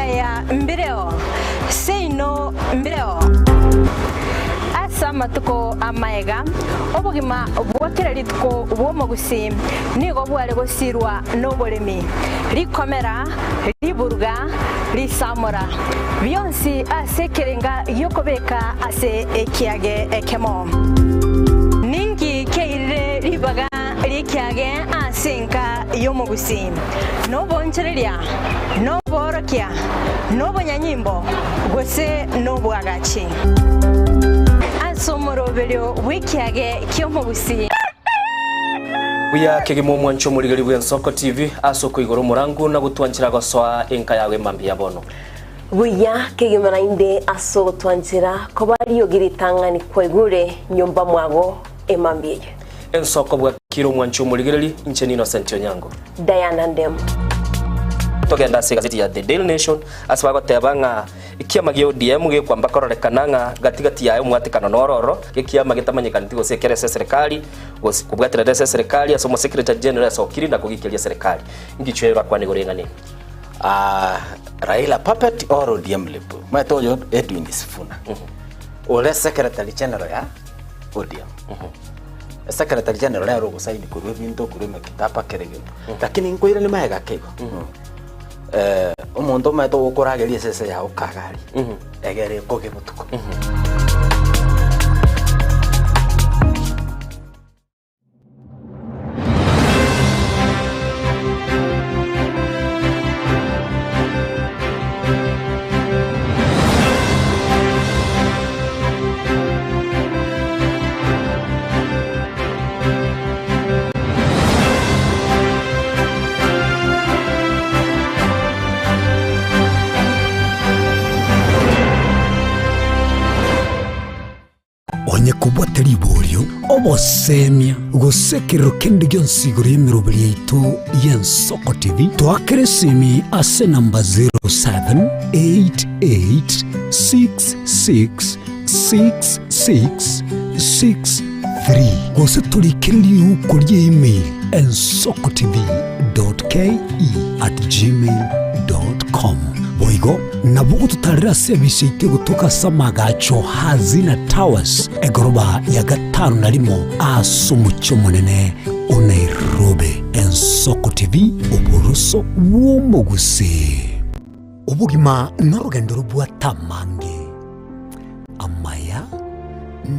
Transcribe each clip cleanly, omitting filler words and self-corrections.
Siaya mbireo, seino mbireo. Ase amatuko amaega, obogima bwa kera rituko bw'omogusii nigo bware gosirwa noboremi, rikomera, riburuga, risamora, bionsi ase ekerenga gi'okobeka ase ekiage ekemo. Ninki kiairire ribaga ri'ekiage ase enka y'omogusii? Noboonchoreria, noboorokia, nobonyanyimbo, gose nobwagachi? Ase omoroberio bw'ekiage ki'omogusii. Buya kegima omwanche omorigeri bw'Ensoko TV ase okoigora omorangu na gotwanchera gosoa enka yao emambia ya bono. Buya kegima naende ase ogotwanchera koba riogi ritang'ani kwaigure nyomba mwago emambia eye. Ensoko bwakire omwanchi omorigereri, inche n'Innocent Onyango. Diana Ndemo. Togende ase egazeti ya The Daily Nation ase bagoteba ng'a ekiama gia ODM gekwamba kororekana ng'a gati gati yaye omwatekano noro ororo, ekiama getamanyekaneti gose ekere ase eserekari gose kobwaterera ase eserekari ase omosekretary general asokire na kogikeria eserekari. Ngichwe orakwane igoro eng'ana eye. Ah, Raila puppet or ODM lip? Omanyete oyo Edwin Sifuna ore secretary general ya ODM. Secretary general nere ogosaini korwa ebinto korwa emekitaba kera egento. Lakini nkoirania magega ake igo. Eh, omonto omanyete ogokorageria esese yago kagari egere ekoge botuko. Onye kobwate riborio, obosemia, gose ekerero kende gionsi igoro y'emeroberi yaito y'Ensoko TV, toakere esimi ase enamba 0788666663 gose torikere riuko rie email ensokotv.ke@gmail.com. Boigo nabo ogototarera ase ebise yaito egotoka ase amagacho Hazina Towers, egoroba ya gatano na rimo ase omochie omonene o Nairobi. Ensoko TV, oboroso bw'omogusii. Obogima norogendo robwate amange, amaya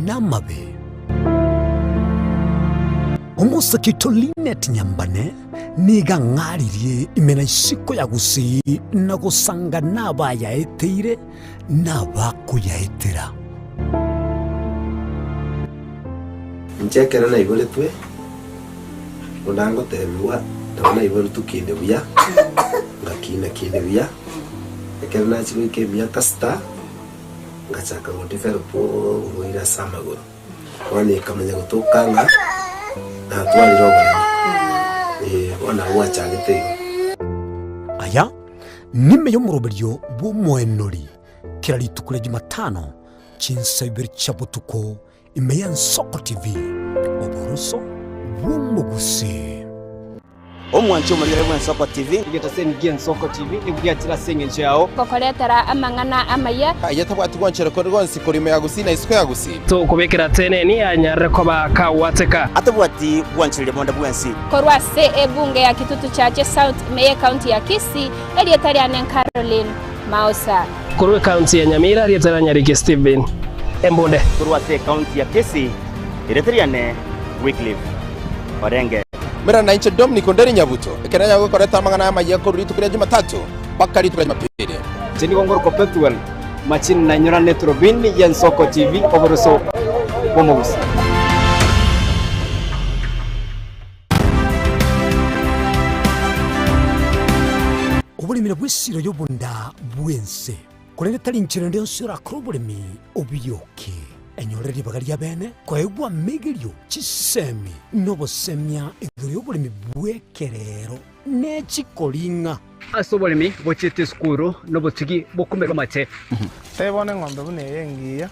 na amabe. Omosake oito Linet Nyambane nigo ang'aririe ime na isiko ya Gusii na gosanga nabayaeteire na abakoyaetera. Inche ekero naiboretwe, buna ngotebigwa, nabo naiboretwe kinde buya, ngakina kinde buya, ekero nachia goika emiaka sita, ngachaka go develop oborwaire ase amagoro. Bono ekamanya gotoka ng'a natwarire oboremo, eh, bono nabo bwachagete igo. Aya nime y'omoroberio bw'omoenori kera rituko ria Jumatano chinsa ibere chia botuko ime y'Ensoko TV, oboroso bw'omogusii. Omwanchi omorigere bw'Ensoko TV. Egetaseni gi'Ensoko TV nigo giachire ase engencho yao. Gokoretera amang'ana amaya. Aye tabwati gwanchera kore gonsi korwa ime ya Gusii na isiko ya Gusii. Tokobekera teneni anyarire koba kagwateka. Atabwati gwanchereria bonde bwensi. Korwa ase ebunge ya Kitutu Chache South ime y'Ecounty ya Kisii, erieta riane Caroline Mausa. Korwa ecounty ya Nyamira, erieta ria Nyariki Stephen Embunde. Korwa ase ecounty ya Kisii, erieta riane Wycliffe Orenge. Mera nainche Dominic Onderi Nyabuto, ekero nanyare gokoreta amang'ana amayia korwa rituko ria Jumatatu mpaka rituko ria Jumapili. Inche nigo ngorokwa Pethuel Machini na inyorane eturubini y'Ensoko TV oboroso bw'omogusii. Oboremi nabwo esiro y'obonda bw'ense, korende tari nchera ende yonsi orakore oboremi obiyoke. Enyore ribaga ri'abeene koegwa amegerio, chisemi, na obosemia igoro y'oboremi bw'ekerero ne chikoring'a. Ase oboremi bochiete esukuru nobotugi bokomerwa amache. Tebia bono eng'ombe buna eye engiya.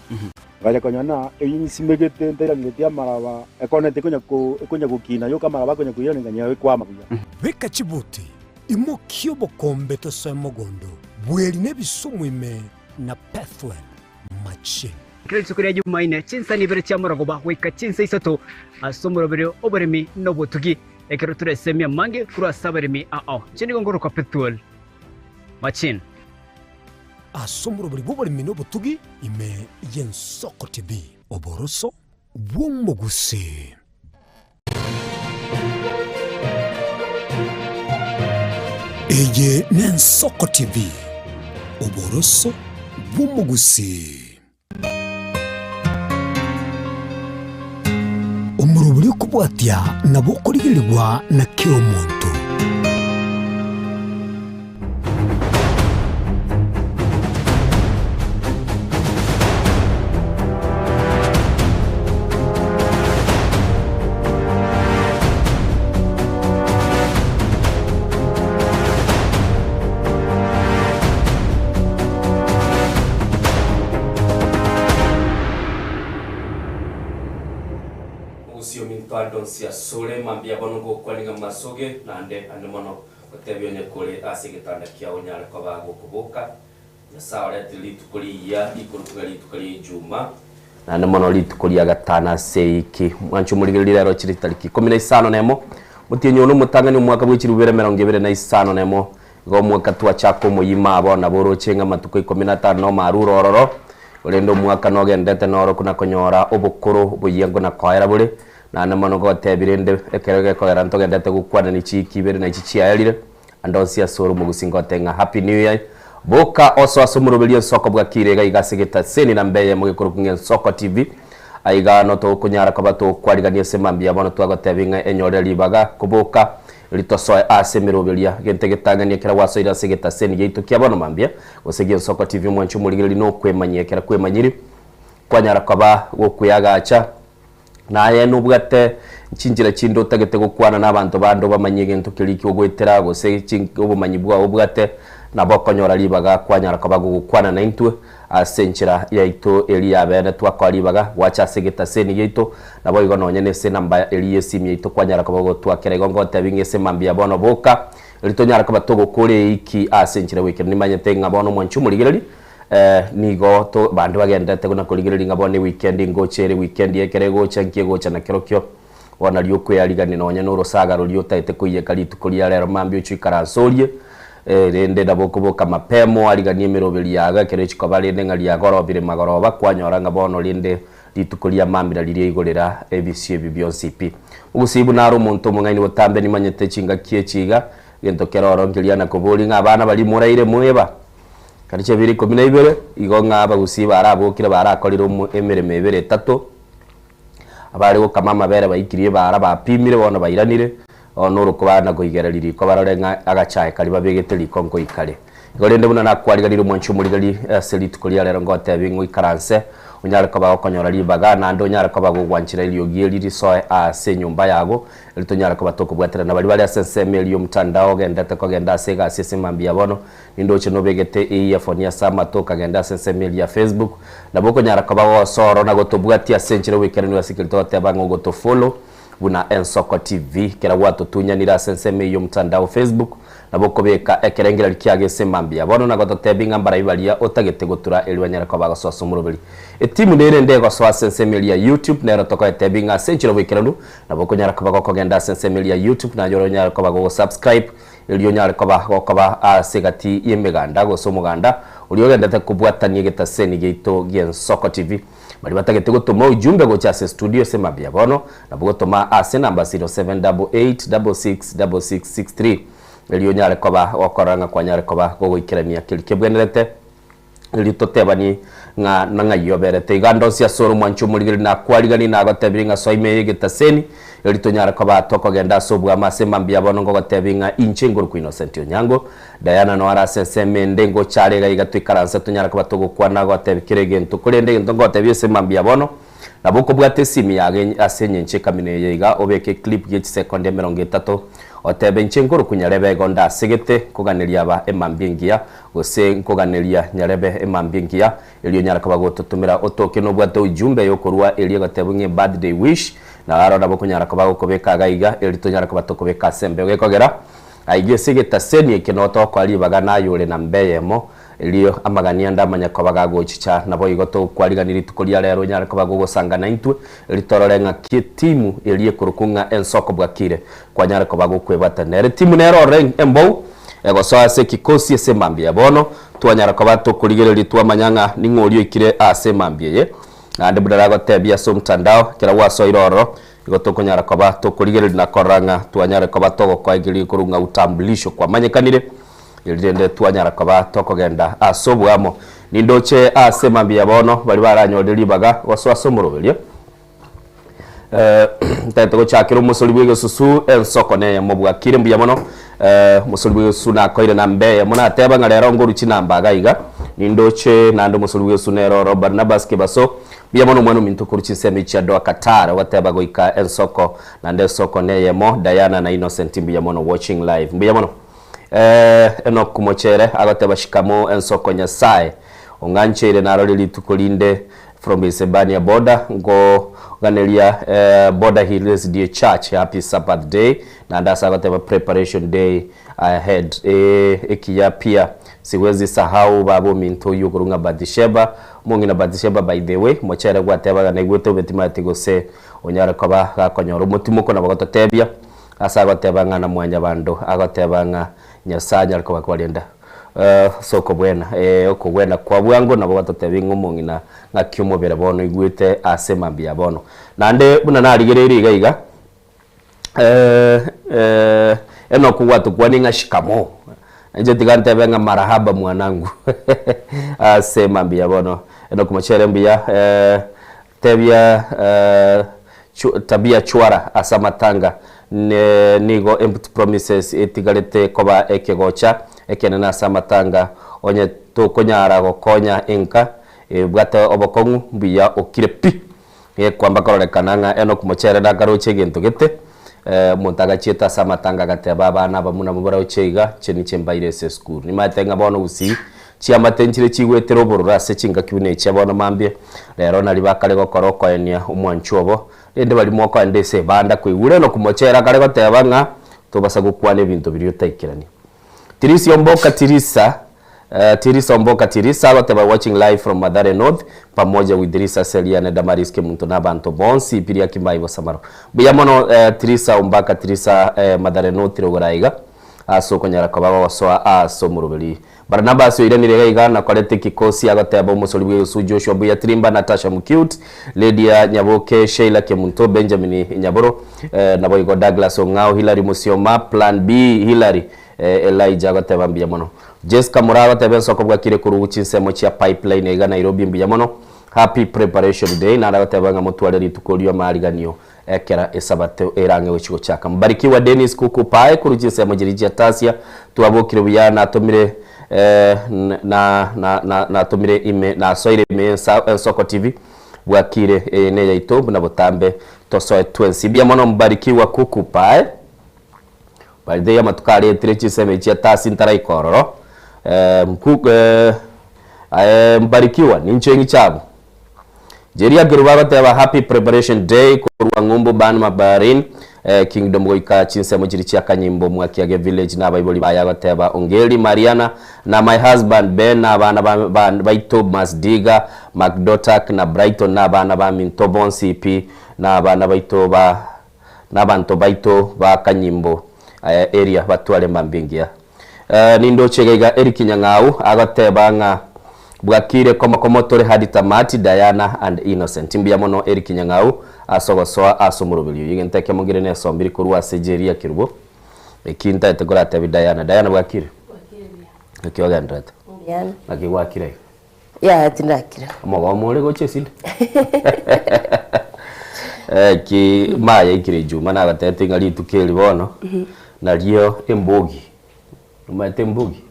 Ngacha konyora ng'a eyio nsimegete ntairaneretie amaraba, ekoneti ekonya ko ekonya gokina yoka amaraba akonya koirana nganyora ekwama buya. Beka chibuti. Imokia obokombe tosoe mogondo, bweri nebisumu ime na Pethuel machine. Kera rituko ria Jumaine, chinsa nibere chia morogoba goika chinsa isato ase omoroberio oboremi na obotugi, ekero toresemie amange korwa ase abaremi ao. Inche nigo nkorokwa Pethuel Machine. Ase omoroberi bw'oboremi na obotugi ime y'Ensoko TV. Oboroso bw'omogusii. Eye n'Ensoko TV, oboroso bw'omogusii. Omorobori okobwatia nabo okorigerigwa na kera omonto. Mogusii ominto ande onsi asore, mambia bono ngokwania ng'a masoge, naende ande mono. Otebie onye kore ase egetanda kiao onyare koba gokoboka. Nyasae oretire rituko rigiya rikorokwa ng'a rituko ria Ijuma, naende mono rituko ria gatano ase eiki. Mwanche omorigererie rero chire chitariki ikomi na isano na emo, omotienyi one omotang'ani omwaka bwe chilifu ibere emerongo ebere na isano na emo. Igo omwaka twachaka omoyima abo nabo oroche ng'a amatuko ikomi na atano nomo arure ororo, korende omwaka nogendete noro na konyora obokoro oboyia na koera bore. Naende mono ngotebi rende, ekero gekogera ntogenderete gokwana ne chiiki ibere na echi chiaerire, ande onsi ase ore omogusi ngotebi ng'a Happy New Year. Boka osoe ase omoroberio ensoko bwakire iga iga ase getaseni namba eyemo gekorokwa ng'a Ensoko TV. Aiga no togokonyara koba togokwarigania ase mambia bono twagotebi ng'a enyorere ribaga koboka erio tosoe ase emeroberia. Gento egetang'ani ekero gwasoire ase egetaseni giaito kia bono mambia gose gia Ensoko TV omwanchi omorigereria nokwemanyia ekero kwemanyiri kwanyara koba gokweagacha. Na aye nobwate chinchera chinde otagete gokwana nabanto bande obamanyie egento keria kiogoetera, gose obomanyi bwao obwate, nabo okonyora ribaga kwanyara koba gogokwana naintwe ase enchera yaito eria y'abeene twakoa ribaga gwacha ase egetaseni giaito, naboigo nonye nese enamba eria y'esimi yaito kwanyara koba ogotwakera. Igo ngotebi ng'a ase mambia bono boka, erio tonyare koba togokora eiki ase enchera goikera nimanyete ng'a bono omwanchi omorigereria Nigo to bande bagenderete buna korigereria ng'a bono ewikendi ngocha ere, ewikendi ekero egocha nki egocha na kerokio. Bono nario okwearigania nonye na orosaga roria otaete koiyeka rituko ria rero mambia ochie oikaranse orie, rende nabo okoboka mapema oariganie emeroberi yago ekero echikoba rende ng'a riagorobire magoroba kwanyora ng'a bono rende rituko ria mambia riria igorera ebisio ebi bionsi pi. Omogusii buna are omonto omong'aini botambe nimanyete chingaki echi iga, egento kere oro nkeria nakoboria ng'a abana baria moraire mweba. Kare chiabere ikomi na ibere, igo ng'a abagusii barabokire barakorire omo emeremo ebere etato, abare gokama amabere baikirie ebaara bapimire bono bairanire, bono orokobara na koigereria riko barore ng'a agachae karia babegete riko nkoikare. Igo rende buna nakwariganirie omwanchi omorigeri ase rituko ria rero ngotebie ng'a oikaranse onyare koba gokonyora ribaga naende onyare koba gogwanchera eriogi eri risoe ase enyomba yago eri tonyare koba tokobwaterana baria bare ase ensemo eria y'omotandao ogendete kogenda ase egasi ase mambia bono Nindoche nobegete earphone ase amato okagenda ase ensemo eria ya Facebook, nabo okonyara koba gosoro na gotobwatia ase enchera oboikeranu ase keri togoteba ng'a ogotofollow buna Ensoko TV. Kera gwatotunyanire ase ensemo eyio y'omotandao Facebook, nabo okobeka ekerengererio kiago ase mambia bono na gototebia ng'a mbarai baria otagete gotura erio banyare koba gosoa ase omoroberi. Etimu nere ende egosoa ase ensemo eria ya YouTube nero tokoetebia ng'a ase enchera oboikeranu nabo okonyara koba gokogenda ase ensemo eria ya YouTube naye oranyare koba gogosubscribe Erio onyare koba gokoba ase egati y'emeganda gose omoganda oria ogendete kobwatania egetaseni giaito gi'Ensoko TV. Baria batagete gotoma ujumbe gocha ase studio ase mambia bono, nabo gotoma ase enamba 0788666663 erio onyare koba gokorora ng'a kwanyare koba gogoikerania keria kebwenerete. Erio totebanie ng'a nang'ai oberete iga ndonsi ase ore omwanchi omorigereria nakwariganie nagotebirie ng'a soa ime y'egetaseni, erio tonyare koba tokogenda ase oboamo ase mambia bono ngogotebia ng'a inche ngorokwa Innocent Onyango, Diana noare ase ensemo ende ngocha are iga iga toikaranse tonyare koba togokwana agotebia kera egento korende egento ngogotebia ase mambia bono nabo okobwata esimi yago ase enyencho ekamino eye iga obeke eclip ye chisekondi emerongo etato otebe inche ngorokwa Nyarebe igo ndasegete nkoganeria aba emambia engiya Gose nkoganeria nyarebe emambia engiya, erio onyare koba gototomera otoke nobwate ujumbe yokorua eria egotebwa ng'a ebirthday wish, na aro nabo okonyara koba gokobeka iga iga, erio tonyare koba tokobeka ase embeo. Gekogera, Aiga ase egetaseni eke notokoa ribaga naye ore namba eyemo, erio amagani ande amanye koba gagochicha. Naboigo togokwarigania rituko ria rero onyare koba gogosanga naintwe, erio torore ng'aki etimu eria ekorokwa ng'a Ensoko Bwakire kwanyare koba gokwebwatania nere. Etimu nere ororo embou egosoa ase ekikosi ase emambia ya bono, twanyara koba tokorigereria twamanya ng'a ning'o oria oikire ase emambia eye. Naende buna nagotebia ase omotandao, ekero gwasoire ororo, Igo tokonyara koba tokorigereria na korora ng'a twanyare koba togokoa ekeria gekorwa ng'a utambulisho kwamanyekanire, erio rende twanyara koba tokogenda ase oboamo. Nindoche ase mambia ya bono baria baranyorire ribaga gosoa ase omoroberio. Ntagete gochakera omosori bw'egesusu ensoko neyemo bwakire mbuya mono. Omosori bw'egesusu nakoire namba eyemo nateba ng'a rero ngoru chinamba iga iga. Nindoche naende omosori bw'egesusu nere oro Barnabas Kebaso Mbuya mono omwana ominto korwa chinsemo echi chia Doha Qatar ogoteba goika ensoko naende ensoko neyemo Diana na Innocent mbuya mono watching live mbuya mono eh Enock Mochere agoteba shikamo ensoko Nyasaye ong'ancheire narore rituko rinde from Isebania border ngoganeria eh Border Hill SDA Church happy Sabbath day naende ase agoteba preparation day ahead eh ekiya pia siwezi sahau baba ominto oywo okorwa ng'a Bathsheba Omong'ina Bathsheba by the way, mochere gwatebaga naigwete obe timanyeti gose onyare koba gakonyora omotimoko nabo gototebia ase agoteba ng'a na mwanyabando agoteba ng'a Nyasae anyare koba kwarenda ase okobwena ee okobwena kwa bwango nabo gototebia ng'a omong'ina ng'aki omobere bono oigwete ase mambia ya bono. Naende buna narigereirie iga iga. Enoku gwatokwanie ng'a shikamoo, inche tiga ntebe ng'a marahaba mwanangu ase mambia bono. Enoku mochere mbuya tebia tabia chwara ase amatanga nigo empty promises etigarete koba ekegocha ekenene ase amatanga onye tokonyara gokonya enka ebwate obokong'u mbuya okire pi. Gekwamba kororekana ng'a Enoku mochere nakaroche egento gete, omonto agachiete ase amatanga agateba, Abana aba buna mobaroche iga, inche ninche mbaire ase esukuru. Nimanyete ng'a bono gusii chiamate nchire chigwetera obororo ase chingaki buna echia bono mambia. Rero naria bakare gokora okoenia omwanchwa obo, rende baria mokoenda ase ebanda koigure Enoku mochere akare goteba ng'a tobasa gokwana ebinto biria otaikerania. Tirisia omboka tirisa Tirisa omboka tirisa agoteba watching live from Mathare North pamoja with Risa Seriane Damaris Kemunto na abanto bonsi piria Kimai Bosamaro. Mbuya mono Tirisa ombaka tirisa Mathare North rogoro aiga ase okonyara koba gogosoa ase omoroberi. Barnabas oiranire iga iga nakorete kikosi agoteba omosori bw'egesu Joshua Mbuya Tirimba Natasha Mucute Lydia Nyaboke Sheila Kemunto Benjamin Nyaboro naboigo Douglas Ong'ao Hillary Musioma Plan B Hillary Elijah agoteba mbuya mono. Jesca Moraa agoteba ensoko bwakire korwa chinsemo chia Pipeline iga Nairobi mbuya mono. Happy preparation day naende agoteba ng'a motware rituko rio amariganio ekera esabato erang'e gochi gochaka. Mbarikiwa Dennis Kuku Pae korwa chinsemo chiria chia Tasia twabokire buya natomire na na na natomire ime nasoire ime yensa ensoko TV bwakire eye neyaito buna botambe tosoe twensi mbuya mono Mbarikiwa Kuku Pae. By the way amatuko aretire chinsemo echi chia tasi ntaraika ororo aye Mbarikiwa ninche ng'iche abwo. Jerry Akerubo agoteba happy preparation day korwa ng'umbu Ban Mabarin Kingdom goika chinsemo chiria chia Kanyimbo Mwakiage village na abaibori baye agoteba Ongeri Mariana na my husband Ben na abana ba baito Masdiga Macdotak na Brighton na abana baminto bonsi pi na abana baito ba Nabanto baito ba Kanyimbo area batware mambia engiya. Nindoche iga iga Eric Nyang'au agoteba ng'a bwakire komokomo tore hadi tamati Diana and Innocent. Mbuya mono Eric Nyang'au ase ogosoa ase omoroberi oyo. Egento ekemo nkere nesombire korwa ase jeri ya Kerubo eki ntagete koratebi Diana. Diana bwakire? Naki ogenderete? Mbuya. Naki gwakire iga? Yaya tindakira. Omogomo ore gochia esida. Eki maya ikire ijuma nagotebetie ng'a rituko eri bono nario embogi, omanyete embogi?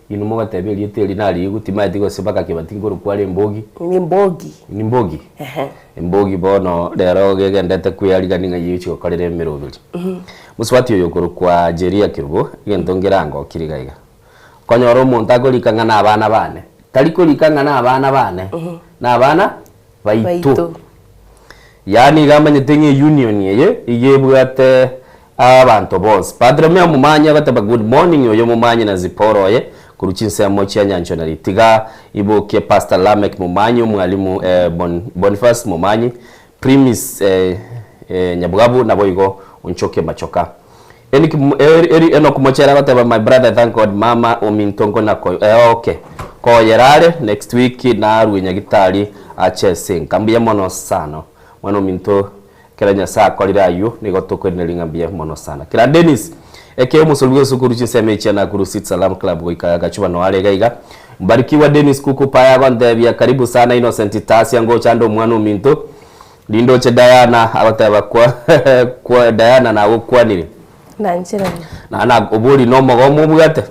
Inwe mogoteba erieta eri nariigwe timanyeti gose mpaka kebati nkorokwa are embogi. Ni embogi. Ni mbogi? Ehe. Embogi bono rero gegendete kwearigania ng'a egochia gokorera emeroberi. Mosubati oyo okorokwa Jeria Kerubo, egento nkerangokire iga iga. Konyora omonto akorika ng'a nabana bane, tari korika ng'a nabana bane, nabana baito. Baito. Yaani iga amanyete ng'a eunion eye iga ebwate. Abanto bonsi. Bartolomeo omomanyi agateba, Good morning oyo omomanyi na Zipporah oye korwa chinsemo chia nyanchwa na ritiga ibokie Pastor Lameck Momanyi omwalimu eh, Bon, Boniface Momanyi Primis eh, eh, Nyabwabu naboigo Onchoke Machoka. Enock Eri, Eri, Enock Mochere agoteba my brother thank God mama ominto nkona ko eh, okay koyera are next week narwe nyagitari ache ase enka mbuya mono sana mwana ominto Kera Nyasae akorire ayio, nigo tokoiraneria ng'a mbuya mono sana. Kera Dennis, eke omosori bw'esukuru chinsemo echia Nakuru City Salam Club goika Gachuba noyo are iga iga. Mbarikiwa Dennis kuku paye agontebia karibu sana Innocent Tasia ngocha ande omwana ominto. Rindoche Diana agoteba kwa kwa Diana nagokwanire. Nancherane. Na na obori nomogomo obwate.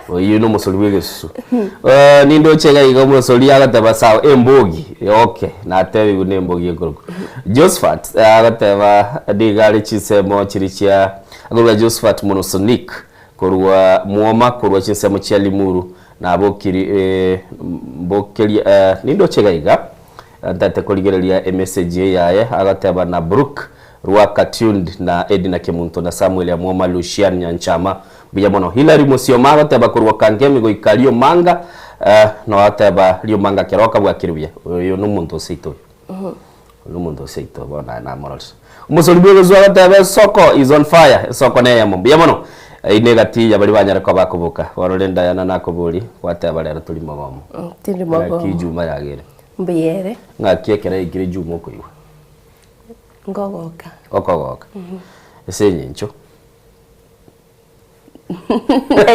Oyio nomosori bw'egesusu. Eh, nindoche iga iga omosori agateba sawa embogi okay natebiwu na embogi ekorokwa. Josephat eh, agateba nigo are chinsemo chiri chia akorwa Josephat Monosonik korwa Mwoma korwa chinsemo chia Limuru nabokiri eh, mbokeria eh, nindoche iga iga ntete korigereria emessage eye yaye agateba na Brook Rwaka tuned na Edna Kemunto na Samuel Amwoma Lucian Nyanchama Mbuya mono. Hillary Musioma agoteba korwa Kangemi goika Riomanga eh, no agoteba Riomanga Keroka bwakire buya. Oyo nomonto oseito oyo. Oyo nomonto oseito bono naye namororire. Omosori bw'egesu agoteba esoko is on fire, esoko neyemo. Mbuya mono. Eyio negati ya baria banyare koba bakoboka. Bono rende Diana nakobori gwateba rero tori mogomo. Tindi Ng'aki mogomo. Juma yagere. Mbuya ere. Ng'aki ekero yaikire Juma okoigwa. Nkogoka. Okogoka. Ase eng'encho.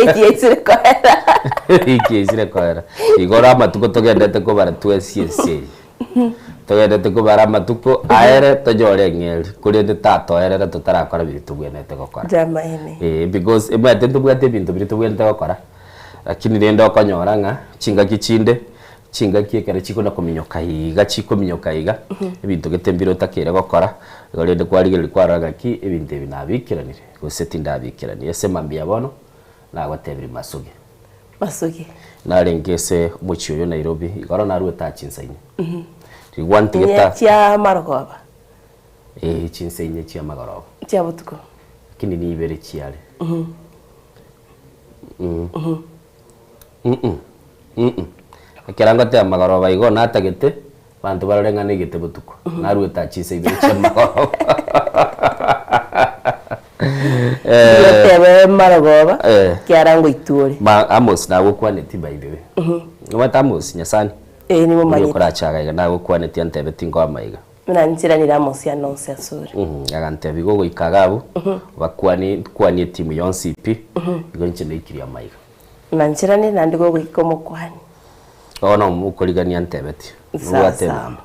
Wiki yaisire koera. Wiki yaisire koera. Igoro amatuko togendete kobara twensi ense eye. Togendete kobara amatuko aere tonyore eng'eri korende tatoerera totarakora biria tobwenerete gokora. Jamaene. Eh, because omanyete ntobwate ebinto biria tobwenerete gokora, lakini rende okonyora ng'a chingaki chinde Chingaki ekero chikona kominyoka iga chikominyoka iga, ebinto gete mbire otakeire gokora, igo rende kwarigereria kwarora ng'aki ebinto ebi nabiikeranire gose tindabiikerania. Ase mambia bono, nagotebirie masuge. Masuge. Narenge ase omochie oyo Nairobi, igoro naruete aa chinsa inye. Rigwa ntigete Inye aa. chia marogoba? Eeh chinsa inye chia magoroba. Chia botuko? Lakini nibere chiare. Mm mm Ekero ngoteba magoroba igo natagete abanto barore ng'a negete botuko, naruete aa chinsa ibere chia magoroba. Otebe marogoba Eh. kiara ngoitwore. Ma Amos nagokwaneti by the way. Omanyete Amos Nyasani? Eh, Oria nimomanyete. okoracha iga iga nagokwaneti antebeti nkoe amaiga. Buna nchiranire Amosi ane onsi asore. Agantebia igo ogoika iga abwo, obakwanie kwanie etimu yonsi pi, igo inche naikirie amaiga. Buna nchiranire naende igo ogoika omokuani. Bono omokorigania antebetie, Sawa nobwate sawa. enamba.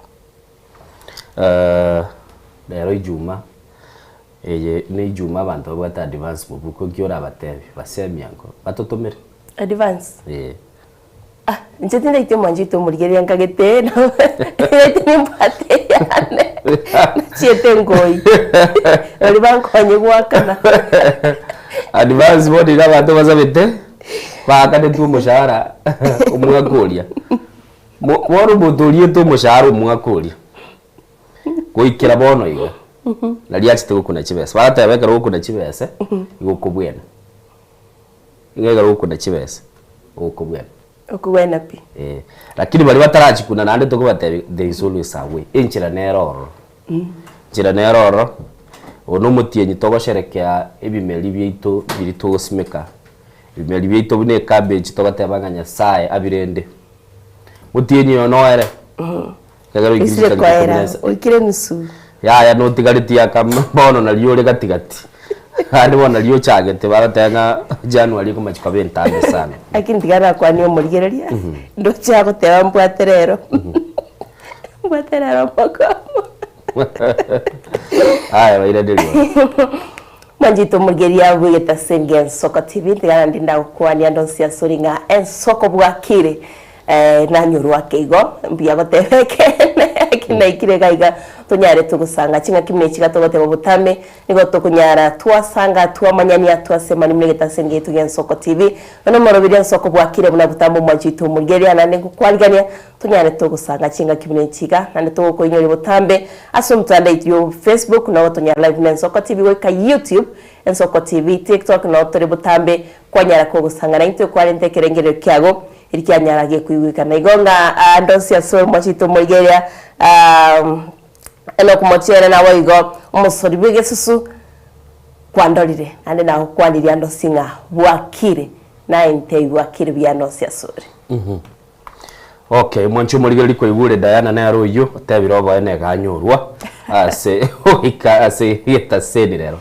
Rero ijuma, eye ne ijuma abanto babwate advance mobuko nki orabatebie, basemia nko, batotomere? Advance? Eeh. Ah, inche tindaiti omwanchi oito omorigereria nkagete naete nimbwate eyane nachiete ngoi baria bankonye goakana. Advance bono iga abanto basabete baakanetwe omoshahara omwaka oria. Mo bono omonto oriete omoshahara omwaka oria goikera bono iga nari achete gokuna chibesa. Bagoteba ekero ogokuna chibesa igo okobwena. Iga ekero ogokuna chibesa, ogokobwena. Okobwena pi. Eh, lakini baria batarachikuna naende tokobatebia there is always a way, enchera nere ororo. Enchera nere ororo, obo na omotienyi togosherekea ebimeri biaito biria togosimeka, ebimeri biaito buna ecabbage togoteba ng'a Nyasaye abirende. Motienyi oyo noere, ekero oikire Oisire chitariki ikomi koera, na esa. oikire nusu. Yaya notigaretie aka bono nario ore gati gati. Naende bono nario ochagete bagoteba ng'a January ekomachi koba entambe sana. Lakini tiga nakwanie omorigereria, ndoche agoteba mbwate rero, mbwate rero omogomo. Aya bairaneria bono. Mwanchete omorigereria bwegete ase Ensoko TV, tiga naende ndagokwania ande onsi ase ore ng'a ensoko bwakire, eh, nanyorwa ake igo, mbuya goteba ekeene. Ekinaikire iga iga tonyare togosanga ching'aki buna echi iga togoteba botambe nigo tokonyara twasanga twamanyania twasemania buna egetaseni giaito gia Ensoko TV. Nonya omoroberi Ensoko bwakire buna botambe omwanchi oito omorigereria naende ngokwarigania tonyare togosanga chingaki buna echi iga naende togokoinyoria botambe ase omotandao oito yo Facebook nogo tonyara live buna Ensoko TV goika YouTube Ensoko TV, TikTok nogo tore botambe kwanyara kogosanga naintwe kwarenta ekerengererio kiago Eri kianyara gekoigwekana igo ng'a aande onsi ase omochie tomorigereria nokomochiera naboigo omosori bw'egesusu kwandorire, naende nagokwanirie ande onsi ng'a bwakire, naye ntebie bwakire buya ande onsi asore. Okay, mwanche omorigereria kwaigure Diana nere oyio otebire oboene eganyorwa ase goika ase getaseni rero.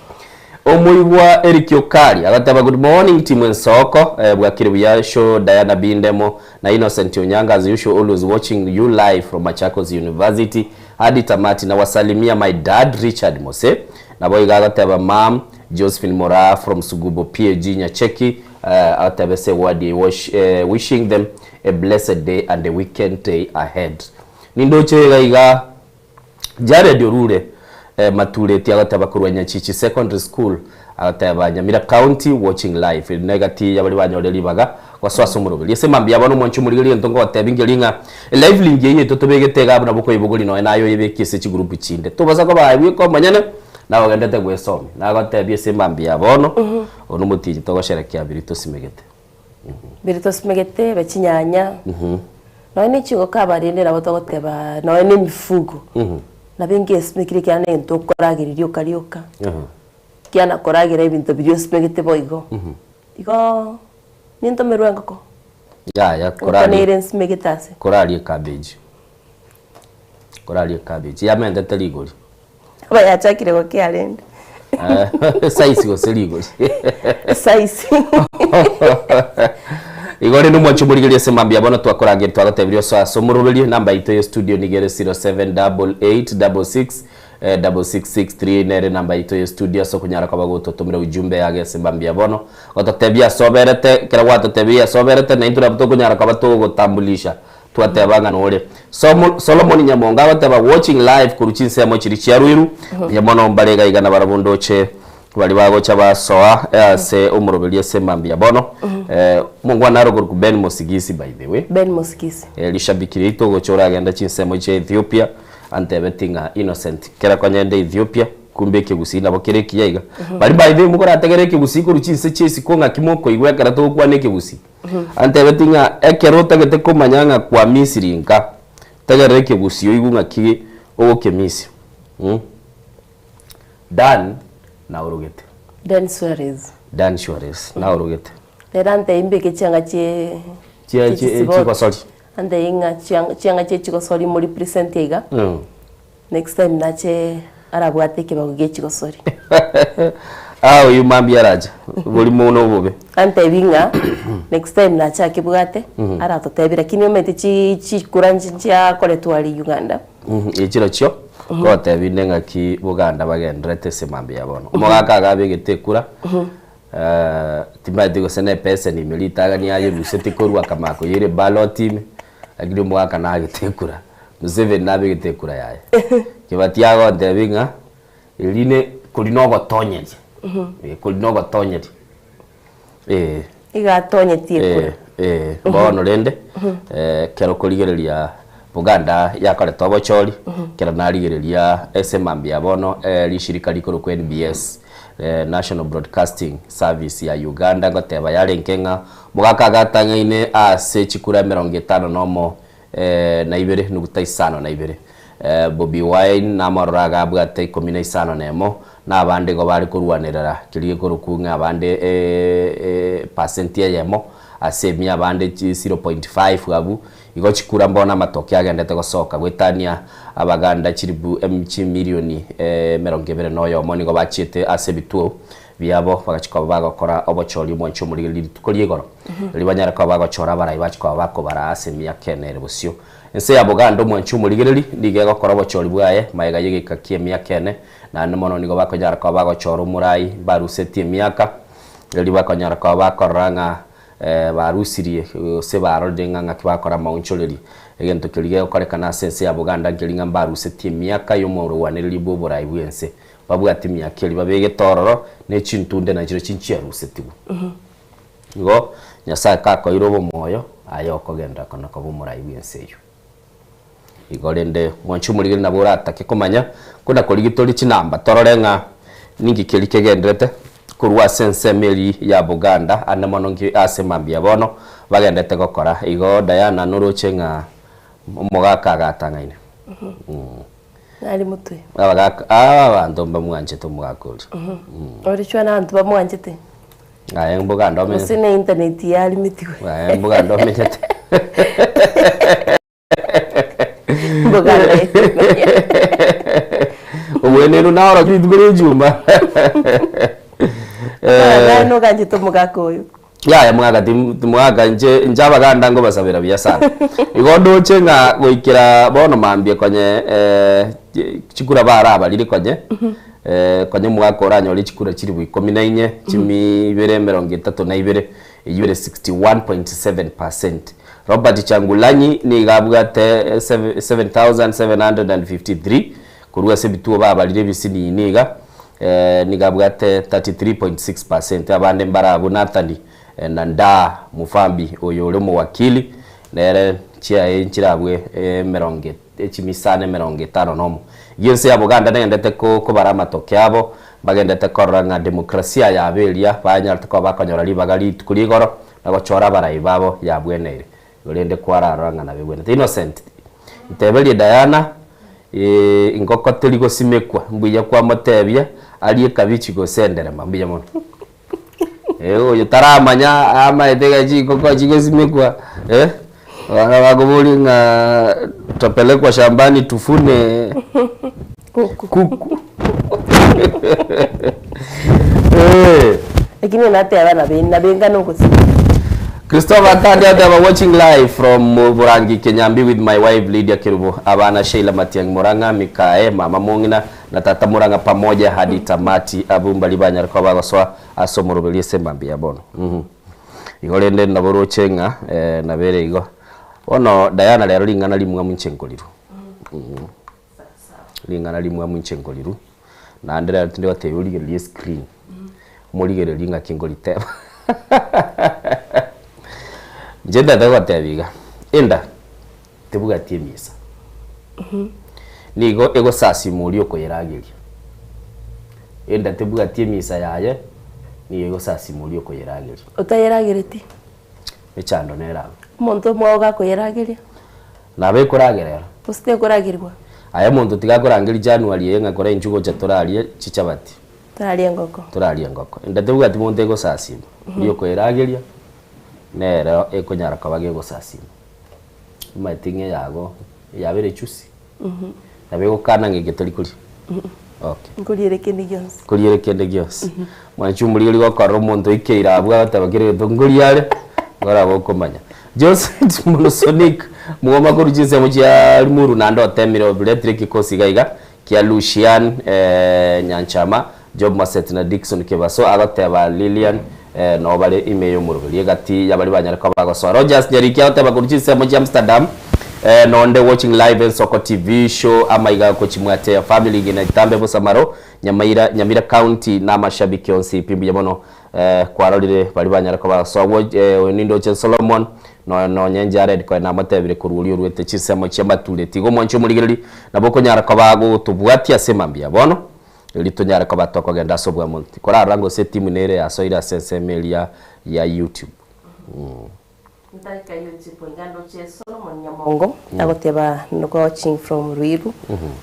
Omoigwa Eric Okari agateba good morning team Ensoko eh, bwakire buya show Diana Bindemo na Innocent Onyanga as usual always watching you live from Machakos University hadi tamati na wasalimia my dad Richard Mose naboigo agoteba mum Josephine Moraa from Sugubo PAG Nyacheki eh, agoteba ase eward eye wash, eh, wishing them a blessed day and a weekend day ahead nindoche iga iga Jared orure Matureti agoteba korwa Nyachichi Secondary School agoteba Nyamira County watching live eri negati yabaria banyorire ribaga gosoa ase omoroberi ase mambia bono omwanchi omorigereria egento ngogotebia nkeri ng'a elive link eyio yaito tobegete iga abwo nabo okoyebogoria nonya naye oyebekie ase chigroup chinde tobasa koba aye bweka omonyene naye ogendete gwesomia nagotebia ase mambia bono oyo nomotienyi togosherekea biria tosimegete. Biria tosimegete ebe chinyanya, nonya ne chingoko abarende nabo togoteba nonya ne emifugo, nabo engesimekire ekiagera na egento okoragereria rioka rioka, kiana koragera ebinto biria osimegete boigo. Igoo nintomerwe engoko, Yaya engoko korarie nere nsimegete ase. korarie ecabbage, korarie ecabbage yamentete rigori. Aba yachakire gokea rende. Size gose rigori. Size. Igo rende omwanchi omorigereria ase mambia bono twakorangeria twagotebirie osoe ase omoroberio namba yaito ya studio nigo ere 078866 6663 nere namba yaito ya studio ase okonyara koba gototomera ujumbe yage ase mambia bono gototebia ase oberete ekero gwatotebirie ase oberete naintwe nabo tokonyara koba togogotambulisha Twateba ng'a nore. Somo, Solomon Nyamongo agoteba watching live korwa chinsemo chiria chia Ruiru, mbuya mono mbare iga iga nabarabwo ndoche baria bagocha basoa ase omoroberi ase mambia bono. Eh, omongwana aro okorokwa Ben Mosigisi by the way. Ben Mosigisi. Eh, rishabiki riaito ogocha oragende chinsemo chia Ethiopia antebeti ng'a Innocent kera konya ende Ethiopia kumbe ekegusii nabo kere ekiya iga. Baria by the way mokorategere ekegusii korwa chinse chia isiko ng'aki mokoigwa ekero togokwana ekegusii. Antebetie ng'a ekero otagete komanya ng'a kwa Misiri nka, tegerera ekegusii oigwe ng'a ki ogokemisia. Mm. Dan naorogete. Dan Suarez. Dan Suarez naorogete. Rero antebie mbeke chianga chie Chia chie chie chisiboti. chigosori. Antebie ng'a chianga chianga chie chigosori mo represent iga. Mm. Next time nache arabwate ekebago gie chigosori. Ah oyio mambia arache oborimo na obobe. Antebi ng'a next time nache akebwate aratotebie lakini omanyete chi chikura nchi nchiakoretwa aria Uganda. Echi nachio ngotebi inde ng'aki Buganda bagendererete ase mambia ya bono. Omogaka agabegete ekura timanyeti gose na epeseni ime ritang'ani ayeruseti korwa akamanya koyeira eballot ime lakini omogaka nagete ekura. Museveni nabegete ekura yaye. Kibati agontebia ng'a eri ne kori na ogotonyeria, eh kori na ogotonyeria, eh. Iga atonyetie ekura. Eh, eh, bono rende ekero okorigereria Buganda yakorete obochori, ekero narigereria ase mambia bono rishirika rikorokwa NBS, National Broadcasting Service ya Uganda ngoteba yarenge ng'a omogaka agatang'aine ase chikura emerongo etano na omo na ibere nuguta isano na ibere. Bobi Wine namororo agabwate ikomi na isano na emo, na abande igo bare korwanerera keria gekorokwa ng'a abande epasenti eyemo ase emia abande 0.5 abwo. Igo chikura mbono amatoke agendete gosoka goetania Abaganda chilibu chimilioni emerongo ebere na oyomo nigo bachiete ase ebituo biabo bagachia koba bagokora obochori omwancho omorigereria rituko ria igoro, riria banyare koba bagochora abarai bachia koba bakobaraa ase emiaka ene ere bosio. Ense ya Buganda omwancho omorigereria nigo egokora obochori bwaye magega y'egeka ki'emiaka ene, naende mono nigo bakonyara koba bagochora omorai barusetie emiaka, erio bakonyara koba bakorora ng'a. Barusirie gose barorire ng'a ng'aki bakora amaonchoreria. Egento keria gegokorekana ase ense ya Buganda nkeria ng'a mbarusetie emiaka y'omorwanereria bw'oborai bw'ense. Babwate emiaka eria babegete ororo, ne chintunde nachirochio nchiarusetigwe. Igo Nyasae kakoire obomoyo, aye okogenderera kona koba omorai bw'ense eyio. Igo rende mwanche omorigeri nabo oratake komanya kona korigia tore chinamba torore ng'a ninki keria kegenderete korwa ase ensemo eria ya Buganda ande mono nki ase mambia bono bagendete gokora. Igo Diana noroche ng'a omogaka agatang'aine. Nari motwe. Abagaka aba abanto mbamwanchete omogaka oria. Ore chwa na abanto bamwanchete. Aye Buganda omenyete. Gose ne internet yarimetigwe. Aye Buganda omenyete. Buganda Omwenenu naorokia rituko ria echuma. Naye noganchete omogaka oyo. Yaya mwaka timwaka inche inche abaganda nkobasabera buya sana. Igo ndoche ng'a goikera bono mambia konye chikura barabarire konye, konye omwaka oranyore chikura chilifu ikomi na inye, chimi ibere emerongo etato na ibere, eywo ere 61.7 percent. Robert Kyagulanyi nigo abwate 7,753 korwa ase ebituo babarire ebisinini iga, nigo abwate 33.6 percent. Abande mbare abwo Nathan Nandaa Mufambi oyo ore omowakili nere chiaye nchirabwe emerongo echimisana emerongo etano nomo. Eyio ense ya Buganda negendete kobara amatoke abo, mbagendete korora ng'a demokrasia yabo eria banyarete koba bakonyora ribaga rituko ria igoro na gochora abarai babo yabweneire. Igo rende kwararora ng'a nabebwenerete. Innocent, nteberie Diana, ingoko teri gosimekwa, mbuya kwamotebia arie ekabichi gose enderema. Mbuya mono. Oyo taramanya amaete iga chingoko chigosimekwa, abana bakoboria ng'a twapelekwa shambani tufune kuku. Lakini nateba nabe nabe ngana ogosika. Christopher Kandi ateba watching live from Burangi Kenyambi with my wife Lydia Kerubo, abana Sheila Matiang'i Murang'a, Mikae, mama Mong'ina na tata Murang'a pamoja hadi tamati abwo mbari banyare koba bagosoa ase omoroberi ase emambia ya bono. Mhm. Igo rende nabo roche ng'a eh, nabere igo. Bono Diana rero ring'ana rimwamu inche nkoriru. Mhm. Ring'ana rimwamu inche nkoriru. Naende rero tindi gotebia origererie escreen, morigererie ng'aki nkoriteba. Inche ntagete gogotebia iga, enda tebwati emisa, nigo egosasima oria okoyerageria. Enda tebwati emisa yaye, nigo egosasima oria okoyerageria. Otayeragereti? Echando nere abwo. Omonto omwao gakoyerageria? Nabo ekoragera ero. Gose tekoragerigwa? Aye omonto tiga akorangeria January eye ng'a kora inchuo gocha torarie chichabati. Torarie engoko. Torarie engoko. Enda tebwati monto egosasima. Oria okoerageria nere ekonyara koba gegosasima. Omanyete ng'a eyago yabere echusi. Nabo egokana ng'a eke tori koria. Okay. Nkoriere kende gionsi. Nkoriere kende gionsi. Mwanche omorigeri gokorora omonto oikeire abwo agoteba kera egento nkoria are, orabe okomanya. Josephat Monosonic, Mwoma korwa chinsemo chia Limuru naende otemire obiretire ekikosi iga iga kia Lucian Nyanchama, Job Maset na Dickson Kebaso agoteba Lilian noo bare ime y'omoroberi egati y'abaria banyare koba bagosoa. Rogers Nyariki agoteba korwa chinsemo chia Amsterdam nonde watching live Ensoko TV show amaiga gochimwateya family ngina Itambe Bosamaro Nyamaira Nyamira County na amashabiki onsi pi mbuya mono Kwarorire baria banyare koba bagosoa oyo nindoche Solomon, na nonye Jared konya namotebire korwa oria oruete chinsemo chi'amatureti. Igo omwanche omorigereria, nabo okonyara koba gogotobwatia ase mambia bono, erio tonyare koba tokogenda ase obwamo. Tikorarora gose etimu nere yasoire ase ensemo eria ya YouTube. Ntarika YouTube iga ndoche Solomon Nyamongo agoteba watching from Ruiru.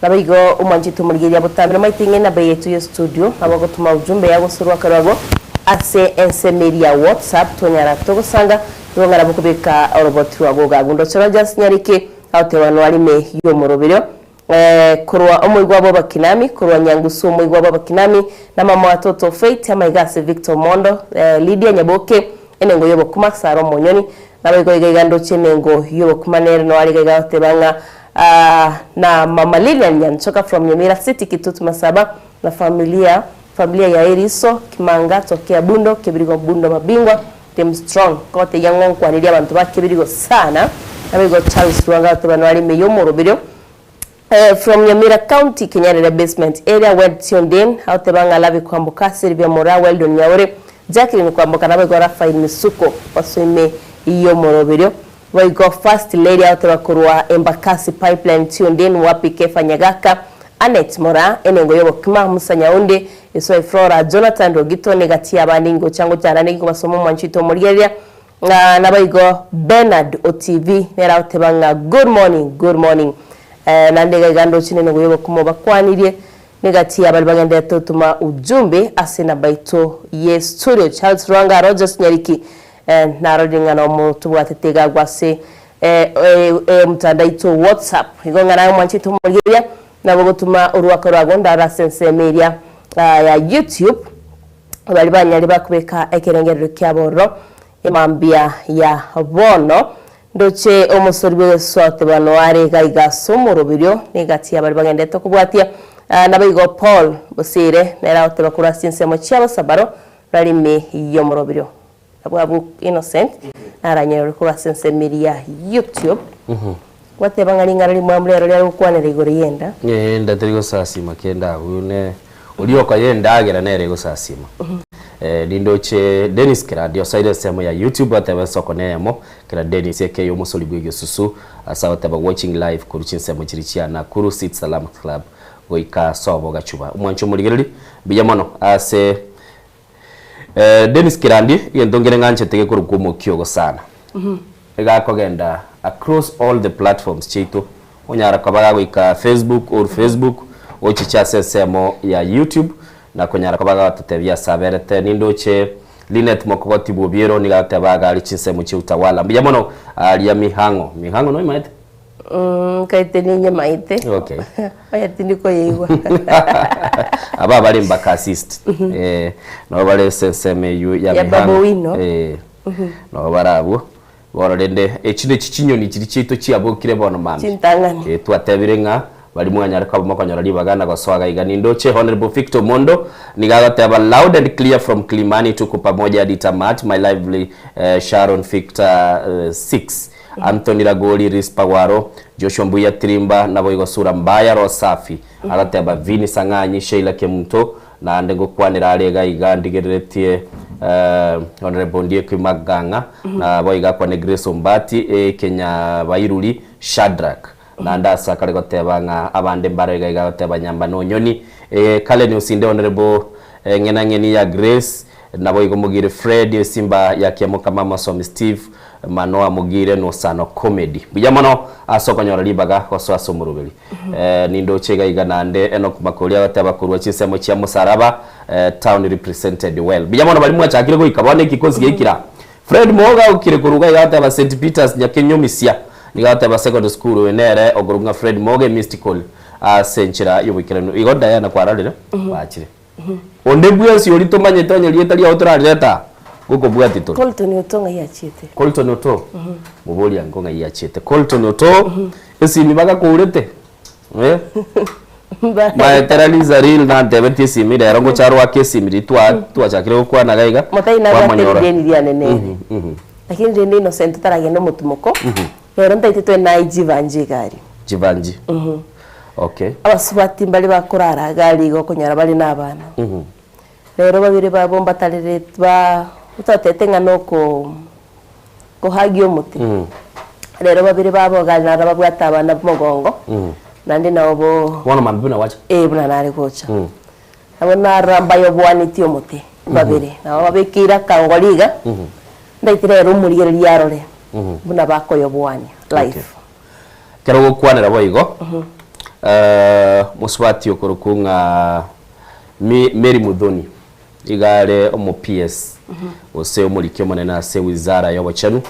Nabo igo omwanchete omorigereria botambe nomaete ng'a enamba yaito ye studio nabo ogotoma ujumbe yagosorwa akarwago ase ensemo eria ya WhatsApp tonyara togosanga igo ng'a nabo okobeka oroboti rwago iga abwo. Ndoche Rogers Nyariki agoteba noarime yomoroberio korwa omoigwa bw'Abakinami, korwa Nyangusu omoigwa bw'Abakinami, na mama wa Toto Faith, amaiga ase Victor Omondo, Lydia Nyaboke, enengo y'obokima, Sarah Omonyoni, naboigo iga iga ndoche enengo y'obokima nere noare iga iga agoteba ng'a na mama Lilian Nyanchoka from Nyamira City, Kitutu Masaba, na familia familia ya Eriso, Kimanga, Tokea Bundo, Kebirigo Bundo Mabingwa, Team strong ngotebia ng'o nkwanirie abanto ba kebirigo sana naboigo Charles Lwanga agoteba noare ime y'omoroberio From Nyamira County Kenyarere Basement area Wed tuned in agoteba ng'a Lavi Kwamboka Sylvia Moraa Weldon Nyaore Jacqueline Kwamboka naboigo Raphael Misuko basoe ime y'omoroberio Boigo First Lady agoteba korwa Embakasi Pipeline tuned in Wapi Kefa Nyagaka Annet Moraa Enengo y'obokima Musa Nyaunde Eswai Flora Jonathan Rogito negati y'abande ingocha ngochana negi kobasoma omwancho oito omorigereria Ng'a naboigo Bernard Otivi nere agoteba ng'a good morning, good morning. Naende iga iga ndoche nene goya obokima obakwanirie negati ya baria bagenderete gotoma ujumbe ase enamba yaito ye studio. Charles Rwanga, Rogers Nyariki narorire ng'a nomo tobwatete iga agwo ase omotandao oito WhatsApp. Igo ng'a naye omwanchete omorigereria nabo gotoma orwako rwago ndaro ase ensemo eria ya YouTube. Baria banyare bakobeka ekerengerero kiabo ororo emambia ya bono. Ndoche omosori bw'egesote bano are iga iga ase omoroberio, negati ya baria bagenderete kobwatia. Naboigo Paul Bosire nere agoteba korwa ase chinsemo chiabo Sabaro rari ime y'omoroberio. Abwo abwo Innocent naranyerore korwa ase ensemo eria ya YouTube. Gwateba ng'a ring'ana rimwamu rero riare gokwanera igoro y'enda. Enda teri gosasima kende abwo ne oria okoya endagera nere egosasima. Nindoche Dennis Kerandi osoire ensemo ya YouTube ateba ensoko neyemo kera Dennis aka omosori bw'egesusu ase agoteba watching live korwa chinsemo chiria chia Nakuru City Salama Club goika sobo Gachuba. Omwancho omorigereri mbuya mono ase Dennis Kerandi egento nkere ng'anchete gekorokwa omokiogo sana. Egakogenda across all the platforms chiaito, onyara koba gagoika Facebook or Facebook, ochiche ase ensemo ya YouTube, na konyara koba gagototebia ase aberete. Nindoche Linet Mokogoti bw'Obiero nigo agoteba iga aria chinsemo chia Utawala. Mbuya mono aria Mihang'o. Mihang'o noimaete? Nkaete ninyemaete. Okay. Onye tindi koyeigwa. Aba bare Embakasi East. Eh, nabo bare ase ensemo eywo ya Ya Babu Mihang'o. Owino. Eh. Nabo bare abwo. Bono rende echi nechi chinyoni chiria chiaito chiabokire bono mambia. Chintang'ani. Eh, twatebire ng'a baria mwanyare koba mokonyora ribaga na gosoa iga iga. Nindoche Honourable Victor Omondo nigo agoteba loud and clear from Kilimani tuko pamoja hadi tamati my lively eh, Sharon Victor 6 Anthony Ragoli Rispa Waro Joshua Mbuya Tirimba naboigo Sura Mbaya Roho Safi agoteba Vinny Sang'anyi Sheila Kemunto Naende ngokwanera are iga iga ndigereretie Honourable Ondieki Magang'a, naboigo akwane Grace Ombati, Kenyabairuri Shadrack. Naende ase akare goteba ng'a abande mbare iga iga goteba Nyamba na Onyoni, Karen Osinde Honourable Ng'enang'eni ya Grace, naboigo Mogire Fred Esimba ya Kiamokama Mosomi Steve, Manoa Mogire Nosano Comedy. Mbuya mono ase okonyora ribaga gosoa ase omoroberi. Nindoche iga iga naende Enock Makori agoteba korwa chinsemo chia Musaraba town represented well. Mbuya mono baria mwachakire goika bono ekikosi geikire aa. Fred Moga okire korwa iga iga agoteba St Peters Nyakenyomisia nigo agoteba secondary school oyo nere okorokwa ng'a Fred Moga emystical ase enchera yoboikeranu. Igo Diana kwarorire bachire. Onde bwensi oria tomanyete onye rieta riao torarirete aa, gokobwatia tore. Colton Oto ng'ai achiete? Colton Oto? Moborie ango ng'ai achiete. Colton Oto, esimi bagakourete? Eh? Maetera Liza Real nantebetie esimi rero ngocha aroake esimi riria twa twachakire gokwana iga iga, Motai nabwate kwamonyora. rideni riane nere. Lakini rende Innocent totaragenda omotimoko, rero ntaete toe naye Jivanji iga aria. Jivanji? Okay. Abasubati mbare bakorara iga aria iga okonyora bare na abana. Rero babere babo mbatarereti ba ototete ng'a noko kohagia omote. Rero babere babo iga aria naro babwate abana mogongo, naende nabo bo Bono mambia buna gwacha? Eh buna nare gocha. Nabo narora mbayoboanetie omote babere, nabo babekeire akangori iga, ndaete rero omorigereria arore buna bakoyoboania life. Ekero ogokwanera boigo, mosubati okorokwa ng'a Mary Muthoni, iga are omo PS, gose omoriki omonene ase wizara y'obochenu,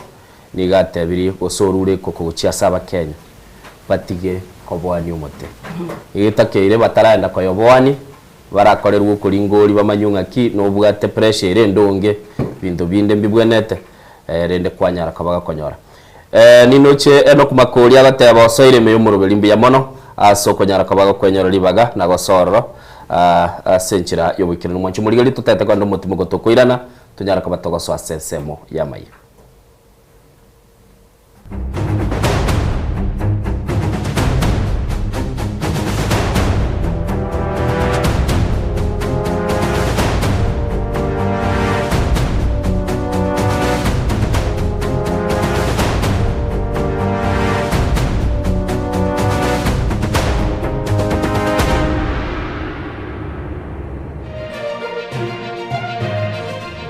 nigo atebirie gose orure ekoko gochia ase abakenya batige koboania omote. Egetakeire bataraenda koyoboania, barakorerwe okoringoria bamanywe ng'aki nobwate pressure ere endonge, binto binde mbibwenete, rende kwanyara koba gokonyora. Ninoche Enock Makori agoteba osoire ime y'omoroberi mbuya mono ase okonyara koba gokwenyora ribaga na gosoa ororo ase enchera y'oboikeranu. Mwanche omorigereria totete kogenda omotimogo tokoirana. Tonyare koba togosoa ase ensemo y'amayio.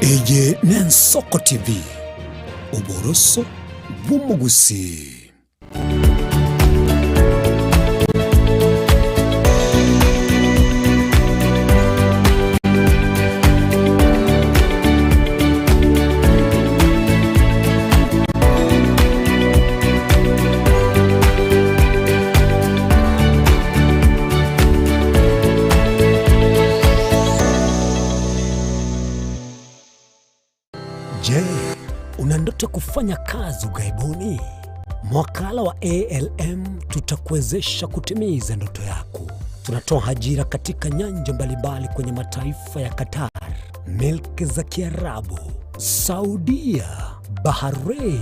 Eye n'Ensoko TV, oboroso bw'omogusii. Je, una ndoto ya kufanya kazi ughaibuni? Mwakala wa ALM tutakuwezesha kutimiza ndoto yako. Tunatoa ajira katika nyanja mbalimbali kwenye mataifa ya Qatar, milki za Kiarabu, Saudia, Bahrain,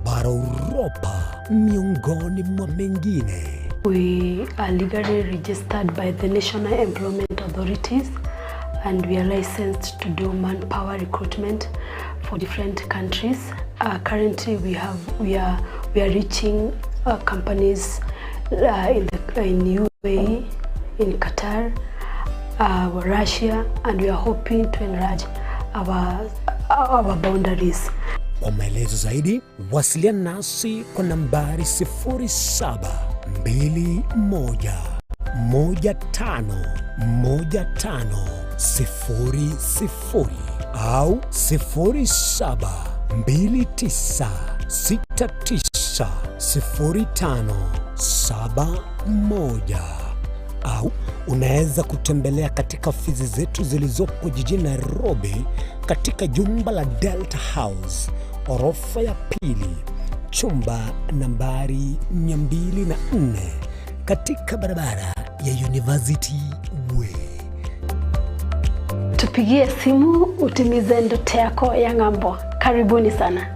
bara Uropa, miongoni mwa mengine. We are legally registered by the National Employment Authorities and we are licensed to do manpower recruitment for different countries. Currently we have we are we are reaching companies in the in UAE, in Qatar, Russia and we are hoping to enlarge our our boundaries. Kwa maelezo zaidi wasiliana nasi kwa nambari 0721 15 15 00 au 0729 69 05 71 au unaweza kutembelea katika ofisi zetu zilizopo jijini Nairobi katika jumba la Delta House orofa ya pili chumba nambari 204 katika barabara ya University Way. Tupigie simu utimize ndoto yako ya ng'ambo. Karibuni sana.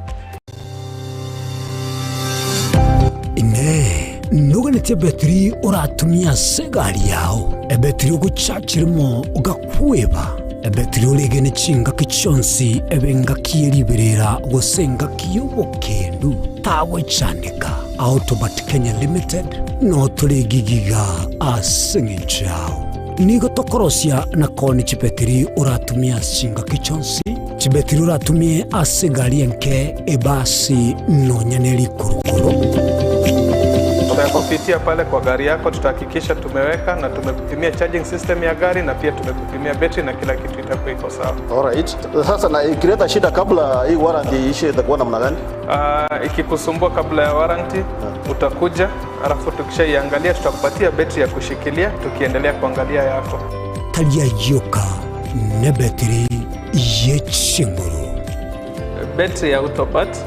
Ine noganete ebetiri oratumia ase egari yao, ebetiri ogochachirimo ogakweba, ebetiri oregene chingaki chionsi ebe engaki ye riberera gose engaki y'obokendu tagochandeka. Autobat Kenya Limited notoregigiga ase eng'encho yao. Nigo tokorosia na koni chibetiri oratumie ase chingaki chionsi, chibetiri oratumie ase egari enke, ebasi, nonya ne rikurukuru. Tutakupitia pale kwa gari yako, tutahakikisha tumeweka na tumekupimia charging system ya gari na pia tumekupimia betri na kila kitu itakuwa iko sawa. Alright. Sasa na ikileta shida kabla hii warranty iishe itakuwa namna gani? Ikikusumbua kabla ya warranty utakuja, alafu tukishaiangalia tutakupatia betri ya kushikilia tukiendelea kuangalia yako. Taria yoka ne betri ye chinguru. Betri ya Autopat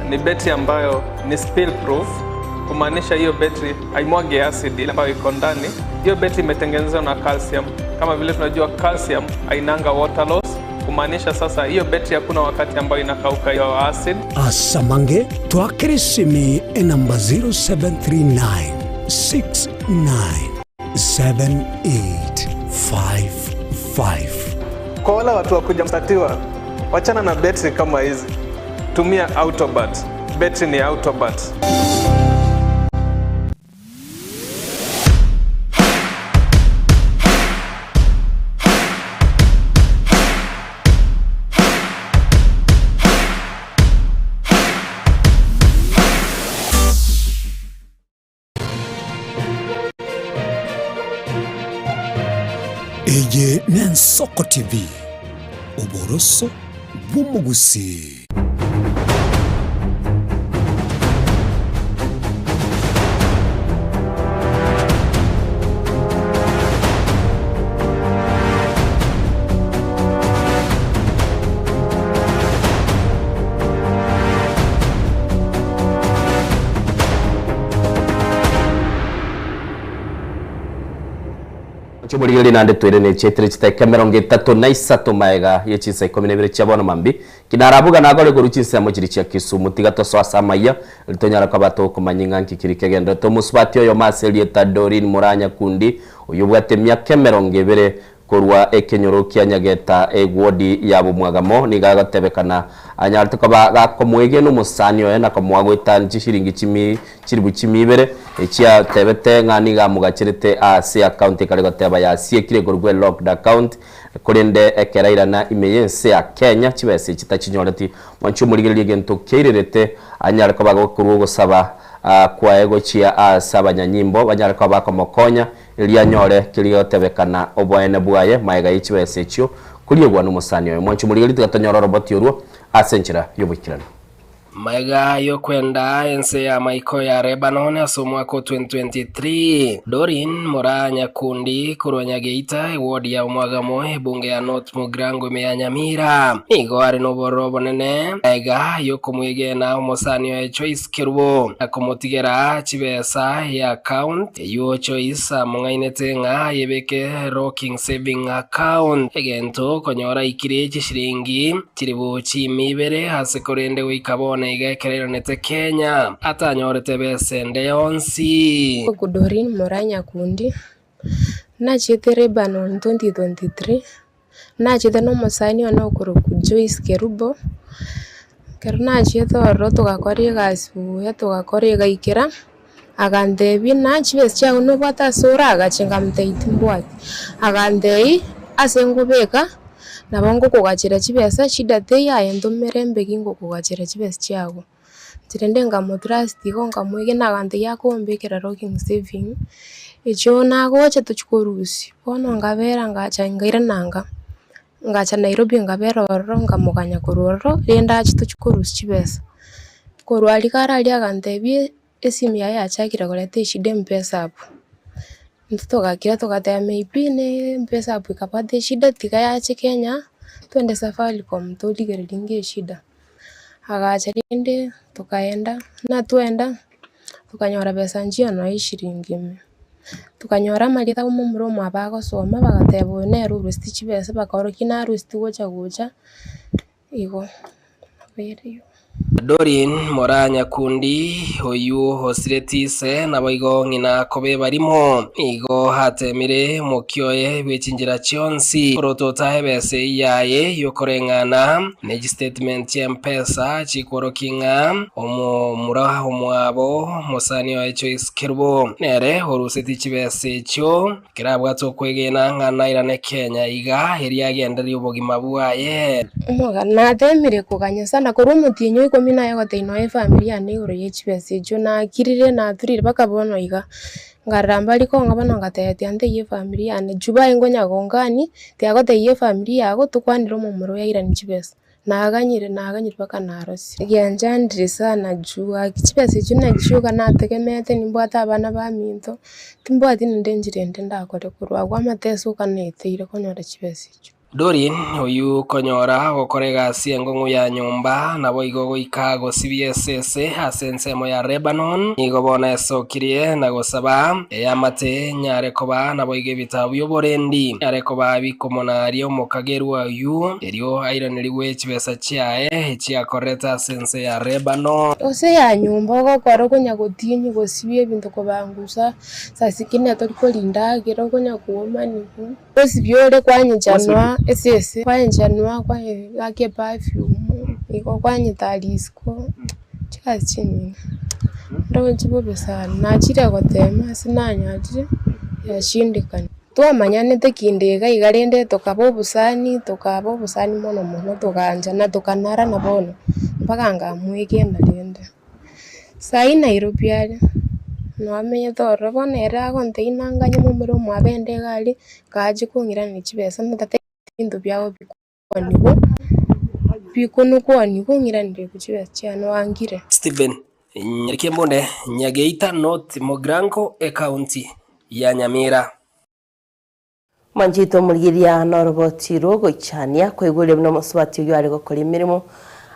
ni betri ambayo ni spill proof, kumaanisha hiyo betri haimwagi acid ile ambayo iko ndani. Hiyo betri imetengenezwa na calcium. Kama vile tunajua calcium hainanga water loss, kumaanisha sasa hiyo betri hakuna wakati ambayo inakauka hiyo acid. Asamange twakere esimi enamba 0739 69 7855. Kwa wale watu wa kuja mstatiwa, wachana na betri kama hizi, tumia Autobat. Betri ni Autobat. Eye n'Ensoko TV, oboroso bw'omogusii. Mwanche omorigereria naende toire ne chietire chitaika 36 maega ye chinsa 12 chia bono mambia, ki narabuga nagore korwa chinsemo chiria chia Kisumu. Tiga tosoe ase amaiya, erio tonyare koba tokomanya ing'a nki keri kegenderete. Omosubati oyomo ase erieta Doreen Muranya Kundi, oyio obwate emiaka 20 korwa ekenyoro kia Nyageta ewodi ya Bomwagamo, nigo agotebekana anyarete koba gakomoegena omosani oye na komoa goetania chishiringi chimi chilifu chimi ibere, echiatebete ng'a nigo amogacherete ase account ekare goteba yasiekire korwa locked account, korende ekero airana ime y'ense ya Kenya chibesa echi tachinyoreti. Mwanche omorigererie egento kiairerete anyare koba gokorwa ogosaba kwaye gochia ase abanyanyimbo banyare koba bakomokonya erio anyore keria gotebekana oboene bwaye maega ye chibesa echio koriegwa nomosani oye. Mwanche omorigererie tiga tonyore oroboti orwo ase enchera y'oboikeranu. Magega y'okwenda ense y'amaiko ya Lebanon ase omwaka o 2023, Doreen Moraa Nyakundi korwa Nyageita, eward ya Omwagamo, ebunge ya North Mugirango ime ya Nyamira, nigo are nobororo obonene magega y'okomwegena omosani oye Joyce Kerubo na komotigera chibesa y'account eyio Joyce among'ainete ng'a ayebeke Rocking Saving Account, egento konyora aikire chishiringi Chilifu chiimi ibere ase korende goika bono iga ekero airanete Kenya, atanyorete besa ende yonsi. Oku Doreen Moraa Nyakundi, Nachiete Lebanon 2023, nachete na omosani one okorokwa Joyce Kerubo, ekero nachiete ororo togakora egasi buya togakora egaikera, agantebia ng'a chibesa chiago nobwate ase oragache nkamotebia timbwati, agantebia ase nkobeka nabo ngokogachera chibesa shida teiyo aye ntomere mbeki ngokogachera chibesa chiago. Inche rende nkamotrust igo nkamoegena agantebia akombekera locking saving, echio nagocha tochia korusia, bono nkabera ngacha nkairana nka, ngacha Nairobi nkabera ororo nkamoganya korwa ororo rende ache tochia korusia chibesa. Korwa aria kare aria agantebia esimu yaye yachakire koreta eshida mpesa app, intwe togakira togateba maybe ne mpesa app ekabwate eshida tiga yache Kenya twende Safaricom torigererie ng'a eshida. Agacha rende tokaenda, buna twaenda tokanyora besa nchiyo nonya eshiringi ime. Tokanyora amarieta ya omomura omwabo agosoma bagateba oyo nere oruseti chibesa bakaorokia naruseti gocha gocha igo. Doreen Moraa Nyakundi, oyio osireti ise, naboigo ng'ina koba ebarimo, nigo ateemire omokia oye bwe chinchera chionsi korotota ebesa eyio yaye y'okoreng'ana ne chistatement chi'M-Pesa chikworokia ng'a omomura omwabo mosani oye Joyce Kerubo nere oruseti chibesa echio. Kerabwate okwegena ng'a nairane Kenya iga, erio agendererie obogima bwaye. Omogano, Nateemire koganya sana korwa omotienyi o ikomi naye gotebia nonya efamiri yane igoro ye chibesa echio, nakirire naturire mpaka bono iga, nkarora mbari kong'a bono ngateba tiga ntebie efamiri yane, juu baye nkonya gongania, tiga gotebia efamiri yago tokwanere omomura oyo airanie chibesa. Naganyire naganyire mpaka narosire. Gianchandire sana juu gaki chibesa echio nachio iga nategemeete nimbwate abana baminto, timbwati naende enchera ende ndakore korwa abwo amateso iga naeteire konyora chibesa echio. Doreen, oyio okonyora gokora egasi engong'u ya nyomba, naboigo goika gosibia esese ase ensemo ya Lebanon, nigo bono esokirie na gosaba eamate nyare koba naboigo ebitabu bi'oborendi, nyare koba bikomonaria omokagerwa oyio. Erio airanerigwe chibesa chiaye echiakorete ase ense ya Lebanoni. Gose ya nyomba ogokora okonya gotinyia gosibia ebinto kobangusa saa zingine tori korinda agere okonya kuomanigwa. Gosibia ore kwanyechanwa esese kwanyechanwa kwanyeka eperfume igo kwanyetara isiko chigasi chinyinge. Ndoche bobe sana nachire gotema ase nanyarire yashindikana. Twamanyanete kinde iga iga rende tokaba obosani, tokaba obosani mono mono togaanchana tokanarana bono, mpaka nkamwegena rende. Sai Nairobi aria, namenyete ororo bono ere agontebia nanganye momura omwabo ende iga aria, kaachia kong'iraneria chibesa ntatebeti ebinto biago bikwanigwa, bikonokwanigwa ong'iranerie chibesa chiane oangire. Stephen Nyarikembunde, Nyageita North Mugirango, Ekaunti ya Nyamira. Mwanchete omorigereria noroboti rw'ogoichania kwaigure buna omosubati oyio are gokora emeremo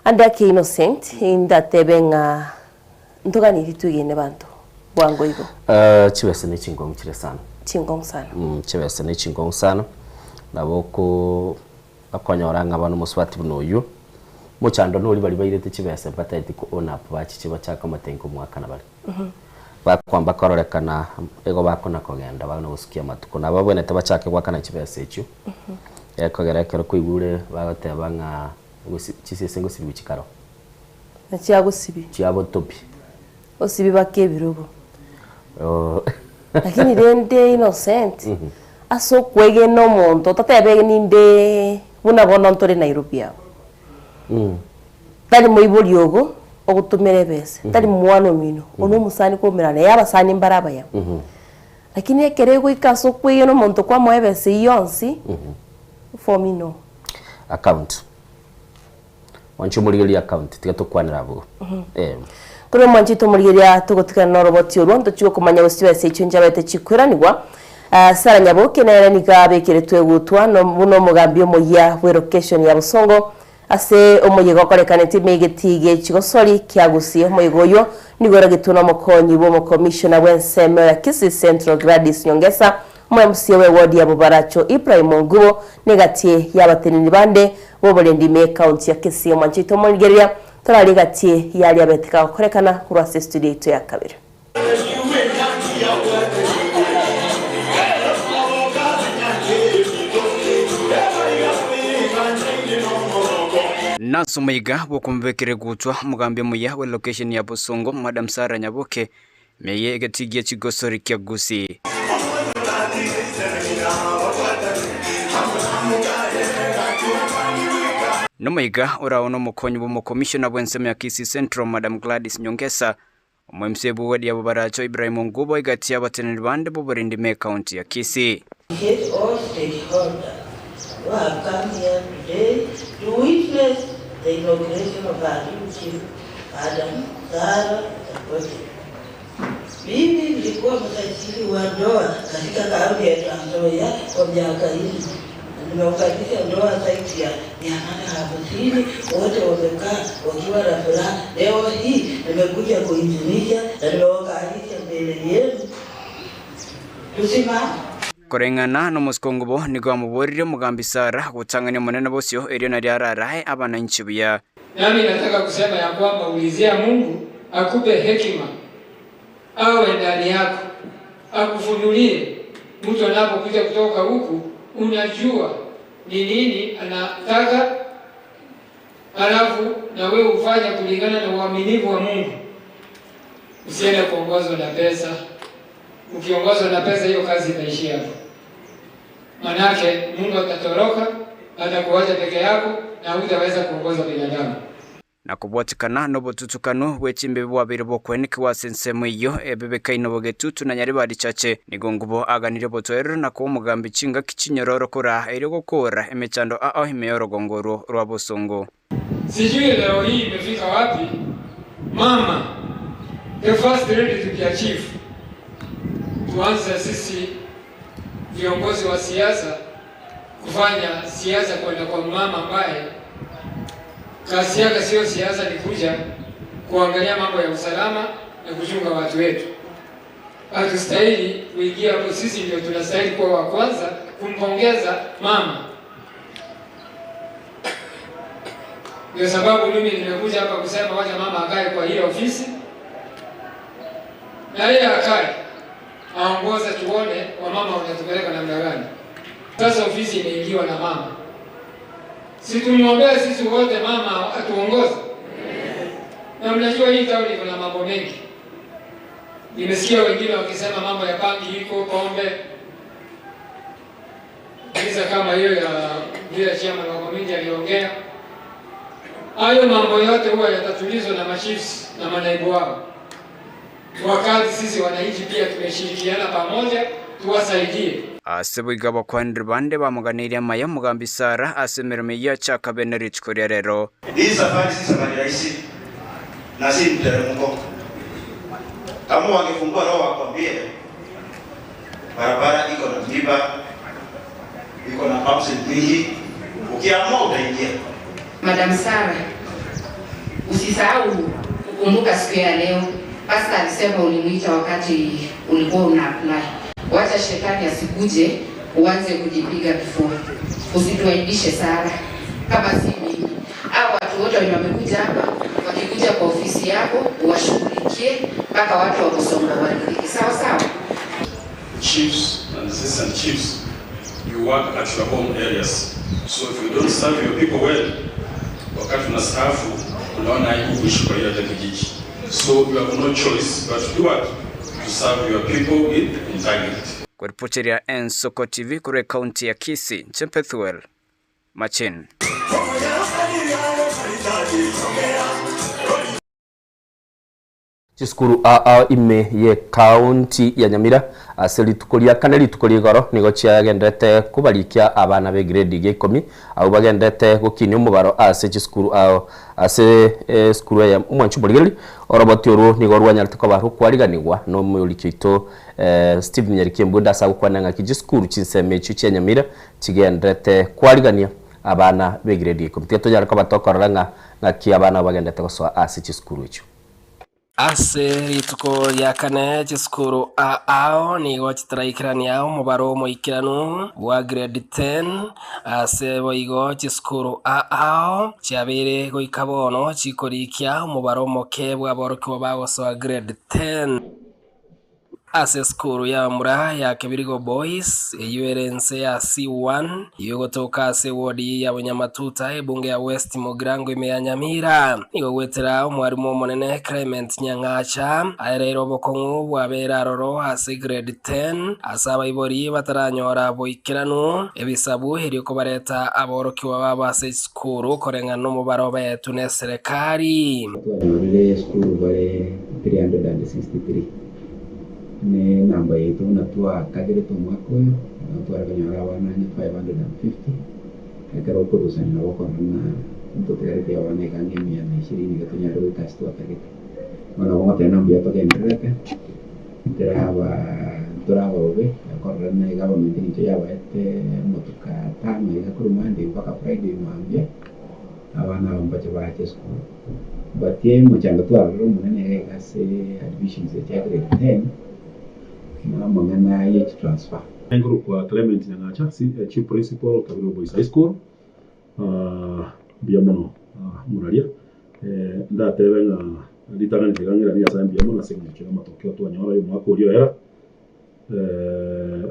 ande ake Innocent indatebe ng'a ntoganirie twegene banto bwango igo. Chibesa ne chingong'u chire sana. Chingong'u sana. Chibesa ne chingong'u sana, nabo oko okonyora ng'a bono omosubati buna oywo, mochando noria baria bairete chibesa mbataeti ko own up bachiche bachake omotengo omwakana bare. Bakwamba kororekana igo bakona kogenda bana gosukia amatuko. Nabo babwenerete bachake goakana chibesa echio, ekogera ekero kwaigure bagoteba ng'a gosi chisese ngosibigwa chikaro. Na chiagosibi. Chiabotobi. Osibi baka ebirogo. Lakini rende Innocent, ase okwegena omonto, otatebe ninde buna bono ntore Nairobi aba. Tari moibori ogo ogotomera ebesa, tari mwana omino, one omosani koumera naye abasani mbare abaya. Lakini ekero egoika ase okwegena omonto kwamoa ebesa eyio yonsi, for me no. Account. Mwanche omorigereria account, tiga tokwanere abwo. Eh. Korwa mwanche tomorigereria togotigana noroboti orwo ntochie gokomanya gose chibesa echio nchabete chikweranigwa. Ah, Sarah Nyaboke nere nigo abekeretwe egutwa no buna omogambi omoyia bw'elocation ya Bosongo ase omoyega okorekanete ime egetii gie chigosori kia Gusii. Omoyega oyio nigo oragetwe nomokonyi bw'omokomishona bw'ensemo ya Kisii Central Gladys Nyongesa, Omo-MCA w'ewodi ya Bobaracho Ibrahim Ongubo negati y'abateneni bande b'oborendi ime y'ecounty ya Kisii. Omwancho oito omorigereria torari egati y'aria abeteka gokorekana korwa ase estudio yaito ya kabere. Nase omoiga bw'okomobekera egutwa omogambi omuya bwe location ya Bosongo Madam Sarah Nyaboke Meye egetigia chigosori kia Gusii. Nomoiga orao nomokonyi bw'omokomishona bw'ensemo ya Kisii Central Madam Gladys Nyongesa, omo-MCA bw'ewadi ya Bobaracho Ibrahim Ongubo egati y'abateneneri bande b'oborendi ime ekaunti ya Kisii. Appreciate all stakeholders who have come here today to witness the inauguration of our new chief, Madam Sarah Nyaboke. Mimi nilikuwa msajili wa ndoa katika kaunti ya Trans Nzoia kwa miaka nne na nimeunganisha ndoa zaidi ya 850, wote wamekaa wakiwa na furaha. Leo hii nimekuja kuidhinisha na nimewakalisha mbele yenu. Tusimame. Koreng'ana nomosike obo nigo amoboririe omogambi Sara gotang'ania Omonene bosio, erio nario ararae abananchi buya. Nami nataka kusema ya kwamba ulizia Mungu akupe hekima, awe ndani yako, akufunulie. Mtu anapokuja kutoka huku, unajua ni nini anataka, alafu na wewe ufanye kulingana na uaminifu wa Mungu. Usiende kuongozwa na pesa. Ukiongozwa na pesa, hiyo kazi itaishia hapo. Manake Mungu atatoroka, atakuacha peke yako na hutaweza kuongoza binadamu. Na kobwatikana nobotutukanu bwe chimbibe bwabeire bokwenekiwa ase ensemo eyio ebebekaine bogetutu na Nyaribari Chache, nigo Ngubo aganirie obotoereru na koa omogambi chingaki chinyororo koraa erio gokoora emechando ao ime y'orogongo orwo rwa bosongo. Sijui leo hii imefika wapi mama the first lady to be a chief. Tuanze sisi viongozi wa siasa kufanya siasa kwenda kwa mama ambaye kazi yake sio siasa, ni kuja kuangalia mambo ya usalama na kuchunga watu wetu. Hatustahili kuingia hapo, sisi ndio tunastahili kuwa wa kwanza kumpongeza mama. Ndio sababu mimi nimekuja hapa kusema wacha mama akae kwa hiyo ofisi na yeye akae aongoze, tuone wamama wanatupeleka namna gani. Sasa ofisi imeingiwa na mama, si tumwombee sisi wote mama atuongoze? Na mnajua hii tauni iko na mambo mengi. Nimesikia wengine wakisema mambo ya bangi iko pombe, visa kama hiyo ya vile chairman wa community aliongea. Hayo mambo yote huwa yatatulizwa na machiefs na manaibu wao, wakati sisi wananchi pia tumeshirikiana pamoja, tuwasaidie. Ase boigo abakwaneri bande bamoganeirie amaya omogambi Sara ase emeremo eyio achakabe ne rituko ria rero. Hii safari si safari rahisi na si mteremko. Kama wangefungua roho wakwambie barabara iko na miba, iko na bumps mingi, ukiamua utaingia. Madam Sara, usisahau kukumbuka siku ya leo. Pastor alisema ulimuita wakati ulikuwa una apply. Wacha shetani asikuje uanze kujipiga kifua. Usituaibishe Sara, kama si mimi au watu wote wenye wamekuja hapa, wakikuja kwa ofisi yako uwashughulikie mpaka watu wa Bosongo waridhike. Sawa sawa. Chiefs and assistant chiefs, you work at your home areas. So if you don't serve your people well, wakati unastaafu unaona aibu kuishi kwa hiyo hata kijiji. So you have no choice but to do what? To serve your people with integrity. Kweripoteria Ensoko TV korwa ekaunti ya Kisii, inche Pethuel Machin. Chisukuru aa ime y'ekaunti ya Nyamira ase rituko ria kane rituko ria igoro nigo chiagenderete kobarikia abana be grade ya ikomi abwo bagenderete gokinia omobaro ase chisukuru ao ase esukuru eye omwanchi omorigereria oroboti orwo nigo rwanyarete koba rokwariganigwa na omoyoriki oito Stephen Nyariki Embunda ase agokwana ng'aki chisukuru chinsemo echio chia Nyamira chigenderete kwarigania abana be grade ya ikomi. Tiga tonyare koba tokorora ng'a ng'aki abana abo bagenderete gosoa ase chisukuru echio. Ase rituko ria kane chisukuru ao nigo chitaraikerania omobaro omoikeranu bwa grade 10, ase boigo chisukuru ao chiabeire goika bono chikorikia omobaro omoke bw'aborokigwa bagosoa grade 10. Ase esukuru y'abamura ya Kebirigo Boys, eyio ere ense ya C1, eyio egotoka ase ewodi ya Bonyamatuta, ebunge ya West Mugirango ime ya Nyamira, nigo goetera omwarimu omonene Clement Nyang'acha aereire obokong'u bwabeire aroro ase grade 10 ase abaibori bataranyora boikeranu ebisabu erio kobareta aborokigwa babo ase chisukuru koreng'ana nomobaro obaetwe neserekari. Twanyorire esukuru bare 363 ne enamba yaito buna twakagerete omwaka oyo, nabo tware konyora abana ang'e 550, ekero okorusania nabo okorora ng'a ntotigareti abana iga ang'e emia na ishirini iga tonyare goika ase twatagete. Bono nabo ngoteba ng'a mbuya togendererete, nteraba ntoraba bobe, okorora ng'a egovernment ninche yabaete amatuko atano iga korwa Monday mpaka Friday mambia, abana aba mbache bache esukuru. But omochando twarorire omonene iga iga ase admissions chia grade 10, na amang'ana ye chitransfer. Nkorokwa Clement Nyang'acha, Chief Principal, Kabirigo Boys High School. Mbuya mono moraria. Ndatebe ng'a ritang'ani tiga ng'iranie Nyasaye mbuya mono ase eng'encho y'amatokeo twanyora y'omwaka oria oera.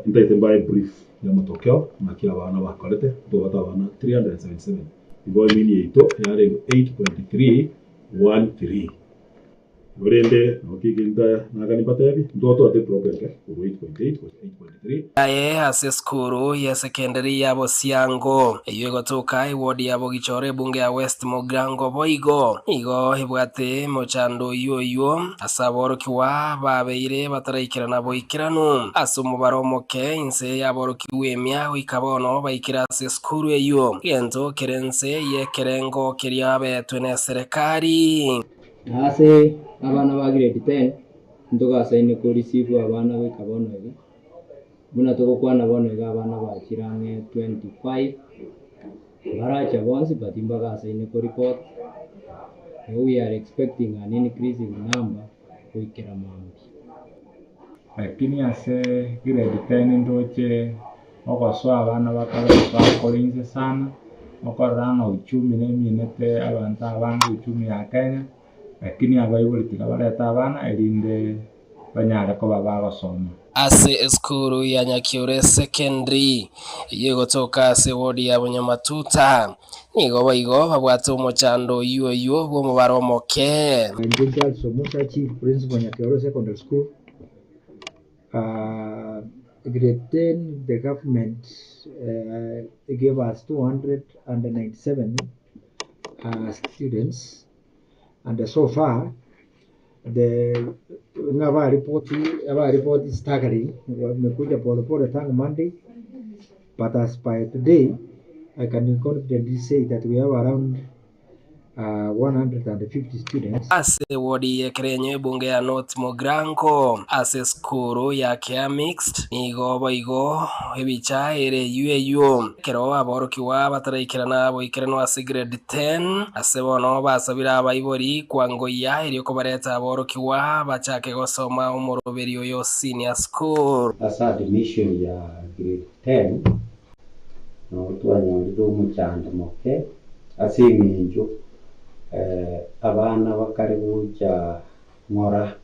Ntaete mbae brief y'amatokeo ng'aki abana bakorete, ntobwate abana 377 igo emini yaito yarenge 8.313. Igo rende nabo ki gento nagani mbatebi, ntotwate drop enke korwa 8.8 gocha 8.3. Aye ase esukuru y'esekenderi ya Bosiango, eyio egotoka eward ya Bogichoro ebunge ya West Mugirango boigo nigo ebwate emochando oyio oyio ase aborokigwa babeire bataraikerana boikeranu ase omobaro omoke inse y'aborokigwa emia goika bono baikire ase esukuru eyio, egento kere inse y'ekerengo keria abetwe neserekari. Na ase abana ba grade 10 ntogasaine ko receive abana goika bono iga, buna togokwana bono iga abana bachire ang'e 25, baracha bonsi but mbagasaine ko report, igo we are expecting an increase in number goikera mambia. Lakini ase grade 10 ndoche ogosoa abana bakare bakore inse sana, okorora ng'a uchumi neminete abanto abange uchumi ya Kenya, lakini abaibori tiga barete abana erinde banyare koba bagosoma. Ase esukuru ya Nyakiure Secondary eyio egotoka ase eward ya Bunyamatuta, nigo boigo babwate omochando oyio oyio bw'omobaro omoke. Inche Charles Omusa, Chief Principal Nyakeoro Secondary School. Grade 10 the government gave us 297 students and so far the ng'a baripoti abaripoti staggering wamekuja polepole tangu Monday but as by today I can confidently say that we have around 150 students. Ase ewodi y'ekerenyo ebunge ya North Mugirango ase esukuru ya Kea Mixed nigo boigo ebicha ere eyio eyio ekero aborokigwa bataraikerana boikeranwa ase grade 10 ase bono basabire abaibori kwangoyia erio kobareta aborokigwa bachake gosoma omoroberi oyo senior school. Ase admission ya grade 10 Nabo twanyorire omochando moke ase eng'encho abana bakare gocha ng'ora,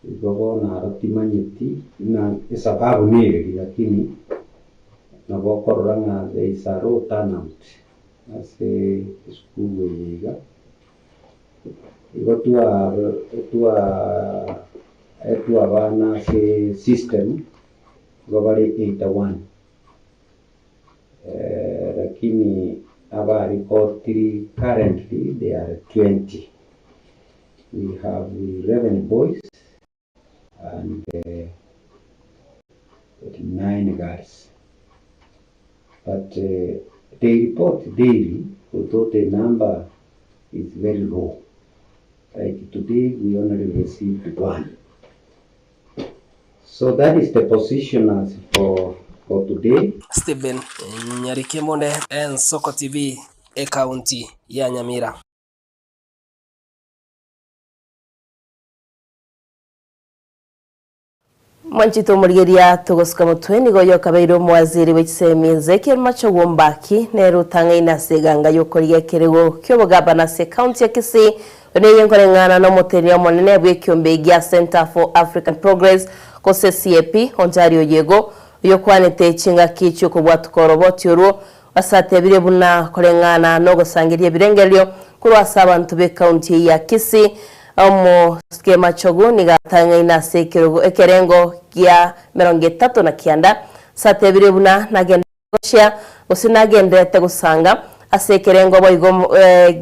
igo bono aro timanyeti ng'a esababu nereri lakini nabo okorora ng'a there is a low turnout ase esukuru eye iga. Igo twa twaetwe abana ase system. Igo bare 81, lakini abaripotiri currently they are 20. We have 11 boys and 9 girls but they report daily although the number is very low like today we only received one. So that is the position as for for today. Stephen Nyarikemone, Ensoko TV, Ekaunti ya Nyamira. Mwanchete omorigeria togosuka motwe nigo oyo okabeire omowaziri bwe chisemi Ezekiel Machogu Ombaki nere otang'aine ase eganga y'okorigia ekerogo ki'obogabana ase ekaunti ya Kisii Oyo neye nkoreng'ana nomotenenia omonene bw'ekiombe gia Centre for African Progress gose CAP Ontario Yego oyokwanete chingaki chi'okobwatuka oroboti orwo ase atebire buna koreng'ana nogosangeria ebirengererio korwa ase abanto b'ekaunti eye ya Kisii Omosike Machogu nigo atang'aine ase ekerogo ekerengo gia 39 ase atebire buna nagende Gochia, gose nagendererete gosanga ase ekerengo boigo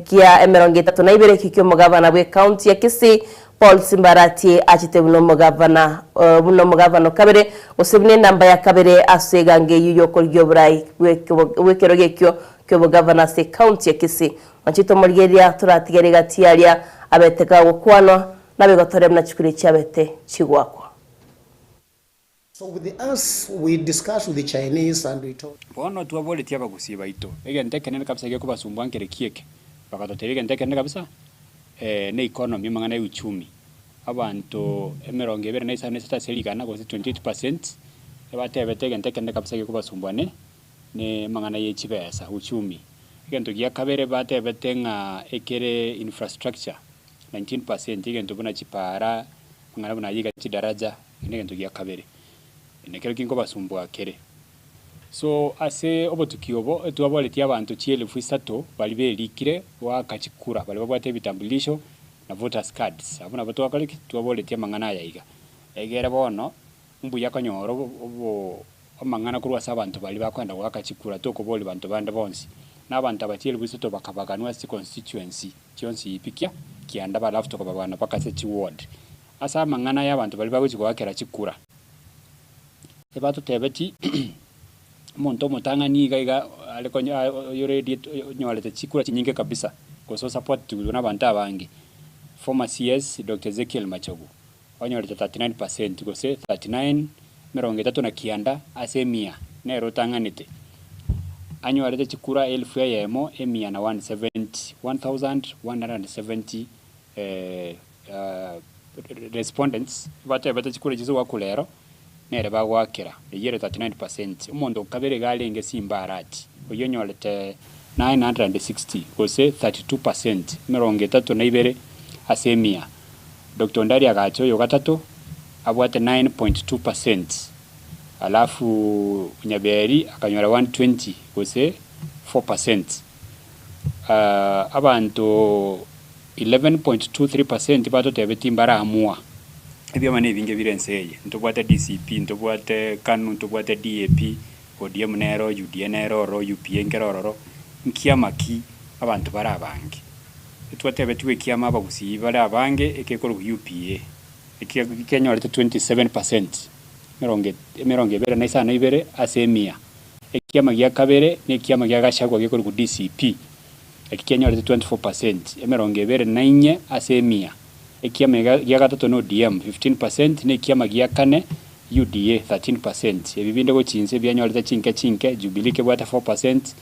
gia 32 ekio ki'omogavana bw'ecounty ya Kisii Paul Simbarati achete buna omogavana buna omogavana o kabere gose buna enamba ya kabere ase egango eyio y'okorigia oborai bw'ekerogo ekio ki'obogavana ase ecounty ya Kisii. Mwanche tomorigereria toratigere egati aria abete kagokwanwa nabegotore buna chikura echiabete chigwakwa. So with us we discussed with the Chinese and we told. Bono twaboretie abagusii baito, egento ekenene kabisa gekobasumbua nkere ki eke? Bagatotebia egento ekenene kabisa ne economy, amang'ana ya uchumi. Abanto emerongo ebere na isano na isato ase rigana gose 28 percent, ebatebete egento ekenene kabisa gekobasumbua ne ne amang'ana ye chibesa, uchumi. Egento gia kabere batebete ng'a ekere infrastructure, 19 percent, egento buna chipara, amang'ana buna ayio iga chidaraja. Eke negento gia kabere, nekero kinkobasumbua kere. So ase obotuki obo etwaboretie abanto chielfu isato baria berikire goaka chikura, baria babwate ebitambulisho na voters cards. Abwo nabo twakora ki? Twaboretie amang'ana aya iga. Egere bono mbuya konyora obo obo amang'ana korwa ase abanto baria bakoenda goaka chikura tokoboria banto bande bonsi. Na abanto aba chielfu isato bakabaganwa ase chiconstituency chionsi pi kia kianda alafu tokababagana mpaka ase chiward. Ase amang'ana y'abanto baria bagochia goakera chikura, ebatotebeti omonto omotang'ani iga iga are konya oyoredi onyorete chikura chinyinge kabisa, gose osapotigwe na abanto abange, former CS Doctor Ezekiel Machogu, onyorete 39 percent gose 39 39 ase emia, nere otang'anete. Anyorete chikura elfu eyemo emia na 170, 1170 respondents batebete chikura echi chigoakwa rero, nere bagoakera, eyio ere 39 percent. Omonto o kabere iga arenge Simba Arati, oyio onyorete 960 gose 32 percent, 32 ase emia. Doctor Ondari agacha oyo gatato, abwate 9.2 percent, alafu Nyaberi akanyora 120 gose 4 percent. Abanto 11.23 percent batotebetie mbaramua. Ebiama nebinge bire ense eye, ntobwate DCP, ntobwate Kanu, ntobwate DAP, ODM nero, UDA nero ororo, UPA nkere ororo, nkiama ki abanto bare abange? Etwatebetigwe ekiama abagusii bare abange ekekorokwa UPA, eki kenyorete 27 percent, emerongo 25 ase emia. Ekiama gia kabere nekiama gia Gachagua gekorokwa DCP. Eki kianyorete 24 percent, emerongo ebere na inye ase emia. Ekiama gia gatato na ODM, 15 percent, na ekiama gia kane, UDA, 13 percent. Ebi binde gochia inse bianyorete chinke chinke, Jubilee kebwate 4 percent,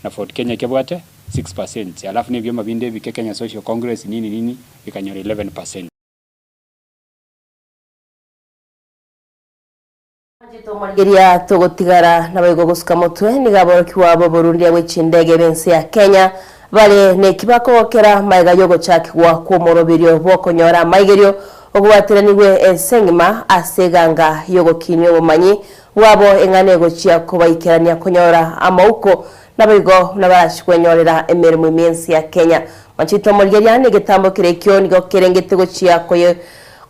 na Ford Kenya kebwate 6 percent. Alafu na ebioma binde ebike Kenya Social Congress nini nini bikanyora 11 percent. Rigereria togotigara naboigo gosuka motwe, nigo aborokigwa b'oborundia bwe chindege b'ense ya Kenya bare neki bakogokera magega y'ogochakigwa kw'omoroberio bw'okonyora amaigerio ogobwateranigwe ense engima ase eganga y'ogokinia obomanyi bwabo eng'ana egochia kobaikerania konyora amauko naboigo buna barachie kwenyorera emeremo ime y'ense ya Kenya. Manchete omorigereria negetambo kere ekio nigo kerengete gochia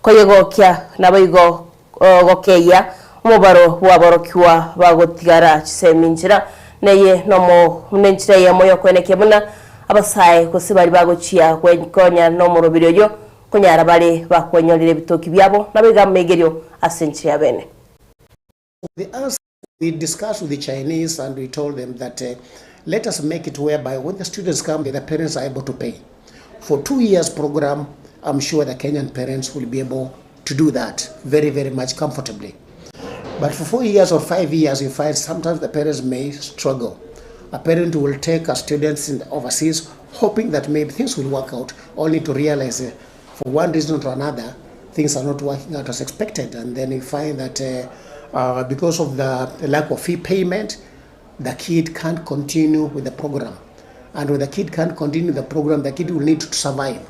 koyegokia naboigo Gokeyia omobaro bw'aborokigwa bagotigara chisemi nchera, neye nomo nenchera eyemo y'okoenekia buna abasae gose baria bagochia gwekonya nomoroberi oyio konyara bare bakwenyorera ebitoki biabo naboigo amaigerio ase enchera ya bene. The us we discussed with the Chinese and we told them that uh, let us make it whereby when the students come, the parents are able to pay. For 2 years program, I'm sure the Kenyan parents will be able to do that very, very much comfortably. But for 4 years or 5 years, you find sometimes the parents may struggle. A parent will take a students in the overseas, hoping that maybe things will work out, only to realize for one reason or another, things are not working out as expected. And then you find that because of the lack of fee payment, the kid can't continue with the program. And when the kid can't continue the program, the kid will need to survive.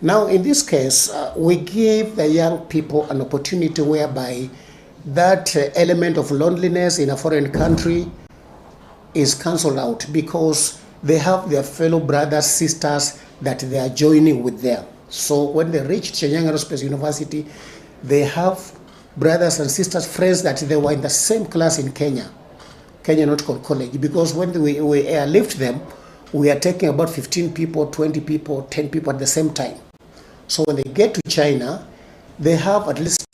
Now, in this case, we give the young people an opportunity whereby that element of loneliness in a foreign country is cancelled out because they have their fellow brothers, sisters that they are joining with them. So when they reach Shenyang Aerospace University, they have brothers and sisters, friends that they were in the same class in Kenya, Kenya Nautical College. Because when we airlift them, we are taking about 15 people, 20 people, 10 people at the same time. So when they get to China, they have at least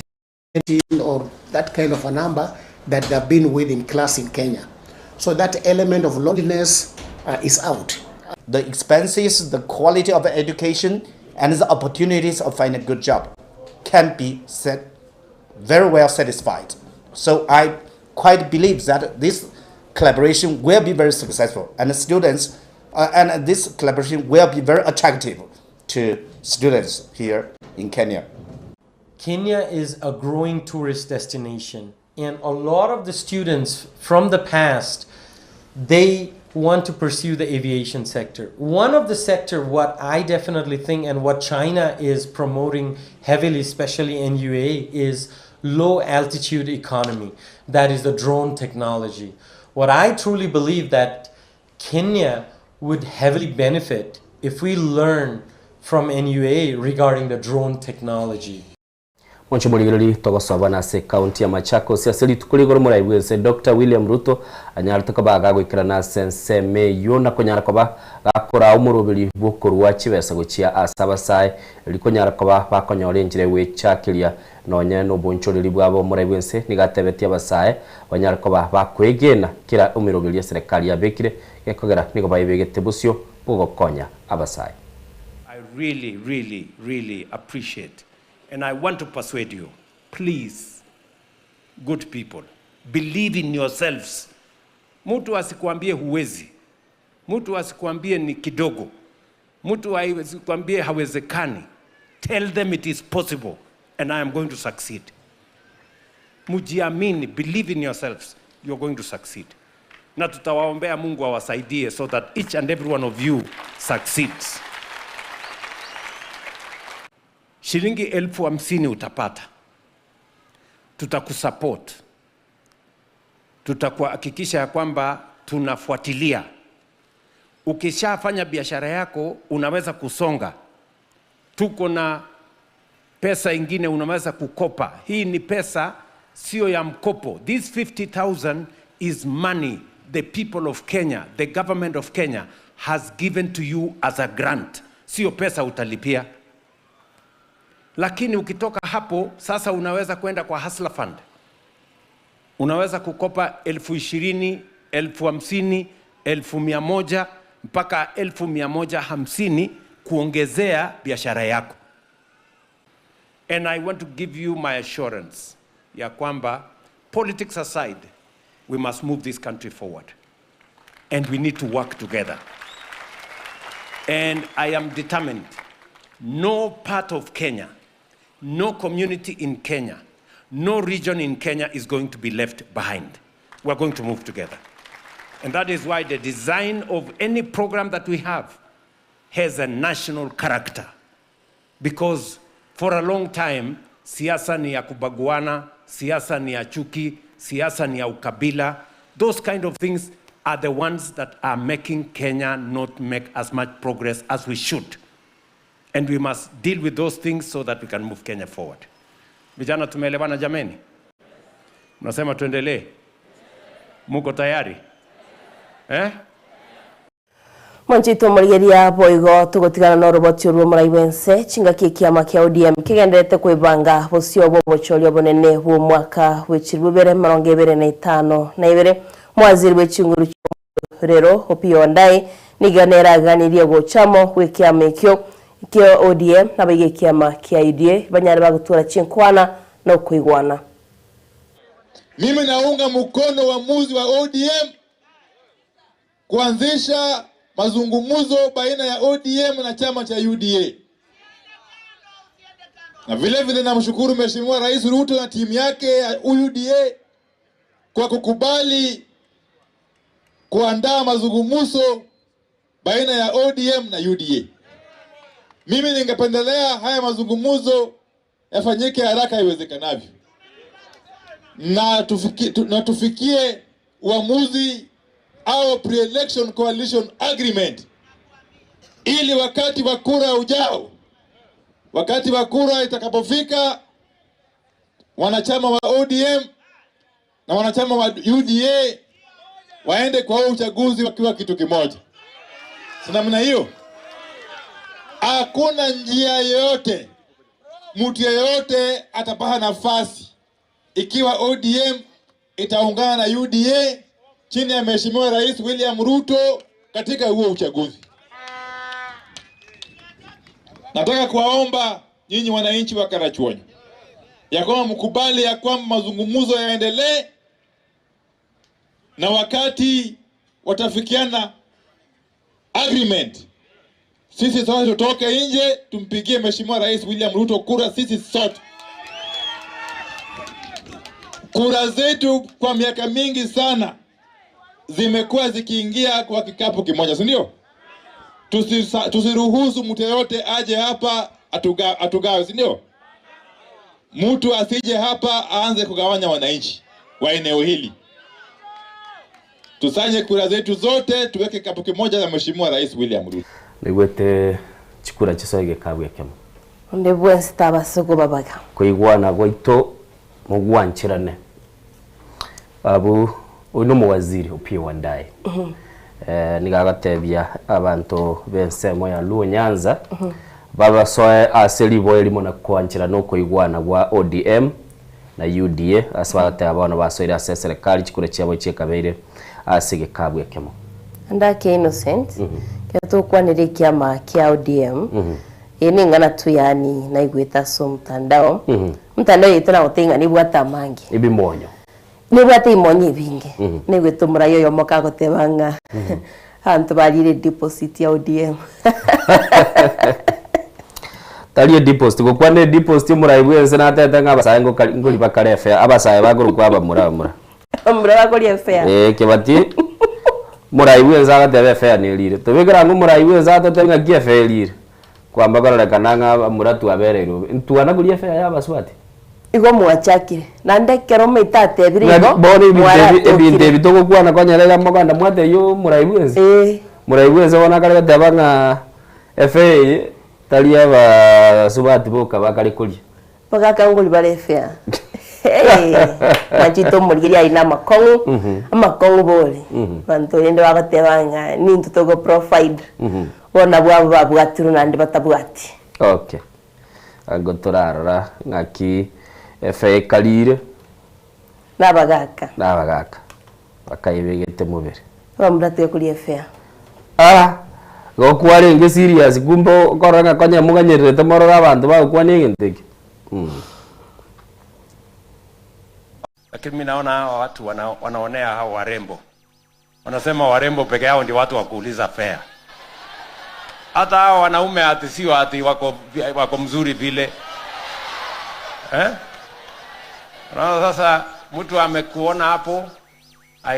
10 or that kind of a number that they've been with in class in Kenya. So that element of loneliness is out. The expenses, the quality of education, and the opportunities of finding a good job can be set very well satisfied. So I quite believe that this collaboration will be very successful, and the students, and this collaboration will be very attractive to students here in Kenya. Kenya is a growing tourist destination, and a lot of the students from the past, they want to pursue the aviation sector. One of the sector what I definitely think and what China is promoting heavily, especially in NUA, is low altitude economy. That is the drone technology. What I truly believe that Kenya would heavily benefit if we learn from NUA regarding the drone technology. Mwancho morigereri togosoba nase county ya Machakos ase rituko rigoro morai bwense Dr. William Ruto anyarete koba gagoikerana ase ensemo eywo na konyara koba gakora omoroberi bwokorwa chibesa gochia ase abasae rikonyara koba bakonyora enchera gwechakeria nonye nobonchoreri bwabo omorai bwense nigatebetie abasae banyare koba bakwegena kera omeroberi ya serikali yabekire gekogera nigo baibegete bosio bogokonya abasae. I really, really, really appreciate, and I want to persuade you, please, good people, believe in yourselves. Mtu asikuambie huwezi, mtu asikuambie ni kidogo, mtu asikuambie hawezekani. Tell them it is possible and I am going to succeed. Mujiamini, believe in yourselves, you're going to succeed. Na tutawaombea Mungu awasaidie so that each and every one of you succeeds. Shilingi 50,000 utapata, tutakusupport, tutakuhakikisha ya kwamba tunafuatilia. Ukishafanya biashara yako unaweza kusonga. Tuko na pesa ingine unaweza kukopa. Hii ni pesa sio ya mkopo. This 50,000 is money the people of Kenya, the government of Kenya has given to you as a grant. Sio pesa utalipia. Lakini ukitoka hapo sasa unaweza kwenda kwa Hustler Fund. Unaweza kukopa 20,000, 50,000, 100,000 mpaka 150,000 kuongezea biashara yako. And I want to give you my assurance ya kwamba politics aside, we must move this country forward. And we need to work together. And I am determined no part of Kenya, no community in Kenya, no region in Kenya is going to be left behind. We're going to move together. And that is why the design of any program that we have has a national character. Because for a long time, siasa ni ya kubaguana, siasa ni ya chuki, siasa ni ya ukabila. Those kind of things are the ones that are making Kenya not make as much progress as we should. And we must deal with those things so that we can move Kenya forward. Vijana tumeelewana jameni? Mnasema tuendelee? Muko tayari? Eh? Mwanchito omorigeria boigo togotigana na oroboti orwo omorai bwense chingaki ekiama kia ODM kegenderete kwebanga bosio bwa obochori obonene bwa omwaka bwe chiribu ibere emerongo ebere na etano na ibere omowaziri bwe chinguru chia rero Opiyo Wandayi nigo neraganirie gochamo bwe ekiama ekio kia ODM nabo iga ekiama kia UDA banyare bagotwara chinkwana na okoigwana. Mimi naunga mkono uamuzi wa ODM kuanzisha mazungumzo baina ya ODM na chama cha UDA. Na vile vile namshukuru Mheshimiwa Rais Ruto na timu yake ya UDA kwa kukubali kuandaa mazungumzo baina ya ODM na UDA. Mimi ningependelea haya mazungumzo yafanyike haraka iwezekanavyo na tufikie uamuzi au pre-election coalition agreement, ili wakati wa kura ujao, wakati wa kura itakapofika, wanachama wa ODM na wanachama wa UDA waende kwa huo uchaguzi wakiwa kitu kimoja. Si namna hiyo? Hakuna njia yoyote, mtu yeyote atapata nafasi ikiwa ODM itaungana na UDA chini ya Mheshimiwa Rais William Ruto katika huo uchaguzi. Nataka kuwaomba nyinyi wananchi wa Karachuonyo ya kwamba mkubali ya kwamba mazungumzo yaendelee, na wakati watafikiana agreement, sisi sote tutoke nje tumpigie Mheshimiwa Rais William Ruto kura, sisi sote. Kura zetu kwa miaka mingi sana zimekuwa zikiingia kwa kikapu kimoja, si ndio? Tusiruhusu mtu yeyote aje hapa atugawe, si ndio? Mtu asije hapa aanze kugawanya wananchi wa eneo hili. Tusanye kura zetu zote tuweke kikapu kimoja na Mheshimiwa Rais William Ruto. Nigwete chikura chisoe gekabu ekemo. Onde bwensi tabase kobabaga. Koigwana gwaito mogwancherane. Abu oyo nomowaziri Opiyo Wandayi. Niga agatebia abanto b'ensemo ya Luo Nyanza babasoe ase riboe rimo na kwancherana okoigwana gwa ODM na UDA ase bagateba bono basoire ase eserekari chikura chiabo chiekabeire ase egekabu ekemo. Ndake Innocent kero tokwanire ekiama kia ODM eye neng'ana tu yaani naigwete ase omotandao omotandao yaito nagotebia ng'a nibwate amange Ebimonyo. Nibwate ebimonyo ebinge naigwete omorai oyomo kagoteba ng'a abanto barire deposit ya ODM. Tari edeposit gokwana edeposit omorai bwense natete ng'a abasae ngori bakare efea abasae bagorokwa abamura abamura. Abamura bakoria efea. Eh kebati morai bwense agateba efea nerire tobekera ng'o omorai bwense atotebie ng'aki efea erire kwamba kororekana ng'a abamura twabereirwe ntwana koria efea ya abaswati. Igo mwachakire naende ekero omoito atebire igo Bono ebinto ebinto mwaratokire. ebi togokwana konyora iga moganda mwatebia omorai bwense morai bwense bono akare goteba ng'a efea eye tari abasubati boka bakare koria. Bagaka ngori bare efea mwanchete omorigeria aye na amakong'u amakong'u bori abanto rende bagoteba ng'a ninto togo provide bono nabwo abo babwatirwe naende batabwati. Okay. Ango torarora ng'aki efea ekarire Na abagaka. Na abagaka. Bakaibegete mobere. Abamura tiga koria efea. Ah, igo kwarenge serious kumbe okorora ng'a konya moganyererete morore abanto bagokwana egento ekio mm. Lakini mimi naona hawa watu wana, wanaonea hao warembo, wanasema warembo peke yao ndio watu wa kuuliza fare. Hata hao wanaume ati sio ati wako, wako mzuri vile eh? Unaona sasa, mtu amekuona hapo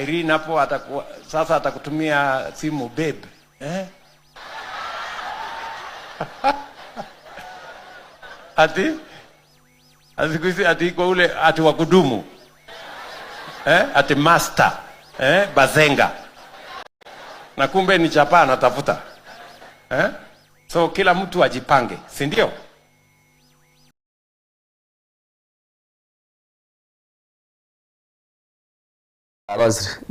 Irene hapo ataku, sasa atakutumia simu babe eh? ati ati siku hizi ati iko ule ati wa kudumu eh? ati master eh? bazenga na kumbe ni chapaa anatafuta eh? So kila mtu ajipange, si ndio?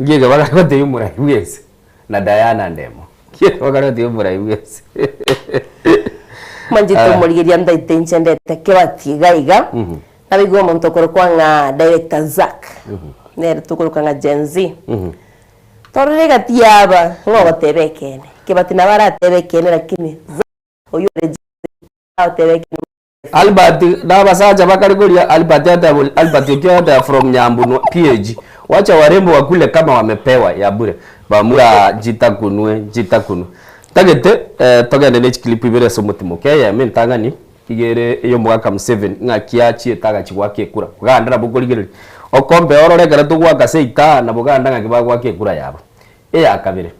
Ngiege bakare gotebia omorai bwensi na Diana Ndemo. Ngiege bakare gotebia omorai bwensi. Mwanchete Ah. omorigeria ntaite inche ndete kebati iga iga nabaigwa omonto okorokwa ng'a director Zack nere tokoroka ng'a Gen Z torore egati yaba ng'a ogoteba ekeene kebati nabo aratebe ekeene lakini Zack oywo ore Gen Z agoteba ekeene. Albert na abasacha bakare koria Albert ateba Albert okio ateba from Nyambunwa PAG wacha warembo wakule kama wamepewa ya bure bamura nchitakunwe nchitakunwe ntagete eh, togende ne chiclip ibere ase omotimo okay eyemo entang'ani igere eye omogaka Museveni ng'aki achiete agachia goaka ekura boganda nabo okorigereria okombe orore ekero togoaka seita na boganda ng'aki bagoaka ekura yabo. Eya kabere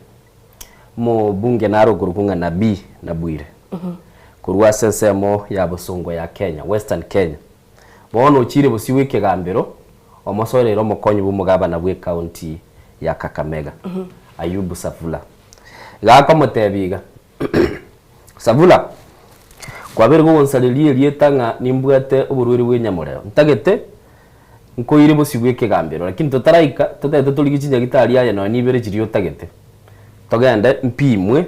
Omobunge nare okorokwa ng'a Nabii Nabwire, korwa ase ensemo ya bosongo ya Kenya, Western Kenya, bono ochiire bosio bw'ekegambero, omosoerere omokonyi bw'omogabana bw'ecounty ya Kakamega, Ayubu Savula. Iga akomotebia iga, Savula, kwabeire kogonsareria erieta ng'a nimbwate oborwaire bw'enyamorero, ntagete nkoire bosio bw'ekegambero, lakini totaraika, totagete torigie chinyagitari aye nonya nibere chiria otagete. Togende mpimwe,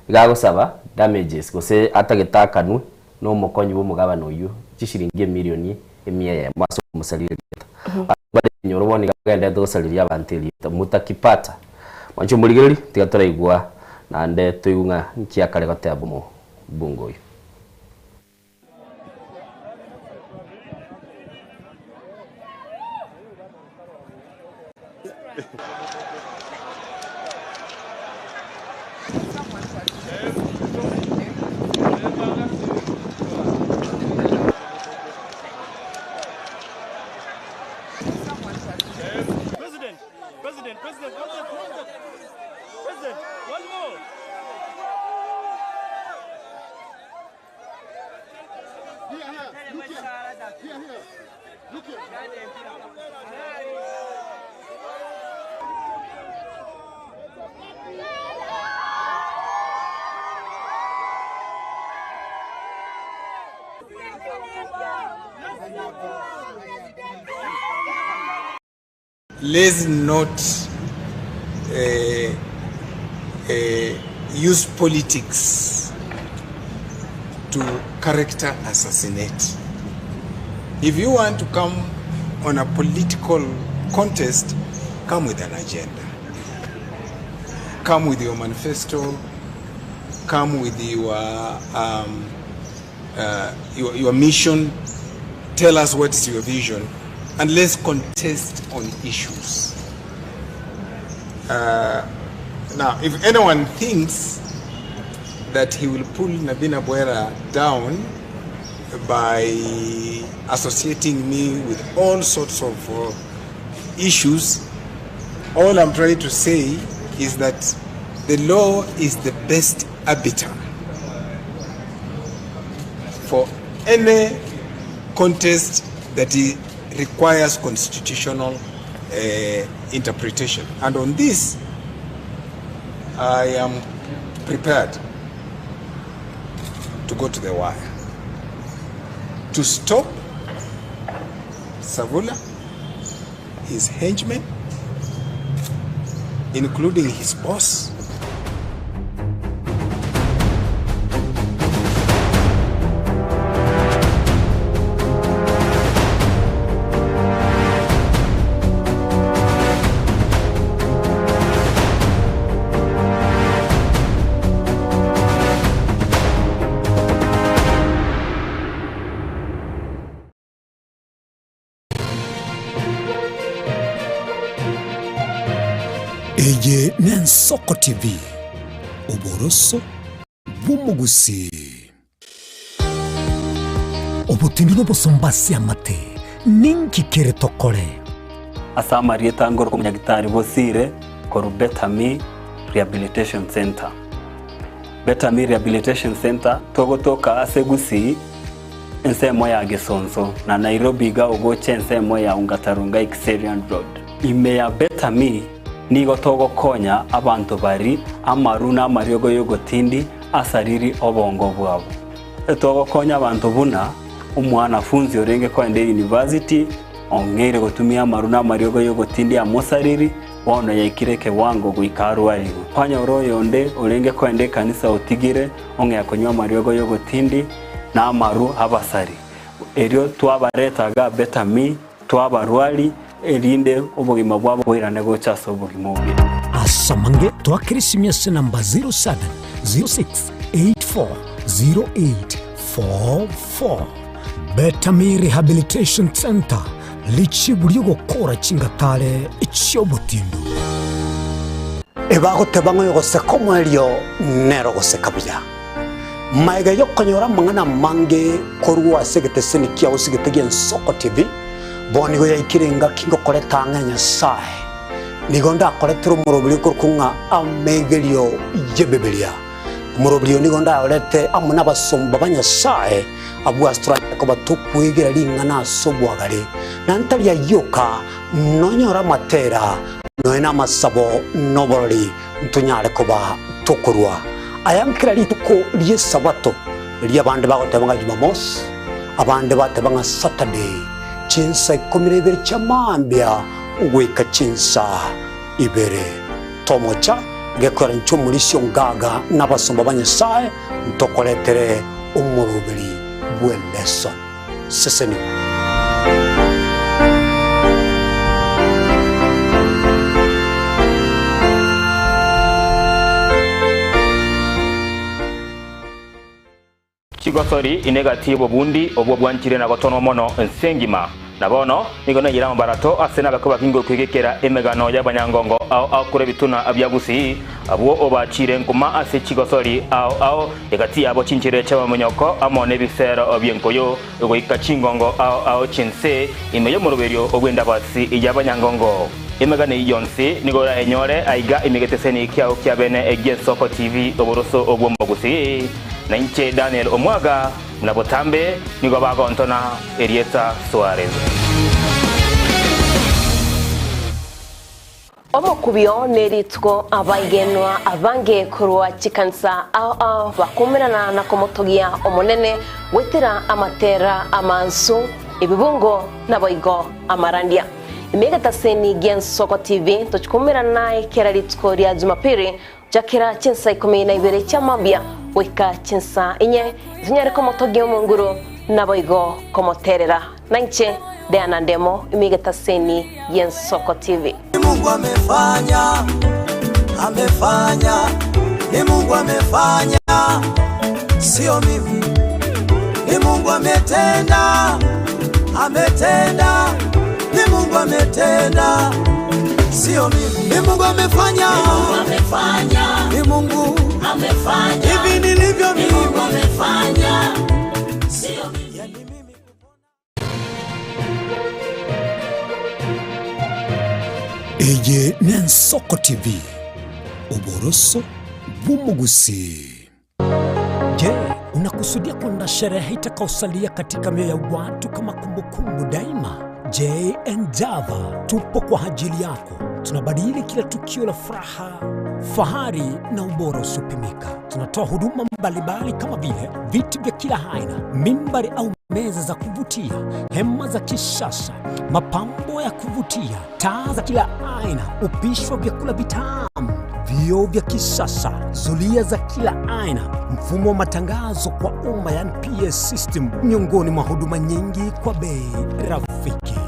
iga agosaba damages gose atagete akanwe na omokonyi bw'omogabana oyio chishiringi emilioni emia eyemo ase okomosaria erieta. Abanto bare ebinyoro bono iga bagenderete gosareria abanto erieta. Mutakipata. Mwanche omorigereria, tiga toraigwa naende toigwe ng'a nki akare goteba omobunge oyio. President, President, President, President, President, one more. Let's not uh, uh, use politics to character assassinate. If you want to come on a political contest, come with an agenda. Come with your manifesto, come with your, um, uh, your, your mission, tell us what is your vision, and let's contest on issues. Uh, now, if anyone thinks that he will pull Nabina Buera down by associating me with all sorts of uh, issues, all I'm trying to say is that the law is the best arbiter for any contest that requires constitutional uh, interpretation. And on this, I am prepared to go to the wire to stop Savula, his henchmen, including his boss. Eye n'Ensoko TV, oboroso bw'omogusii. Obotindi n'obosomba ase amate, ninki kere tokore? Ase amarieta ngoro omonyagitari Bosire korwa Betami Rehabilitation Centre. Betami Rehabilitation Centre togotoka ase Gusii ensemo ya Gesonso na Nairobi iga ogocha ensemo ya Ongata Rongai Kiserian Road. Ime ya Betami nigo togokonya abanto bari amaru na amariogo y'ogotindi asariri obongo bwabo. Togokonya abanto buna omwanafunzi orenge koenda eyunivasiti ong'eire gotumia amaru na amariogo y'ogotindi amosariri bono yaikire ekewango goika arwarigwe. Kwanyora oyonde orenge koenda ekanisa otigire ong'ea konywa amariogo y'ogotindi na amaru abasari. Erio twabareta iga Betami, twabarwari, erinde obogima bwabo boirane gocha ase obogima obuya. Ase amange twakera esimi ase enamba 0706840844. Betami Rehabilitation Centre, richibu ri'ogokora chingatare chi'obotindu. Ebagoteba ng'a oyogoseka omoerio nere ogoseka buya. Magega y'okonyora amang'ana amange korwa ase egeteseni kiao ase egete gi'Ensoko TV, bono nigo yaikire engaki ngokoreta ang'e Nyasae. Nigo ndakoretere omoroberio okorokwa ng'a Amegerio y'Ebibilia. Omoroberio oyo nigo ndayorete amo nabasomba ba Nyasae, abwo ase toranyare koba tokwegera ring'ana ase obwagare, na ntari ayio oka, nonyore amatera, nonya namasabo, na oborori, ntonyare koba tokorua aya nkera rituko ri'Esabato, erio abande bagoteba ng'a Jumamosi, abande bateba ng'a Saturday, chinsa ikomi na ibere chia mambia goika chinsa ibere. Tomocha gekora inche omorisia ongaga na abasomba ba Nyasae ntokoretere omoroberi bw'eleson. Sesenigwa. Chigosori ine egati y'obobundi obwo bwanchire na gotonwa mono ense engima. Na bono nigo naiyire amabarato ase nabakwe bakinge okwegekera emegano y'abanyangongo ao ao korwa ebituna bia Gusii, abwo obachiire nkuma ase chigosori ao ao, egati yabo chinchera chi'amamonyoko amo nebisero bi'enkoyo, goika chingongo ao ao chi'ense ime y'omoroberio bw'endabasi y'abanyangongo. Emegano eyio yonsi nigo orayenyore aiga ime egeteseni kiao kia bene gi'Ensoko TV oboroso bw'Omogusii. Na inche Daniel Omwaga, buna botambe nigo bagontona erieta Suarez. Omokubio nerituko abaigenwa abange korwa chikanisa ao ao bakumerana na komotogia Omonene goetera amatera amansu, ebibungo naboigo amarandia. Ime egetaseni gi'Ensoko TV tochikumerana naye kera rituko ria Jumapili Chakera chinsa ikomi na ibere chia mambia goika chinsa inye, tonyare komotogia Omonguru, naboigo komoterera. Nainche Diana Ndemo, ime egetaseni gi'Ensoko TV. Ni Mungu amefanya, amefanya, ni Mungu amefanya, sio mimi. Ni Mungu ametenda, ametenda, ni Mungu ametenda, sio mimi. Ni Mungu amefanya, Ni Mungu amefanya, ni Mungu amefanya, hivi nilivyo ni mimi. Mungu amefanya, sio mimi. Eye n'Ensoko TV, oboroso bw'omogusii. Je, unakusudia kwenda sherehe itakaosalia katika mioyo ya watu kama kumbukumbu daima? JN Java tupo kwa ajili yako. Tunabadili kila tukio la furaha, fahari na ubora usiopimika. Tunatoa huduma mbalimbali kama vile viti vya kila aina, mimbari au meza za kuvutia, hema za kisasa, mapambo ya kuvutia, taa za kila aina, upishi wa vyakula vitamu, vioo vya kisasa, zulia za kila aina, mfumo wa matangazo kwa umma, yani PA system, miongoni mwa huduma nyingi kwa bei rafiki.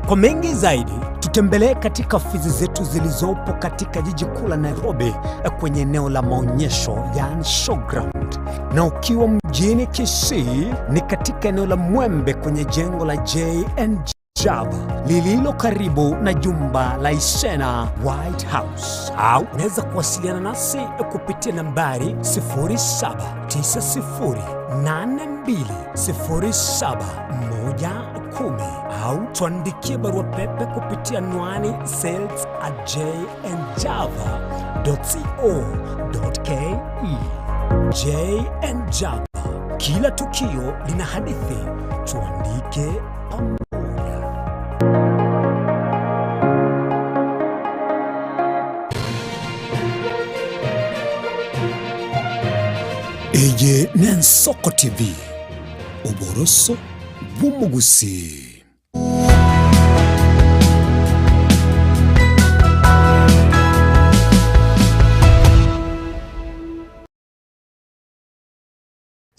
Kwa mengi zaidi, tutembelee katika ofisi zetu zilizopo katika jiji kuu la Nairobi kwenye eneo la maonyesho yani showground, na ukiwa mjini Kisii ni katika eneo la Mwembe kwenye jengo la J&J. Java lililo karibu na jumba la Isena White House, au unaweza kuwasiliana nasi kupitia nambari 0790820710 au tuandikie barua pepe kupitia anwani sales at jnjava.co.ke. JN Java, kila tukio lina hadithi, tuandike pamoja. Eye n'Ensoko TV, oboroso bw'omogusii.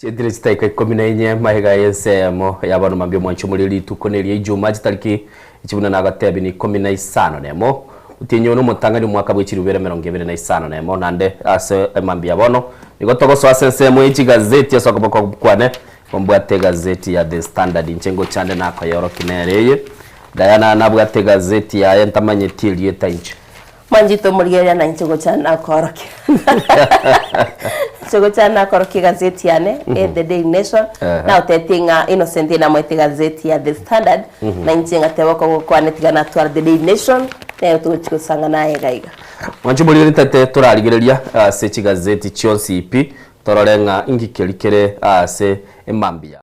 Chietire chitaika ikomi na inye magega y'ensemo ya bono mambia omwancho more rituko neria ijuma chitariki chibuna nagotebi ni ikomi na isano nemo otienyi one omotang'ani omwaka bwe chilifu ibere emerongo ebere na isano nemo naende ase emambia ya bono nigo togosoa ase ensemo ye chigazeti ase okoboko kwane ombwate egazeti ya The Standard inche ngochande nakoyorokia nere eye Diana nabwate egazeti yaye ntamanyeti erieta inche. Mwanchete omorigereria na inche gocha nakorokia. Inche gocha nakorokia egazeti yane e The Daily Nation nagotetie ng'a Innocent namoete egazeti ya The Standard na inche ngateba okoboko kwane tiga natwara The Daily Nation nero togochi gosang'ana aye iga iga. Mwanche omorigereria ntete torarigereria ase chigazeti chionsi pi torore ng'a inki keri kere ase emambia.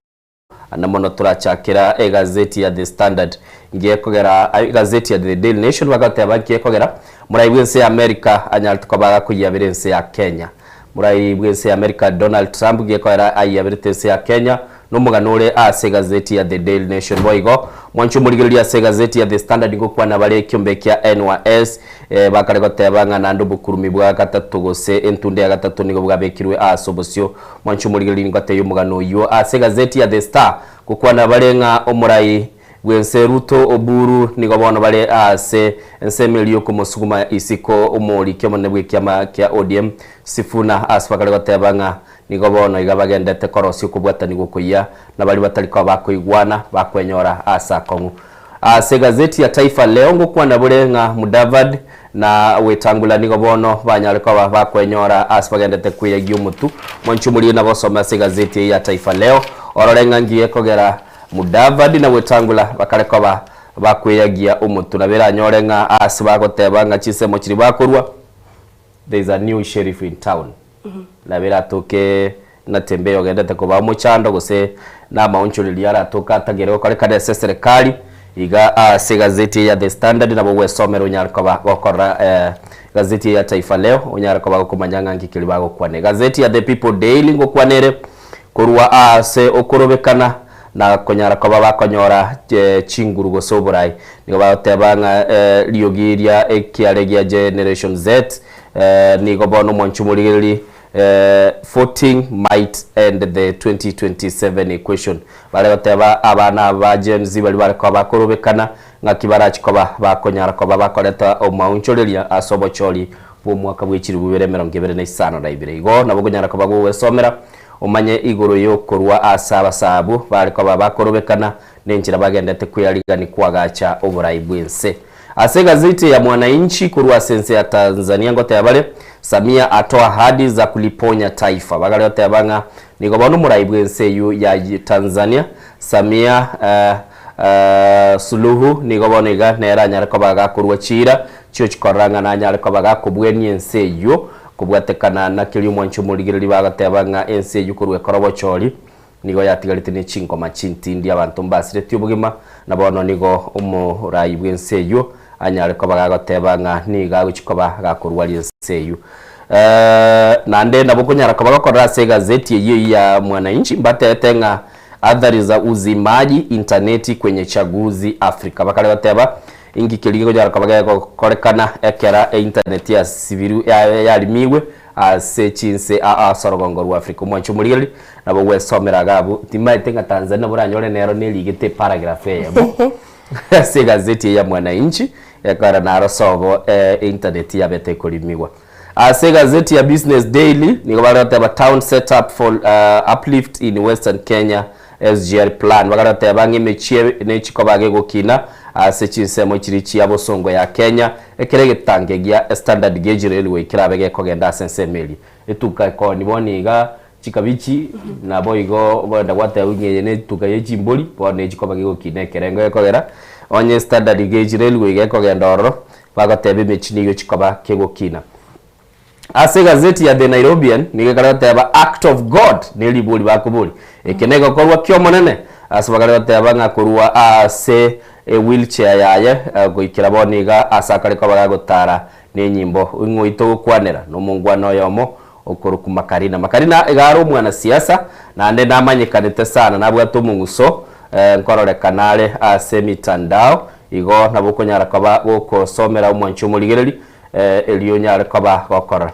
Na mono torachakera egazeti ya The Standard ngiekogera egazeti ya The Daily Nation bagoteba nkiekogera morai bw'ense ya America anyarete koba agakoyiabera ense ya Kenya. Morai bw'ense ya America Donald Trump ngiekogera ayiaberete ense ya Kenya nomogano ore ase egazeti ya The Daily Nation. Boigo mwanche omorigereria ase egazeti ya The Standard ngokwana bare ekiombe kia NYS Bakare goteba ng'a naende obokurumi bwa gatato gose entunda ya gatato nigo bwabekirwe aase obosio. Mwanche omorigereria ningotebie omogano oyio ase egazeti ya The Star gokwana bare ng'a omorai bw'ense Ruto Oburu nigo bono bare aase ensemo eria yokomosuguma isiko omoriki omonene bw'ekiama kia ODM Sifuna ase bakare goteba ng'a nigo bono iga bagendete korosia okobwatanigwa okoyia na baria batari koba bakoigwana bakwenyora aase akong'u. Ase egazeti ya Taifa Leo ngokwana bore ng'a Mudavadi na Wetangula nigo bono banyare koba bakwenyora ase bagendete kweyagia omotu. Mwanche omorire nabo osome ase egazeti eye ya Taifa Leo orore ng'a ngiya ekogera Mudavadi na Wetangula bakare koba bakweyagia omotu. Nabo eranyore ng'a ase bagoteba ng'a chinsemo chiria bakorwa there is a new sheriff in town. Nabo eratoke Natembeya ogendete kobaa omochando gose namaonchoreria aratoke atagere gokorekana ase eserekari. Iga ase egazeti eye ya The Standard nabo ogwesomera onyare koba gokorora egazeti eye ya Taifa Leo onyare koba gokomanya ng'a nki keria bagokwana. Egazeti ya The People Daily ngokwana ere korwa ase okorobekana na konyara koba bakonyora chinguru gose oborai. Nigo bagoteba ng'a riogi ria ekiare gia Generation Z nigo bono omwanchi omorigereria Voting might end the 2027 equation. Bare goteba abana aba ba Gen Z baria bare koba bakorobekana ng'aki barachi koba bakonyara koba bakoreta omaonchoreria ase obochori bw'omwaka bwe chilifu ibere emerongo ebere na isano na ibere. Igo nabo okonyara koba gogwesomera omanye igoro y'okorwa ase abasaabwo bare koba bakorobekana nenchera bagendete kwearigani koagacha oborai bw'ense. Ase egazeti ya Mwananchi korwa ase ense ya Tanzania ngoteba bare, Samia atoa ahadi za kuliponya taifa. Bagare goteba ng'a nigo bono omorai bw'ense eyio ya Tanzania Samia Suluhu nigo bono iga nere anyare koba gakorua chiira chiochikorora ng'a nanyare koba gakobwenia ense eyio kobwatekana na keria omwanchi omorigereria bagoteba ng'a ense eyio korwa ekero obochori Nigo yatigarete ne chingoma chintindi abanto mbasiretie obogima, na bono nigo omorai bw'ense eyio anyare koba gagoteba ng'a nigo agochia koba gakorwaria ense eyio. Naende nabo okonyara koba gokorora ase egazeti eyio eyio ya Mwananchi mbatebete ng'a athari za uzimaji intaneti kwenye chaguzi Afrika. Bakare goteba inki keria gekonyara koba gegokorekana ekero eintaneti yasibirwe yarimigwe Ase chinse aa ase orogongo rwa Afrika. Omwancho omorigereria nabo ogwesomera iga abwo, timaete ng'a Tanzania nabo oranyore nero nerigete eparagraph eyemo ase egazeti eye ya Mwananchi ekogera naro sobo eintaneti yabete ekorimigwa. Ase egazeti ya Business Daily nigo bare goteba town set up for uplift in western Kenya. SGR plan. Bakare goteba ng'a emechie nechikoba gegokina ase chinsemo chiria chia bosongo ya Kenya, ekero egetange gia Standard Gauge Railway kerabe gekogenda ase ensemo eria. Etuka ekoni bono iga chikabichi, naboigo ogenda gwatebwa ng'a eye netuka ye chimbori, bono nechikoba gegokina ekerengo gekogera onye Standard Gauge Railway gekogenda ororo, bagoteba emechie nigo chikoba kegokina. Ase egazeti ya The Nairobian nigo ekare goteba Act of God ne ribori bakoboria. Eke negokorwa ki'Omonene ase bakare goteba ng'a korwa ase ewheelchair yaye goikera bono iga ase akare koba gagotara nenyimbo. Ing'o oito gokwanera nomongwana oyomo okorokwa Makarina. Makarina iga are omwanasiasa naende namanyekanete sana nabwate omong'uso nkororekana are ase emitandao igo nabo okonyara koba gokosomera omwanchi omorigereri erio onyare koba gokora.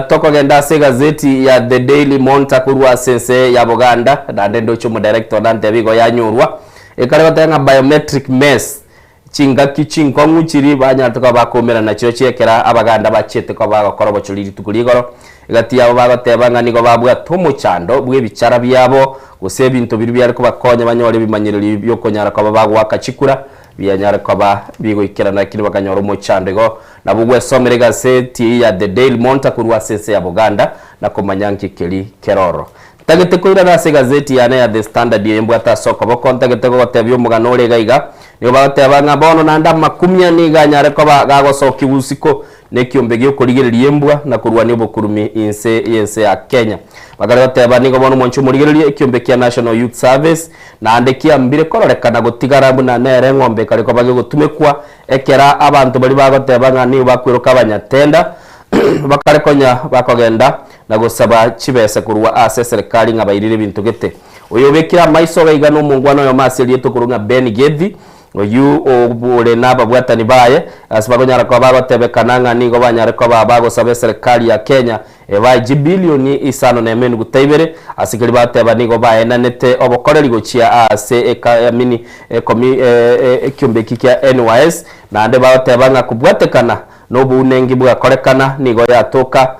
Tokogenda ase egazeti ya The Daily Monitor korwa ase ense ya Buganda, naende ndoche omodirector one antebia igo yanyorwa, ekare goteba ng'a biometric mess, chingaki chinkong'u chiria banyarete koba bakoumerana nachio chiekera Abaganda bachiete koba bagokora obochori rituko ria igoro, egati yabo bagoteba ng'a nigo babwate omochando bw'ebichara biabo gose ebinto biria biare kobakonya banyore ebimanyererio biokonyara koba bagoaka chikura. Bianyare koba bigoikerana lakini bakanyora omochando igo nabo gwesomera egaseti eyio ya The Daily Monitor korwa ase ense ya Buganda na komanya nki keri kere ororo. Ntagete koirana ase egazeti yane ya The Standard eye mbwate ase okoboko ntagete gogotebia omogano ore iga iga. Nigo bagoteba ng'a bono naende amakumia nigo anyare koba gagosokigwa isiko nekiombe gi'okorigereria embwa na korwania obokurumi inse y'ense ya Kenya. Bakare goteba nigo bono omwanchi omorigereria ekiombe kia National Youth Service naende kiambire kororekana gotigara buna nere eng'ombe ekare koba gegotumekwa ekera abanto baria bagoteba ng'a nigo bakweroka abanyatenda bakare konya bakogenda na gosaba chibesa korwa ase eserekari ng'a bairire ebinto gete. Oyo obekire amaiso gaiga nomongwana oyomo ase erieta okorwa ng'a Ben Gethi Oyio ore nababwatani baye, ase bakonyara koba bagotebekana ng'a nigo banyare koba bagosaba eserekari ya Kenya ebae chibilioni isano na emenuguta ibere, ase keria bateba nigo baenanete obokoreri gochia ase ekamini ekomi ekiombe eki kia NYS, naende bagoteba ng'a kobwatekana nobounengi bwakorekana nigo yatoka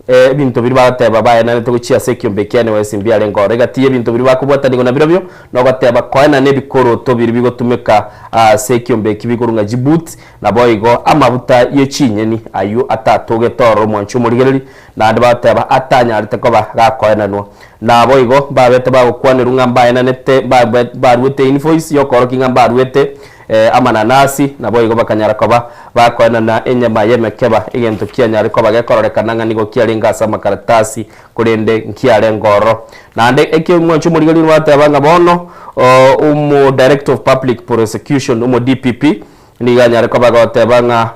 Ebinto biria bagoteba baenanete gochia ase ekiombe ekiane gose mbiarenge ororo. Egati y'ebinto biria bakobwatanigwa nabirobio nogoteba koenana ebikoroto biria bigotumeka ase ekiombe eki bikorwa ng'a chibuti, naboigo amabuta ye chinyeni ayio atatogete ororo omwanchi omorigereri, naende bagoteba atanyarete koba gakoenanwa. Naboigo mbabete bagokwanerwa ng'a mbaenanete mbaruete invoice y'okoorokia ng'a mbaruete Amananasi, naboigo bakanyara koba bakoenana enyama y'emekeba, egento kianyare koba gekororekana ng'a nigo kiarenge ase amakaratasi, korende nkiarenge ororo. Naende ekeng'wancho omorigereria nigo bateba ng'a bono omo Director of Public Prosecution, omo DPP, nigo anyare koba agoteba ng'a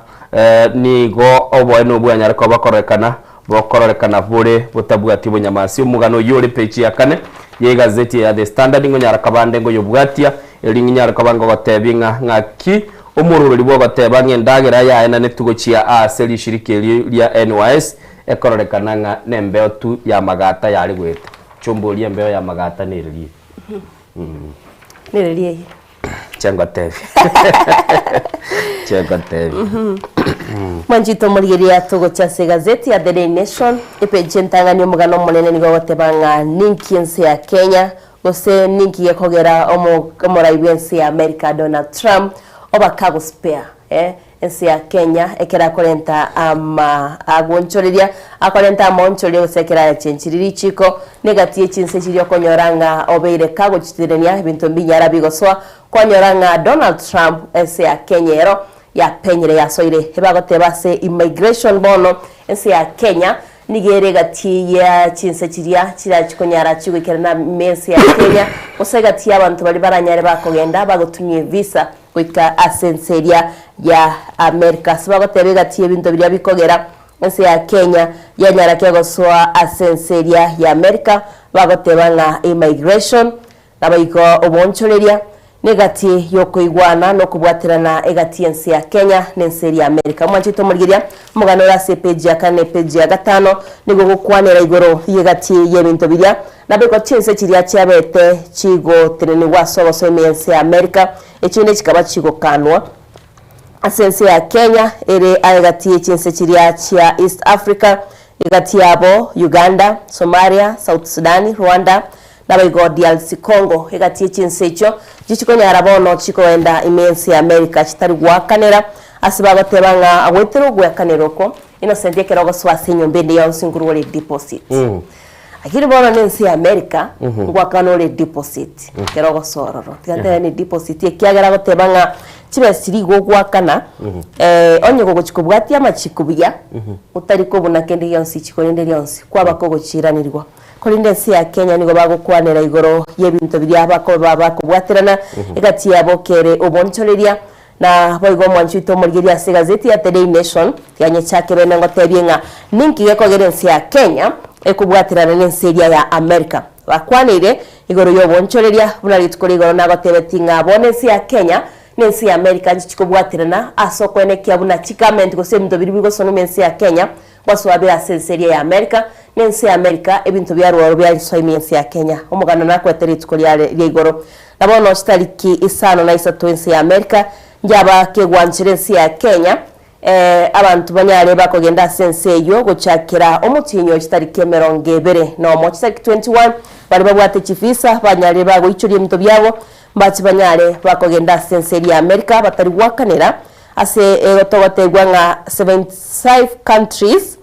nigo oboene obwo bwanyare koba bokororekana bokororekana bore botabwati obonyamasi. Omogano oyio ore peji ya kane y'egazeti ya The Standard ngonyara koba ande ngoyobwatia, erio nginyare koba ngogotebia ng'a ng'aki omororori bw'ogoteba ng'a endagera yaenanetwe gochia aase rishirika erio ria NYS ekororekana ng'a nembeo tu y'amagata yare goeta. Chomboria embeo y'amagata nererie. Nererie eye. Chengotebi. Chengotebi. Mwanchete omorigereria togocha ase egazeti ya The Daily Nation, epeji entang'ani omogano omonene nigo ogoteba ng'a ninki ense ya Kenya gose ninki gekogera omo omorai bw'ense ya America Donald Trump oba kagospare eh ense ya Kenya ekero akorenta ama agonchoreria akorenta amaonchoreria gose ekero ayachenchirie richiko negati ye chinse chiria okonyora ng'a obeire kagochiterenia ebinto mbinyara bigosoa kwanyora ng'a Donald Trump ense ya Kenya ero yapenyire yasoire ebagoteba ase immigration bono ense ya Kenya nigo ere egati ye chinse chiria chirachikonyara chigoikerana ime ense ya Kenya gose egati ya abanto baria baranyare bakogenda bagotumia evisa Goika ase ense eria ya Amerika. Ase bagoteba egati y'ebinto biria bikogera ense ya Kenya yanyara kegosoa ase ense eria ya Amerika, bagoteba ng'a immigration, naboigo oboonchoreria, negati y'okoigwana na okobwaterana egati y'ense ya Kenya na ense eria ya Amerika. Mwanchete omorigeria, omogano ore ase epeji ya kane na epeji ya gatano nigo ogokwanera igoro y'egati y'ebinto biria Naboigo chinse chiria chiabete chigotenenigwa ase obosomi ime y'ense ya Amerika, echinde chikaba chigokanwa ase ense ya Kenya ere aegati ye chinse chiria chia East Africa, egati yabo Uganda, Somalia, South Sudan, Rwanda. Naboigo DRC Congo egati ye chinse echio nchichikonyara bono chikoenda ime y'ense ya America chitari goakanera ase bagoteba ng'a goetera ogoakanera oko Innocent ekero ogosoa ase enyomba ende yonsi nkorwa ore deposit. Lakini bono na ense ya America ngoakana ore deposit ekero ogosoa ororo. Tiga ntebe ne deposit ekiagera agoteba ng'a chibesa chiria igo ogoakana onye gogochia kobwatia amachiko buya otari kobuna kende gionsi richiko rinde rionsi kwaba kogochiraneriwa. Korende ense ya Kenya nigo bagokwanera igoro y'ebinto biria bakoba bakobwaterana egati yabo kere obonchoreria. Na boigo omwanchi oito omorigereria ase egazeti ya The Daily Nation yanyechake bene ngotebie ng'a ninki gekogera ense ya Kenya ekobwaterana nense eria ya America. Bakwaneire igoro y'obonchoreria buna rituko rigoro nagotebetie ng'a bono ense ya Kenya nense ya America nchichikobwaterana ase okoenekia buna chigamenti gose ebinto biria bigosonwa ense ya Kenya Gwasoabire ase ense eria ya Amerika, na ense ya Amerika, ebinto bia rworo biasoa ime y'ense ya Kenya. Omoganda nakwete rituko riare ria igoro. Na bono chitariki isano na isato ense ya Amerika njaba kegwanchera ense ya Kenya, eh, abanto banyare bakogenda ase ense eyio gochakera omotienyi o chitariki emerongo ebere nomo, chitariki 21, baria babwate chivisa banyarire bagoichoria ebinto biabo, mbache banyare bakogenda ase ense eria ya Amerika batari gwakanera Ase igo togotebiwa ng'a 75 countries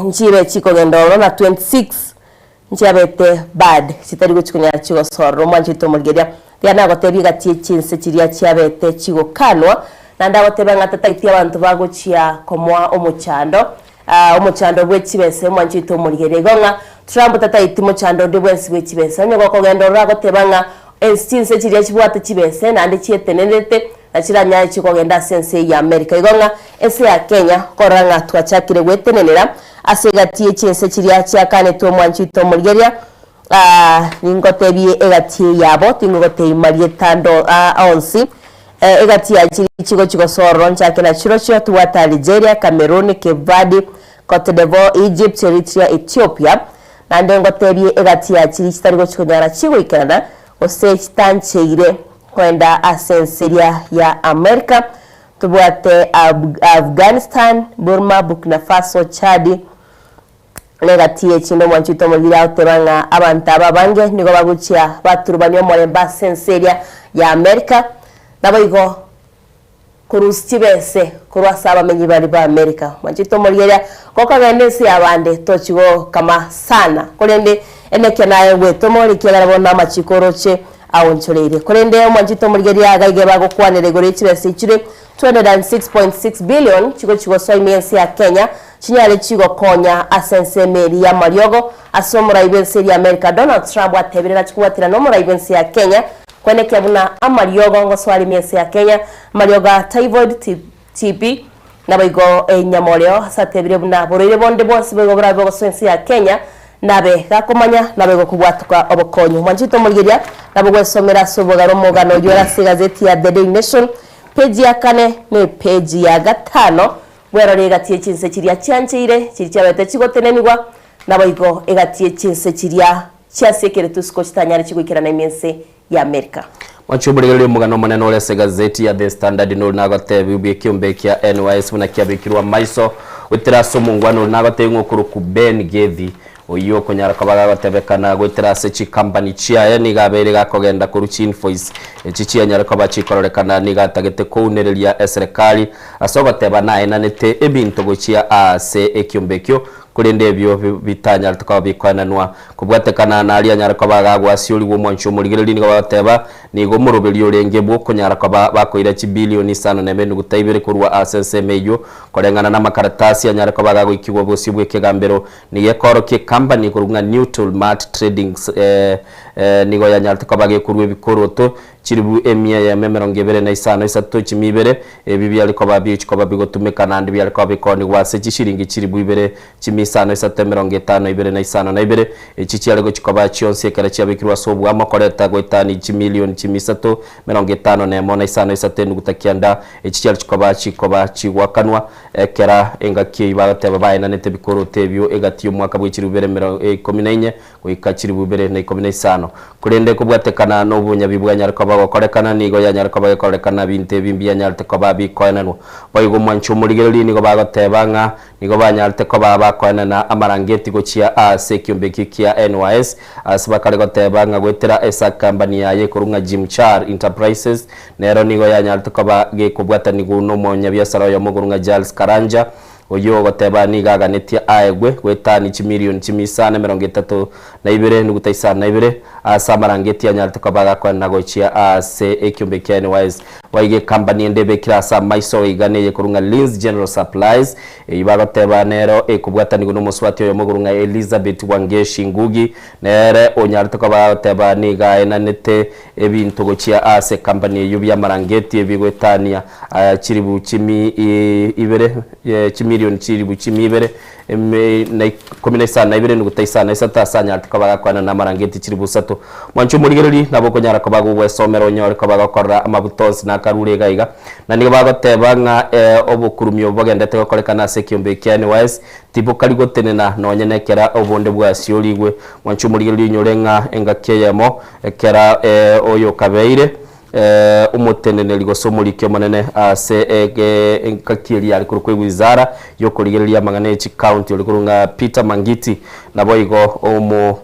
nchibe chikogenda ororo na 26 nchiabete bad chitari gochi konyara chigosorora omwancho oito omorigereria. Riria nagotebia egati ye chinse chiria chiabete chigokanwa, naende agoteba ng'a tatageti abanto bagochia komoa omochando, omochando bwe chibesa omwancho oito omorigereria. Igo ng'a Trump tatageti mochando onde bwensi bwe chibesa. Onye gokogenda ororo agoteba ng'a Ense chinse chiria chibwate chibese naende chietenerete, na chiranyare chikogenda ase ense eyio ya Amerika. Igo ng'a ense ya Kenya, korora ng'a twachakire gwetenenera ase egati ye chinse chiria chiakanetwe omwancho oito omorigeria, aa ningotebie egati yabo, tingogotebia marieta ando aa onsi, egati ya chiria chigochi gosoa ororo nchake na chirochio, tobwate Algeria, Cameroon, Cape Verde, Cote d'Ivoire, Egypt, Eritrea, Ethiopia. Naende ngotebie egati ya chiria chitari gochia konyara chigoikerana, gose chitancheire koenda ase ense eria ya Amerika, tobwate Afghanistan, Burma, Burkina Faso, Chad, na egati y'echinde omwanchi oito omoriri agoteba ng'a abanto aba abange nigo bagochia baturubania omorembe ase ense eria ya Amerika, naboigo Korusia chibese korwa ase abamenyi baria ba Amerika. Mwanchete omorigereria, gokogenda ense y'abande tochi gokama sana, korende enekia naye gwetoma ore ekiagera bono amachiko oroche aonchoreire. Korende omwanchete omorigereria iga iga bagokwanera igoro ye chibesa echire 206.6 billion chigochi gosoa ime y'ense ya Kenya chinyare chigokonya ase ensemo eria y'amariogo ase omorai bw'ense eria Amerika Donald Trump atebire nachi kobwaterana nomorai bw'ense ya Kenya Kwenekia buna amariogo ngosoa arime ense ya Kenya, amariogo a typhoid, TB, naboigo enyamoreo ase atebire buna borwaire bonde bwonsi boigo borabe bogosoa ense ya Kenya nabe gakomanya naboigo kobwatoka obokonyi. Mwanchete omorigeria nabo gwesomera ase obogare omogano oyio ore ase egazeti ya The Daily Nation page ya kane na epage ya gatano bwerore egati ye chinse chiria chiancheire chiria chiabete chigotenenigwa naboigo egati ye chinse chiria Chiasiekerete isiko chitanyare chigoikerana ime ense ya Amerika. Mwanche omorigereria omogano omonene ore ase egazeti ya The Standard nori nagotebiwa bw'ekiombe kia NYS buna kiabekirwe amaiso goetera ase omongwana ori nagotebiwa ng'a okorokwa Ben Gethi oyio okonyara koba gagotebekana goetera ase chikampani chiaye nigo abeire gakogenda korwa chiinvoice echi chianyare koba chikororekana nigo atagete kounereria eserekari ase ogoteba naenanete ebinto gochia aase ekiombe ekio Korende ebio bitanyarete koba bikoenanwa kobwatekana naria anyare koba agagwasiorigwa omwancho omorigereria nigo bagoteba, Nigo omoroberio orenge bw'okonyara koba bakoira chibilioni isano nemo enuguta ibere korwa ase ensemo eyio, koreng'ana namakaratasi anyare koba agagoikigwa bosio bw'ekegambero. Nigo ekoorokia ekampani ekorokwa ng'a Newtool Mart Tradings nigo yanyarete koba gekorwa ebikoroto Chilifu emia eyemo emerongo ebere na isano isato chimia ibere, ebi biare koba bigochia koba bigotumeka naende biare koba bikoonigwa ase chishilingi chilifu ibere chimia isano isato emerongo etano ibere na isano na ibere. Echi chiare gochia koba chionsi ekero chiabekirwe ase oboamo koreta goetania chimilioni chimia isato emerongo etano na emo na isano isato enuguta kianda. Echi chiare chikoba chikoba chigoakanwa ekera engaki eyio bagoteba baenanete bikoroto ebio egati y'omwaka bwe chilifu ibere emerongo ikomi na inye goika chilifu ibere na ikomi na isano. isano. Korende kobwatekana nobonyabi bwanyare koba gokorekana, nigo yanyare koba gekorekana binto ebi mbianyarete koba bikoenanwa. Boigo omwanchi omorigereria nigo bagoteba ng'a nigo banyarete koba bakoenana amarangeti gochia ase ekiombe ekio kia NYS, ase bakare goteba ng'a goetera ase ekambani yaye ekorwa ng'a Jimchar Enterprises nero nigo yanyarete koba gekobwatanigwa nomonyabiasara oyomo okorwa ng'a Giles Karanja, Oyio ogoteba nigo aganetie aegwe goetania chimilioni chimia isano emerongo etato na ibere nuguta isano na ibere ase amarangeti anyarete koba agakoenana gochia ase ekiombe kia NYS. Boigo ekambani ende ebekire ase amaiso iga neye korwa ng'a Lins General Supplies, eyio bagoteba nero ekobwatanigwa nomosubati oyomo okorwa ng'a Elizabeth Wangeshi Ngugi, nere onyarete koba agoteba nigo aenanete ebinto gochia ase ekambani eyio bi'amarangeti ebigoetania chilifu chimi ibere, chimilioni chilifu chimi ibere na ikomi na isano na ibere nuguta isano na isato ase anyarete koba agakoenana amarangeti chilifu isato. Mwanche omorigereria, nabo okonyara koba gogwesomera onyore koba gokorora amabuta onsi na akarure iga iga. Na nigo bagoteba ng'a obokurumi obo bogendete gokorekana ase ekiombe ekia NYS Tibokari gotenena nonye nekera obonde bwasiorigwe. Mwanche omorigereria oinyore ng'a engaki eyemo ekera oyokabeire omoteneneri gose omoriki omonene ase engaki eria yare korokwa ewizara y'okorigereria amang'ana e chikaunti ore korwa ng'a Peter Mangiti naboigo omo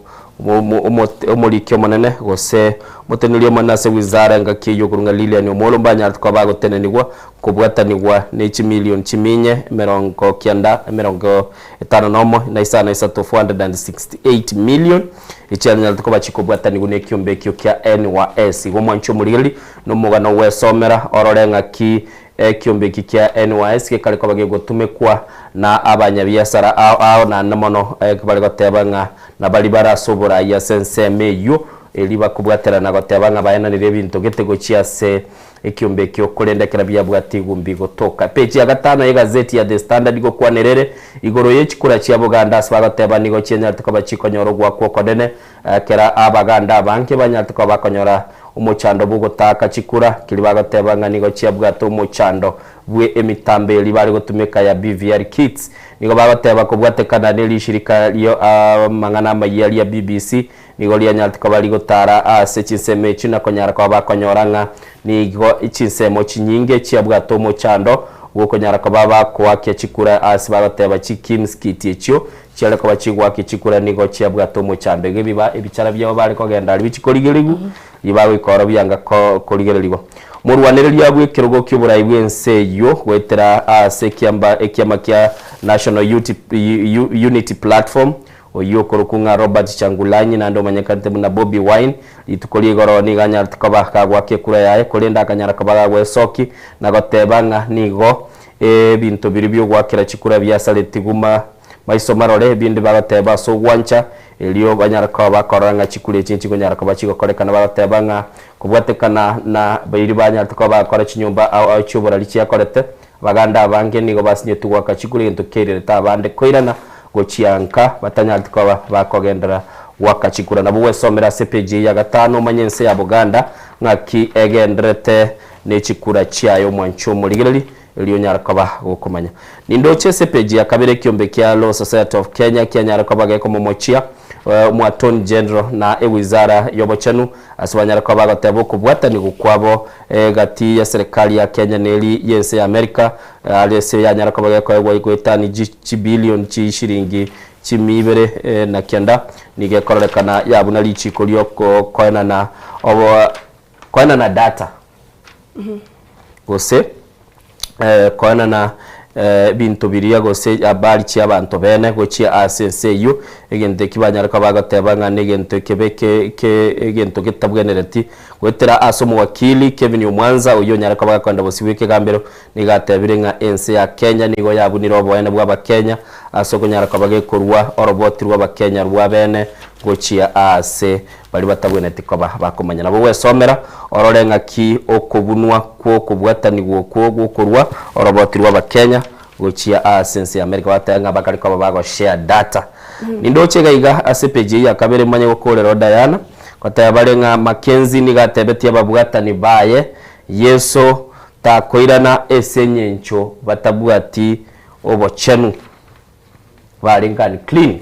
omoriki omonene gose omoteneneri omonene ase ewizara engaki eyio okorwa ng'a Lilian Omollo mbanyarete koba bagotenenigwa Kobwatanigwa ne chimilion chiminye emerongo kianda emerongo etano nomo na isano na isato, 468 million, echianyarete koba chikobwatanigwa nekiombe ekio kia NYS. Igo omwanchi omorigereria nomogano ogwesomera orore ng'aki ekiombe eki kia NYS gekare koba gegotumekwa na abanyabiasara ao ao naende mono bare goteba ng'a nabari bare ase oborai ase ensemo eyio eri bakobwaterana goteba ng'a baenanire ebinto gete gochia ase Ekiombe ekio korende ekero biabwate igumbi gotoka. Epeji ya gatano y'egazeti ya The Standard gokwanera ere igoro ye chikura chia Buganda ase bagoteba nigo chianyarete koba chikonyora ogoakwa okonene ekero Abaganda abange banyarete koba bakonyora omochando bw'ogotaaka chikura keria bagoteba ng'a nigo chiabwate omochando bwe emitambo eria bare gotumeka ya BVR kits. Nigo bagoteba kobwatekana ne rishirika rio amang'ana amayia ria BBC Nigo rianyarete koba rigotara ase chinsemo echio na konyara koba bakonyora ng'a nigo chinsemo chinyinge chiabwate omochando bw'okonyara koba bakoakia chikura ase bagoteba chi kimskit echio chiare koba chigoakia chikura nigo chiabwate omochando. Igo ebiba ebichara biabo bare kogenda aria bichikorigerigwa ribagoika oro bianga korigererigwa. Morwanereria bw'ekerogo ki'oborai bw'ense eyio goetera ase ekiamba ekiama kia National Unity Platform Oyio okorokwa ng'a Robert Kyagulanyi naende omanyekanete buna Bobi Wine, rituko ria igoro nigo anyarete koba kagoaka ekura yaye korende akanyara koba kagwesoki na goteba ng'a nigo ebinto biria biogoakera chikura biasaretigwe maiso marore ebinde bagoteba ase ogwancha erio banyare koba bakorora ng'a chikura echi nchikonyara koba chigokorekana bagoteba ng'a kobwatekana na bairi banyarete koba bagakora chinyomba ao ao chioborari chiakorete Abaganda abange nigo basinyetwe goaka chikura egento kiairerete abande koirana gochia nka batanyareti koba bakogenderera goaka chikura. Nabo gwesomera ase epeji eye ya gatano omanye ense ya Buganda ng'aki egendererete ne chikura chiaye omwancho omorigereri erio onyare koba gokomanya. Nindoche ase epeji ya kabere ekiombe kia Law Society of Kenya kianyare koba gekomomochia Omoattorney General na ewizara y'obochenu ase banyare koba bagoteba okobwatanigwa kwabo Egati ya serikali ya Kenya neri y'ense ya Amerika are ase yanyara koba gekoegwa goetani chibilion chishiringi chimia ibere na kianda nigo ekororekana yabuna richiko riokoenana obo koenana data gose koenana ebinto biria gose habari chi'abanto bene gochia ase ense eyio, egento eki banyare koba bagoteba ng'a negento ekebe ke ke egento getabwenereti. Goetera ase omowakili Kevin Omwanza oyio onyare koba gakoenda bosio bw'ekegambero, nigo atebire ng'a ense ya Kenya nigo yabunire oboene bw'Abakenya ase okonyara koba gekorua oroboti rw'Abakenya rwa bene gochia aase Baria batabwenereti koba bakomanya. Nabo gwesomera orore ng'aki okobunwa kw'okobwatanigwa okwo gokorwa oroboti rw'Abakenya gochia ase ense ya America. Bateba ng'a bakare koba bagoshare data. Nindoche iga iga ase page eyio ya kabere manye gokorera o Diana, goteba bare ng'a Mackenzie nigo atebetie ababwatani baye Yeso takoirana ase engencho batabwati obochenu. Barenge unclean.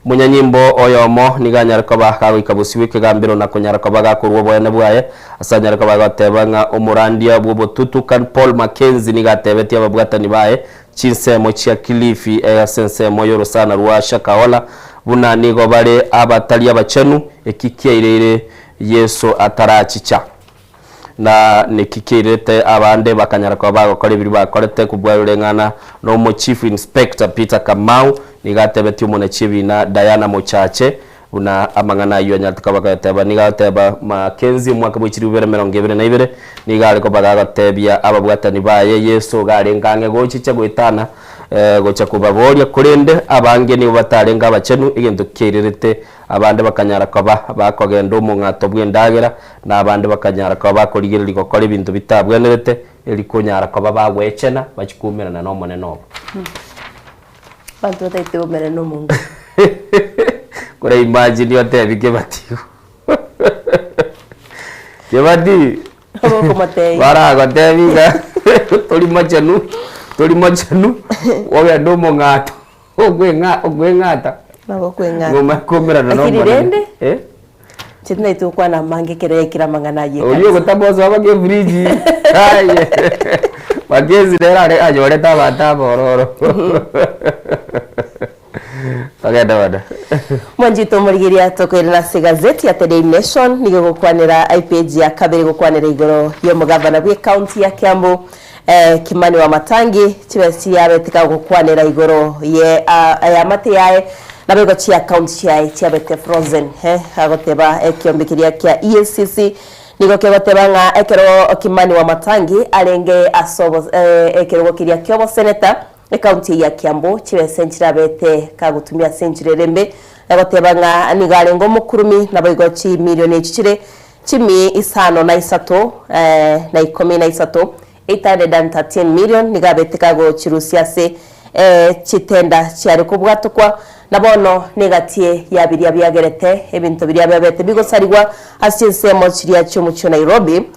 Omonyanyimbo oyomo nigo anyare koba gagoika bosio bw'ekegambero na konyara koba gakorua oboene bwaye, ase anyare koba agoteba ng'a omorandia bw'obotutukan Paul Mackenzie nigo atebetie ababwatani baye chinsemo chia Kilifi ase ensemo y'orosana rwa Shakahola buna nigo bare abatari abachenu, eki kiaireire Yeso atarachicha. Na neki kiairete abande bakanyara koba bagokora ebiria bakorete kobua roreng'ana nomo Chief Inspector Peter Kamau nigo atebetie omonachi ebina Diana Mochache buna amang'ana ayio anyarete koba agoyateba. Nigo agoteba Mackenzie omwaka bwe chilifu ibere 22 nigo are koba gagotebia ababwatani baye Yeso iga arenge ang'e gochicha goetana gocha kobaboria korende abange nigo batarenge abachenu egento kiairerete Abande bakanyara koba bakogenda omong'ato bw'endagera, na abande bakanyara koba bakorigereria gokora ebinto bitabwenerete, erio konyara koba bagwechena bachie koumerana n'Omonene obo. Abanto batagete koumerana n'Omonto. Kore imagine otebi Kebati igo. Kebati, Obokomotebia. baragotebi ng'a tori mochenu, tori mochenu, ogende omong'ato. Okweng'a okweng'ata. Nabo okweng'ata. Ng'oma komerana Lakini n'Omonene. rende, Eh? inche tinaete gokwana amange ekero yaikire amang'ana ayio Oria ekanisa. ogotama osoa mpaka efridge. Aye. Makenzi nere are anyorete abanto abororo. Togende bono. Mwanchete omorigeria tokoirana ase egazeti ya The Daily Nation nigo egokwanera epage ya kabere egokwanera igoro y'omogavana bw'ecounty ya Kiambu Kimani Wamatangi, chibesa chiria abete kagokwanera igoro ye eamate yaye naboigo chiaccount chiaye chiabete frozen agoteba ekiombe keria kia EACC nigo kegoteba ng'a ekero Kimani Wamatangi arenge ase ekerogo keria kioboseneta Ecounty eye ya Kiambu chibesa nchirabete kagotumia ase enchera ere embe, egoteba ng'a nigo arenge omokurumi naboigo chimilioni echi chire chimi isano na isato na ikomi na isato, 813 million, nigo abete kagochirusia ase chitenda chiare kobwatokwa, na bono negatie ya biria biagerete ebinto biria biabete bigosarigwa ase chinsemo chiria chi'omochie o Nairobi.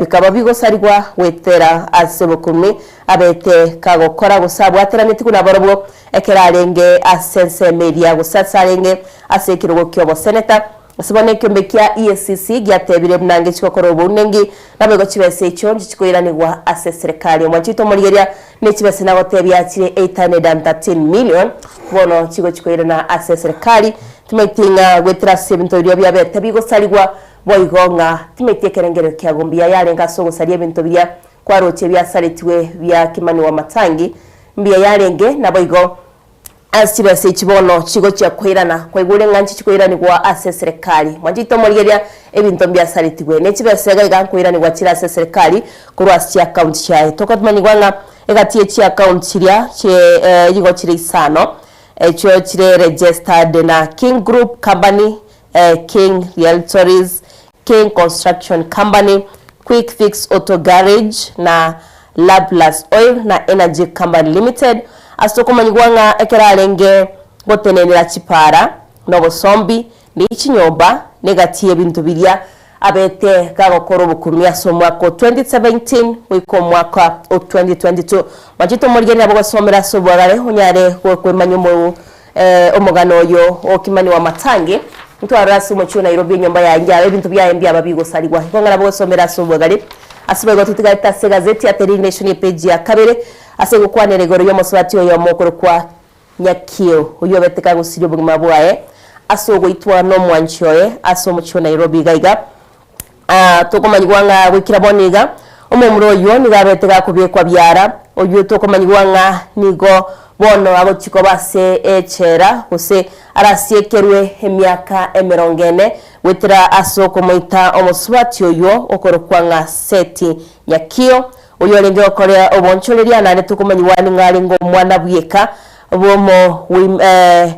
Bikaba bigosarigwa goetera ase obokurumi abete kagokora gose abwateranetigwe nabarobwo ekero arenge ase ensemo eria gose ase arenge ase ekerogo ki'oboseneta. Ase bono ekiombe kia EACC giatebire buna ngechi gokora obounengi naboigo chibesa echio nchichikoiranigwa ase eserekari. Omwanchi oito omorigeria ne chibesa nagotebia chire 813 million bono chigochi koirana ase eserekari. Timaeti ng'a goetera ase ebinto biria biabete bigosarigwa Boigo ng'a timeti ekerengererio kiago mbuya yarenge ase ogosaria ebinto biria kwaroche biasaretigwe bia Kimani Wamatangi, mbuya yarenge, naboigo ase chibesa echi bono chigochia koirana, kwaigure ng'a nchichi koiranigwa ase eserekari. Mwanchete omorigeria, ebinto mbiasaretigwe, ne chibesa iga iga nkoiranigwa chire ase eserekari korwa ase chiaccount chiaye. Tokomanyigwa ng'a egati ye chiaccount chiria chie igo chire isano, echio chire registered na King Group Company, King Realtors, King Construction Company, Quick Fix Auto Garage na Laplus Oil na Energy Company Limited ase okomanyigwa ng'a ekero arenge gotenenera chipara na obosombi ne chinyomba negati y'ebinto biria abete gagokora obokumia ase omwaka o 2017 goika omwaka o 2022. Machete omorigereria bogosomera ase obwagare onyare gokwemanya omo Omogano oyo o Kimani Wamatangi ntwarore ase omochie o Nairobi enyomba yaye ngiabe ebinto biaye mbiaba bigosarigwa. Igo ng'a nabo gosomera ase obwegare. Ase boigo totigarete ase egazeti ya The Nation epeji ya kabere ase egokwanera igoro y'omosubati oyomo okorokwa Nyakio oyio obete kagosiria obogima bwaye ase ogoitwa nomwanchi oye ase omochie o Nairobi iga iga. Tokomanyigwa ng'a goikera bono iga, omomura oyio nigo abete gakobekwa biara, oyio tokomanyigwa ng'a nigo bono agochia koba ase echela, gose arasiekerwe emiaka emerongo ene, goetera ase okomoita omosubati oyio okorokwa ng'a Seti Nyakio, oyio orenge gokora obonchoreria, naende tokomanyigwa nigo arenge omwana bweka bw'omo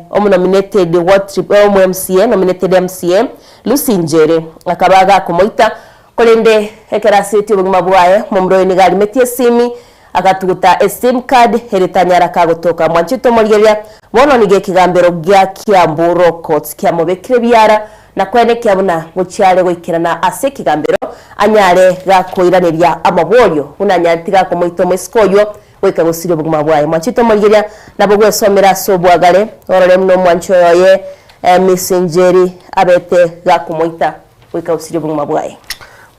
omonominated omo MCA, nominated MCA. Lucy Njeri akaba agakomoita, korende ekero asetie obogima bwaye, momura oyo nigo arimetie esimi, agatuguta esim card ere tanyara kagotoka. Mwanchete omorigereria, bono nigo ekegambero gia Kiambu Law Courts kiamobekire biara na koenekia buna gochia are goikerana ase ekegambero anyare gakoiraneria amaborio buna anyareti gakomoita omoiseke oyio. goika gosiria obogima bwaye. Mwanchete omorigeria nabo gwesomera ase obwagare, orore buna omwanchi oyo oye Miss Njeri abete gakomoita goika gosiria obogima bwaye.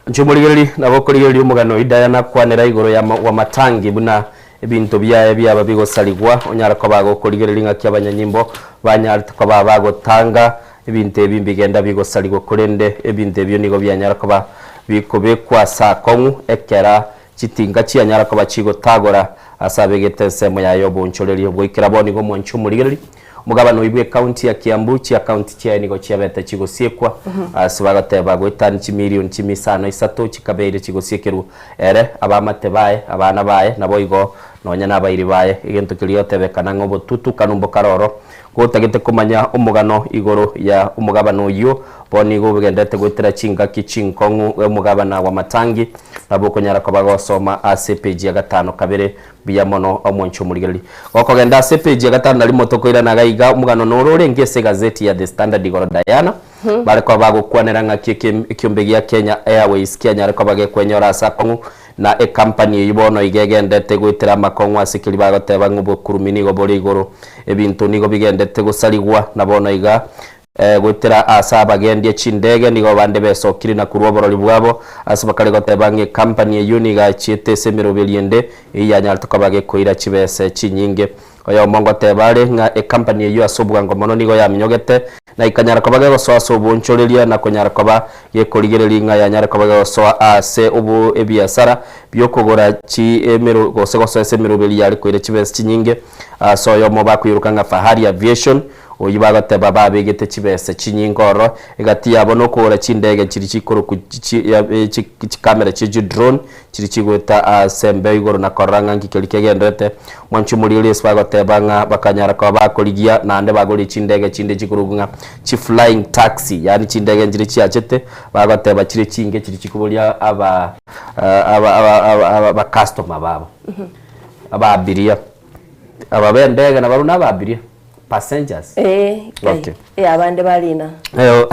Inche omorigereria nabo okorigereria omogano oyio Diana akwanera igoro ya Wamatangi buna ebinto biaye biaba bigosarigwa, onyare koba agokorigereria ng'aki abanyanyimbo banyarete koba bagotanga ebinto ebi mbigenda bigosarigwa korende ebinto ebio nigo bianyara koba bikobekwa ase akong'u ekera chitinga chianyara koba chigotagora ase abegete ensemo yaye y'obonchoreria goikera bono igo omwanchi omorigereria Omogabana oyio bw'ecounty ya Kiambu, chiacounty chiaye nigo chiabete chigosiekwa ase bagoteba goetania chimilion chimisano isato chikabeire chigosiekerwa ere, abaamate baye, abana baye, naboigo nonya nabairi baye. Egento keria gotebekana ng'a obotutukanu mbokare oro. Gotagete komanya omogano igoro ya omogabana oyio, bono nigo ogendete goetera chingaki chinkong'u omogabana Wamatangi nabo okonyara koba gosoma ase epeji ya gatano kabere Mbuya mono omwanchi omorigereria. Gokogenda ase epeji ya gatano na rimo tokoirana iga iga omogano noro orenge ase egazeti ya The Standard igoro Diana bare koba bagokwanera ng'aki ekiombe gia Kenya Airways kianyare koba gekwenyora ase akong'u na ecompany eyio bono iga egendete goetera amakong'u ase keria bagoteba ng'a obokurumi nigo bore igoro ebinto nigo bigendete gosarigwa na bono iga Goetera aase abagendia chindege nigo bande besokire na korua oborori bwabo ase bakare goteba ng'a ekampani eyio nigo achiete ase emeroberi ende eyio yanyarete koba gekoira chibese chinyinge. Oyomo ngoteba are ng'a ekampani eyio ase obwango mono nigo yaminyogete na ikanyara koba gegosoa ase obonchoreria na konyara koba gekorigereria ng'a yanyare koba gegosoa aase obo ebiasara biokogora chi emero gose gosoa ase emeroberi yare koira chibese chinyinge ase oyomo bakoiroka ng'a Fahari Aviation Oyio bagoteba babegete chibesa chinyinge ororo, egati yabo nokogora chindege chiria chikorokwa chikamera chie chidrone chiria chigoeta ase embeo igoro na korora ng'a nki keria kegenderete. Mwanche omoriri ase bagoteba ng'a bakanyara koba bakorigia naende bagorire chindege chinde chikorokwa ng'a chiflying taxi yaani chindege nchiria chiachete bagoteba chire chinke chiria chikoboria aba abacustomer babo, abaabiria. Aba b'endege nabarabwo nabaabiria. Passengers. Eh, kai. Okay. Eh, abande barina. Eyo.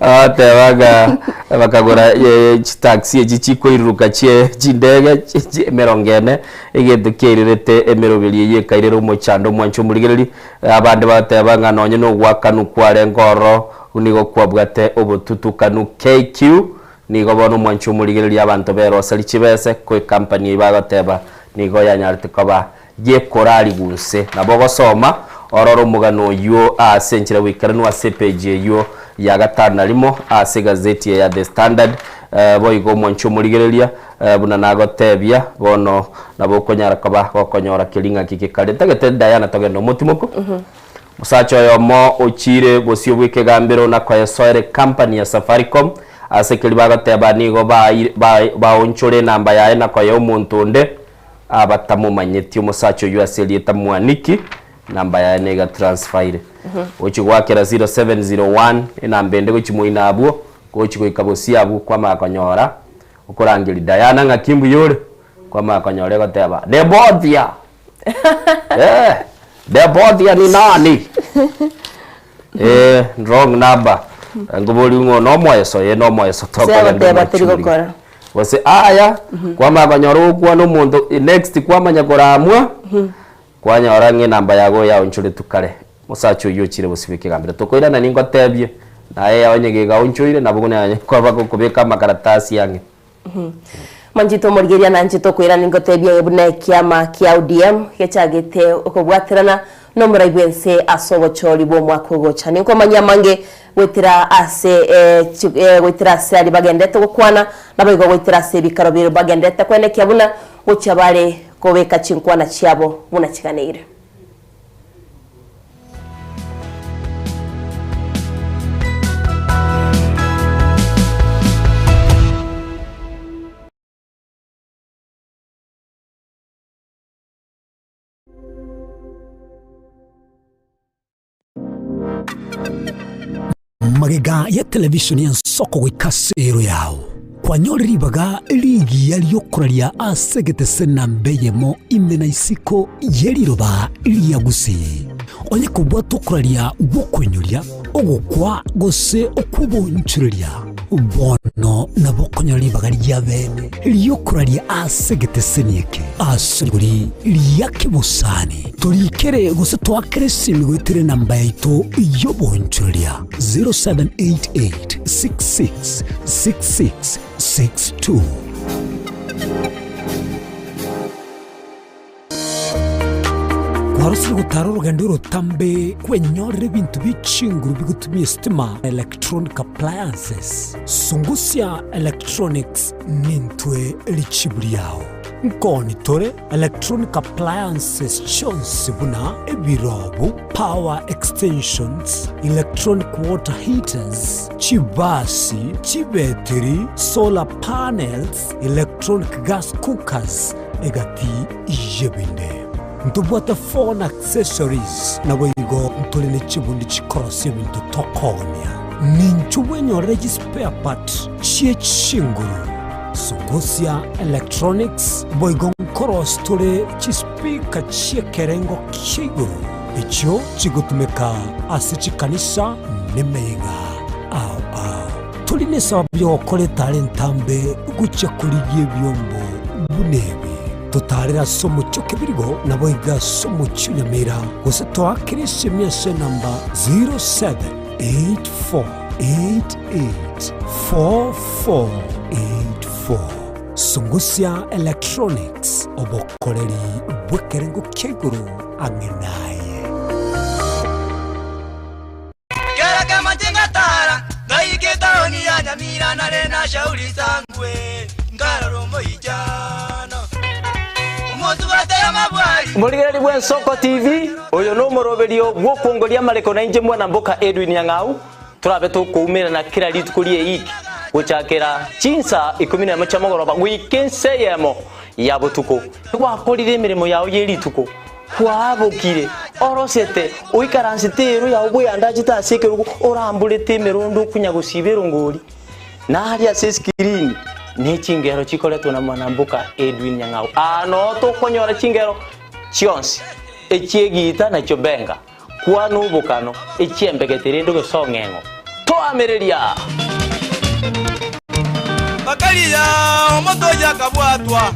Abateba ng'a bakagora eh, chitaxi echi chikoiruruka chie chindege chi- chi- emerongo ene, egento kiairerete emeroberi eyio ekairera omochando omwancho omorigereri, abande bateba ng'a nonye na ogoakanwa kwarenge ororo nigo kwabwate obotutukanu. KQ, nigo bono omwancho omorigereri abanto beroseri chibese, ko ecompany eyio bagoteba Nigo yanyarete koba gekorarigwa inse. Nabo ogosoma orore omogano oyio ase enchera goikeranwa ase epeji eyio ya gatano na rimo ase egazeti eye ya The Standard. Boigo omwanchi omorigereria, buna nagotebia, bono nabo okonyara koba gokonyora keria ng'aki gekare. Ntagete Diana togende omotimoko. Omosacha oyomo ochiire bosio bw'ekegambero na koyesoera ekampani ya Safaricom ase keria bagoteba nigo baonchore enamba yaye na koyea omonto onde abatamomanyeti. Omosacha oyio ase erieta Mwaniki enamba yaye nigo etransfaire gochia goakera 0701 enamba ende gochia moino abwo gochia goika bosio abwo kwamanya konyora okorangeria Diana ng'aki mbuya ore kwamanya konyora egoteba Debothia. Eh, Debothia ni nani? Eh, wrong number. Nkobori ng'o nomoeso, eh nomoeso tokogenda Segoteba teri omachuri. gokora. Gose aya, kwamanya konyora ogokwana omonto, eh, next kwamanya koramwa, kwanyora ng'a enamba yago yaonchoretwe kare. Omosacha oyio ochire bosio bw'ekegambero. Tokoirana ningotebie, naye onye gegaonchoire nabo buna kwaba gokobeka amakaratasi ang'e. Manchete omorigereria nanchete okoirana ningotebie aye buna ekiama kia ODM gechagete okobwaterana nomorai bwense ase obochori bw'omwaka ogocha. Ninkomanyia amange goetera ase goetera ase aria bagenderete gokwana naboigo goetera ase ebikaro biria bagenderete kwenekia buna gochia bare kobeka chinkwana chiabo buna chiganeire. Magega ya television y'ensoko goika ase ero yao, kwanyore ribaga rigiya riokoraria ase egetese namba eyemo ime na isiko ye riroba ria Gusii. Onye kobwate okoraria gw'okoinyoria, ogokwa gose okw'obonchoreria. Bono nabo okonyora ribaga ria bene ri'okoraria ase egeteseni eke ase rigori ria kebosani. Torikere gose toakere esimi goetera enamba yaito y'oboonchoreria 0788 66 66 62. Kwarosire gotara orogendo orotambe kwenyorera ebinto bie chinguru bigotumia esitima, electronic appliances. Sungusia Electronics nintwe richibu riao. Nkoni tore electronic appliances chionsi buna ebirobu, power extensions, electronic water heaters, chibasi, chibetiri, solar panels, electronic gas cookers, egati y'ebinde. Ntobwate phone accessories, naboigo ntore ne chibundi chikorosia ebinto tokoonia. Ninchu bwenyorere chispare part chie chinguru, sungusia electronics, boigo nkorosia tore chispeaker chi'ekerengo kia igoro echio chigotumeka ase chikanisa nemeyega ao ao. Tori nesababu y'ogokora etara entambe gochia korigia ebiombo buna ebi. Totaarere ase omochie o Kebirigo, naboigo ase omochie o Nyamira, gose toakere esemi ase enamba 0784884484. Sungusia Electronics, obokoreri bw'ekerengo kia igoro ang'e naye. Kera kemache ngatara, ngaika etaoni ya Nyamira nare na Shauri Sangwe, nkarora omoichano omosubate y'amabwari. Omorigereria bw'Ensoko TV, oyo nomoroberio bw'okwongoria amareko nainche mwana mboka Edwin Nyang'au, torabe tokoumerana kera rituko ri'eiki gochakera chinsa ikomi nemo chia mogoroba goika ensa eyemo ya botuko. Gwakorire emeremo yao ye rituko, Kwabokire, orosete, oikaransete eero yao bweyandachete ase ekerogo, oramborete emerondo okunya gosiba erongori, na aria ase esikirini ne chingero chikoretwe na mwanamboka Edwin Nyang'au. Aa noo tokonyora chingero chionsi, echi'egiita na chiobenga, kwana obokano, echi'embegete rende ogesong'eng'o. Toamereria! Bakaria omonto oyio akabwatwa,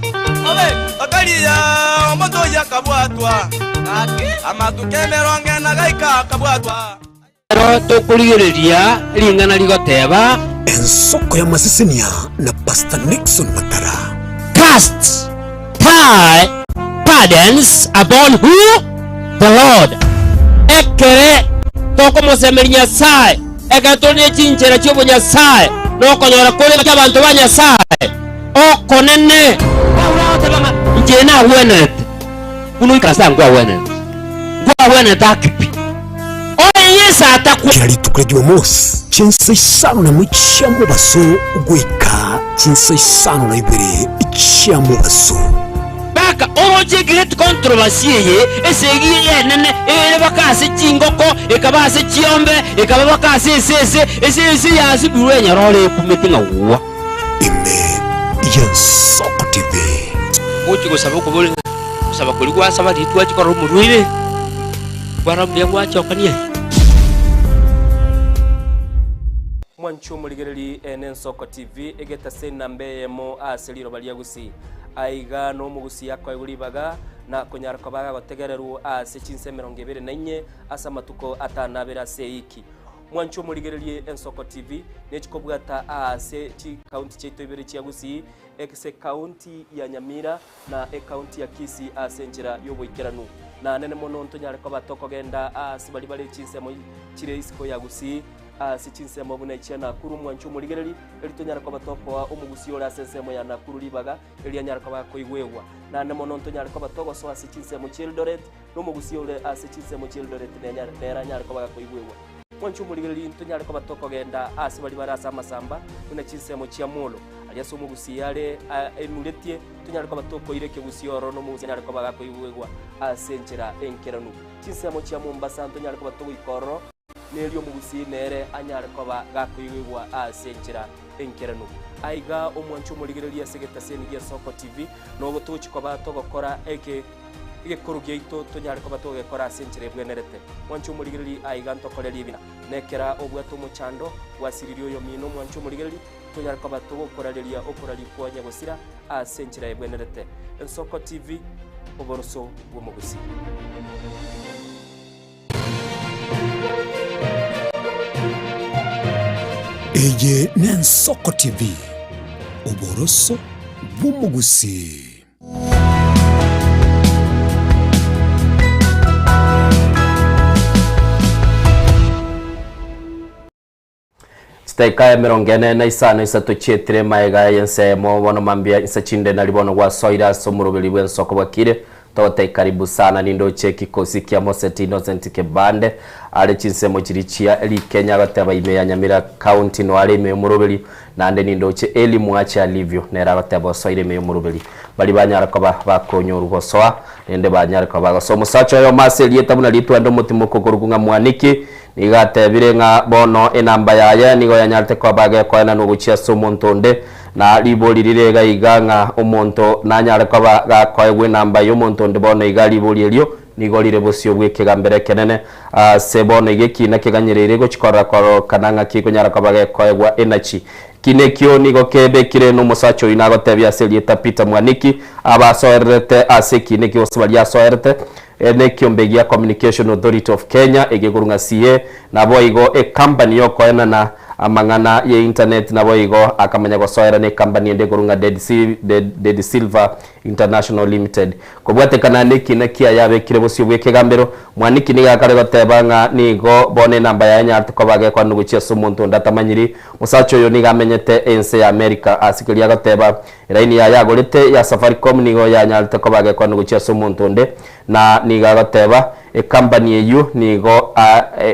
bakaria omonto oyio akabwatwa, amatuko emerongo ena gaika akabwatwa. Ekero tokorigereria ring'ana rigoteba. Ensoko y'amasesenia na Pastor Nixon Matara. Cast thy burdens upon who? The Lord. Ekere tokomosemeria Nyasae, ekero tore ne chinchera chi'obonyasae, nokonyora kore gati abanto ba Nyasae okonene. Paulo agoteba ng'a inche nagwenerete buna oikaranse aa nkwagwenerete, nkwagwenerete ake pi. Onye Yeso atakwa. Kera rituko ria Jumamosi, chinsa isano nemo chia mobaso goika chinsa isano na ibere chia mobaso. Baka oroche great controversy eye, esegi eye enene ere baka ase chingoko, ekaba ase chiombe, ekaba baka ase esese, esese yasibirwe enyororo ekumete ng'a gwa. Ime y'Ensoko TV. Gochia gosaba okobori ng'a gosaba koria gwasaba riria twachia korora omorwaire, kwarora mbuya gwachokania aye. Mwanche omorigereri ene Ensoko TV egetase enamba eyemo ase riroba ria Gusii. Aiga nomogusi akoegwa ribaga na konyara koba agagotegererwa ase chinsa 24 ase amatuko atanabere ase eiki. Mwanche omorigererie Ensoko TV nechikobwata aase chikaunti chiaito ibere chia Gusii ase ekaunti ya Nyamira na ekaunti ya Kisii ase enchera y'oboikeranu. Na nene mono ntonyare koba tokogenda aase baria bare chinsemo chire isiko ya Gusii ase chinsemo buna echia Nakuru mwanche omorigereri eri tonyare koba tokoa omogusii ore ase ensemo ya Nakuru ribaga eri anyare koba akoigwegwa. Naende mono ntonyare koba togosoa ase chinsemo chi'Eldoret, na omogusii ore ase chinsemo chi'Eldoret nere anyare koba gakoigwegwa. Mwanche omorigereria ntonyare koba tokogenda ase baria bare ase amasamba, buna chinsemo chia Molo, aria ase omogusii are emuretie, tonyare koba tokoira ekegusii ororo na omogusii anyare koba gakoigwegwa ase enchera enkeranu. Chinsemo chia Mombasa ntonyare koba togoika ororo, nerio omogusii nere anyare koba gakoigwegwa ase enchera enkeranu. Aiga omwanche omorigereria ase egetaseni gia Soko TV, nogo togochia koba togokora eke. Egekoro giaito tonyare koba togekora ase enchera ebwenerete. Mwanche omorigereria aiga ntokorerie ebina. Nekera obwate omochando, gwasiririe oyomino mwanche omorigereria, tonyare koba togokorareria okoraria kwa nyagosira ase enchera ebwenerete. Ensoko TV, oboroso bw'omogusii. Eye n'Ensoko TV, oboroso bw'omogusii. Chidakika emerongo ene na isano isato chietire magega y'ensemo bono mambia inse chinde nari bono gwasoire ase omoroberi bw'ensoko bwakire togotebia karibu sana nindoche ekikosi kia Moseti Innocent Kebande are chinsemo chiria chia rikenya agoteba ime ya Nyamira county noare ime y'omoroberi naende nindoche Elly Mwache Alivio nere agoteba osoire ime y'omoroberi baria banyara koba bakonyorwa gosoa rende banyare koba bagosoa omosacha oyomo ase erieta buna ritwende omotimoko okorokwa ng'a Mwaniki Nigo atebire ng'a bono enamba yaye nigo yanyarete koba gekoenanwa gochia ase omonto onde, na ribori rire iga iga ng'a omonto nanyare koba gakoegwa enamba y'omonto onde bono iga ribori erio nigo rire bosio bw'ekegambero ekenene ase bono iga ekiina keganyereire gochia korora korokana ng'aki ekonyara koba gekoegwa enachi. Ekiina ekio nigo kebekire nomosacha oyio nagotebia ase erieta Peter Mwaniki abasoererete ase ekiina ekio gose baria asoerete Nekiombe gia Communication Authority of Kenya, egekorwa ng'a CA, naboigo ecompany yokoenana amang'ana ye internet naboigo akamanya gosoera ne company ende ekorwa ng'a Dead Silver International Limited. Kobwatekana nekina kiaye abekire bosio bw'ekegambero, Mwaniki nigo akare goteba ng'a nigo bono enamba yaye nyarete koba gekwanwa gochia ase omonto onde atamanyiri. Omosacha oyo nigo amenyete ense ya America ase keria agoteba Elaini yaye agorete ya Safaricom nigo yanyarete koba gekwanwa gochia ase omonto onde, na nigo agoteba ecompany eyio nigo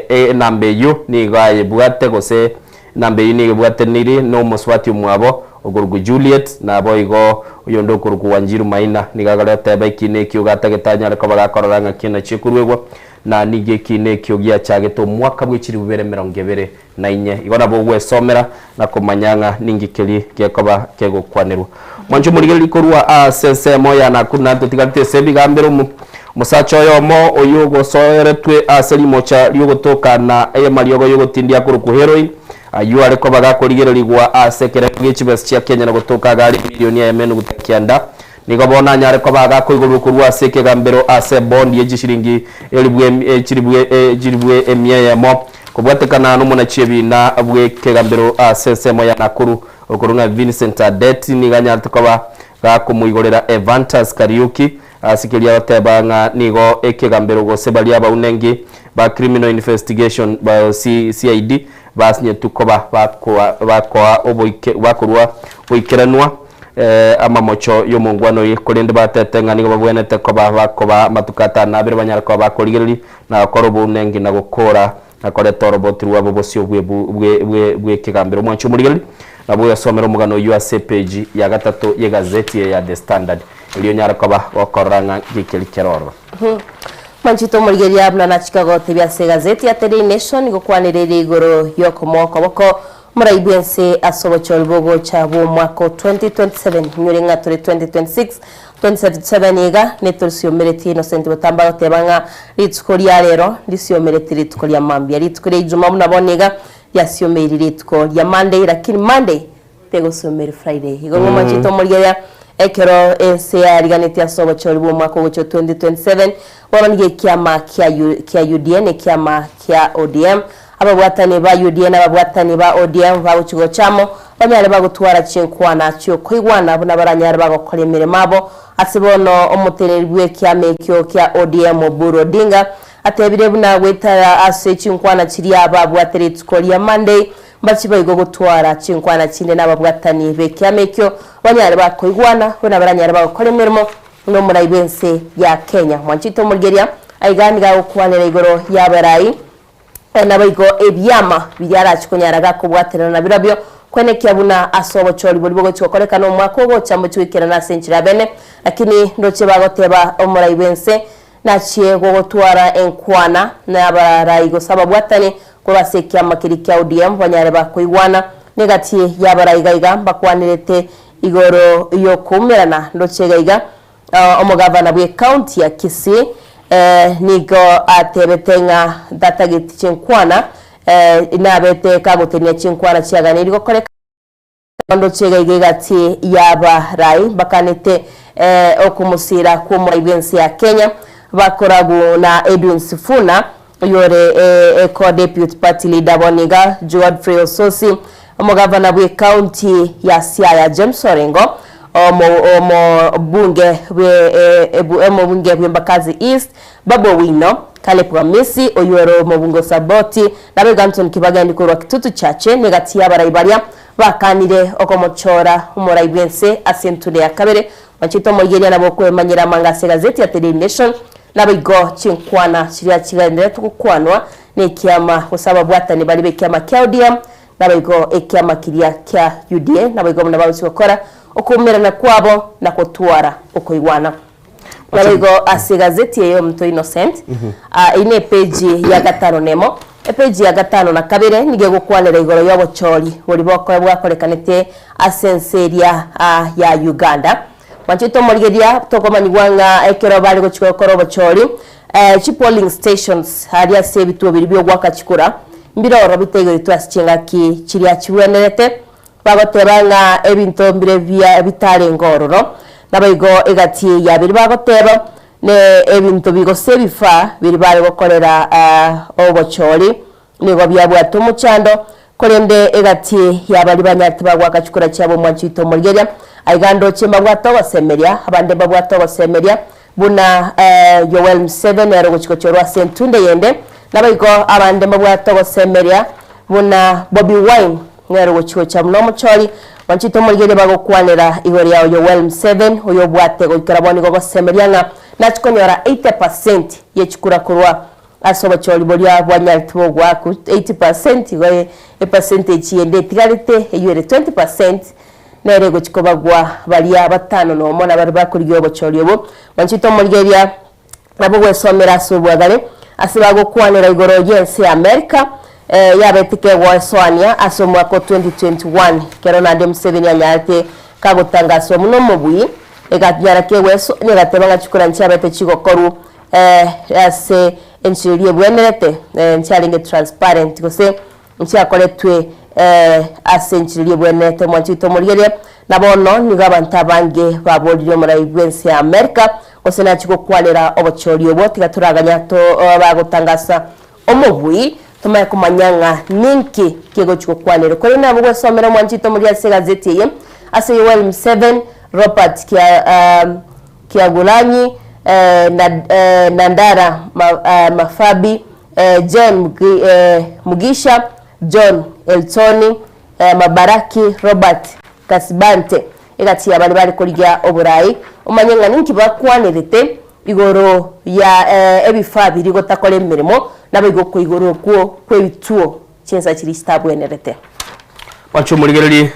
enamba eyio nigo ayebwate gose enamba eyio nigo ebwateniri na omosubati omwabo okorokwa Juliet naboigo oyonde okorokwa Wanjiru Maina. Nigo agare goteba ekiina ekio gatagete anyare koba gakorora ng'aki enachie koruegwa na nigo ekiina ekio giachagete omwaka bwe chilifu bibere emerongo ebere na inye. Igo nabo ogwesomera na komanya ng'a ninki keria gekoba kegokwanerwa. Mwanche omorigereria korwa ase ensemo ya Nakuru naende totigarete ase ebigambero omo omosacha oyomo oyio ogosoeretwe ase rimocha riogotoka na eyemariogo yogotindia akorokwa heroin, ayio are koba gakorigererigwa ase ekerengo gie chibesa chia Kenya na gotoka iga are emilioni eyemo enuguta kianda. Nigo bono anyare koba agakoigorwa korwa ase ekegambero ase ebondi ye chishilingi elifu chilifu emia eyemo, kobwatekana nomonachi ebiina bw'ekegambero ase ensemo ya Nakuru, okorwa ng'a Vincent Adet nigo anyarete koba gakomoigorera Evantus Kariuki ase keria agoteba ng'a nigo ekegambero gose baria abaunengi ba Criminal Investigation CID basinyetwe koba bakoa bakorua boikeranwa amamocho y'omongwana oye, korende batete ng'a nigo babwenerete koba bakoba amatuko atano na abere banyare koba bakorigereria, na gokora obounenki, na gokoora, na koreta oroboti rwabo bosio bw'ekegambero. Omwanche omorigereria, nabo oyosomere omogano oyio ase epeji ya gatato y'egazeti eye ya The Standard, erio onyare koba gokorora ng'a nki keria kere ororo. Mwanchete omorigereria buna nachika gotebia ase egazeti ya Daily Nation, gokwanereria igoro y'okomoa okoboko Omorai bw'ense ase obochori bogocha bw'omwaka o 2027, inyore ng'a tore 2026, 2027 iga netosiomeretie Innocent Botambe agoteba ng'a rituko ria rero ndisiomeretie rituko ria mambia. Rituko ria Ijumaa buna bono iga riasiomeiri rituko ria Monday lakini Monday tegosiomeria Friday. Igo ng'a omwanchete omorigereria ekero ense yariganetie ase obochori bw'omwaka ogocha o 2027, bono nigo ekiama kia kia UDA na ekiama kia ODM Ababwatani ba UDA na ababwatani ba ODM bagochia gocha amo, banyare bagotwara chinkwana chi'okoigwana buna baranyare bagokora emeremo abo. Ase bono omoteneneri bw'ekiama ekio kia ODM Oburu Odinga atebire buna goetera ase chinkwana chiria babwate rituko ria Monday mbachi boigo gotwara chinkwana chinde nababwatani b'ekiama ekio banyare bakoigwana buna baranyare bagokora emeremo nomorai bw'ense ya Kenya. Mwanchete omorigeria aiga nigo agokwanera igoro y'abarai Naboigo ebiama biria arache konyara gakobwaterana nabirobio, kwenekia buna ase obochori boria bogochia gokorekana omwaka ogocha mbochie goikerana ase enchera ya bene. Lakini ndoche bagoteba omorai bw'ense nachie gogotwara enkwana nabarai gose ababwatani korwa ase ekiama keria kia ODM banyare bakoigwana. Negati y'abarai iga iga mbakwanerete igoro y'okoumerana ndoche iga iga. Omogavana bw'ecounty ya Kisii nigo atebete ng'a ntatageti chinkwana, nabete kagotenia chinkwana chiaganeirie gokoreka. Ndoche iga iga egati y'abarai bakanete okomosiira kw'omorai bw'ense ya Kenya bakoragu na Edwin Sifuna oyore co-deputy party leader bono iga Godfrey Osotsi omogavana bw'ecounty ya Siaya James Orengo omobunge omobunge bw'Embakasi East Babu Owino, Caleb Wamisi, oyio ore omobunge o Saboti, naboigo Anthony Kibagendi korwa Kitutu Chache, negati y'abarai baria bakanire okomochora omorai bw'ense ase entunde ya kabere. Mwanchete omorigereria nabo okwemanyera amanga ase egazeti ya The Daily Nation, naboigo chinkwana chiria chigendererete gokwanwa nekiama gose ababwatani baria b'ekiama kia ODM naboigo ekiama kiria kia UDA, naboigo buna bagochia gokora okoumerana kwabo na gotwara okoigwana. Naboigo ase egazeti eye y'omonto Innocent, ah, eyio nepeji ya gatano nemo, epeji ya gatano na kabere nigo egokwanera igoro y'obochori boria boko bwakorekanete ase ense eria ah, ya Uganda. Mwanchete omorigeria tokomanyigwa ng'a ekero bare gochia gokora obochori, eh, chipolling stations aria ase ebituo biria biogoaka chikura, mbire ororo bitaigoretwe ase chingaki chiria chibwenerete, Bagoteba ng'a ebinto mbire bia bitarenge ororo, naboigo egati ya biria bagoteba, ne ebinto bi gose ebifaa biria bare gokorera obochori, nigo biabwate omochando, korende egati ya baria banyarete bagoaka chikura chiabo omwanchi oito omorigeria, aiga ndoche mbabwate ogosemeria, abande mbabwate ogosemeria, buna Yoweri Museveni ere ogochia gochorwa ase entunde eyende, naboigo abande mbabwate ogosemeria buna Bobi Wine nere ogochia gocha buna omochori. Mwanchete omorigereria bagokwanera igoro ya Yoweri Museveni oyo obwate goikera bono igo ogosemeria ng'a nachia konyora 80 percent ye chikura korwa ase obochori boria bwanyarete bogoakwa 80 percent igo epercentage yende etigarete eywo ere 20 percent Nere egochia kobagwa baria batano nomo nabaria bakorigia obochori obo. Mwanchete omorigereria nabo gwesomera ase obwagare ase bagokwanera igoro y'ense ya Amerika yabete kegoesoania ase omwaka o 2021 kero naende Museveni anyarete kagotangaswa buna omobui eganyara kegwesoania egateba ng'a chikura nchiabete chigokorwu ase enchera eria ebwenerete nchiarenge transparent gose Nchiakoretwe ase enchera eria ebwenerete omwanchi oito omorigereria, na bono nigo abanto abange baborire omorai bw'ense ya Amerika, gose nachie gokwanera obochori obwo, tiga toraganya bagotangasa omobui, tomanye komanya ng'a ninki kegochia gokwanerwa. Korende nabo gwesomera omwanchi oito omorigereria ase egazeti eye, ase Yoweri Museveni, Robert Kyagulanyi, Nandala Mafabi, John Mugisha, John Eltoni, Mabaraki Robert Kasibante, egati ya baria bare korigia oborai, omanye ng'a ninki bakwanerete igoro ya ebifaa biria gotakora emeremo, naboigo okoigorwa okwo kw'ebituo chinsa chiria chitabwenerete. Mwanche omorigererie,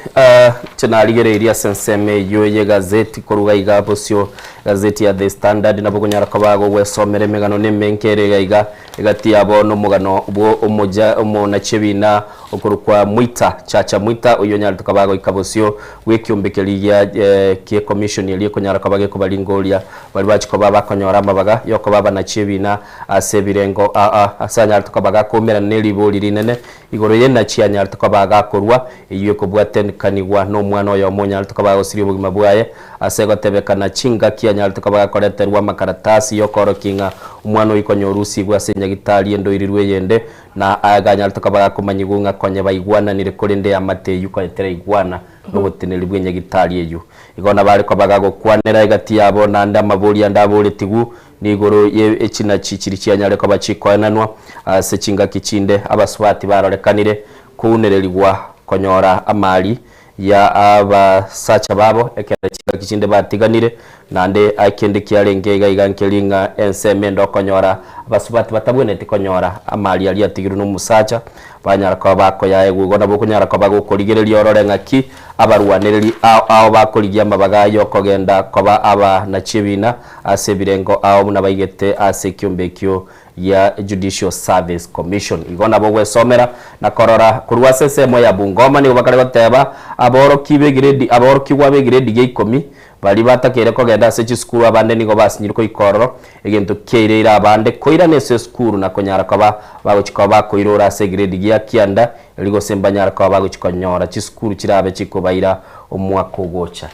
inche narigereirie ase ensemo eyio y'egazeti korwa iga iga bosio, egazeti ya The Standard, nabo okonyara koba gogwesomera emegano na emenke ere iga iga, egati yabo nomogano bwo omoja omonachi ebina okorokwa Mwita, Chacha Mwita, oyio onyarete koba goika bosio bw'ekiombe keria gia kie commission eria ekonyara koba gekobaringoria baria bachia koba bakonyora amabaga yokoba abanachi ebina ase ebirengo aa ase anyarete koba gakoumerana ne ribori rinene Igoro ye nachi anyarete koba agakorua, eyio ekobwatekanigwa nomwana oyomo onyarete koba agosiria obogima bwaye, ase egotebekana chingaki anyarete koba agakoreterwa amakaratasi y'okoorokia ng'a omwana oyio konya orusigwe ase enyagitari endoirirwe eyende, na aganyarete koba agakomanyigwa ng'a konya baigwananire korende eamate eyio konya teraigwana noboteneneri bw'enyagitari eyio. Igo nabo are koba agagokwanera egati yabo naende amabori ande aboretigwe Niigoro ye echinachi chiria chianyare koba chikoenanwa ase chingaki chinde, abasubati barorekanire kounererigwa konyora amari ya abasacha babo ekero chingaki chinde batiganire. Naende ekende kiarenge iga iga nkeri ng'a ensemo ende okonyora abasubati batabwenereti konyora amari aria atigirwe nomosacha, banyara koba bakoyaegwa. Igo nabo okonyara koba gokorigereria orore ng'aki abarwanereri ao ao bakorigia amabaga y'okogenda koba abanachi ebina ase ebirengo ao buna baigete ase ekiombe ekio gia Judicial Service Commission. Igo nabo ogwesomera na korora korwa ase ensemo ya Bungoma nigo bakare goteba aboroki b'egiredi aborokigwa b'egiredi gia ikomi. Baria batakeire kogenda ase chisukuru abande nigo basinyire koika ororo, egento kiaireire abande koirana ase esukuru na konyara koba bagochia koba bakoirora ase egrade gia kianda erio gose mbanyare koba bagochia konyora chisukuru chirabe chikobaira omwaka ogocha.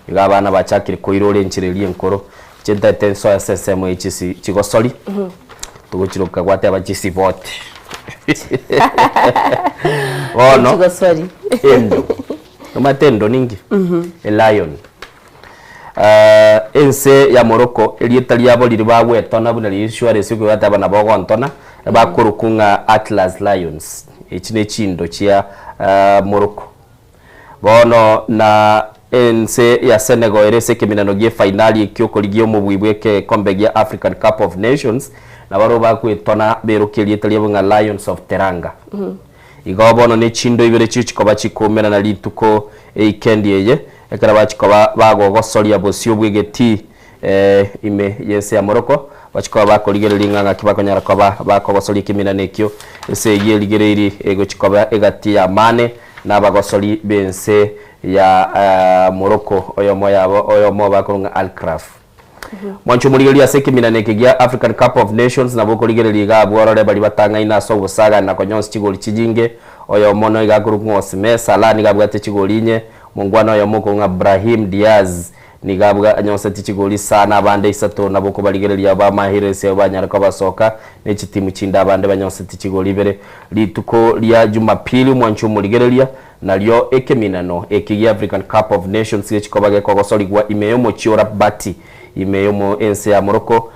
Igo abana bachakire koirora enchera eria enkoro, inche ntaete nsoe ase ensemo ye chisi chigosori, togochiroka gwateba chisiboti. Bono, Chigosori. endo, omanyete endo ninki? A lion. Ense ya Morocco erieta riabo riria bagwetona buna riinsurance okoigwa bateba nabo ogontona, bakorokwa ng'a Atlas Lions, echi ne chindo chia Morocco. Bono na ense ya Senegal ere ase ekeminano gie efainali ki'okorigia omobui bw'egekombe gia African Cup of Nations, nabarobwo bagwetona berokia erieta riabo ng'a Lions of Teranga. Igo bono ne chindo ibere chio chikoba chikoumerana rituko eikendi eye, ekero bachikoba bagogosoria bosio bw'egetii ime y'ense ya Morocco, bachikoba bakorigereria ng'a ng'aki bakonyara koba bakogosoria ekeminano ekio. Ense eyio erigereiri egochikoba egati y'amani na abagosori b'ense ya Morocco, oyomo yabo oyomo obakorwa ng'a Alkraf. Mwanche omorigereria ase ekeminano eke gia African Cup of Nations nabo okorigereria iga abwo orore baria batang'aine ase obosagani na konyonsi chigori chinyinge. Oyomo noiga akorokwa ng'a Osimhen, Salah nigo abwate chigori inye, omongwana oyomo okorokwa ng'a Brahim Diaz nigo abwa anyonseti chigori isano abande isato nabo okobarigereria aba Mahrez abwo banyare kobasoka ne chitimu chinde abande banyonseti chigori ibere. Rituko ria Jumapili omwanche omorigereria Nario ekeminano eke gia African Cup of Nations gechikoba gekogosorigwa ime y'omochie o Rabati, ime y'omo ense ya Morocco.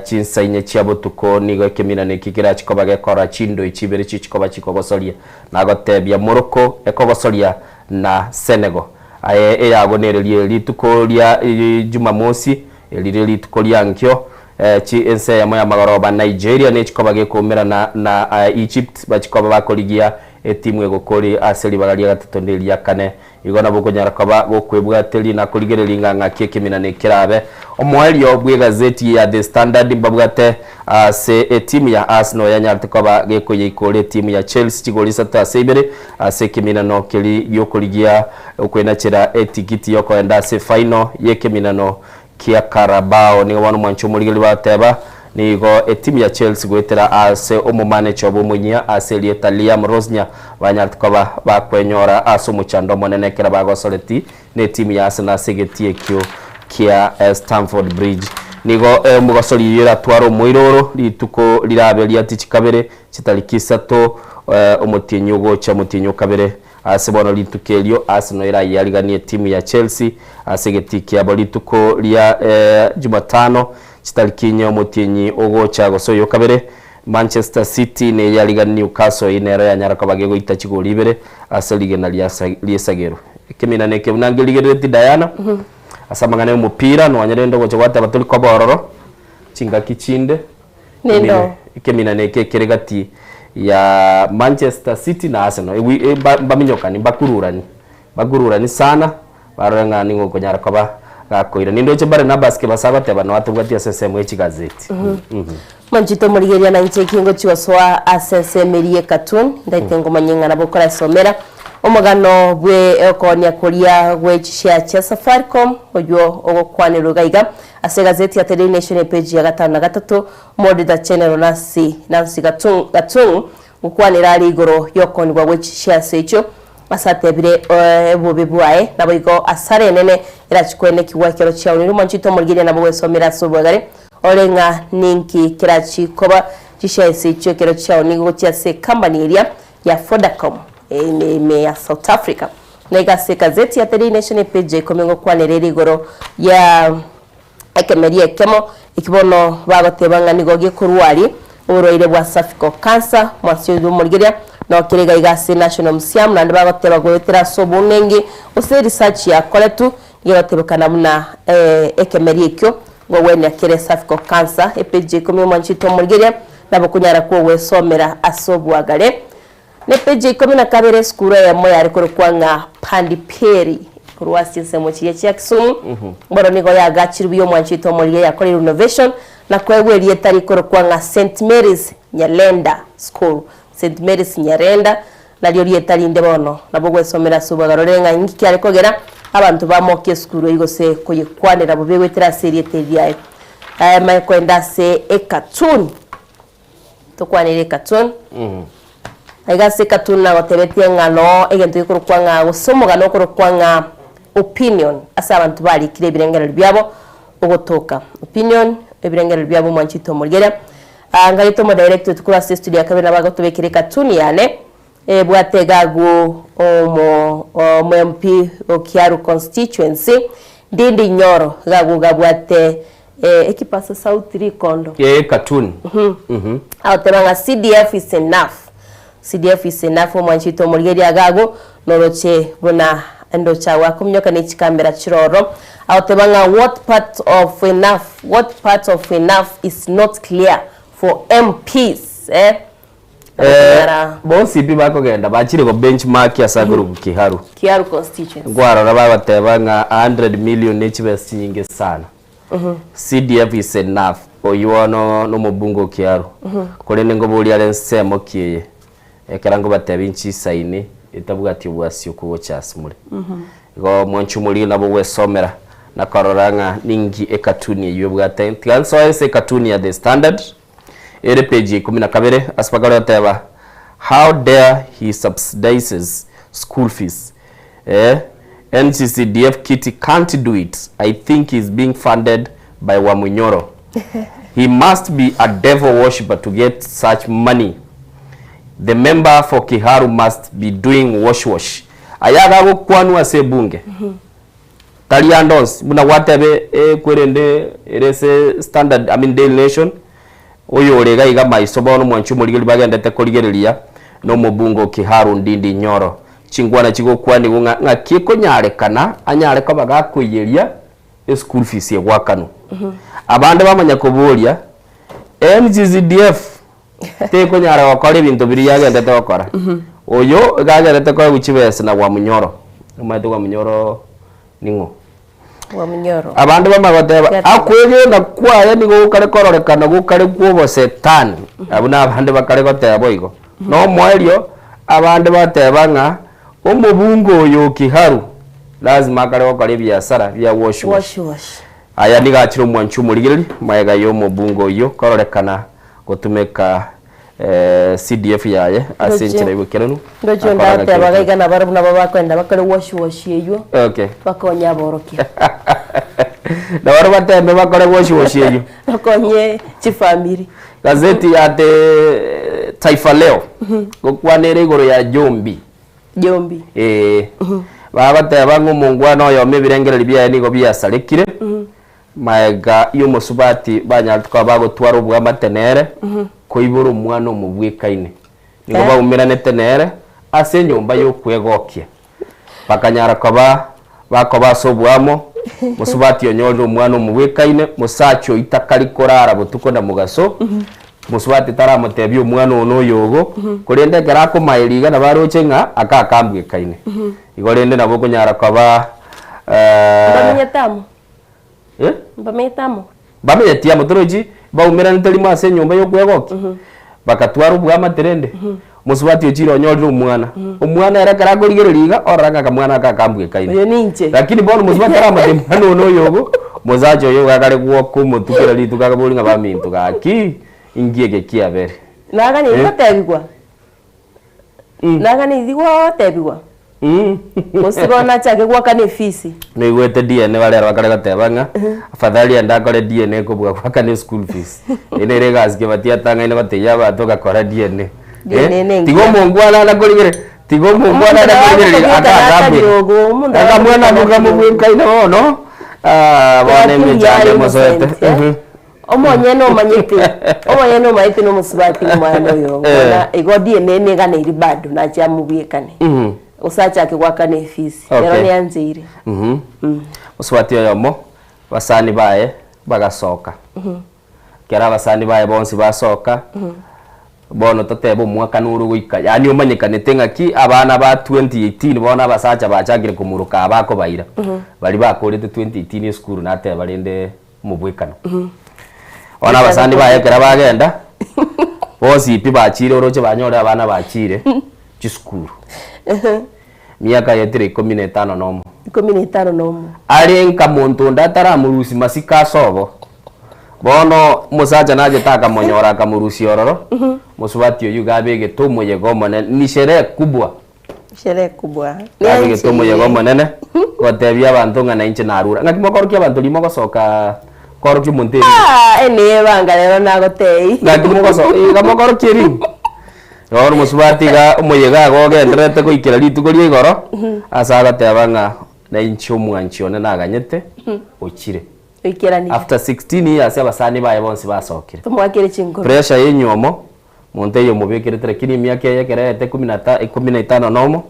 Chinsa inye chia botuko nigo ekeminano eke kerachi koba gekora chindoi chibere chichikoba chikogosoria, nagotebia Morocco ekogosoria na Senegal. Aye eyago nererie rituko ria Jumamosi, erire rituko ria nkio, chi ense eyemo y'amagoroba Nigeria nechikoba gekoumerana na Egypt bachikoba bakorigia Etimu egokori ase ribaga ria gatato na eria kane. Igo nabo okonyara koba gokwebwateria na korigereria ng'a ng'aki ekeminano kerabe. Omoerio bw'egazeti ya The Standard mbabwate ase etimu ya Arsenal yanyarete koba gekoyeikora etimu ya Chelsea chigori isato ase ibere ase ekeminano keria giokorigia okwenachera etigiti yokoenda ase efaino y'ekeminano kia Carabao. Nigo bono omwanchi omorigereria bagoteba nigo etimu ya Chelsea goetera ase omomanecha obo omonyia ase erieta Liam Rosnior banyarete koba bakwenyora ase omochando omonene ekero bagosoreti netimu ya Arsenal ase egetii ekio kia Stamford Bridge. Nigo omogosori oyio oratware omoiroro rituko rirabe riatichi kabere chitariki isato omotienyi ogocha omotienyi okabere Ase bono rituko erio Arsenal erayiariganie etimu ya Chelsea ase egetii kiabo rituko ria Jumatano chitariki inye omotienyi ogocha gose oyo kabere. Manchester City neyariganie Newcastle eyio nero yanyara koba gegoita chigori ibere ase rigena riesagero. Ekeminano eke buna nkerigerereti Diana ase amang'ana y'omopira nonya rende ogocha gwateba tori koba ororo chingaki chinde. Nendo. Ekeminano eke ekere gati ya Manchester City na Arsenal. Ewi e mba mbaminyokani mbakururani, mbakururani sana barore ng'a ning'o okonyara koba gakoira. Nindoche Barnabas Kebasa agoteba noa tobwati ase ensemo ye chigazeti. Mhm. Manchete omorigereria na inche eki ngochia gosoa ase ensemo eria y'ecartoon, ndaete ngomanye ng'a nabo okorasomera omogano bwe okoonia koria gwe chishare chia Safaricom oywo ogokwanerwa iga iga Ase egazeti ya The Daily Nation epeji ya gatano na gatato, Omoodita General Nancy Nancy Gatung Gatung ngokwanera are igoro y'okoonigwa gwe chishares echio ase atebire obobe bwaye naboigo asara enene erachi koenekigwa ekero chiaonirwe. Omwanchete omorigereria nabo gwesomera ase obwegare ore ng'a ninki kerachi koba chishares echio ekero chiaonigwe gochia ase ecompany eria ya Vodacom ime ime ya South Africa. Naiga ase egazeti ya The Daily Nation epeji ya ikomi ngokwanera ere igoro ya ekemeria ekemo eki bono bagoteba ng'a nigo gekorwaria oborwaire bwa cervical cancer mwansi oyo omorigereria nokere iga iga ase National Museum naende bagoteba goetera ase obong'engi gose research yakoretwe nigo egotebekana buna ekemeria ekio ngogwenia kere cervical cancer epeji ya ikomi omwanchi oito omorigereria nabo okonyara kogwesomera ase obwagare. Ne peji ya ikomi na kabere esukuru eyemo yare korokwa ng'a Pandiperi korwa ase chinsemo chiria chia Kisumu. Bono nigo yaagachirwe buya omwancho oito omorigia yakoreirwe renovation na koegwa erieta rikorokwa ng'a St Mary's Nyalenda School. St Mary's Nyalenda nario rieta rinde bono nabo ogwesomera ase obwagare orore ng'a inki kiare kogera. abanto bamokia esukuru eyio gose koyekwanera bobe goetera ase erieta eri riaye. Aye manye koenda ase ecartoon, tokwanere ecartoon. Aiga ase ecartoon nagotebetie ng'a noo egento gekorokwa ng'a gose omogano okorokwa ng'a opinion ase abanto barikire ebirengererio biabo ogotoka. Opinion, ebirengererio biabo omwanchete omorigereria. Ah, nkareta omodirect oito korwa ase estudio ya kabere nabo agotobekera ecartoon yane. Ebwate gagu omo omo MP o Kiaru constituency Ndindi Nyoro gagu gabwate ekipasa sauti rikondo. Ee cartoon. Mhm. Agoteba ng'a CDF is enough. CDF is enough omwanchi oito omorigereria gagu noroche buna endoche agwo akominyoka ne chikamera chiroro. Agoteba ng'a what part of enough, what part of enough is not clear for MPs eh. Eh, bonsi pi bakogenda bachire go benchmark ase akorugu Kiharu. Kiharu constituency. Nkwarora bagoteba ng'a 100 million ne chibesa chinyinge sana. CDF is enough. Oyio bono nomobunge o Kiharu. Korende nkoboria are ensemo ki eye ekero nkobatebia inchisaini etabwati obwasio kogocha ase more. Igo mwanche omoriri nabo ogwesomera na korora ng'a ninki ekatuni eyio ebwate. Tiga nsoe ase ekatuni ya The Standard. Ere page ya ikomi na kabere ase bakare goteba how dare he subsidizes school fees eh NCCDF kitty can't do it I think he's being funded by Wamunyoro he must be a devil worshipper to get such money the member for Kiharu must be doing wash wash aya agagokwanwa ase ebunge Tari ande onsi, buna gwateba ekwerende ere ase Standard, I mean Daily Nation, oyore iga iga maiso bono mwanchi omorigereria bagendete korigereria na omobunge o Kiharu Ndindi Nyoro. Chinkwana chigokwanigwa ng'a ng'aki ekonyarekana anyare koba gakoiyeria eschool fees egwakanwa. Abande bamanya koboria, NGCDF tekonyara gokora ebinto biria yagendete gokora. Oyo iga agendete koegwa chibesa na Wamunyoro. Omanyete Wamunyoro ning'o? Wamunyoro. Abande bamanya goteba, akwegena kwaye nigo gokare kororekana gokare kw'obosetani. Abwo nabande bakare goteba boigo. Nomoerio abande bateba ng'a omobunge oyo o Kiharu lazima akare gokora ebiasara bia wash wash. Wash wash. Aya nigo achire omwanchi omorigereria magega y'omobunge oyio kororekana gotumeka CDF yaye ase enchera y'oboikeranu. Ndoche na korora ng'a ondateba kera iga nabarabwo nabo bakoenda bakore wash wash eywo Okay. bakonye aborokia. Nabarabwo batembe bakore wash wash eywo. Bakonye chifamiri. Gazeti ya The Taifa Leo gokwana ere igoro ya Jombi. Jombi. Ee. Bagoteba ng'a omongwana oyomo ebirengererio biaye nigo biasarekire. Magega y'omosubati banyarete koba bagotwara oboamate nere, koibora omwana omobwekaine. Nigo baumeranete nere ase enyomba y'okwegokia. Bakanyara koba bakoba ase oboamo, mosubati onyorire omwana omobwekaine, mosacha oyio takari korara botuko na mogaso, mosubati taramotebia omwana oo noyogo, korende ekero akomaeria iga nabo aroche ng'a aka akambwekaine. Igo rende nabo okonyara koba Mbamenyete amo. Eh? Mbamenyete amo. Mbamenyeti amo torochi baumeranete rimo ase enyomba y'okwegokia, bakatwara obwamate rende, mosubati ochire onyorire omwana, omwana ere ekero akorigereria iga, orora ng'a akamwana aka akambwekaine. Oyo ninche. Lakini bono mosubati aramate mwana one oyo ogo, mosacha oyo iga akare gwoka omotwe kera rituko akaboria ng'a baminto gaki, inki eke kiabere? Nagani Eh? gotebigwa. Nagani gotebigwa. Gose bono nachake goakana efisi. Noigwete DNA baria aro bakare goteba ng'a afadhali ende akore DNA kobua goakana eschool fees. Eye nere egasi Kebati atang'aine gotebia abanto ng'a kora DNA. DNA Eh, ne tiga engiya. omongwana anakorigereria, tiga omongwana Omonto nabo anakorigereria akobweka aka natari akambweka. ogo, omonto nabo Akamwana akobweka ako natari ogo. kamobwekaine bono, ah, bono Kebati emechando mbuya are emosoete. innocent, eh. Omonyene omanyete, omonyene omanyete nomosubati ng'omwana oyo Eh. bono igo DNA neganeiri bado nache amobwekane. Gose achake goakana efisi, Okay. ero neancheire. Mosubati oyomo, basani baye bagasoka. Ekero abasani baye bonsi basoka, bono totebe omwaka noro goika, yaani omanyekanete ng'aki abana ba 2018 bono abasacha bachakire komuruka aba akobaira. Baria bakorete 2018 esukuru nateba rende omobwekano. Bono abasani baye ekero bagenda, bonsi pi bachire oroche banyore abana bachire chisukuru. Miaka yaetire ikomi na etano na omo. Ikomi na etano na omo. Are nka monto onde ataramorusia masiko ase obo. Bono omosacha nachete akamonyora akamorusia ororo, mosubati oyio iga abegete omoyega omonene, ni sherehe kubwa. Sherehe kubwa. Abegete omoyega omonene, gotebia abanto ng'a nainche narure. Ng'aki mokorokia abanto riria mogosoka korokia omonto eringi? Ah, ene ebanga rero nagotebia. Ng'aki mogoso iga mokorokia eringi? Bono omosubati iga omoyega iga ogendererete goikera rituko ria igoro, ase agoteba ng'a nainche omwanchi one naganyete, ochire. Oikeranire. After 16 years abasani baye bonsi basokire. Tomoakere chinkoro. Pressure y'enywomo, monto eye omobekerete lakini emiaka eye ekero yaete kumi na ta ikomi na etano na omo,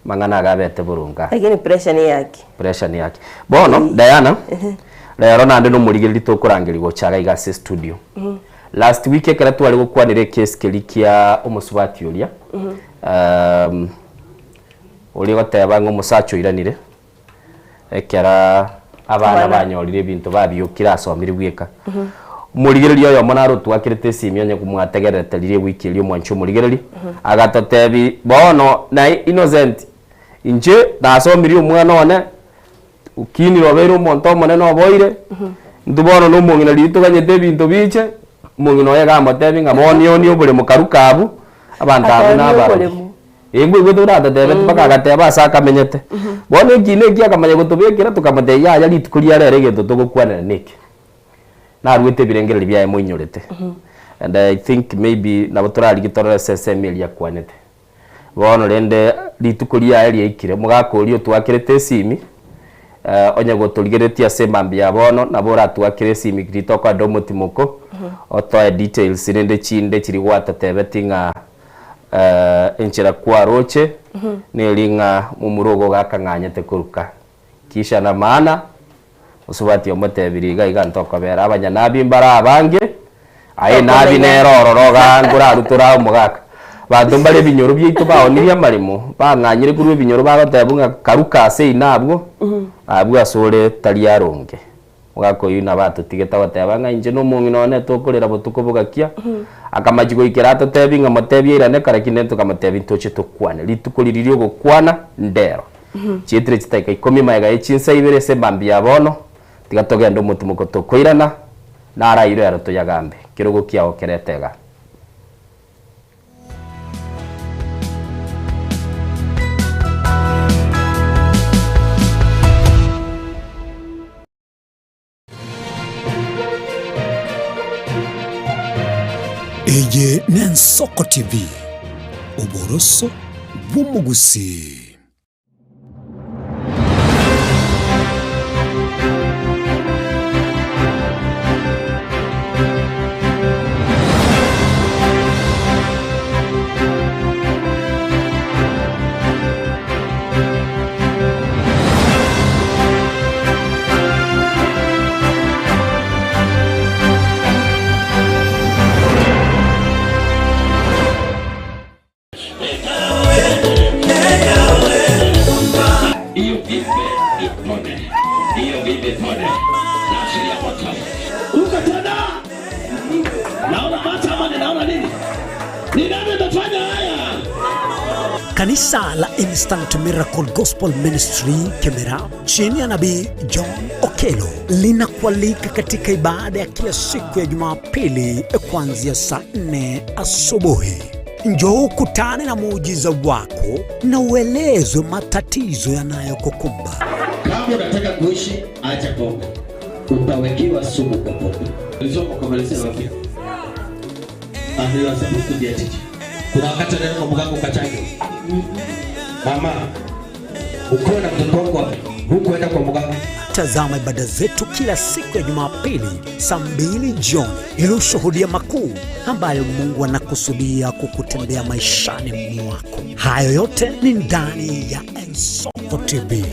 mang'ana iga abete boronge aa. Lakini pressure ne yake. Pressure ne yake. Bono, Diana, rero naende nomorigereria tokorangeria gocha iga iga ase estudio. Last week ekero tware gokwanera ekesi keria kia omosubati oria, oria ogoteba ng'a omosacha oiranire, ekero abana banyorire ebinto babiokire asomire bweka. Omorigereria oyomo naro otwakerete esimi onye mwategererete riria ewiki eria omwanchi omorigereria, agatotebi bono naye Innocent inche nasomirie omwana one, okinire obeire omonto omonene oboire, intwe bono na omong'ina riria toganyete ebinto biche, omong'ina oye iga amotebi ng'a bono onie oboremo karuka abwo, abanto abwo Akaonia nabarogi. oboremo. Ee, nkoigwete buna atatebeti mpaka agateba ase akamenyete. Bono ekiina ekio akamanya gotobekera, tokamotebia yaya rituko ria rero egento togokwanera neke. Naruete ebirengererio biaye moinyorete. And I think maybe nabo torarigie torore ase ensemo eria akwanete. Bono rende rituko riaye riaikire, omogaka oria otwakerete esimi, onye gotorigereretie ase emambia ya bono, nabo oratwakere esimi riria tokoenda omotimoko, otoe details rende chinde chiria gwatotebeti ng'a Enchera kwaroche neri ng'a momura ogo gakang'anyete koruka. Kisha na maana, mosubati omotebirie iga iga ntokobera abanyanabi mbare abange, aye nabi nere ororo igaa nkorarutore aye omogaka. Abanto mbare ebinyoro biaito baonirie amaremo, bang'anyire korwa ebinyoro bagoteba ng'a karuka ase ina abwo, abwo asore tari aronge. Omogaka oyio nabo atotigete agoteba ng'a inche na omong'ina one tokorera botuko bogakia, akamachia goikera atotebie ng'a motebie airane kare lakini nere tokamotebia ntoche tokwane. Rituko riria ri'ogokwana ndero. Chietire chidakika ikomi magega ye chinsa ibere ase emambia ya bono, tiga togende omotimoko tokoirana, narairwe ero toyagambe. Kerogo kiao kerete igaa. Eye n'Ensoko TV, oboroso bw'omogusii. Ruka tena. Naona macho ama ninaona nini? Ni nani amefanya haya? Kanisa la Instant Miracle Gospel Ministry Kemera chini ya Nabii John Okelo linakualika katika ibada ya kila siku ya Jumapili kuanzia saa 4 asubuhi. Njoo ukutane na muujiza wako na uelezwe matatizo yanayokukumba. Kama unataka kuishi, acha pombe, utawekewa sumu kwa pombe. Ulisoma ukamalizia wapi? And you are supposed to be a teacher. Kuna wakati unaenda kwa mganga ukachanjwa. Mama, ukiwa na mtoto wako hukuenda kwa mganga. Tazama ibada zetu kila siku ya Jumapili saa 2 jioni ili ushuhudia makuu ambayo Mungu anakusudia kukutendea maishani mwako. Hayo yote ni ndani ya Ensoko TV.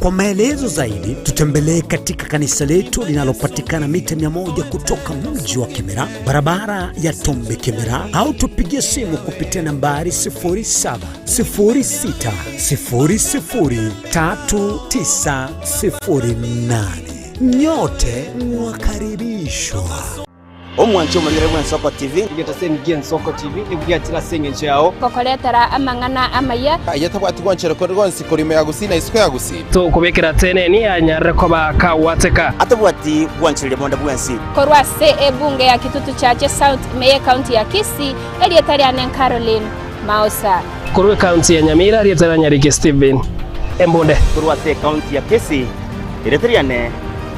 Kwa maelezo zaidi tutembelee katika kanisa letu linalopatikana mita 100 kutoka mji wa Kemera, barabara ya Tombe Kemera, au tupigie simu kupitia nambari 0706003908. Nyote mwakaribishwa. Omwanche omorigere bw'Ensoko TV. Egetaseni gi'Ensoko TV nigo giachire ase engencho yao. Gokoretera amang'ana amaya. Aye tabwati gwanchera konde gwonsi korwa ime ya Gusii na isiko ya Gusii. Tokobekera teneni anyarire koba kagwateka. Atabwati gwanchereria bonde bwensi. Korwa ase ebunge ya Kitutu Chache South ime y'Ekaunti ya Kisii, erieta riane Caroline Mausa. Korwa ekaunti ya Nyamira, erieta ria Nyariki Stephen Embunde. Korwa ase ekaunti ya Kisii, erieta riane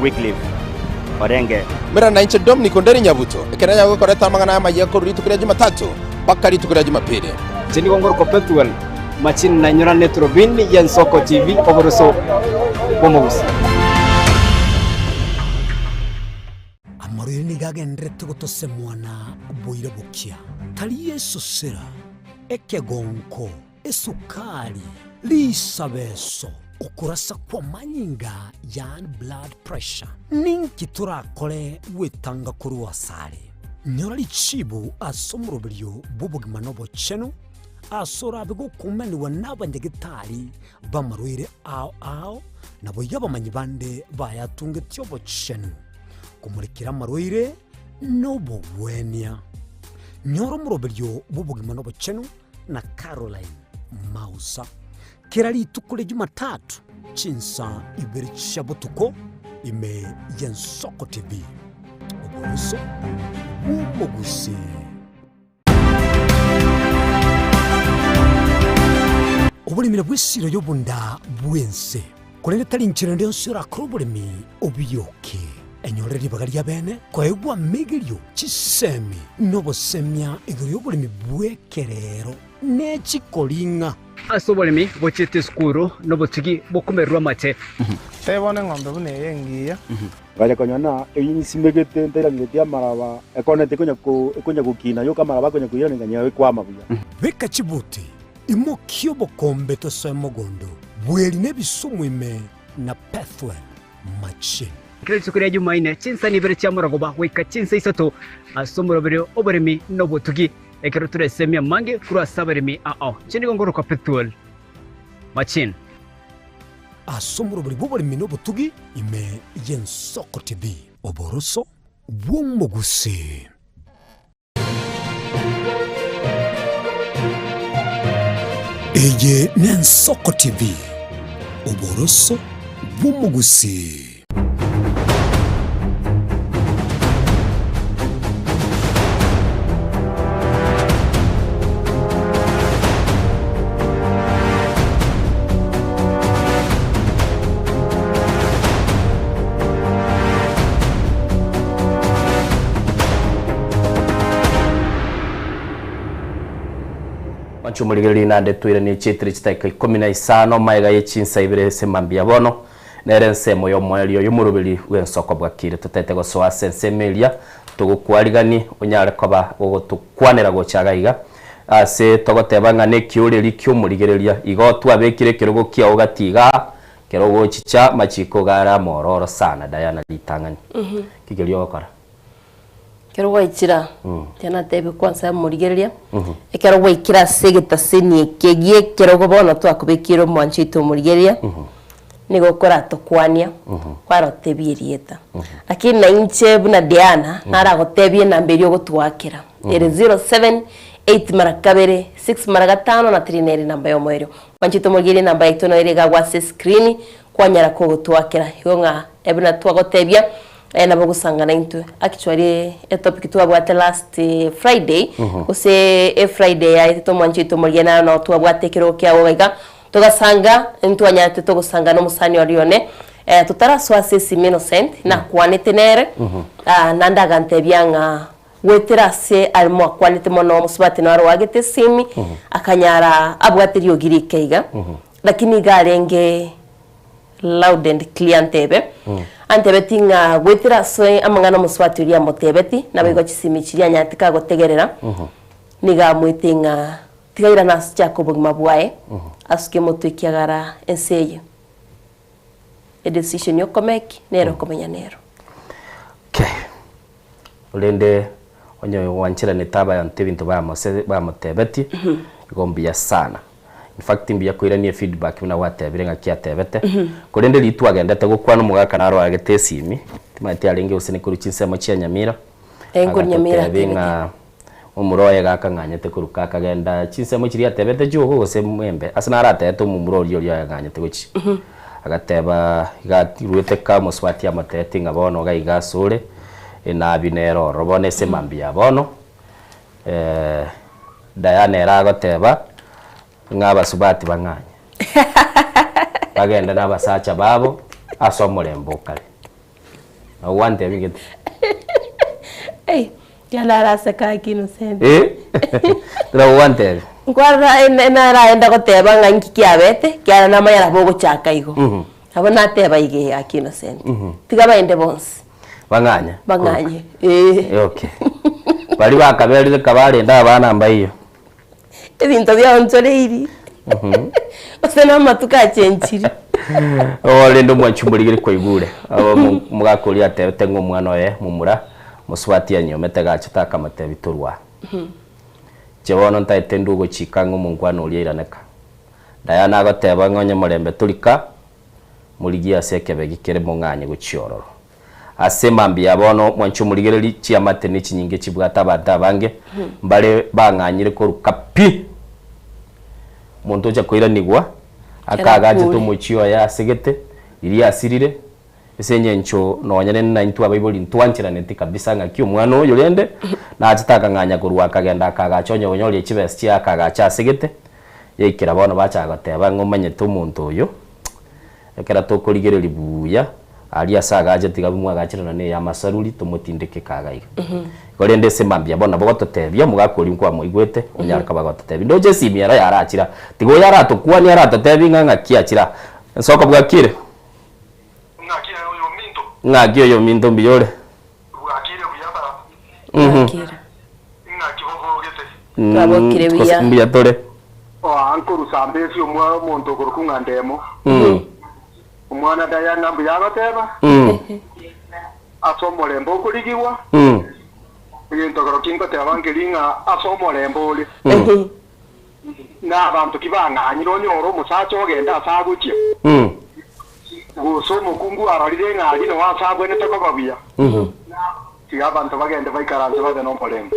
Wycliffe Orenge. Mera nainche Dominic Onderi Nyabuto, ekero nanyare gokoreta amang'ana amayia korwa rituko ria Jumatatu mpaka rituko ria Jumapili. Inche nigo ngorokwa Pethuel Machini na inyora neturubini y'Ensoko TV oboroso bw'omogusi. Amarwaire nigo agendererete gotosemwa na boira bokia, tari esosera, ekegonko, esukari, risabeso, okorasa kw'amanyinga yaani blood pressure. Ninki torakore gwetanga korwa asare? Nyora richibu ase omoroberio bw'obogima na obochenu, ase orabe gokumanigwa n'abanyagetari b'amarwaire ao ao, naboigo abamanyi bande bayatungetie obochenu, komorekera amarwaire nobogwenia. Nyora omoroberio bw'obogima na obochenu na Caroline Mausa kera rituko ria Jumatatu chinsa ibere chia botuko ime y'Ensoko TV. Oboroso bw'omogusii. Oboremi nabwo esiro y'obonda bw'ense, korende tari inchera ende yonsi orakore oboremi obiyoke. Enyorere ribaga ria bene koegwa amegerio, chisemi, na obosemia igoro y'oboremi bw'ekerero ne chikoring'a. Ase oboremi bochiete esukuru nobotugi bokomererwa amate. Tebia bono eng'ombe buna eye engiya. Ngacha konyora ng'a eyio nsimegete ntairangeretie amaraba, ekoneti ekonya ko ekonya gokina yoka amaraba akonya koirana nkanyora ekwama buya. Beka chibuti, imokia obokombe tosoe mogondo, bweri na ebisumu ime na Pethuel machine. Kera rituko ria Jumaine, chinsa ibere chia morogoba goika chinsa isato ase omoroberio oboremi na obotugi, ekero toresemie amange korwa ase abaremi ao. Inche nigo ngorokwa Pethuel Machine. Ase omorobori bw'oboremi na obotugi ime y'Ensoko TV. Oboroso bw'omogusii. Eye n'Ensoko TV, oboroso bw'omogusii. Mwanche omorigereria naende toiranie chietire chidakika ikomi na isano magega ye chinsa ibere ase mambia bono. Nere ensemo y'omoerio y'omoroberi bw'ensoko bwakire. Totete gosoa ase ensemo eria, togokwarigani onyare koba gogotokwanera gocha iga iga, ase togoteba ng'a nekioreri ki'omorigereria. Igo twabekire ekerogo kiao gati igaa, kero ogochicha amachiko iga are amororo sana. Diana ritang'ani. Ki keria ogokora? Ekero gwaichira, tiga natebie kwanza morigereria, ekero gwaikire ase egetaseni eke gi'ekerogo bono twakobekeire omwancho oito omorigereria, nigo okoratokwania, kwarotebia erieta. Lakini na inche buna Diana, naragotebie enamba eria ogotwakera, ere 078 mara kabere, 6 mara gatano na 3 nere enamba y'omoerio. Mwancho oito omorigereria enamba yaito nere iga agwo ase escreen, kwanyara kogotwakera. Igo ng'a buna twagotebia, Aye nabo ogosanga naintwe. Actually etopic twabwate last Friday gose e Friday yaetete omwanchi oito omorigia naro nao twabwate ekerogo kiago iga iga, togasanga ntwanyarete togosanga na omosani oria one totarasoa ase esimi Innocent nakwanete nere naende agantebia ng'a goetera ase aria mwakwanete mono omosubati naro oagete esimi akanyara abwate riogi rike iga lakini iga arenge Loud and clear ntebe, antebeti ng'a goetera ase amang'ana omosubati oria amotebeti, naboigo chisimi chiria anyarete kagotegerera, nigo amoete ng'a tiga airane ase chake obogima bwaye, asuke motwe ekiagara ense eye edecision okomeki nere okomenya nero. Okay. Korende onye gwancheranete abanto ebinto bamose bamotebetie, igo mbuya sana. In fact mbuya koirania efeedback buna gwatebire ng'aki atebete, korende riria twagendete gokwana omogaka naro oagete esimi, timanyeti arenge gose ne korwa chinsemo chia Nyamira. Enkunyamira Agatotebia ng'a omomura oye iga akang'anyete korwa akagenda chinsemo chiria atebete chiogo gose mwembe, ase naratebete omomura oria oria ang'anyete gochia. Agateba iga aruete ka omosubati amotebetie ng'a bono iga iga asore, enabi nere ororo bono ase mambia ya bono, Diana ere agoteba ng'a abasubati bang'anye, bagende na abasacha babo ase omorembe okare. Nabo gwantebia gete. Ei, kiana araseka aki Innocent. Eh? Nabo gwantebia. Nkwarora ene- naraenda goteba ng'a inki kiabete, kiara namanya nabo ogochaka igo. Nabo nateba iga ee aki Innocent. Tiga baende bonsi. Bang'anye. Bang'anye, ee. Eh, okay. Baria bakaberire kabarende abana mbaiyo. Ebinto biaonchoreiri. Gose namatuko achenchiri. Oo rende omwanchi omorigeri kwaigure omogaka oria atebete ng'a omwana oye momura mosubati anyomete gachete akamotebia torwa. Inche bono ntaete ndwe ogochika ng'a omonkwana oria airaneka. Diana agoteba ng'a onye morembe tori ka, morigie ase ekebegi kere mong'anye gochia ororo. Ase mambia ya bono mwanche omorigererie chiamate ne chinyinge chibwate abanto abange, mbare bang'anyire koruka pi. Omonto ocha koiranigwa, akaagachete omochie oye asegete, riria asirire, ase engencho nonya nende naintwe abaibori ntwancheraneti kabisa ng'aki omwana oyo rende, nachete akang'anya korwa akagenda akaagacha onye onyorie chibesa chiaye akaagacha asegete, yaikera bono bachaka goteba ng'a omanyete omonto oyo, Ekero tokorigereria buya, aria ase agache tiga mwagachirana na ey'amasaruri, tomotindeke kaga iga. Igo rende ase mambia bono nabo gototebia, omogaka oria nkwamoigwete, onyare koba agototebia, ndoche esimi ero yarachira, tiga oyo aratokwanie aratotebie ng'a ng'aki achira. Nsoko bwakire? Ng'aki oyominto mbuya ore? Twabokire buya. Mbuya tore. Oa nkorusa mbesi omwa omonto okorokwa ng'a Ndemo. Omwana Diana mbuya agoteba, ase omorembe okorigigwa, egento ekero kingoteba nkeri ng'a ase omorembe ore. Na abanto ki bang'anyire onyore omosacha ogenda ase agochia, gose omokungu arorire ng'a aria noo ase abwenerete koba buya, tiga abanto bagende baikaranse babe nomorembe.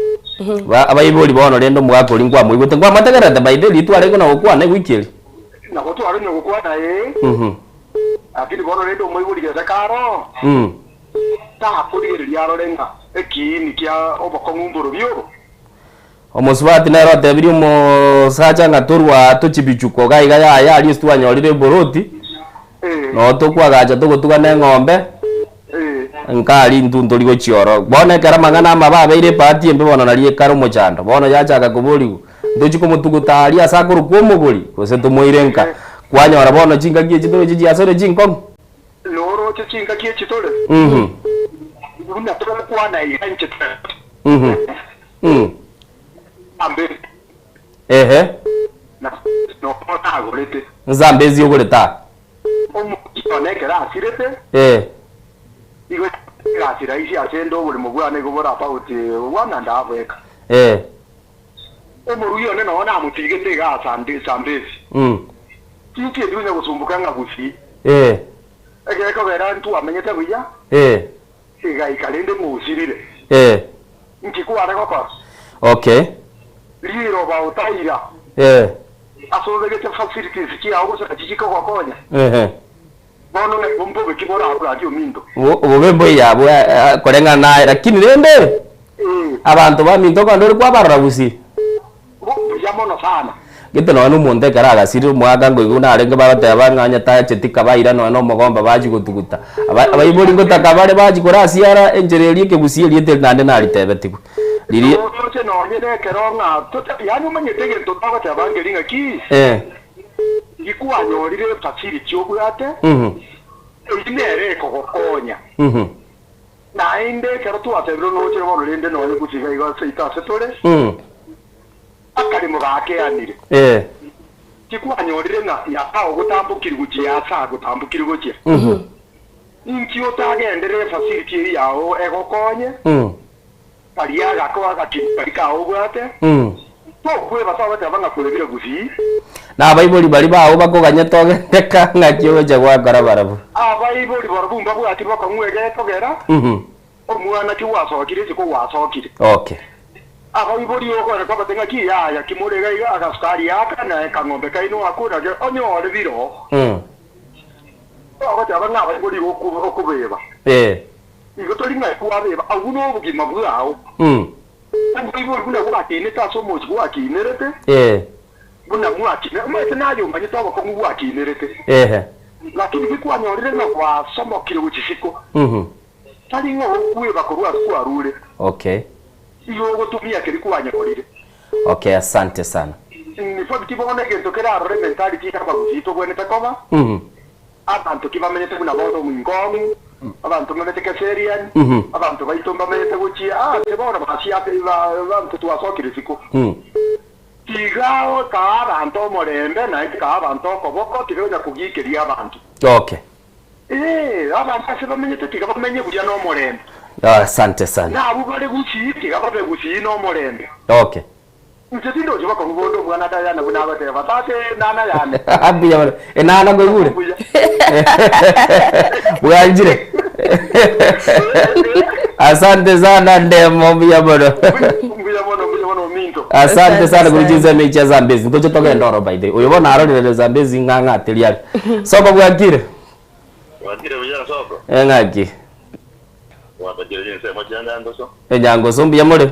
Ba abaibori bono rende omogaka oria nkwamoigwete, nkwamotegererete by the way ritwarenge na gokwana ewiki eria. Nabo twarenge gokwana ee, lakini bono rende omoibori gese kare oo, takorigereria arore ng'a ekiini kia obokong'u mborobio obo. Omosubati nere otebirie omosacha ng'a torwe aa tochie bichuko iga iga yaya aria ase twanyorire eboroti, noo tokwagacha togotuga na eng'ombe, nka aria intwe ntori gochia ororo. Bono ekero amang'ana amabe abeire ebahati embe bono nario ekare omochando, bono yachaka koborigwa, ntochie komotuguta aria ase akorokwa omogori, gose tomoire nka? Kwanyora bono chingaki echi toroche chiasore chinkong'u. Noroche chingaki echi tore, buna togokwana iga inche Ehe. Nzambezi ogorete aa. Eh. Eh. Eh. Eh. Eh. Inki kware gokora? Okay. Riroba otaira Eh. ase obegete facilities chiao gose nachi chikogokonya. Ehe. Bono ng'ai mbobe ki borabwe gaki ominto? Obobe mboiyo abwo koreng'ana naye lakini rende abanto baminto okogenda ore kwabarora gusii. Buya mono sana. Gete nonya na omonto ekero agasirire omwaka nkoigwa narenge bagoteba ng'a onye tacheti kabaira nonya na omogomba bachia gotuguta. Aba abaibori ngotaka bare bachia korasiara enchera eria ekegusii erieta eri naende naritebetigwe. Riria. Oroche nonye nekero ng'a tota yaani omanyete egento togoteba nkeri ng'aki? Eh. Gikwanyorire efacility obwate, eyio nere ekogokonya. Naende ekero twatebire noche bono rende nonye gosiga igo seito ase tore, akaremo gakeanire. Tikwanyorire ng'a Nyasae ogotambokiri gochia ase agotambokiri gochia. Inki otagenderere efacility eyio yao egokonye, karia agako agakiri karia kao obwate, tokwebasa ogoteba ng'a kwebire gusii. Na abaibori baria bao bakoganyete ogende ka ng'aki ogochia gwakora barabwo. Abaibori barabwo mbabwati bokong'u egekogera. Omwana ki gwasokire isiko gwasokire. Okay. Abaibori okore kwabate ng'aki yaya kimore iga iga agasukari aka na ekang'ombe kaino ako naki onyore biro. Ogoteba ng'a abaibori igo okobeba. Igo tori ng'a kwabeba abwo nobogima bwao. Oboibori buna bwakinete ase omochie gwakinerete, buna mwakine, omanyete naye omanyete obokong'u bwakinerete. Lakini gikwanyorire ng'a gwasomokire gochia isiko, tari ng'a okweba korwa ase kwarure. Okay. Igo ogotumia keria kwanyorire. Okay, asante sana. In fact bono egento kerarore mentality y'abagusii tobwenerete koba, Abanto ki bamenyete buna bono omoinkong'u, abanto mbamenyete Keseriani, abanto baito mbamenyete gochia aase bono basiate abanto twasokire isiko. Tiga kaa abanto omorembe, naende kaa abanto okoboko, tiga onya kogiikeria abanto. Okay. Ee, abanto ase bamenyete tiga bamenye buya nomorembe. Asante sana. Na abwo bare gusii tiga babe gusii nomorembe. Okay. Inche tindochi bokong'u bonde omwana Diana buna agoteba, Tata enana yane. Mbuya mono. Enana nkoigure? Mbuya. Bwanchire? Asante sana Ndemo, mbuya mono. Mbuya mono, mbuya mono ominto. Asante sana kuri chinsemo echi chia Zambezi. Ntoche togende oro by the way. Oyo bono arorire Zambezi ng'a ng'ateri are. Soko bwakire? Bwakire buya Soko. Eh ng'aki? Bwatokire chinsemo chia Nyangoso. Enyangoso mbuya more?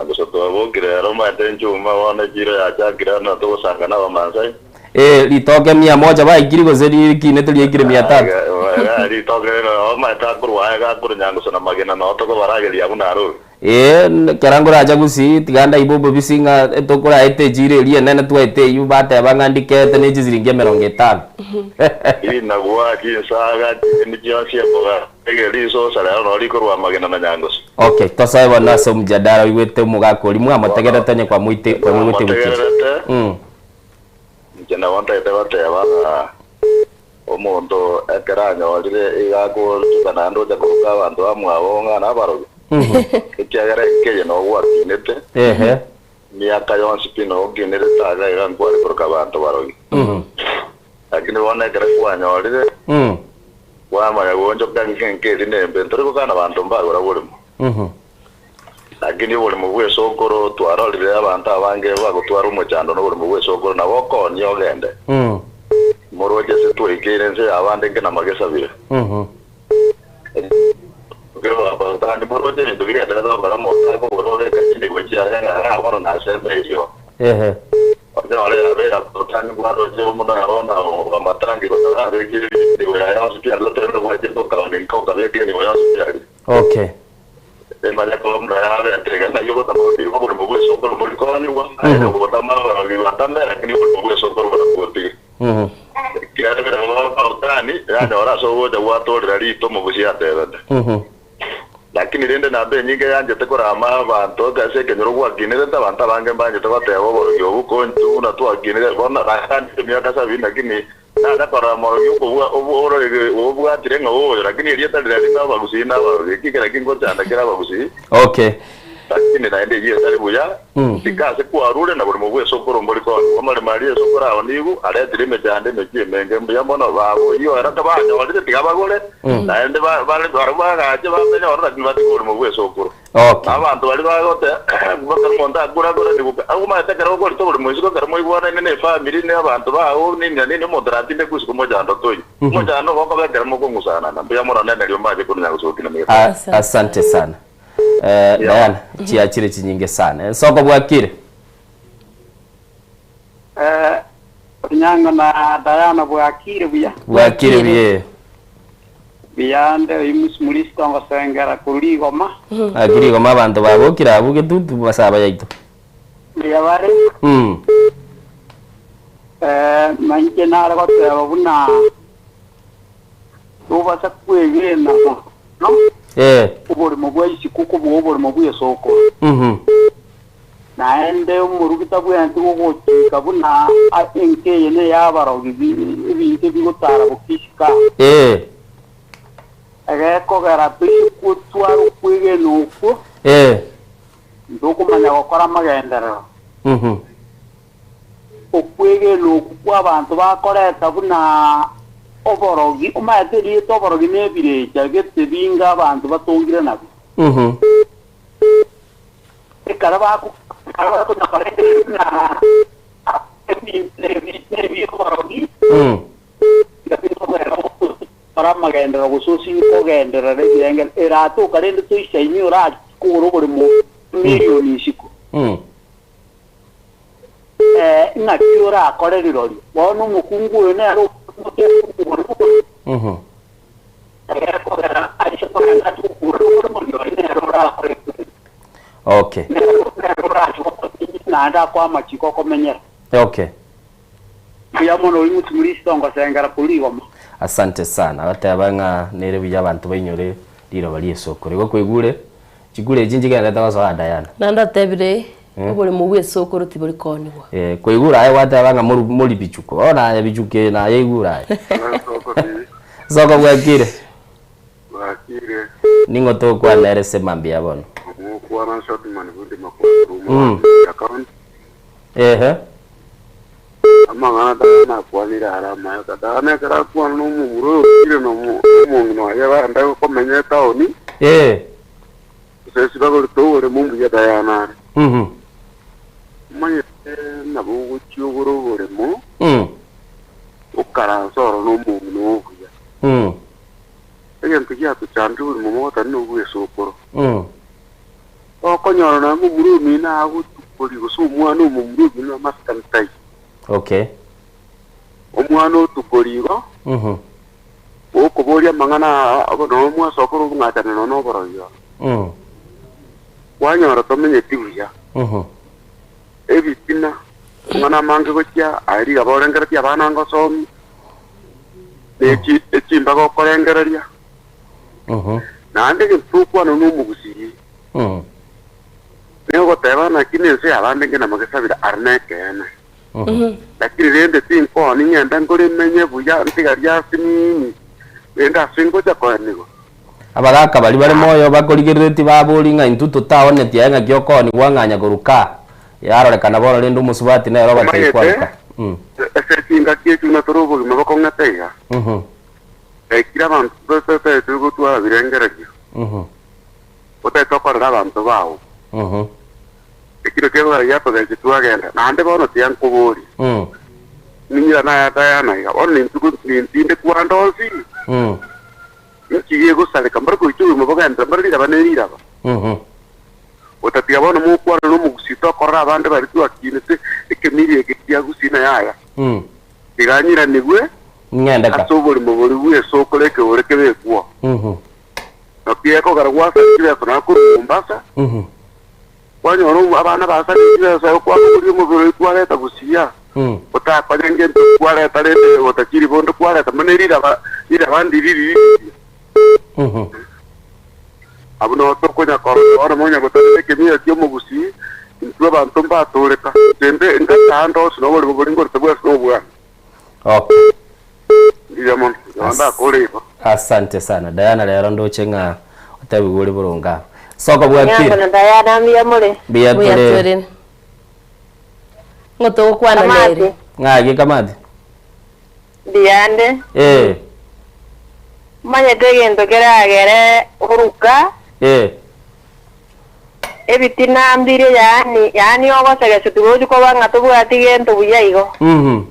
Gose twabokire ero omanyete enchuma bono echiro yachakire ano togosanga na abamaasai. Eh, ritoke mia moja baikiri gose rikinete riaikire mia tatu. Iga ritoke rero omanyete akorwa aye gakorwa Nyangusu na Magena noo tokobarageria abwo Nairobi. Ee, ekero nkoracha Gusii tiga ndaibe obobisi ng'a tokoraete echiro eria enene twaete eywo bateba ng'a ndikete ne chisiringi emerongo etano. Rinagwa, chinsaga, ching'eni chionsi, emboga. Ege risosa rero noo rikorwa amagena na nyangoso. Okay, tosoe bono ase omjadala oigwete omogaka oria mwamotegerete onye kwamoite kwamoigwete gokira. Namotegererete, Mm. inche nabo ntagete goteba ng'a omonto ekero anyorire iga akoonchoka naende ocha koruka abanto bamwabo ng'a nabarogi, ekiagera enka eye noo gwakinete, Ehe. emiaka yonsi pi noo okinerete iga iga nkware koroka abanto barogi. Lakini bono ekero kwanyorire, kwamanya goonchoka ng'enka eria nembe, ntori gokana banto mbagora oborimo. Lakini oborimo bw'esokoro twarorire abanto abange bagotwara omochando noborimo bw'esokoro, nabo okoonia ogende. Moroche ase twaikeire ense y'abande nke namagesabire. Moroche ebinto bigenderete gokora omonto akogora obeka chinibo chiaye ng'a ng'a bono nasemeirio. Onyore yabeire abatani bwaroche buna bono amatangi gose arabekire enibo yaye yonsi pi aria otebe gwachete okaoni nka okabeka enibo yonsi pi aria. Okay. Emanye koba buna yabete iga naki ogotama otiga oborimo bw'esokoro mbori koonigwa, aye nobogotama abarogi batame lakini oborimo bw'esokoro borabotige. Ekiagera baba abatani yanyora ase ogocha gwatorera ritomo bosie atebete. Lakini rende namba enyinge yanchete korama abanto ase ekenyoro gwakinerete, abanto abange mbanchete goteba oborogi obo kointwe buna twakinire bono nakanire emiaka sabini lakini nanya korora omorogi okobua oborogi obwatire ng'a oyo lakini erieta riria rinde abagusii na abarogi eki kera kingochanda kere abagusii Okay. lakini naende eyio etari buya Sika ase kwarure na borimo bw'esokoro mbori koonigwa. Amaremo aria esokoro ao nigo aretire emechando emechie emenge. Mbuya mono baba oyio ere tabanyorire, tiga bagore, naende bare barabwo bagache bamenye ororo, lakini batige oborimo bw'esokoro. Okay. Na abanto baria bagote ekero omonto akure akore nigo omanyete ekero okorita oborimo isiko ekero moigwanaine ne efamiri ne abanto bao nini na nini omonto aratindekwe isiko mochando toiyo. Omochando nigo okoba ekero mokong'usanana. Mbuya mono nene erio mbache konya gosokia na miaka. Asante sana. Eh, Diana, chiachire chinyinge sana. Ensoko bwakire. Eh, Onyango na Diana bwakire buya. Bwakire buye. Biyande oyu musimuristo ngosengera korwa rigoma. Aki rigoma abanto babokire abwo getutu basaba yaito. Mbuya bare. Eh, mainche nare goteba buna Tobasa kwegena mono oborimo bwa isiko kobua oborimo bw'esokoro. Naende omorugi tabwenereti gogochika buna enka eye ney'abarogi ebinto ebigotara boka isiko aa. Egekogera toise gotwara okwegena okwo, ntokomanya gokora amagenderero. Okwegena okwo kw'abanto bakoreta buna. Oborogi, omanyete erieta oborogi nebirecha gete binga abanto batongire nabio. Ekero baku ekero bakonya korengereria buna ebinto ebi nebi'oborogi, Kora amagenderero gose osibe kogenderera ebirengero, eratoka rende toisaini orakore oboremo emilioni isiko. Eh, ng'aki orakore rirorio? Bono omokungu oyo nere omote oboremo ekogera aise kogenda ase okogora oboremo rirorio nere orakore Okay. nere orache gokotinyia naende akoe amachiko okomenyera. Okay. Mbuya mono ori Mosumuristo ngosengera korwa rigoma. Asante sana. Agateba ng'a nere buya abanto bainyore riroba ri'esokoro. Igo kwaigure chikura echi nchigenderete gosoa Diana. Naende atebire, Oboremo bw'esokoro tibori koonigwa. Eh, kwaigure aye gwateba ng'a moru mori bichuko. Bono aye bichuko eye naye igure aye. Soko bwakire. Bwakire. Ning'o tokwana ere ase mambia bono? Omokwana Shortman Bundi Makwakuru mm. Account. Ehe. Amang'ana taya nakwanire are amaya tata nekero akwana nomomura oyo okire nomong'ina oye baende komenya etaoni. Eh. Gose bagorete oboremo mbuya Diana are. Mhm. Omanyete nabo ogochia ogore oboremo Mm. okaransa oro nomong'ina oo buya. Mm. Egento giatochandire bori momogotani nobwesokoro. Mm. Okonyora nonya momura omino agotukori gose omwana omomura omino amasikani taiyo. Okay. Omwana otukori igo, Mhm. okoboria amang'ana aa nonya omwasokoro obong'achane nonya oborogi oo. Mm. Kwanyora tomenyeti buya. Mhm. Ebitina, amang'ana amange gochia aye rigaba orengeretie abana ngosomi, na echi echimbaga okorengereria. Mhm. Naende egento tokwana nomogusii, Mm. nigoteba naki nense y'abande ngena magesabire are nekeene. Mhm. Lakini rende tinkooni ng'ende nkore menye buya ntigarie ase nini, rende ase ngocha koenigwa. Abagaaka baria bare moyo bakorigereretie baborie ng'a intwe totaonetie aye ng'aki okoonigwa ng'anya koruka aa. Yarorekana bono rende omosubati nere obatebie Omanyete, kwaruka. Mm. ase chingaki echio buna tore obogima bokong'ete iga, Mhm. ekire abanto totaete gotwara birengererio, Mhm. otaete okorera abanto bao. Mhm. Ekiro ki'egora giatogeche twagenda, naende bono tiankoboria. Mm. Ninyira naye Diana iga, bono nintugu nintinde kwande onsi. Mm. Inki gegosareka mbare goicha obogima bogenderere mbare riraba ne riraba? Mhm. Otatiga bono mokwane nomogusii tokorora abande baria twakinete ekemiri eke kia gusii na yaya. Mm. Tiga nyiranigwe Ng'ende ka. ase oborimo boria bw'esokoro ekeore kebekwo. Mhm. Naki ekogera gwasarire chibesa nonya korwa Mombasa, Mhm. kwanyora omo abana basarire chibesa erio kwabogoria omobere oyio kwareta gusii aa. Mm. Otakonya ngento kwareta rende otachiri bonde kwareta buna riraba riraba ndiri ririria. Mhm. Abwo nabo tokonya korora bono monya gotarera ekemira ki'omogusii, intwe abanto mbatoreka. Inche mbe ngataanda onsi noborimo boria ngorete bwensi nobwane. Okay. Mbuya mono, nabo ndakore igo. Asante sana Diana rero ndoche ng'a otebigwe ore boronge aba. Soko bwakire. Nyambo na Diana mbuya more? Mbuya Mbuya tore. tore. Ng'o togokwana Kamati. nere? Ng'aki Kamati? Mbuyande. Eh. Omanyete egento keragere oruka Eh. ebitina mbire yaani yaani ogosegesa tigochi koba ng'a tobwati gento buya igo. Mhm.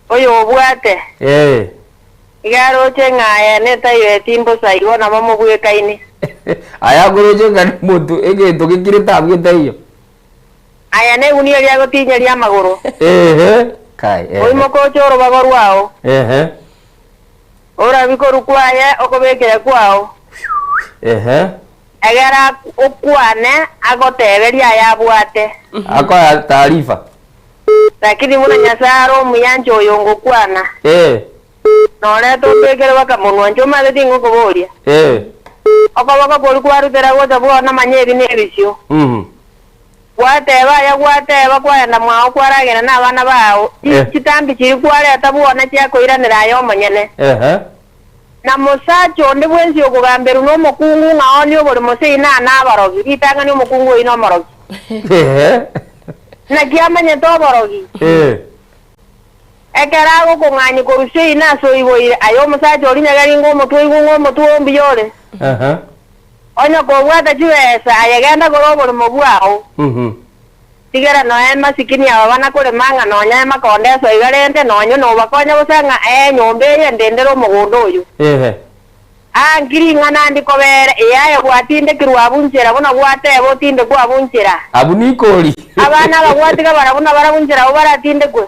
Oyo obwate Eh. iga aroche ng'a aye netaiyo mbosa igo nabo mobwekaine. Aya akoroche ng'a nomonto egento gekire abwo getaiyo. Aya negunia eria agotinyeria amagoro. Ehe, kai, ehe. Oimoke oche orobago rwao. Ehe. Orabi korwa kwaye okobekera kwao. Ehe. Egera okwane agoteberie aya abwate. Akoa taarifa. Lakini buna Nyasae are omuya inche oyo ngokwana. Eh. Norete ombekere bakamonwa, inche omanyete tingokoboria. Eh. Okoboko koria kwarutera gocha bwona manya ebi nebisio. Mhm. Gwateba aya gwateba kwaenda mwao kwaragera nabana bao, Eh. chitambi chiria kwareta bwona chiakoiranera aye omonyene. Ehe. Na mosacha onde bwensi okogamberwa nomokungu ng'a onie oborimo seino aa nabarogi, ritang'ani omokungu oyio nomorogi. Ehe. Naki amanyete oborogi? Eh. Ekero agokong'anyia korusia oino ase oiboire, aye omosacha oria nyageringa omotwe oigwe ng'a omotwe oo mbuya ore. Onye kobwata chibesa, aye genda gora oboremo bwao. Tigera nonya emasikini aba banakorema ng'a nonya emakonde ase iga rende nonya nobakonya bosa ng'a ee enyomba eye ndendere omogondo oyo. Aa nki ring'ana ndikobere, ee aye gwatindekirwe abwo nchera buna gwateba otindekwe abwo nchera. Abwo nikori. Abana aba gwatiga barabwo nabarabwo nchera abwo baratindekwe.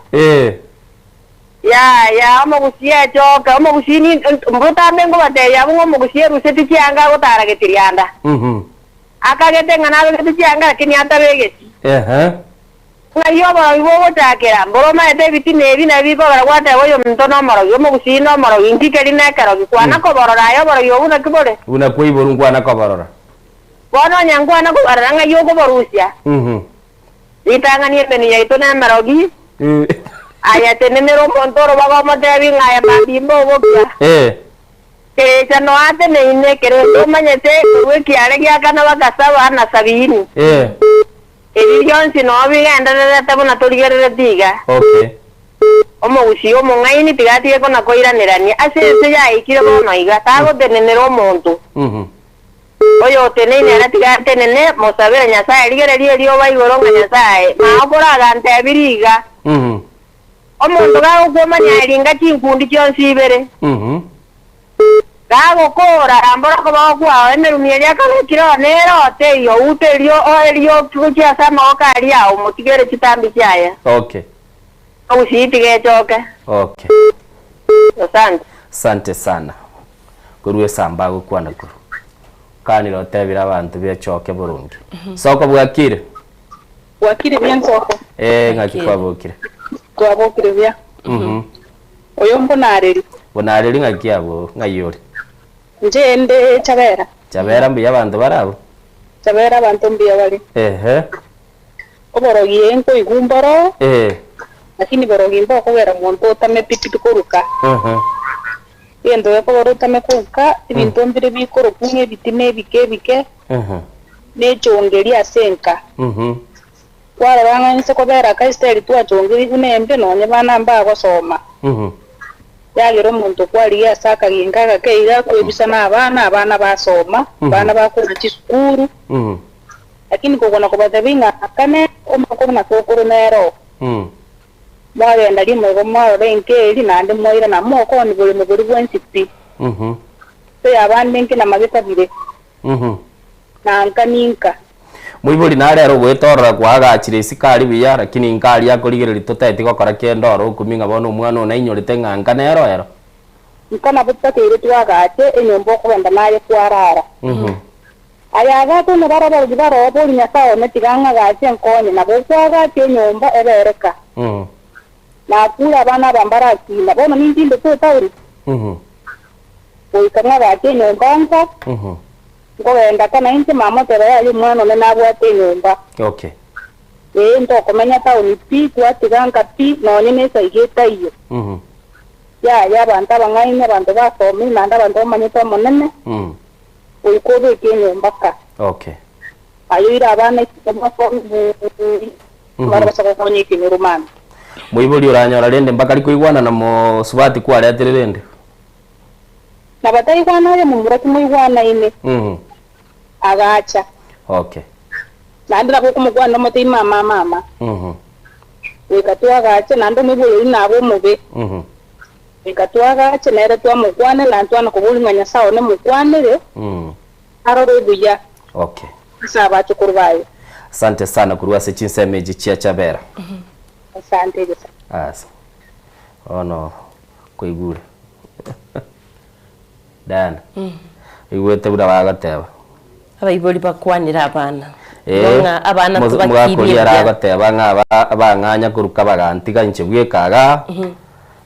Yaya, omogusii echoke, omogusii ni mbotambe nkobatebia abwo ng'a omogusii eruseti chianga agotara getirianda. Akagete ng'a nabegete chianga lakini atabegeti. Ng'ai oborogi bogochakera? Mboro omaete ebitina ebi nabio bikogera gwateba oyominto nomorogi, omogusii nomorogi, inki keri nekerogi? Kwana koborora aye oborogi obwo naki bore? Buna kwaiborwa nkwana koborora. Bono onye nkwana kobarora ng'ai okoborusia? Ritang'ani emenwa yaito nemerogi, aye tenenera omonto orobaga omotebi ng'a aye mambia imbe ogokia. Kerecha noateneine, kerecha omanyete korwa ekiare gia kana bakasaba na sabini. Ebi bionsi noo bigendererete buna torigerereti iga. Omogusii omong'aini tiga atige kona-koiranerania ase ense yaikire bono iga, tagotenenera omonto. Oyoteneine ere tiga atenene, mosabere Nyasae, rigereria erioba igoro ng'a Nyasae, magokoro agantebirie iga, Omonto gagokwomania aye ringa chinkundi chionsi ibere, gagokoora rambora okoboko kwao, emerumi eria akabekire oo nere oteiyo, oute erio erioki gochia ase amaboko aria ao, omotigere chitambi chiaye. Ogusii tiga echoke. Asante. Asante sana. Korwa esamba agokwana korwa. Okanire otebire abanto bechoke boronge. Soko bwakire? Bwakire buya nsoko. Eh, ng'aki kwabokire? Twabokire buya. Oyo mbonareri. Bonareri ng'aki abwo ng'ai ore? Inche inde Chabera. Chabera mbuya abanto bare abwo? Chabera abanto mbuya bare. Ehe. Oborogi ee nkoigwa mboro, Eh. lakini borogi mbokogera monto otame pi pi koruka. Ehe. Egento gekogera otame koruka, ebinto mbire bikorokwa ng'a ebitina ebike ebike, Ehe. na echongeria ase enka. Mhm. Kwarora ng'a inse kobera Kaiseri twachongerigwe nembe nonye bana mbagosoma. Mhm. Yagera omonto kwarigia ase akaginka agake iga akwebisa na abana, abana basoma, abana bakona chisukuru. Mhm. Lakini kogwana kobatebia ng'a akane omokoro na sokoro nere oo. Mwagenda rimo igo mwarora enka eria, naende mwairana, mokoni boremo boria bwensi pi. Ase abande inki namagetabire, na nka ninka. Moibori nare ere ogoetorora kwaagachire isiko aria buya, lakini inka aria akorigereria totaeti gokora kende oro okumia ng'a bono omwana one nainyorete ng'a nka nere ero. Nka nabo totakeire twagache enyomba okogenda naye kwarara. Aye agache onye baroborogi baroo, bori Nyasae one, tiga ng'agache nkonye, nabo okoagacha enyomba ebe ereka. Nakure abana aba mbarakina, bono nintindete etaoni, goika ng'agache enyomba nka, nkogenda ka nainche mama oteba yaya omwana one nabwate enyomba. Ee, ntokomenya taoni pi, twatiga nka pi, nonye nesaiga etaiyo. Yaya abanto abang'aini, abanto basomire, naende abanto bamanyete Omonene. Goika obeke enyomba ka. Okay. Aye oire abana isiko basome buya, barabasa gokonya ekenyoro mambia. Moibori oranyora rende mpaka rikoigwana na mosubati kwaretire rende. Na bataigwana aye momura timoigwanaine, agacha. Okay. Naende nabo okomokwana omotebie mama mama. Goika twagache naende omoibori oria nabe omobe. Goika twagache nere twamokwanera, na ntwana koboria ng'a Nyasae one mokwanere, arore obuya Okay. ase abachokoro baye. Asante sana korwa ase chinsemo echi chia Chabera. Asante gesa. Asa. Bono koigure. Diana. Oigwete buna bagoteba. Abaibori bakwanere abana. Ee, Igo ng'a abana moz- tobakirie mogakoria buya. aragoteba ng'a aba- abang'anya koruka bagantiga inche bweka igaa,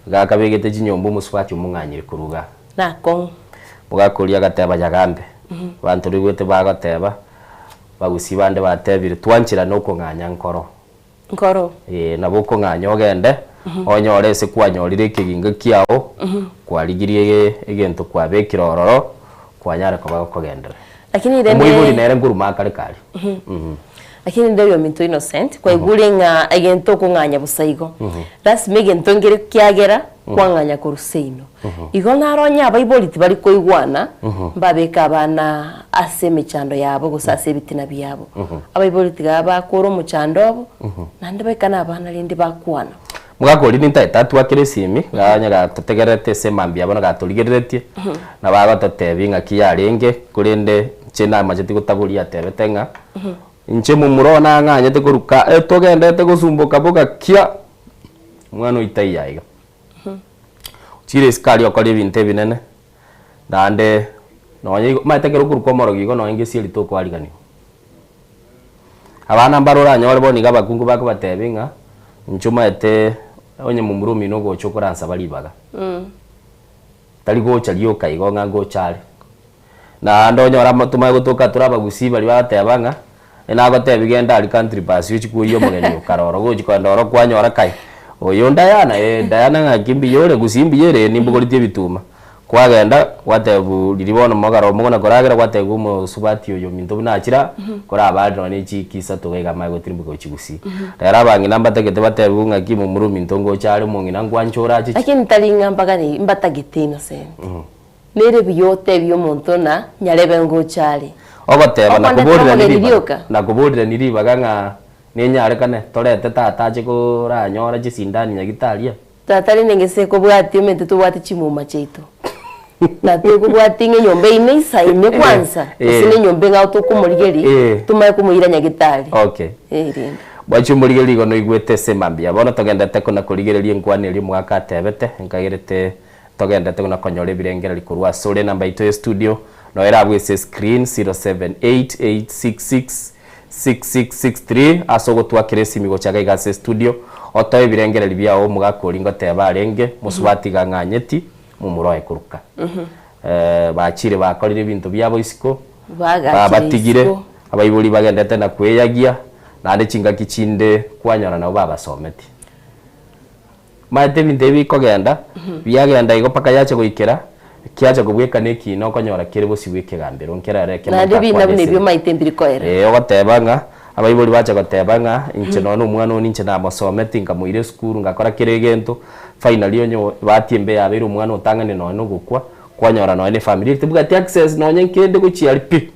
iga akabegete chinyomba omosubati omong'anyire korwa igaa. Nakong'u. Mogakoria agateba nyagambe. Abanto roigwete bagoteba, bagusii bande batebire twancherane okong'anya nkoro. Nkoro. Ee, nabo okong'anya ogende, onyore ase kwanyorire ekeginga kiao, kwarigirie egento kwabekire ororo, kwanyara koba gokogenderera. Lakini rende Omoibori nere nkoruma akare karia. Mhm. Lakini rende oyominto Innocent, kwaigure ng'a egento okong'anya bosa igo. Lasima egento nkere kiagera kwang'anya korwa seino. Igo naro onye abaibori tibari koigwana, mbabeke abana ase emechando yabo gose ase ebitina biabo. Abaibori tiga bakore omochando obo, naende baikane abana rende bakwana. Mogaka oria nintaete atwakere esimi, onye gatotegererete ase emambia bono gatorigereretie, nabo agototebia ng'aki yarenge, korende inche namacheti gotaboria atebete ng'a, inche momura one ang'anyete korwa ka etogendete gosumboka bogakia, omwana oito aiga iga. Ochire isiko aria okore ebinto ebinene, naende nonye igo omanyete ekero okorwa kwa omorogi igo nonye ngesieri tokoariganiwa. Abana mbare oranyore bono iga abakungu bakobatebia ng'a inche omanyete onye momura omino ogocha okoransaba ribaga. Tari gocha rioka igo ng'a ngocha are. Naende onyore amo tomanye gotoka tore abagusii baria bagoteba ng'a nagotebi genda aria country bus ochie kwoyia omogeni okare oro gochi kogenda oro kwanyora kai oyo Diana eh Diana ng'aki mbuya ore gusii mbuya ere nimbogoretie ebituma. Kwagenda gwatebu riria bono mogare omogona koragera gwatebiwa omosubati oyo ominto buna achire aa, korabare nonye ne chiiki isato iga iga amanye gotirimboka gochia gusii. Rero abang'ina mbatagete batebiwe ng'aki momura ominto ngocha are omong'ina nkwanche orache chi. Lakini tari ng'a mbagani mbatagete Innocent. Nere buya otebie omonto ng'a nyarebe ngocha are. Ogoteba Okondetera nakoborerani omogeni ribaga, rioka. nakoborerani ribaga ng'a nenyarekane torete tata ache koranyora chisindani nyagitari aa. Tata rende ngese kobwatia omanyete tobwate chimuma chiaito. Tata ekobwatia ng'a enyomba eyio neisaine kwansa, gose na enyomba eng'ao tokomorigeria, tomanye komoira nyagitari. Okay. Eh rende. Bwachia omorigereria igo noigwete ase mambia. Bono togenderete kona korigereria enkwana eria omogaka atebete, nkagerete togenderete kona konyora ebirengererio korwa asore. Enamba yaito ya estudio noyo erabwo ase escreen 078866 6663 ase ogotwakera esimi gocha iga iga ase estudio, otoe ebirengereri biao omogaka oria ngoteba arenge, mosubati iga ng'anyeti, momura oye koruka. Bachire bakorire ebinto biabo isiko, Bagachire babatigire, isiko. abaibori bagendete na kweyagia, naende chingaki chinde kwanyora nabo babasometie. Omanyete ebinto ebi bikogenda, biagenda igo mpaka yacha goikera, kiacha kobwekana ekiina okonyora kere bosio bw'ekegambero nkere ere ekemo Naende ebina ntakwane buna ebio esegi. omanyete mbiri koera. Ee, ogoteba ng'a, abaibori bacha goteba ng'a, inche nonye na omwana one inche namosometi nkamoira esukuru ngakora kera egento, finally onye bahati embe yabeire omwana otang'anire nonye na ogokwa, kwanyora nonye na efamiri eye tebwati access nonye nkende gochia aria pi.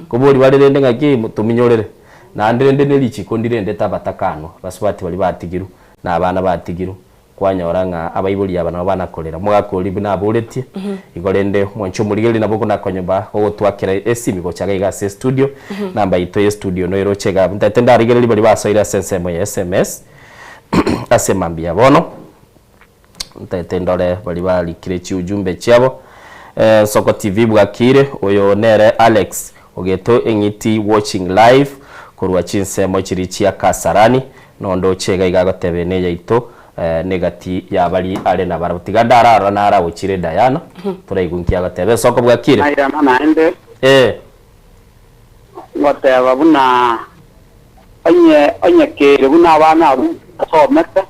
Kobori bare rende ng'aki tominyorere. Naende rende ne richiko ndirendete abatakanwa, abasubati baria batigirwe. na abana batigirwe, kwanyora ng'a abaibori aba nabo banakorera. Omogaka oria buna aboretie, igo rende mwanche omorigereria nabo okonakonyoba gogotwakera esimi gocha iga iga ase estudio, namba yaito ya estudio noiroche iga abwo. Ntaete ndarigererie baria basoire ase ensemo ya sms ase mambia ya bono, ntaete ndore baria barikire chiujumbe chiabo. Nsoko TV bwakire, oyo nere Alex Ogeto Eng'iti watching live korwa chinsemo chiria chia Kasarani, Nonde oche iga iga agoteba ene yaito negati yabari are nabarabwo. Tiga ndararora naragochire Diana, toraigwe nki agoteba. Esoko bwakire? Nairana naende Eh. ngoteba buna onye onye kere buna abana abwo basomete,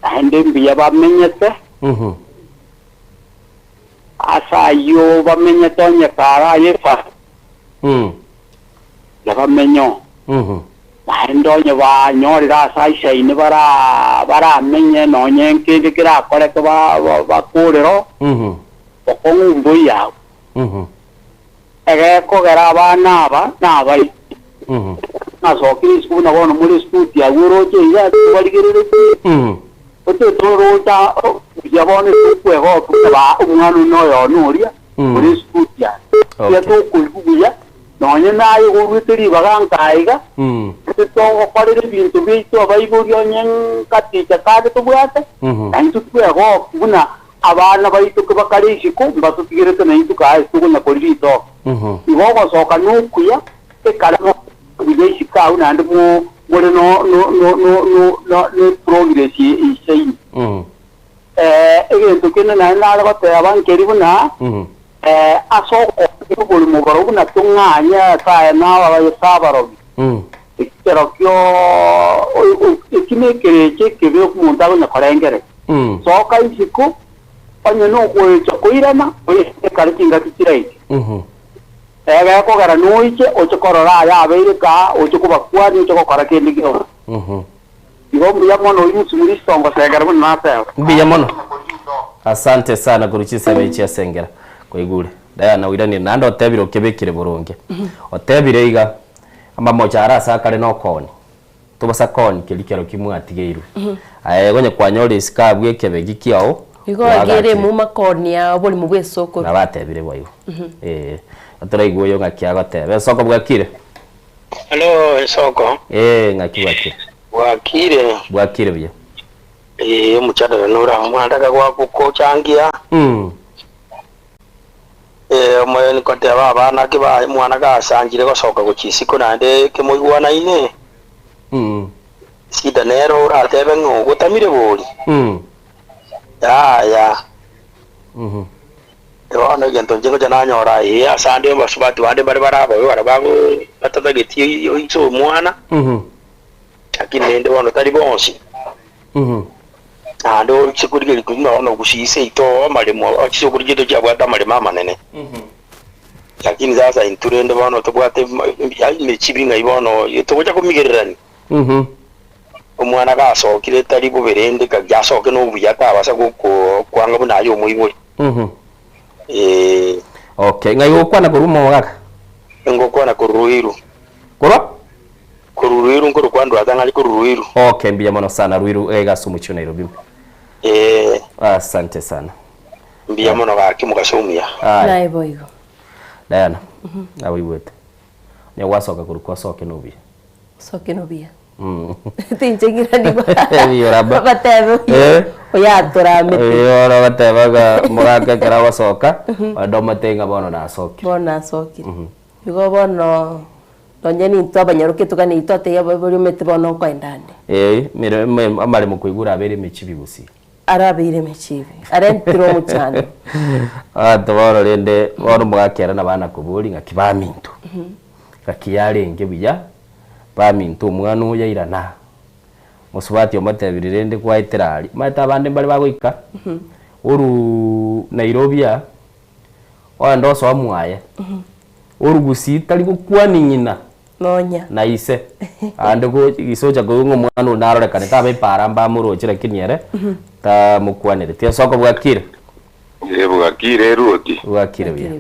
naende mbuya bamenyete, ase ayio bamenyete onye kare aye efa yabamenyo. Naende onye banyorire ase aisaine bara baramenye nonye nkende kerakoreke ba ba bakorere oo, bokong'u mboiyo agwo. Egekogera abana aba nabaito, nasokire isiko buna bono more esikuti agwo oroche iga tibarigereretie, otete oroche buya bono ase okwegokia buna ba omwana one oyono oria ore esikuti aria. Tiga tokoigwa buya, nonye naye igo oruete ribaga nka iga, ase togokorera ebinto biaito abaibori onye nkaticha kare tobwate, naintwe twegokia buna Abana baito kebakare isiko, mbatotigerete naintwe kae tokonya koria ritoke. Igo ogosoka nokuya, ekare buya isiko agwo naende more no no no no no no ne progress eisaine. Egento kende naende nare goteba nkeri buna ase okoa oborimo borobwo buna tong'anye ase aya na abaisa abarogi. Ekero kio eki nekerecha ekebe omonto akonya korengereria. Soka isiko, onye nogoecha koirana, oirane kare chingaki chiraike. Egekogera noiche oche korora aya abeire kaa, oche kobakwania, oche gokora kende gionsi. Igo mbuya mono oyio Msumuristo ngosengera buna nateba. Mbuya mono. Asante sana korwa chinsemo echi chia Sengera. Kwaigure. Diana oiranire naende otebire okebekire boronge. Otebire iga, amamocho are ase akare nokoni. Tobosa koni keria kero ki mwatigeirwe. Aye onye kwanyora esiko abwo ekebegi kiao, Igo agere kwagachire. emuma konia oborimo bwa esokoro. Nabo atebire boigo. Eeh. Toraigwe oyo ng'aki agoteba. Esoko bwakire? Hello, Esoko. Eeh, ng'aki bwakire? Bwakire. Bwakire buya. Ee, omochadara nore amo mwandaka gwakochangia. Ee, omoyeni koteba abana ki baye mwana gasanchire gosoka gochia isiko naende kemoigwanaine. Shida nero oratebe ng'a ogotamire bori. Yaya. Bono egento inche ngocha nanyora ee ase ande abasubati bande mbare bare ababe baria bago batatageti oise omwana, lakini rende bono tari bonsi. Naende oche korigereria korwa buna bono gusii seito oo amaremo chisokoro chiaito chiabwate amaremo amanene. Lakini sasa intwe rende bono tobwate emechibi ng'ai bono togocha komigererania. Omwana gasokire tari bobe rende kaki asoke nobuya tabasa gokwanga buna aye omoibori. Ee. Okay, ng'ai gokwana korwa omogaka? Ngokwana korwa Ruiru. Korwa? Korwa Ruiru nkorwa kwandua atang'ari korwa Ruiru. Okay, mbuya mono sana Ruiru iga ase omochie o Nairobi. Ee. Asante sana. Mbuya mono gaki mogaso omuya. Aye. Naye boigo. Diana, naboigwete. Onye gwasoka korwa kwasoke nobuya. Soke nobuya. Tinche ng'iranigwa. Ebioraba. Batebe Eh. oyatoramete. Eh, oro ogoteba ng'a mogaka ekero agosoka, onde omotebie ng'a bono nasokire. Bono nasokire. Igo bono nonye nintwe abanyaroke toganie twatebia abaibori omanyete bono nkoenda ande. Eh, mere me amaremo koigura abeire emechibi gusii. Arabeire emechibi, arentire omochando. Abanto bono rende bono omogaka ere nabo anakoboria ng'aki baminto, ng'aki yarenge buya, baminto omwana oyo airana, mosubati omotebirie rende kwaetera aria, omanyete abande mbare bagoika, oruuuuu Nairobi aa, ogende osoa mwaye, orugusi tari gokwania ng'ina. Nonya. Na ise. Aande go ise ocha koigwa ng'a omwana onde narorekane taba epaara mbamoroche lakini ere tamokwanereti. Ase okobwakire. Ee, bwakire eroti. Bwakire buya.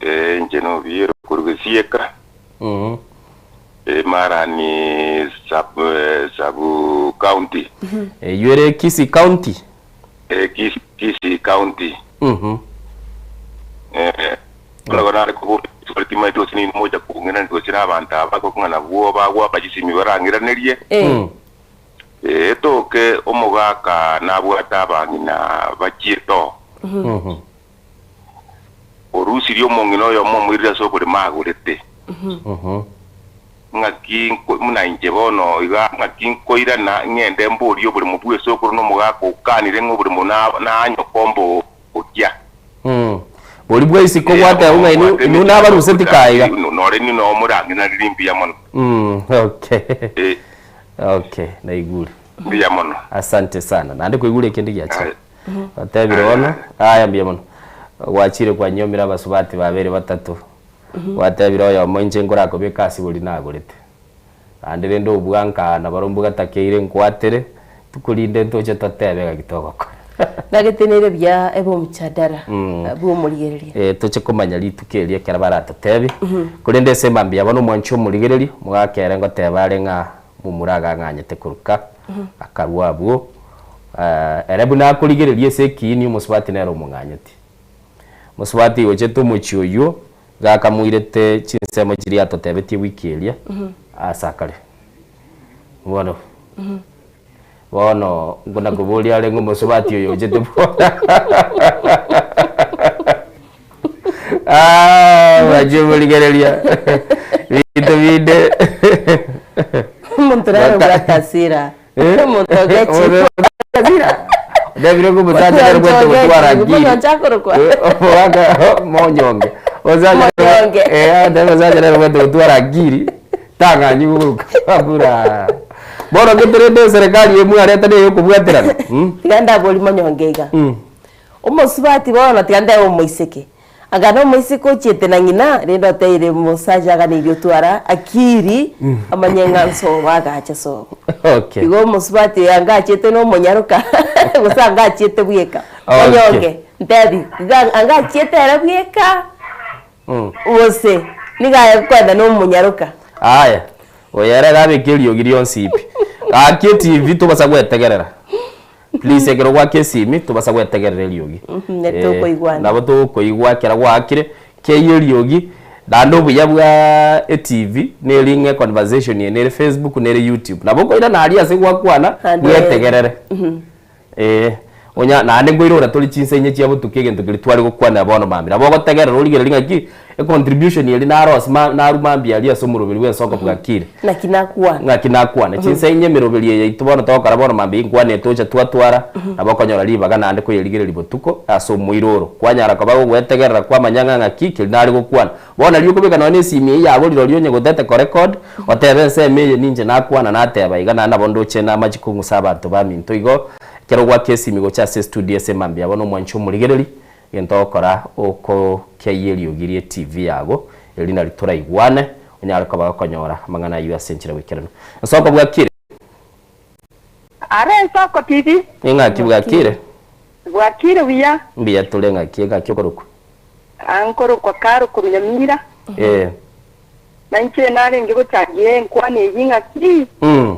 Ee, inche nobiire korwa gesieka. Ee, Marani sub, sub county. Eywo ere Kisii County. Ee, Kisii, Kisii County. Ee, Bono nare koboria chiswali timaeti gose ninde mocha kong'iraneria gose na abanto aba ng'a nabwo bagoaka chisimi barang'iranerie. Ee, etoke omogaka nabwate abang'ina bachiete oo. Orusirie omong'ina oyomo omoirire ase oboremo agorete. Ng'aki nko buna inche bono iga ng'aki nkoirana ng'ende mborie oboremo bw'esokoro na omogaka okanire ng'a oboremo na naanyokomba okia. Boria bwa isiko gwateba ng'a inwe inwe nabaruseti kaye iga. Nore inwe noo morang'inanerie mbuya mono. Okay. Okay, naigure. Mbuya mono. Asante sana. Naende kwaigure ekende giachire. Otebire bono, aya mbuya mono. Gwachire kwanyomire abasubati babere batato. Gwatebire oyomo inche nkorakobeka ase boria nagorete. Naende rende obua nkaa nabarobwo gatakeire nkwatere, tukorinde ntoche totebe gaki togokora. Nageteneire buya ebe omchadara bw'omorigereria. Eh, toche komanya rituko erio ekero baratotebie. Korende ase emambia bono omwanchi omorigereria, omogaka ere ngoteba are ng'a momura agang'anyete koruka, akarua abwo, ere buna akorigereria ase ekiini omosubati nere omong'anyeti. Mosubati gochete omochie oyio, iga akamoirete chinsemo chiria atotebetie wiki eria, ase akare. Bono, bono nkonakoboria are ng'a omosubati oyo ochete bono Mwanche morigereria binto binde Omonto nare obwate hasira. Omonto ogechigwa. Otebire ng'a omosacha nere obwate gotwara ngiri. Monyonge akorokwa. Omogaka monyonge. Omosacha Monyonge. Eh, otebe omosacha nere obwate gotwara ngiri, tang'anyi goruka buna. Bono gete rende eserekari emwarete neye okobwaterana. Tiga ndabori monyonge iga. Omosubati bono tiga ndebe omoiseke. Anga nomoiseke ochiete na ng'ina, rende oteire omosacha aganeirie otwara akiri, amanye ng'a nsobo agache sobo. Okay. Igo omosubati oyo anga achiete na omonyaroka, gose anga achiete bweka. Okay. Onyonge, ntebi, iga anga achiete ere bweka, gose nigo aye koenda na omonyaroka. Aya, oyo ere iga abeke eriogi rionsi pi. Gaki etivi tobasa gwetegerera. Please ekero gwaka esimi tobasa gwetegerera eriogi. Mhm, nari tokoigwana. Nabo tokoigwa ekero gwaakire, keyia eriogi, naende obuya bwa etv neri ng'a econversation eye nere Facebook nere YouTube. Nabo okoirana aria ase gwakwana, Naende bwetegerere. Mhm. Eeh, onya naende nkoirora tori chinsa inye chia botuko egento keria tware gokwanera bono mambia. Nabo ogotegerera origereria ng'aki, econtribution eria naro ase ma narwa mambia aria ase omoroberi bw'ensoko bwakire. Naki nakwana. Ng'aki nakwana. Chinsa inye emeroberi eye yaito bono togokora bono mambia inkwana etocha twatwara, nabo okonyora ribaga naende koyerigereria botuko ase omoiro oro. Kwanyara koba gogwetegerera kwamanya ng'a ng'aki keria nare gokwana. Bono nario okobeka nonya na esimi eyio yago rirorio onye gotete korecord, otebe ensemo eye ninche nakwana nateba iga naende nabo ndoche namache kong'usa abanto baminto igo, ekero gwaka esimi gocha ase estudio ase mambia bono omwanche omorigereri, egento ogokora okokeiyia eriogi rie TV yago, erio nario toraigwane, onyare koba gokonyora amang'ana ayio ase enchera goikeranu. Ensoko bwakire? Are ensoko TV. Ing'aki bwakire? Bwakire buya. Mbuya tore ng'aki eng'aki okorokwa? Aa nkorokwa Karo korwa Nyamira. Ee. Na inche narenge gochangia enkwana eyio ng'aki? Mm.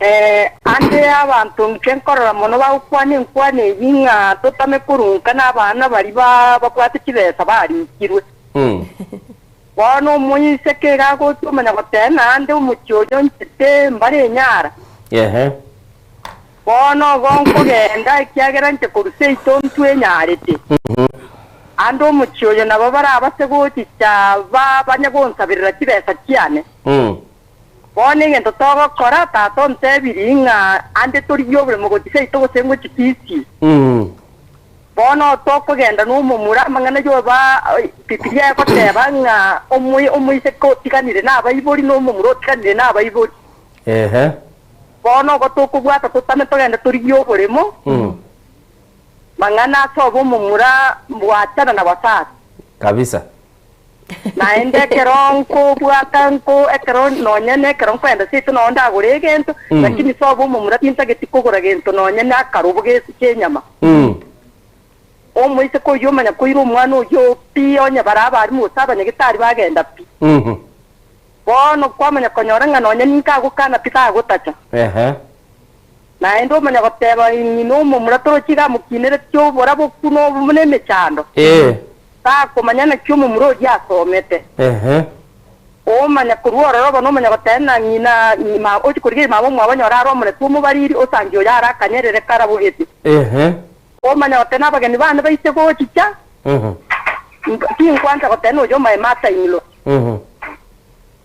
Eh, ande abanto inche nkorora mono bagokwana enkwana eyio ng'a totame korunka nabana baria ba babwate chibesa barikirwe. Mm. Bono omoiseke iga agocha omanya goteba naende omochie oyo nchete mbare enyara. Ehe. Bono igo nkogenda, ekiagera inche korwa seito ntwe enyarete. Ande omochie oyo nabo barabase gochicha banye gonsaberera chibesa chiane. Bono egento togokora, tata ontebirie ng'a ande torigie oboremo gochia seito gose ngochia Kisii. Bono tokogenda nomomura, amang'ana yoba Bibilia egoteba ng'a omoiseke otiganire nabaibori na omomura otiganire nabaibori. Ehe. Bono igo tokobwata totame togende torigie oboremo, mang'ana ase obe omomura mbwachana na basacha. Kabisa. Naende ekero nkobwata nko ekero nonye nekero nkoenda seito nonye ndagore egento, lakini sobe omomura tintageti kogora gento nonye nakarobo gesi kenyama. Omoiseke oyio omanya koira omwana oyio pi onye bare abarimu gose abanyagetari bagenda pi. Bono kwamanya konyora ng'a nonye ninka agokana pi tagotacha. Ehe. Naende omanya goteba ng'ina omomura torochi iga amokineretie oboraboku na emechando. Ee. Takomanya naki omomura oria asomete. Ehe. Omanya korwa ororo bono omanya goteba ng'a ng'ina ma ochie korigereria mama omwabo onyore are omoretu omobariri osangi oyo are akanyerere karabogete. Ehe. Omanya goteba nabageni bane baise gochicha, tinkwancha goteba noyo omae mata in law.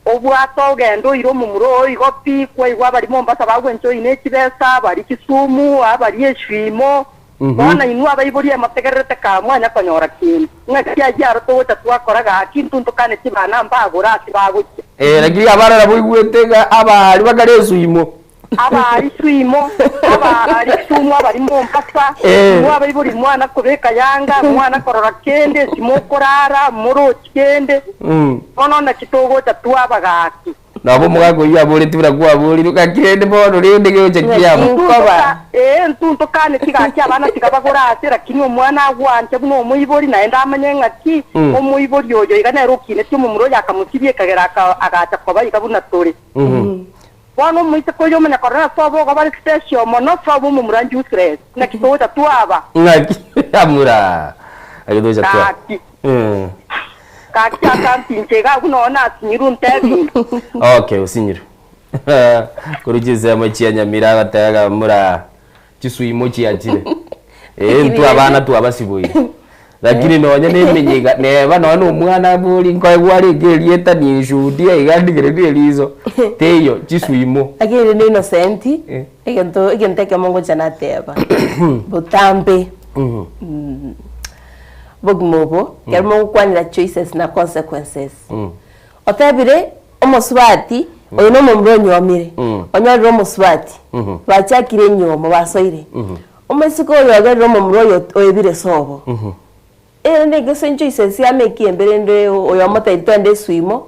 Obwate ogende oire omomura oo igo pi, kwaigwa abari Mombasa bagwencha oine echibesa, abari Kisumu, abari Eshimo. Bono inwe abaibori emotegererete kaa mwanya konyora kende. Ng'aki ayio aro togocha twakora gaki intwe ntokane chibana mbagore ase bagochia. Eh, lakini abarara boigwete ng'a abaari bakare esuimo. Abaari Suimo, abaari Kisumu, abari Mombasa, Eh. inwe abaibori mwana kobeka yanga, mwana korora kende, esi mokorara, morochi kende. Mm. Bono naki togocha twaba gaki. Nabo omogaka oyio aboreti buna kwaborire, gaki rende bono rende geocha kiabo. Ntuntoka, ee, ntuntokane gaki abana tiga bagore ase, lakini omwana agwanche buna omoibori, naende amanye ng'aki Mm. omoibori oyo iga nere okinetie omomura oyo akamosibia ekagera aka agacha koba iga buna tore. Mhm. Bono omoiseke oyio omanya korora ase obogo bare special mono ase obo omomura useless. Naki togocha twaba. Ng'aki amura. Naki togocha twaba. Gaki. Gaki akantincha iga abwo nonya nasinyirwe ntebi. Okay, osinyirwe. Korwa chinsemo chia Nyamira agoteba ng'a mura Chisuimo chiachire. Ee, intwe abana twabasiboire. Lakini nonya na emenyiga neba nonya na omwana abori nkoegwa arenge erieta ninshuhudia iga ndigererie eriso, teiyo, chisuimo. Lakini rende Innocent, egento egento ekemo ngocha nateba, botambe bogima obo, ekero mogokwanera choices na consequences, otebire Omosubati, oyo nomomura onyuomire, onyorire omosubati, bachakire enyuomo, basoire. Omoiseke oyo ogerire omomura oyo oebire sobo. Erinde gose nchoisensi ame ekiembe rende oyomo tari twende eswimo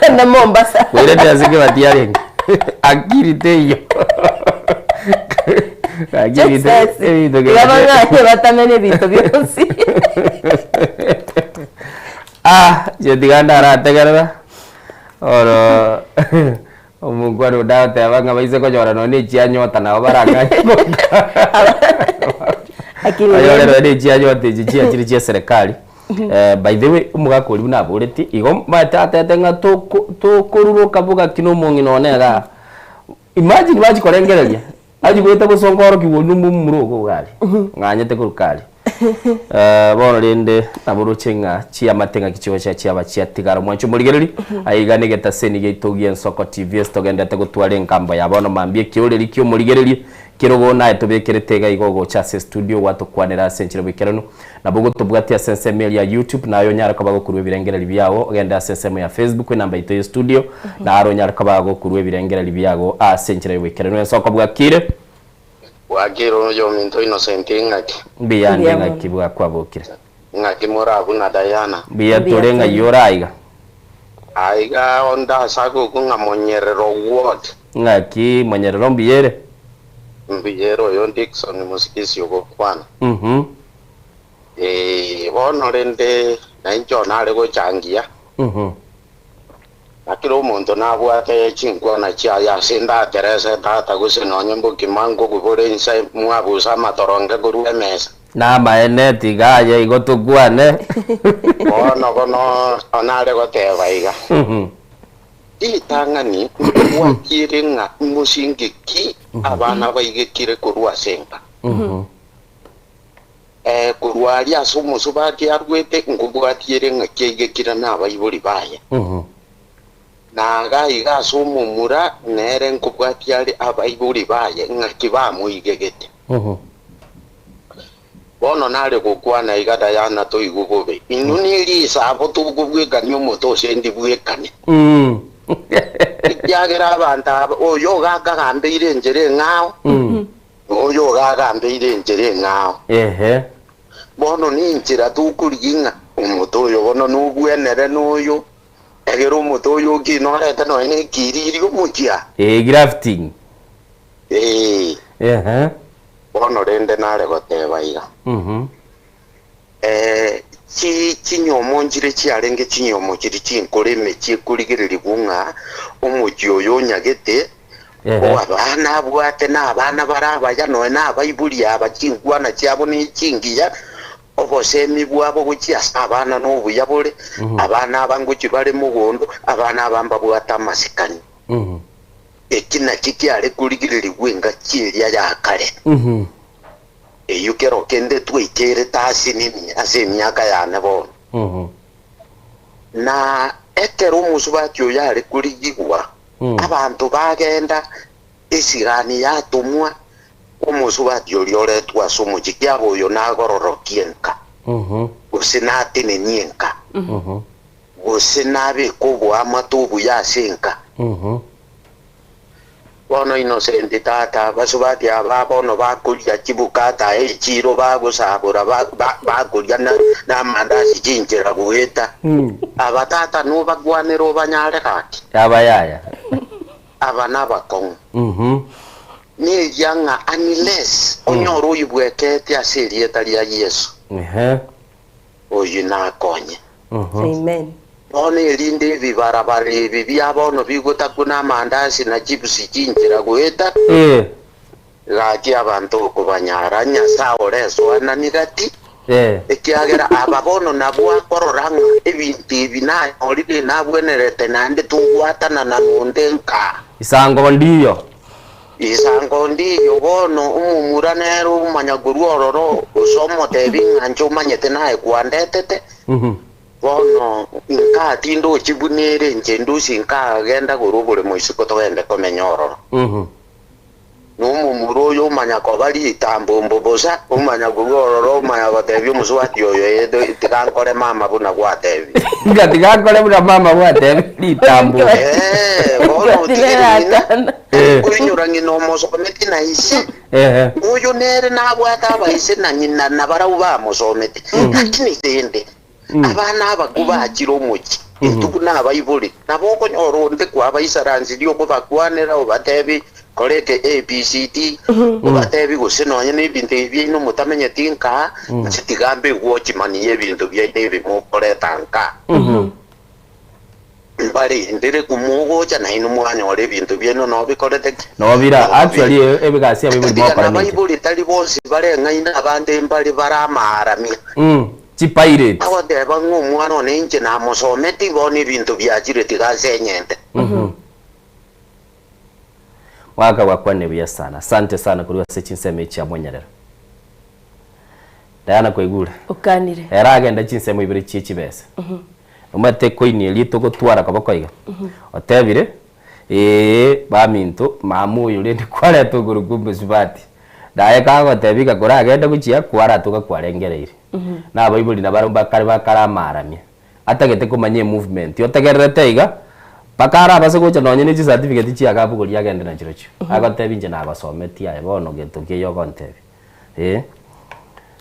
twende Mombasa. Koirete ase kebati arenge akiri teiyo Akiri te- Choices. ebinto Iga kebati- bang'anye batamene ebinto bionsi. Ah, inche tiga ndarategerera oro omokwana onde agoteba ng'a baise konyora nonye na echianyota nabo barang'anye Lakini Oyore nonye na echianyota echi chiachire chia eserekari by the way omogaka oria buna aboretie igo omanyete atebete ng'a toko tokoruroka bogaki na omong'ina one igaa. Imagine bachia korengereria, achia goeta gosonga orokigwa oria na omomura ogo iga aria, ng'anyete korwa kare. Bono rende nabo oroche ng'a chiamate ng'aki chigocha chiaba chiatigara. Mwanche omorigereri, aiga na egetaseni giaito gi'Ensoko TV ase togenderete gotwara engambo ya bono mambia ekeoreri ki'omorigereria kerogo naye tobekerete iga igo ogocha ase estudio gwatokwanera ase enchera boikeranu. Nabo ogotobwatia ase ensemo eria ya YouTube naye onyare koba gokorwa ebirengererio biago, ogende ase ensemo ya Facebook enamba yaito ye studio, naro onyare koba gokorwa ebirengererio biago ase enchera y'oboikeranu. Ensoko bwakire? Bwakire oyominto Innocent ng'aki? Mbuya nde ng'aki bwakwabokire? Ng'aki more abwo na Diana? Mbuya tore ng'ai ore aiga? Aiga onde ase agokwa ng'a Monyerero ward. Ng'aki Monyerero mbuya ere? Mbuya ere oyo Dickson Musigisi ogokwana. Mhm. Ee, bono rende nainche one are gochangia, Mhm. na kera omonto nabwate chinkwana chiaye ase ndaterese tata gose nonye mbokima nkogubora inse mwabusa amatoronge korwa emesa. Namaene tiga aye igo tokwane. Bono bono one are goteba iga, Mhm. Ritang'ani nkobwatiere ng'a imosinge ki abana baigekire korwa ase enka. Mhm. Ee, korwa aria ase omosubati arwete nkobwatiere ng'a kiaigekire nabaibori baye. Na iga iga ase omomura nere nkobwatia are abaibori baye ng'aki bamoigegete. Bono nare gokwana iga Diana toigwe bobe, inwe nerisabo tokobwekania omote ose ndibwekane. Ekiagera abanto aba oyo iga akagambeire enchera eng'ao, Na oyo iga agambeire enchera eng'ao. Ehe. Bono nenchera tokorigia ng'a omote oyo bono nobwenere noyo, egere omote oyo okine orete nonya na ekiriri omochia. Ee, grafting. Ee. Ehe. Bono rende nare goteba iga. Mhm. Eh, chi chinyomo nchire chiarenge chinyomo chiria chinkoro emechie ekorigererigwa ng'a omochie oyo onyagete, Ehe. o abana abwate na abana bare abaya nonya na abaibori aba chinkwana chiabo ne chingiya, obosemi bwabo gochia ase abana na obuya bore, Mhm. abana aba ngochia bare mogondo, abana aba mbabwate amasikani. Mhm. Eki nakio kiare korigererigwa engaki eria ya kare. Mhm. Eyio kero kende twaikerete asinini ase emiaka yane bono. Na ekero omosubati oyo are korigigwa, abanto bagenda, esigani yatomwa, omosubati oria oretwe ase omochie, kiaba oyo nagororokie enka, gose natenenie enka, gose nabeke oboamate obuya ase enka. Bono Innocent tata, basubati aba bono bakoria chibukata echiiro bagosabora bakoria namandasi chinchera goeta. Aba tata nobakwanere obanyare gaki? Aba yaya. Aba nabakong'u. Neria ng'a unless onyore oyobwekete ase erieta ria Yeso, oyio nakonye. Amen. Bono erinde ebibarabara ebi bia bono bigotakwa namandasi na chips chinchera goeta, gaki abanto okobanyara Nyasae oresoanani gati, ekiagera aba bono nabwo akorora ng'a ebinto ebi nanyorire nabwenerete naende togwatanana nonde nka. Isango ndiyo. Isango ndiyo bono omomura nere omanya korwa ororo gose omotebi ng'a inche omanyete naye kwandetete, Bono inka tindochi buna ere inche ndusi nkagenda korwa oboremo isiko togende komenya ororo. Na omomura oyo omanya koba ritambombo bosa, omanya korua ororo omanya gotebia omosubati oyo, Ee, tiga nkore mama buna gwatebire. Ng'a tiga nkore buna mama gwatebire ritambombo. Ee, bono otigire ng'ina, Eh. koinyora ng'ina omosometi na ise. Ehe. Oyo nere nabwate abaise na ng'ina na barabwo bamosometi. Lakini rende, abana abakwo bachire omochie, intwe buna abaibori, nabo okonyora onde kwabaisaransirie okobakwanera obatebi, Korete ABCD, obatebi gose nonya nebinto ebi biaino motamenyeti nka, inche tiga mbe watchman y'ebinto biaino ebi mokoreta nka. Mbarendere komogocha nainwe mwanyora ebinto biaino nobikorete ki? Nobira, actually ebigasi abaibori Tiga mokora ninche. nabaibori tari bonsi bareng'aine abande mbare bare amaaramia. Chipirate. Agoteba ng'a omwana one inche namosometi bono ebinto biachire tiga nsenyente. Mwaka gwakwanire buya sana. Asante sana korwa ase chinsemo echi chia Mwanyarero. Diana kwaigure? Okanire. Ere agende chinsemo ibere chie chibesa. Omanyete ekoini eria togotwara koboko iga? Otebire, eeh baminto mama oyo rende kwareta okorokwa omosubati. Naye kagotebia iga koragende gochia kwaratoka kwarengereire. Na abaibori nabarabwo bakare bakare amaramia. Atagete komanya emovement otegererete iga mpaka arabase gocha nonye ne chicertificate chiaye abogorie agende nachirochio. Agotebi inche nagosometie aye bono gento ki ogontebia eh.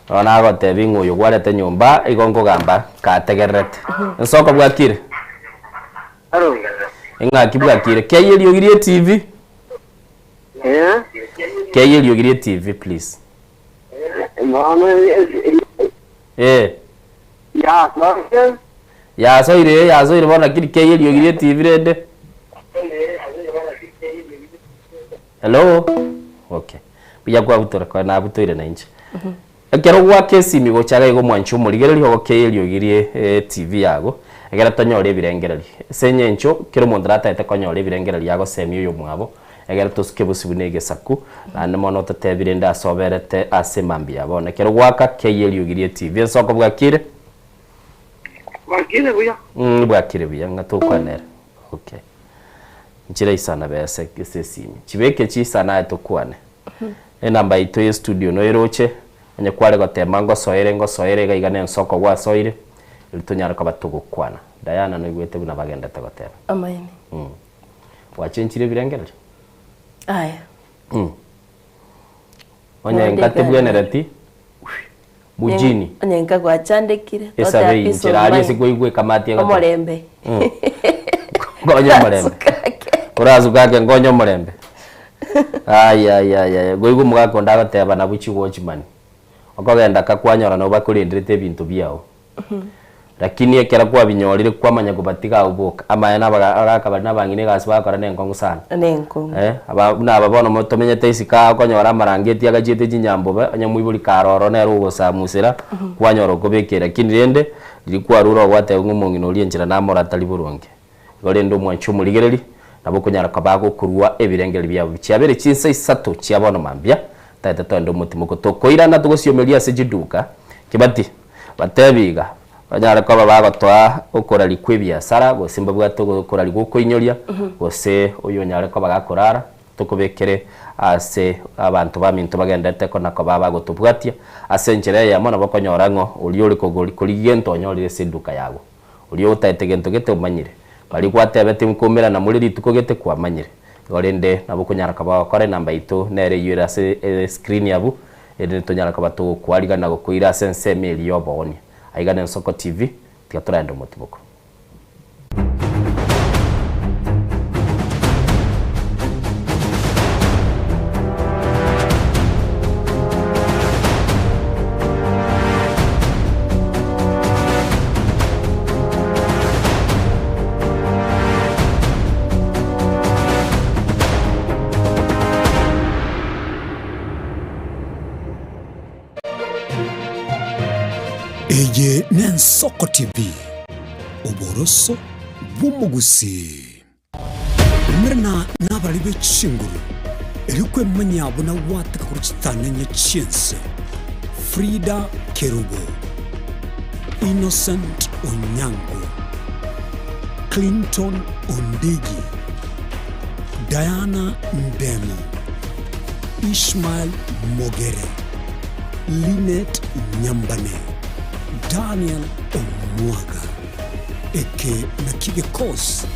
Bono agotebi ng'a oyo gwarete nyomba igo nkogamba kategererete. Ensoko bwakire? Hello. Eng'aki bwakire? Kei eriogi rie TV. Eh? Kei eriogi rie TV please. Bono Eh. Yasoire. Yasoire ee yasoire bono lakini kei eriogi rie TV rende. Hello? Okay. Buya kwabutora koe nabutoire na inche. Ekero gwaka esimi gocha iga igo mwanche omorigereria ogokei eriogi rie TV yago ekero tonyore ebirengererio. Ase eng'encho kera omonto natagete konyora ebirengererio agosemia oyomwabo Ekero tosuke bosio buna egesaku, naende mono ototebi rende ase oberete ase mambia ya bono. Ekero gwaka keyia eriogi rie TV. Ensoko bwakire? Bwakire buya. Mm, bwakire buya, ng'a tokwane ere. Okay. Nchire isana bese ase esimi. Chibeke chisana aye tokwane. Enamba yaito ye studio noiroche, onye kware gotema ngosoere ngosoere iga iga nensoko gwasoire, erio tonyare koba togokwana. Diana noigwete buna bagendete goteba. Amaene. Mm. Gwachenchire ebirengererio? Aya. Mm. Onye nka tebwenereti, mujini. Onye nka gwachandekire. Esabe inchera aria ase kwaigwa ekamati egoteba. Omorembe. Mm. Nkonye omorembe. Orasuke ake nkonye omorembe. Ayayayaya goigwa omogaka onde agoteba nabwo chiwatchman. Okogenda ka kwanyora nabo bakorenderete ebinto biao. Lakini ekero kwabinyorire kwamanya kobatiga abwo boka, amaene abaga abagaka baria na abang'ina egasi bagokora nenkong'u sana. Nenkong'u. Eh, aba buna aba bono mo tomenyete isiko aa okonyora amarangeti agachiete chinyambobe, onye moibori kare ororo nere ogosamusera, kwanyora okobekera. Lakini rende, riria kwarure ogwateba ng'a omong'ina oria enchera namorora tari boronge. Igo rende omwanche omorigereria, nabo okonyara koba agokorua ebirengererio biabo chiabere chinsa isato chia bono mambia, tagete toende omotimoko tokoirana togosiomeria ase chiduka, kebati, batebi iga, banyare koba bagotoa okoraria kw'ebiasara, gose mbabwate okoraria gw'okoinyoria, gose oyonyare koba gakorara, tokobekere ase abanto baminto bagenderete kona koba bagotobwatia. Ase enchera eyemo nabo okonyora ng'a oria ore korigia gento onyorire ase eduka yago. Oria otaete gento gete omanyire. Baria gwatebete nkoumerana more rituko gete kwamanyire. Igo rende nabo okonyara koba ogokora enamba yaito nere eyio ere ase escreen abwo, erinde tonyare koba togokwarigana na gokoira ase ensemo eria y'oboonia. Aiga n'Ensoko TV, tiga toragende omotiboko. Eye n'Ensoko TV, oboroso bw'omogusii. Umerana nabari be chinguru, erio kwemanyia buna gwateka korwa chitanenye chi'ense. Frida Kerubo, Innocent Onyango, Clinton Ondigi, Diana Ndemo. Ishmael Mogere, Linet Nyambane, Daniel Omwaga. Eke nakio gekosi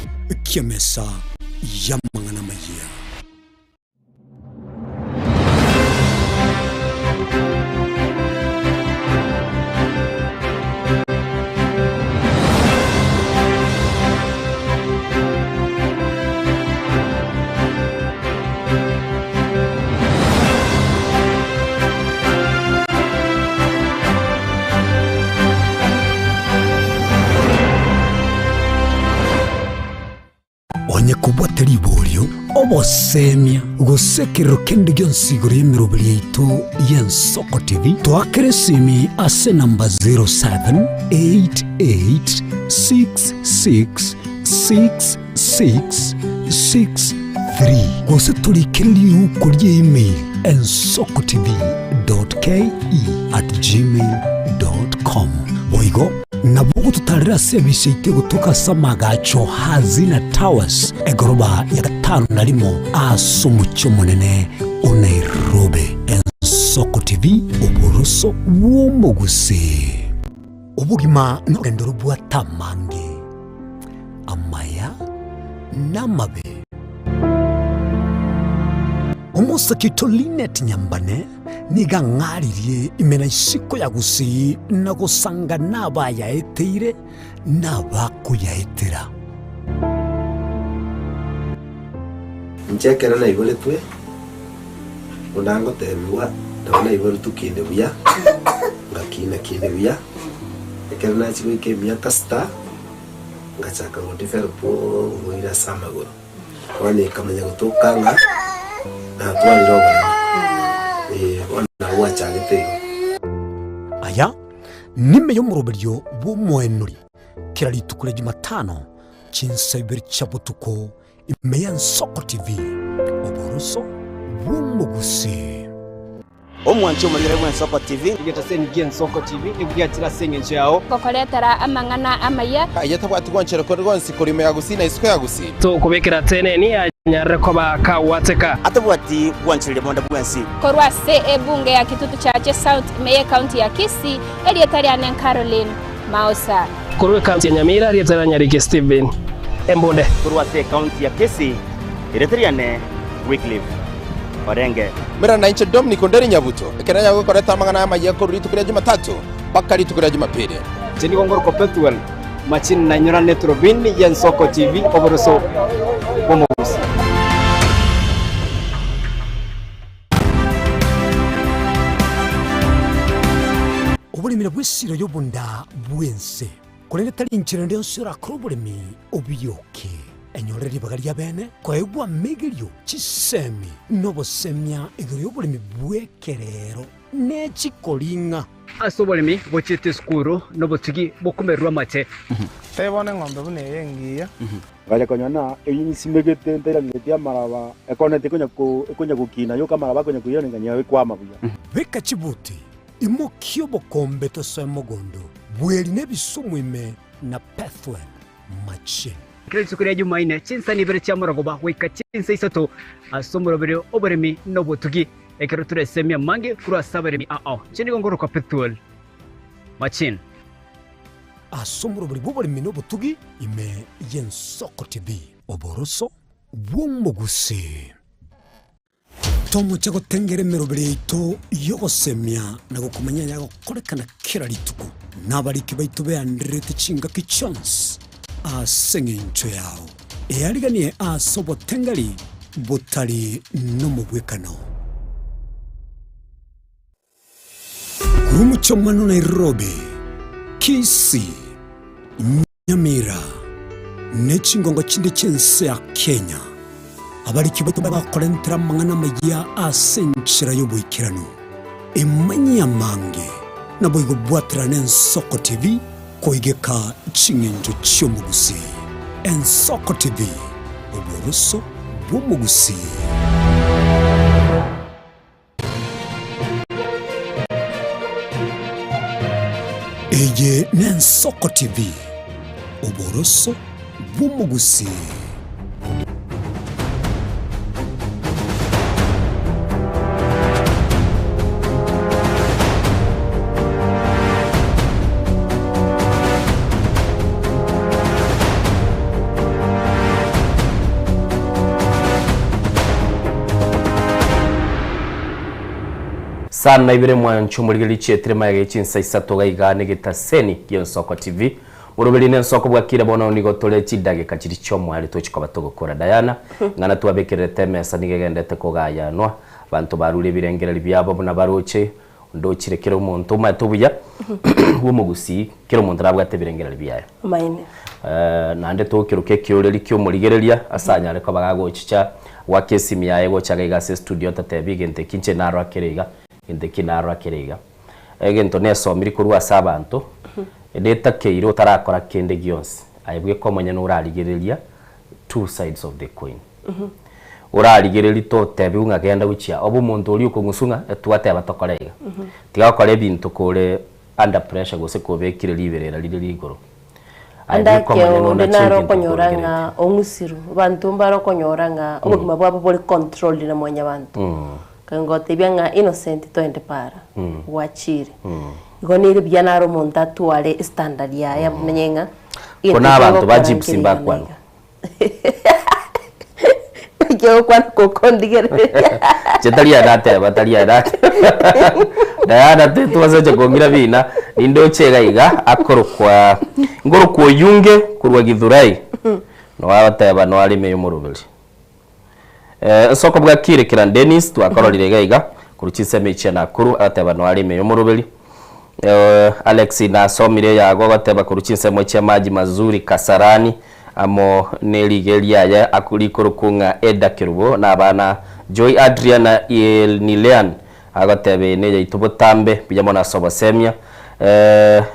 ki'emesa y'amang'ana amayia. Onye kobwate riborio, obosemia, gose ekerero kende gionsi igoro y'emeroberi yaito y'Ensoko TV, toakere esimi ase enamba 0788666663 gose torikere riuko rie email ensokotv.ke@gmail.com. Boigo Nabo ogototarera ase ebise yaito egotoka ase amagacho Hazina Towers, egoroba ya gatano na rimo ase omochie omonene o Nairobi. Ensoko TV, oboroso bw'omogusii. Obogima norogendo robwate amange, amaya na amabe. Omosake oito Linet Nyambane nigo ang'aririe ime na isiko ya gusii na gosanga nabayaeteire na abakoyaetera. Inche ekero naiboretwe, buna ngotebigwa, nabo naiboretwe kinde buya, ngakina kinde buya, ekero nachia goika emiaka sita, ngachaka godevelop oborwaire ase amagoro. Bono ekamanya gotoka ng'a natwarire oboremo, eh, bono nabo gwachagete igo. Aya nime y'omoroberio bw'omoenori kera rituko ria Jumatano chinsa ibere chia botuko ime y'Ensoko TV, oboroso bw'omogusii. Omwanchi omorigere bw'Ensoko TV. Egetaseni gi'Ensoko TV nigo giachire ase engencho yao. Gokoretera amang'ana amaya. Aye tabwati gwanchera kore gwonsi korwa ime ya Gusii na isiko ya Gusii. Tokobekera teneni anyarire koba kagwateka. Atabwati gwanchereria bonde bwensi. Korwa ase ebunge ya Kitutu Chache South ime y'Ecounty ya Kisii, erieta riane Caroline Maosa. Korwa ecounty ya Nyamira, erieta ria Nyariki Stephen Embunde. Korwa ase ecounty ya Kisii, erieta riane Wycliffe Orenge. Mera nainche Dominic Onderi Nyabuto, ekero nyagokoreta amang'ana amayia korwa rituko ria Jumatatu mpaka rituko ria Jumapili. Inche nigo ngorokwa Pethuel Machini nainyora Turubini y'Ensoko TV oboroso bw'omogusi. Oboremi bw'esiro y'obonda bw'ense, korende tari enchera ende yonsi orakore oboremi obioke. Enyore ribaga ri'abeene koegwa amegerio, chisemi, na obosemia igoro y'oboremi bw'ekerero ne chikoring'a. Ase oboremi bochiete esukuru nobotugi bokomererwa amate. Tari bono eng'ombe buna eye engiya. Ngacha konyora na eyio nsimegete ntairaneretie amaraba, ekoneti ekonya ko ekonya gokina yoka amaraba akonya koiranekania ekwama buya. Beka chibuti, imokia obokombe tosoe mogondo, bweri na ebisumu ime na Pethuel machine. Kera rituko ria Jumaine, chinsa ibere chia morogoba goika chinsa isato ase omoroberi oboremi na obotugi, ekero toresemie amange korwa ase abaremi ao. Inche nigo ngorokwa Pethuel Machine. Ase omoroberi bw'oboremi na obotugi ime y'Ensoko TV, oboroso bw'omogusii. Tomoche gotengera emeroberi yaito y'ogosemia na gokomanya ayagokorekana kera rituko, na abariki baito beandererete chingaki chionsi ase engencho yao. Eariganie ase obotengeri botari nomobwekano. Korwa omochie omwana o Nairobi, Kisii, Nyamira, ne chingongo chinde chi'ense ya Kenya, abariki baito bakorentera amang'ana amayia ase enchera y'oboikeranu, emanyia amange, naboigo bwaterana Ensoko TV koigeka ching'encho chi'omogusii. Ensoko TV, oboroso bw'omogusii. Eye n'Ensoko TV, oboroso bw'omogusii. Isano na ibere mwancho morigererie chietire magega ye chinsa isato iga iga negetaseni gi'Ensoko TV. Moroberi n'ensoko bwakire bono nigo tore chidageka chiria chi'omoerio tochi koba togokora. Diana, ng'ana twabekererete emesa nigo egendete kogayanwa. Abanto barure ebirengererio biabo buna baroche, onde ochire kera omonto omanyete obuya bw'omogusii, kera omonto nabwate ebirengererio biaye. Amaene. Naende tokeroka ekeoreri ki'omorigereria ase anyare koba gagochicha goaka esimi yaye gocha iga iga ase estudio ototebi egento eki inche narora kere iga, egento eki narora kere iga. Egento nesomiri korwa ase abanto, netakeire otarakora kende gionsi, aye bweka omonyene orarigereria two sides of the coin. Orarigereria totebiwu ng'a genda gochia obe omonto oria okong'uswa ng'a twateba tokore iga. Tiga gokora ebinto kore under pressure gose kobekire riberera rire rigoro. Aye Ande bweka omonyene ekeonde onache naro ebinto okonyora okorigeretie. ng'a ong'usirwe, abanto mbare okonyora ng'a obogima bwabo bore controlled na mwanyabanto. Kangotebia ng'a Innocent toende para, gwachire. Igo nere buya naro omonto atware estandard yaye amenye ng'a egento Buna eke abanto ba ngokora gypsy nkere iga na mbakwanwa. iga. Naki ogokwana gokondigereria. Inche tari aye nateba, tari aye nateba. Diana titwasacha kong'ira bina, nindoche iga iga akorokwa nkorokwa Oyunge korwa Githurai, noe agoteba noe are ime y'omoroberi. Nsoko bwakire kera Dennis twakororire iga iga korwa chinsemo echi chia Nakuru agoteba noe are ime y'omoroberi. Alex nasomire eyago agoteba korwa chinsemo chia Maji Mazuri Kasarani amo ne riige riaye rikorokwa ng'a Eda Kerubo na abana Joy Adrian na Nilean agoteba eye neyaito botambe buya mono ase obosemia.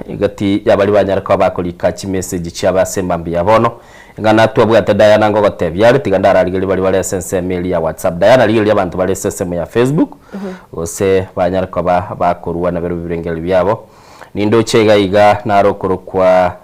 Egati yabaria banyare koba bakorika chimessage chiabo ase emambia ya bono. Ing'ana twabwate Diana ngogotebia are tiga ndararigererie baria bare ase ensemo eria ya WhatsApp. Diana rigereria abanto bare ase ensemo ya Facebook gose banyare koba bakorua naberobio ebirengererio biabo. Nindoche iga iga naro okorokwa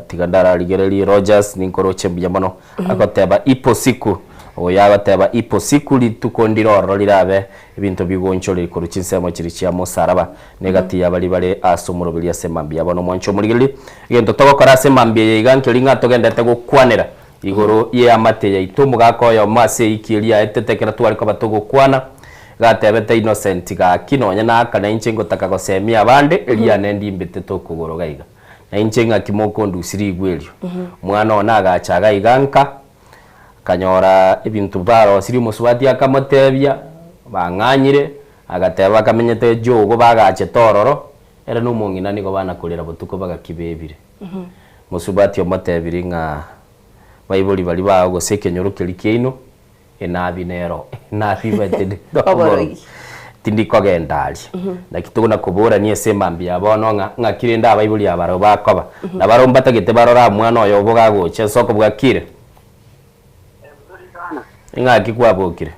tiga ndararigererie Rogers ninkoroche mbuya mono agoteba ipo siku oyo agoteba ipo siku rituko ndire ororo rirabe ebinto bigonchoreri korwa chinsemo chiria chia mosaraba Negati y'abaria bare ase omoroberi ase emambia yabo nomwancho omorigereria. Egento togokora ase emambia eye iga nkeri ng'a togenderete gokwanera igoro y'eamate yaito. Omogaka oyomo ase eiki eria aetete ekero tware koba togokwana, gatebete Innocent, Gaki nonya naka nainche ngotaka gosemia abande, eriane ndimbetete okogoro gaiga. Nainche ng'aki mokondusia rigwe erio. Omwana one agacha gaiga nka, akanyora ebinto barosirie omosubati akamotebia, bang'anyire, Agateba bakamenyete jogo bagachete ororo, ere na omong'ina nigo bana korera botuko bagakibebire. Mosubati omotebirie ng'a baibori baria bao gose ekenyoro keria kiaino, enabi nero, enabi ibete Oborogi. tindi kogenda aria. Naki tokona koborania ase emambia ya bono ng'a ng'aki rende abaibori aba barabwo bakoba. Na barabwo mbatagete barore omwana oyobo gagocha ase okobwakire. Ing'aki kwabokire?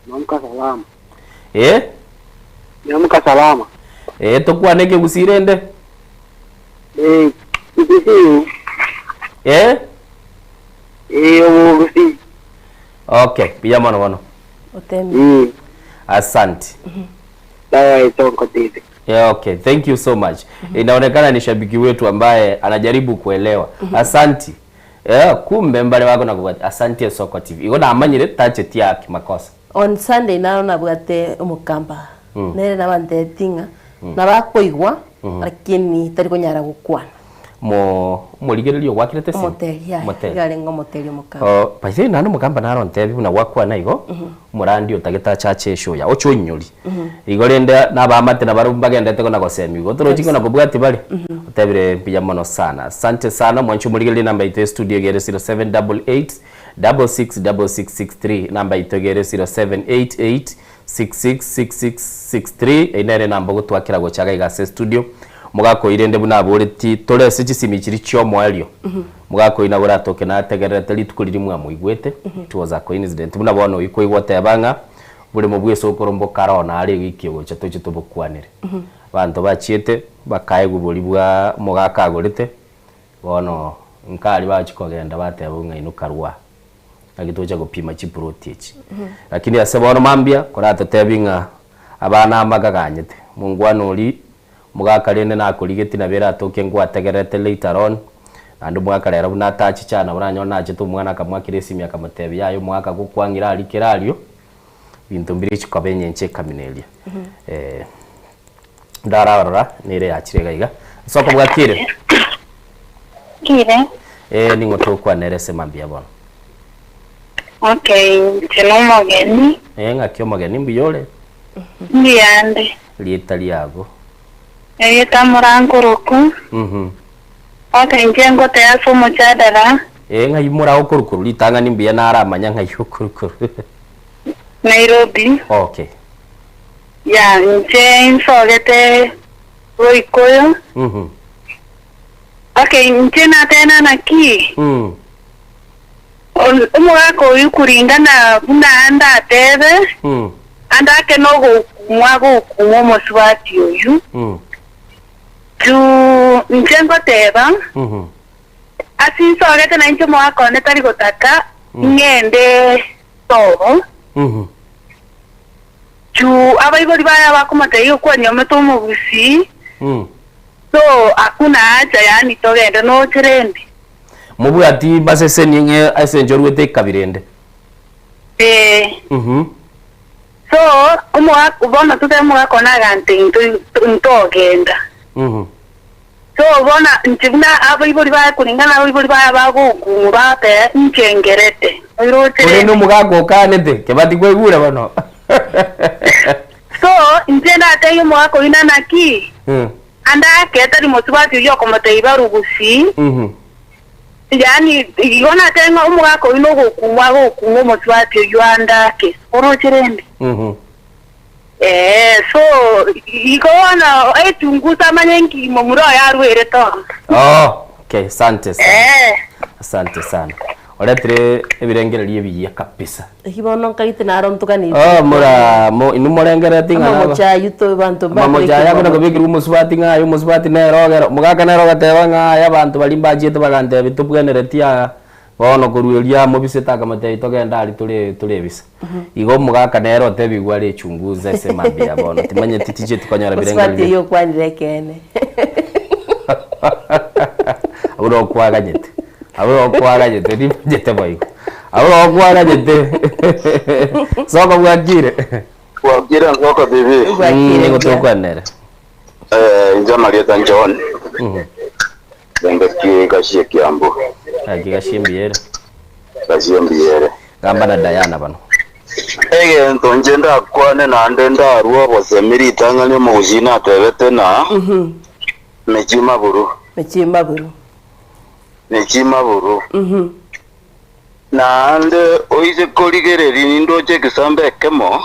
Niamka salama. Eh? Niamka salama. Eh, tokwane ekegusii rende. Eh, ekegusii. Eh? Eh, obogusii. Okay, buya mono bono. Oteme. Eh. Asante. Sawa, Esonko TV. Yeah, okay. Thank you so much. Inaonekana ni shabiki wetu ambaye anajaribu kuelewa. Asanti. Eh, kumbe mbare bakona kobwatia asanti Esoko TV. Igo namanyire tacheti ya kimakosa. On Sunday naro nabwate omokamba nere nabantebetie ng'a nabakoigwa lakini tari konyara gokwana. Mo omorigereria ogwakirete esimi? Omoteri yaya, Omoteri. iga arenge omoteri omokamba. Oh, by the way naende omokamba naro ontebie buna gwakwana igo, omorandi otagete achache eshow yago, oche onyori. Igo rende nabaamate nabarabwo mbagenderete kona gosemigwa, igo torochi kona kobwatia bare, otebire mbuya mono sana. Asante sana mwanche omorigereria enamba yaito ya studio iga ere 0788 666663, enamba yaito iga ere 0788 666663, eyio nere enamba ogotwakera gocha iga iga ase estudio. Mogaka oyio rende buna aboreti tore ase chisimi chiria chiomoerio, mogaka oyio nabo oratoke nategererete rituko riria mwamoigwete, it was a coincident buna bono oyio kwaigwa oteba ng'a Oboremo bw'esokoro mbokare oo nare ewiki egocha toche tobokwanere. Abanto bachiete bakaegwa boria bwa omogaka agorete, bono nkari bachia kogenda bateba ng'a inwe karue aa, naki tocha gopima chiploti echi. Lakini ase bono mambia koratotebi ng'a abana aba mbakaganyete, mongwana oria omogaka rende nakorigetie nabo eratoke ngwategererete later on, naende omogaka rero buna atachicha nabo oranyore nachete omwana akamoakera esimi akamotebia yaya omogaka gokwang'ira aria kera ario. Ebinto mbire chikoba enyenche ekamina eria. Eh, ndararora nere yachire iga iga. Nsoko bwakire? Kire. Eh, ning'o tokwanera ase mambia bono? Okay, inche nomogeni. Eh, ng'aki omogeni mbuya ore? Mbuyande. Rieta riago? Erieta Morankoroku. Mhm. Okay, inche ngoteba ase omochadara. Eh, ng'ai moragokorukuru ritang'ani mbuya naramanya ng'ai okorukuru. Nairobi. Okay. Ya, inche insogete Roikoyo. Mhm. Okay, inche natena naki? Mm. Omogaka oyio kuringana buna ande atebe, Mm. ande ake nogokumwa agokumwa omosubati oyio. Mm. Juu inche ngoteba, Mhm. ase insogete na inche omogaka one tari gotaka ng'ende sobo. Mhm. Juu abaibori baye abakomotebia okwanyomete omogusii, Mm. so hakuna haja yaani togende noche rende. Mobwati baseseni ng'e ase enche oruete ekabira ende. Ee. Mhm. So omogaka bono totebe omogaka one agante into ntogenda. Mhm. So bono inche buna abaibori baye kuringana abaibori baye bagokumwa bagoteba inche ngerete. Oiroche Korende rende. omogaka okanete, kebati kwaigure bono. So inche ndatebie omogaka oyio nanaki? Mm. Ande ake tari mosubati oyio okomotebia barugusi, Mhm. yaani igo natebe ng'a omogaka oyio nogokumwa agokumwa omosubati oyio ande ake. Oroche rende? Mhm. Ee, so igo bono echungusa amanye nki momura oye arwerete oo. Oh, okay, asante sana. Ee. Asante sana. Oretire ebirengererio ebiya kabisa. Eki bono nkaite naro ntoganeti. Oh, mora mo inwe morengeretie ng'a naba- Amamocha ayio to banto Amamocha aya buna kobekirwe omosubati ng'a aye omosubati nere ogera omogaka nere ogateba ng'a aye abanto baria mbachiete bagantebia tobwenereti aa bono korwa erio amobisete akamotebia togende aria tore torebisa. Igo omogaka nere otebigwe are echunguza ase mambia ya bono timanyeti tichieti konyora Mosubati birengererio. oyio okwanire ekeene. Abwo nokwaganyete. Abwo nokwaganyete nimanyete boigo. Abwo nokwaganyete. Soko bwakire. Bwakire Nsoko TV. Nigo tokwanere. Eh, inche amarieta John. Engaki gachie Kiambu. Gaki gachie mbiyere. Gachie mbiyere. Gamba na Diana bano. Egento inche ndakwane naende ndarue obosemi ritang'ani omogusii natebete na mechie maburu. Mechie maburu. Mechie maburu. Naende oise korigereria nindoche egesambe ekemo,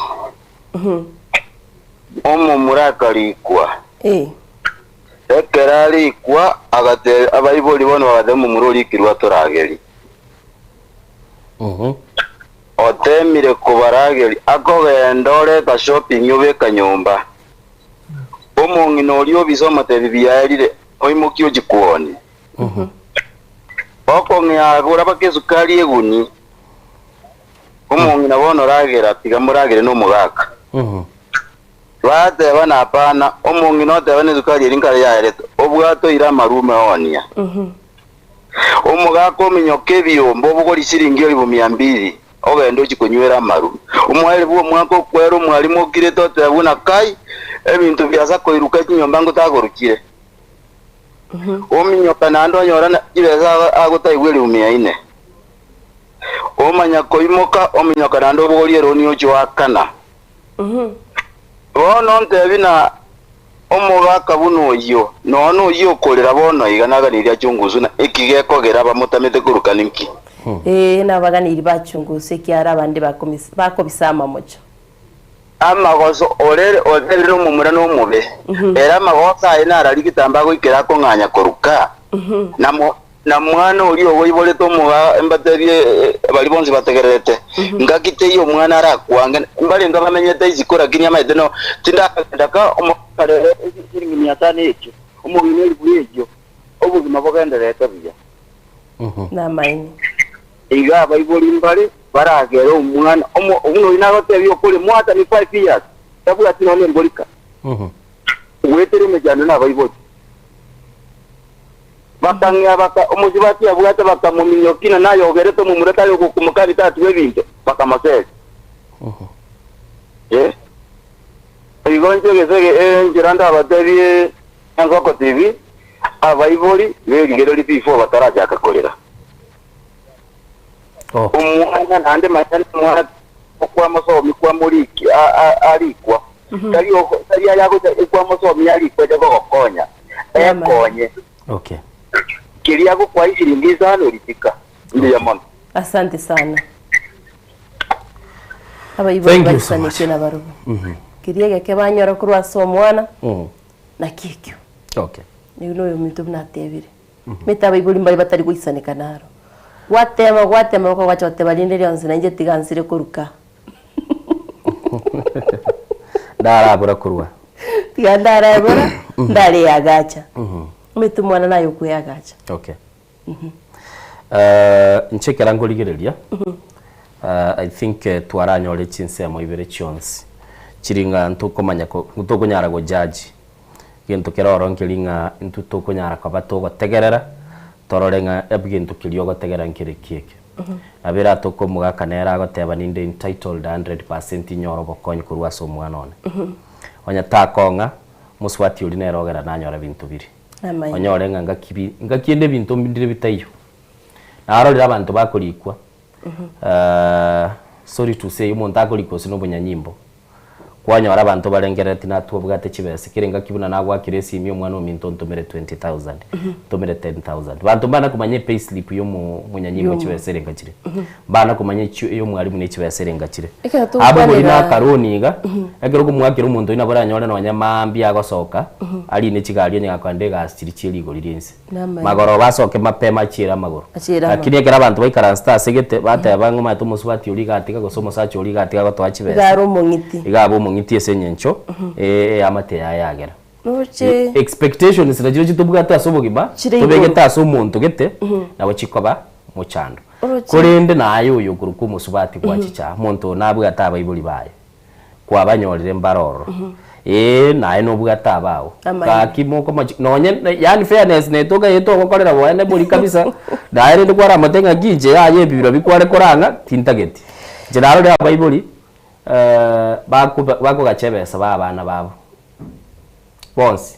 omomura akarikwa. Ekero arikwa, agatebia abaibori bono bagatebia omomura orikirwe atoragerie. Otemire kobarageria, akogenda oreta shopping obeka nyomba. Omong'ina oria obisa omotebia biaerire, oimokie ochie kwonia. Okong'ea agora baka esukari eguni, omong'ina bono ragera, tiga moragere nomogaka. Batebana hapana, omong'ina oteba nesukari eria nkare yaerete, obwate oire amarume oonia. Omogaka ominyoke ebiombe obogori chiringi elifu mia mbili, ogende ochie konywera amaru. Omoerio bw'omwaka okwera omwalimu okirete oteba buna kai, ebinto biasa koiruka chinyomba ngotagorokire. Ominyoka naende onyora chibesa agotaigwa elifu mia ine. Omanya koimoka ominyoka naende obogorie eroni ochie oakana. Bono ntebi na omogaka buna oyio, nonya noyio okorera bono iga naganirie achunguswe, na eki gekogera bamotamete koruka ninki? Ee, nabaganirie bachunguswe, ekiagera abande bakobisa amamocho. Amagoso ore oterire omomura nomobe, ere amagoso aye nararie egetambaa goikera akong'anya koruka, na Na mwana oria ogoiborete omoga mbatebie baria bonsi bategererete, ngaki teiyo omwana arakwange, mbarenge bamenyete isiko lakini amaete no tindakagenda ka omokarere esiringi mia tano echio, omogina elifu echio, obogima bogendererete buya. Namaene. Iga abaibori mbare baragere omwana omo buna oria nagotebia okore mwatani five years tabwati nonya nemborika, goetera emechando na abaibori. Bakang'ea baka omosubati abwate bakamominyokia, na naye ogerete omomura tari ogokumoka ebitatu bw'ebinto, bakamoseria. Eh. Igo inche gese enchera ndabatebie Ensoko TV, abaibori berigererie before batarachaka korera. Omwana naende manya nomwana okwamosomi kwamoriki arikwa tari tari aya agocha ekwamosomi arikwa acha gogokonya ekonye Okay. keria agokoa isiringi isano ritika mbuya mono. Asante sana. Abaibori Thank you so much. baisanetie nabarobwo. Keria egeke banyora korwa ase omwana naki ekio. Okay. Oyio noyominto buna atebire. Omanyete abaibori mbare batari goisaneka naro. Gwatema gwatema mpaka gwacha goteba rinde rionsi nainche tiga nsire koruka. Ndarabora korwa. Tiga ndarabora ndareagacha. Omanyete omwana naye okweagacha. Okay. Eh, inche ekero nkorigereria, eh, I think eh, twaranyore chinsemo ibere chionsi chiri ng'a ntokomanya ko ntokonyara go judge gento kere oro nkeri ng'a intwe tokonyara koba togotegerera torore ng'a ebgento keria ogotegerera nkere ki eke. Nabo eratoke omogaka nere agoteba ninde entitled 100% inyore obokonyi korwa ase omwana one. Onye takong'a, mosubati oria nere ogera nanyora ebinto biria. Amaene. Onyore ng'a ngaki bi ngaki ende ebinto mbindire bitaiyo. Narorire abanto bakorikwa, sorry to say omonto akorikwa gose na obonyanyimbo, kwanyora abanto barengerereti natwabwate chibesa kera engaki buna nagoakera esimi omwana ominto ontomere 20,000, ntomere 10,000. Banto mbana komanya epayslip ya omo omonyanyimbo Yomo. chibesa ere enga chire, mbana komanya echio eya omwalimu ne chibesa ere enga chire. Ekero Abwo bori togokwanera na akaroni iga, ekero okomoakera omonto oyio nabo oranyore nonya maambia agosoka, arine chigari onye gakoenda egasi chiria chie rigori ria inse. Namaene. Magoroba asoke mapema achiere amagoro. Achiere amagoro. Lakini ekero abanto baikaransete ase gete, bateba ng'a omanyete omosubati oria iga atiga gose omosacha oria iga atiga gotoa chibesa. Iga are omong'iti. Iga abe omong'iti ase eng'encho eamate yaye yagera. Roche. Expectations nachirochio tobwate ase obogima, Chire igoro. tobegete ase omonto gete, nabo chikoba mochando. Oroche. Korende naye oyo okorokwa omosubati gwachicha aa, omonto oyo nabwate abaibori baye, kwabanyorire mbare ororo, ee naye nobwate abao, Amaene. gaki mokomochi nonye yaani fairness netoka eye togokorera boene bori kabisa, naye rende kwaramote ng'aki inche yaya ebibiro bikware korang'a tintageti. Inche narorire abaibori bakoba bakogacha ebesa ba abana babo. bonsi,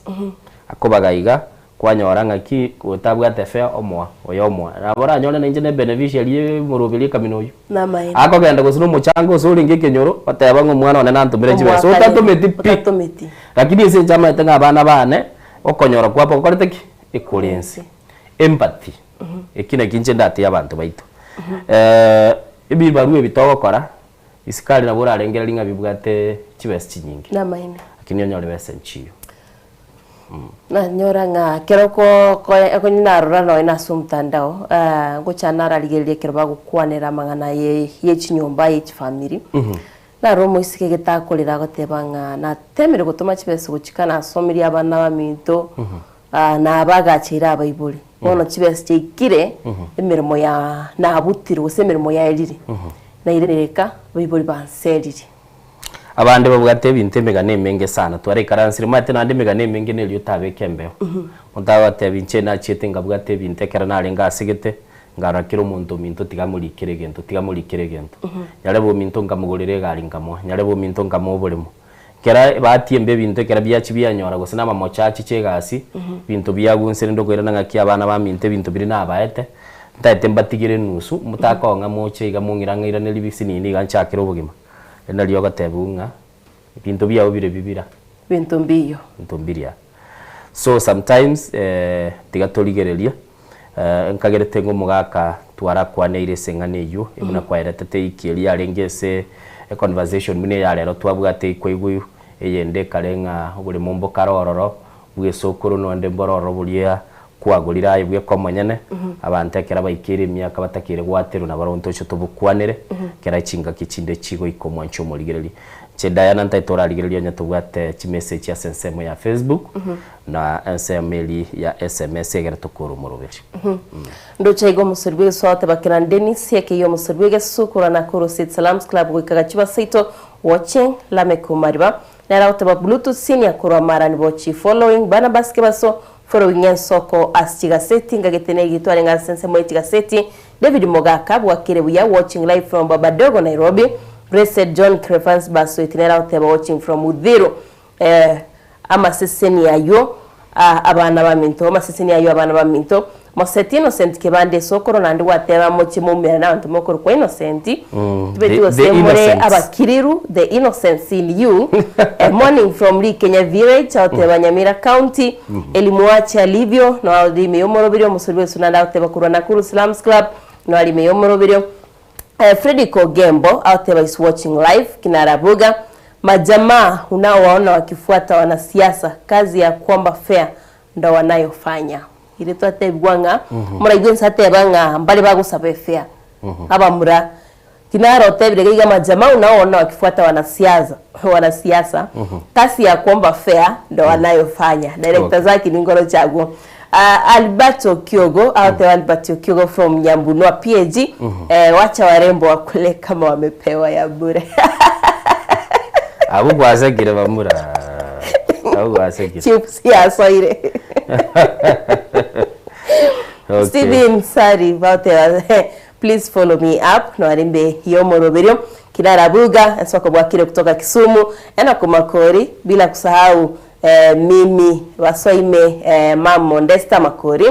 akobaga iga, kwanyora ng'aki otabwate fare omoa, oyo omoa. Nabo oranyore nainche ne beneficiary omoroberi ekamina oyio. Namaene. Akogenda gose na omochango ase orenge ekenyoro, oteba ng'a omwana one nantomere chibesa, Omoakanere. otatometi pi. Otatometi. Lakini ase inche amaete ng'a abana bane, okonyora kwabo gokorete ki? Ekore ense. Empathy, eki nakio inche ndatebi abanto baito. Ebibarua ebi togokora, Isikari nabo orarengererie ng'a bibwate chibesa chinyinge, Namaene. lakini onyore besa nchiyo. Nanyora ng'a ekero ko- ko- onye narora nonya na ase omotandao, ngocha nararigereria ekero bagokwanera amang'ana ye ye chinyomba ye chifamiri, narora omoiseke gete akorera agoteba ng'a natemire gotoma chibesa gochika nasomirie abana baminto, nabagacheire abaibori, bono chibesa chiaikire, emeremo ya nabutire gose emeremo yaerire. Nairereka abaibori banserire. Abande babwate ebinto emegano emenge sana, twaraikaransire omanyete naende emegano emenge neria otabeke embeo. Omonto agotebia inche nachiete nkabwata ebinto ekero narenge asegete, nkarora kera omonto ominto tiga amorikere egento, tiga amorikere egento. Nyarebe ominto nkamogorera egari nkamoa, nyarebe ominto nkamoa oboremo. Ekero batia embe ebinto ekero biachia bianyora gose namamocho achiche egasi, ebinto biagunsire rende okoirana ng'aki abana baminto ebinto biria nabaete, ntaete mbatigere enusu, motakong'a moche iga mong'ira ng'iranerie bisinini iga nchakere obogima. Rende nario ogotebiwa ng'a ebinto biao bire bibira. Ebinto mbiyo. Ebinto mbiria. So sometimes tiga torigererie, nkagerete ng'a omogaka twarakwaneire ase eng'ana eywo, buna kwaeretete eiki eria yarenge ase econversation buna eya rero twabwate ekoigwa eyende ekare ng'a oboremo mbokare ororo, bw'esokoro nonde mbore ororo boria kwagorire aye bweka omonyene, abanto ekero baikeire emiaka batakeire gwaterwa nabarobwo ntoche tobokwanere, ekero chingaki chinde chigoika omwanchi omorigereria. Inche Diana ntaete orarigereria onye tobwate chimessage ase ensemo ya Facebook na ensemo eria ya sms egere tokore omoroberi. Ndoche iga omosori bw'egesu agoteba Kenan Dennis ekeyia omosori bw'egesu korwa Nakuru City Salams Club goika Gachuba seito watching Lameck Omariba nere agoteba Bluetooth Senior korwa Marani Bochi following Barnabas Kebaso following Ensoko ase chigaseti ngagete negi twarenge ase ensemo ye chigaseti David Mogaka bwakire buya watching live from Babadogo Nairobi. Blessed John Clefans Basweti nere agoteba watching from Uthiru eh amaseseni aywo ah abana baminto amaseseni aywo abana baminto Moseti Innocent Kebande esokoro naende gwateba mochie moumerane abanto mokorokwa Innocent tibeti The, gose the more innocents. abakiriru the innocents in you A morning from Rikenya village agoteba Nyamira county Elimuache alivyo noarime yomoroberio omosori bw'esu naende agoteba korwa Nakuru Slums Club noarime yomoroberio Eh, Fredrick Ogembo agoteba is watching live Kinarabuga majamaa unaowaona wakifuata wanasiasa kazi ya kuomba fare ndo wanayofanya ire twatebigwa ng'a moraigwe inse ateba ng'a mbare bagosaba efare abamura Kinara otebire iga iga majamaa unaowaona wakifuata wanasiasa wanasiasa kazi ya kuomba fare ndo wanayofanya director zaki ningoro chagwo Uh, Alberto Kiogo mm. Alberto Kiogo from Nyambunua PAG eh, wacha warembo wakule kama wamepewa ya bure Abo gwasegire bamura abo gwasegire chips ya soire Okay. Steven Sari Vautera please follow me up noarimbe yomoroberio Kinara Buga eswako bwakire kutoka Kisumu ena Makori bila kusahau eh, mimi Waswaime eh, Mam Mondesta Makori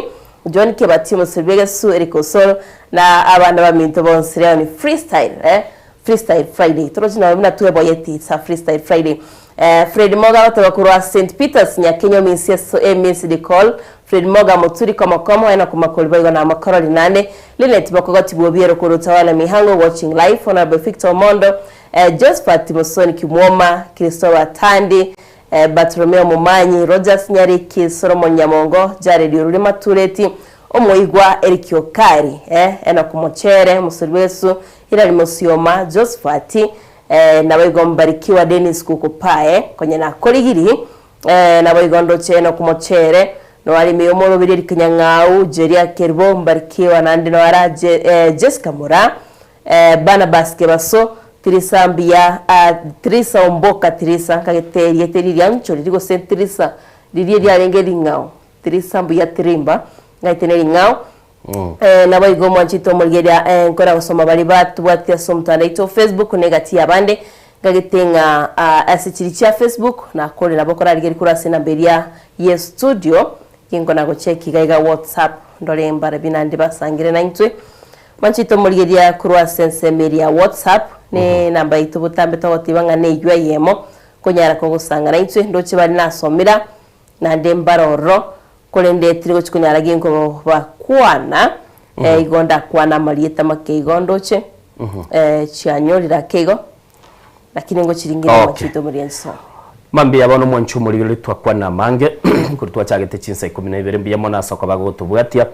John Kebati Musubigesu Eric Osoro na abana baminto bonse leo ni freestyle eh Freestyle Friday torochi na mna tuwe boyeti sa Freestyle Friday eh, Fred Moga watu wakurwa St Peters Nyakenyo minsi so eh, minsi de call Fred Moga muturi komokomo ena kumakoli boigo na makoro linane Linet Bokogoti Bobiero kurutawala mihango watching live Honorable Victor Mondo eh, Josephat Musoni Kimwoma Christopher Tandi eh, Bartolomeo Mumanyi Rogers Nyariki Solomon Nyamongo Jared Urulima Tureti Omoigwa Eric Okari eh, ena kumochere Musulwesu Hilary Musioma Josephat eh, na Mbarikiwa Dennis Kukupae kwenye na korigiri eh, na boigo cheno kumochere no arimi omorobiri Kinyang'au Jeria Kerbo Mbarikiwa nandi no ara Je, eh, Jessica Mura eh, Barnabas Kebaso Tirisa Mbia uh, Tirisa Omboka Tirisa kageterie teriria ncho ririgo se Tirisa ririe riarenge ring'ao Tirisa Mbia Tirimba ngaitene ring'ao eh, nabo igo mwanchito omorigeria eh, nkora gosoma bari batubwatia ase omotandao ito Facebook negati abande ngagete ng'a uh, ase chiri chia Facebook nakore nabo korarigeria kora ase enamba eria ye studio ginkona gocheki iga iga WhatsApp ndore mbara binande basangire na intwe mwanchito omorigeria korwa ase ensemo eria WhatsApp ne namba yaito botambe togotiba ng'a na eywo eyemo konyara kogosanga na intwe ndoche bari nasomera naende mbaroro korende tiri gochi konyara ginko bakwana eh, igo ndakwana amarieta make igo ndoche eh, chianyorire ake igo lakini ngochiringire Okay. mwanchito omori ensomo Mambi abono mwanchu muri twakwana mange kuri twachagete chinsa 12 mbiya mona soko bagotubwatia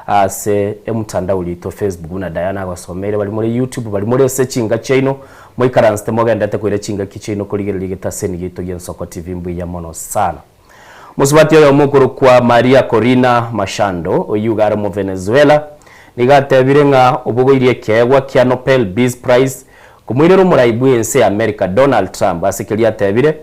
ase emutandao lito Facebook na Diana agosomere bari muri YouTube bari muri ase chinga chaino moikaranste mogendete kwire chinga kichaino kurigereria getaseni gito gia Nsoko TV mbuya mono sana musubati oyo mukuru kwa Maria Corina Machado oyugare mu Venezuela nigatebire ng'a obogoirie keegwa kia Nobel Peace Prize kumwirera omorai bwa ense ya America Donald Trump ase keria atebire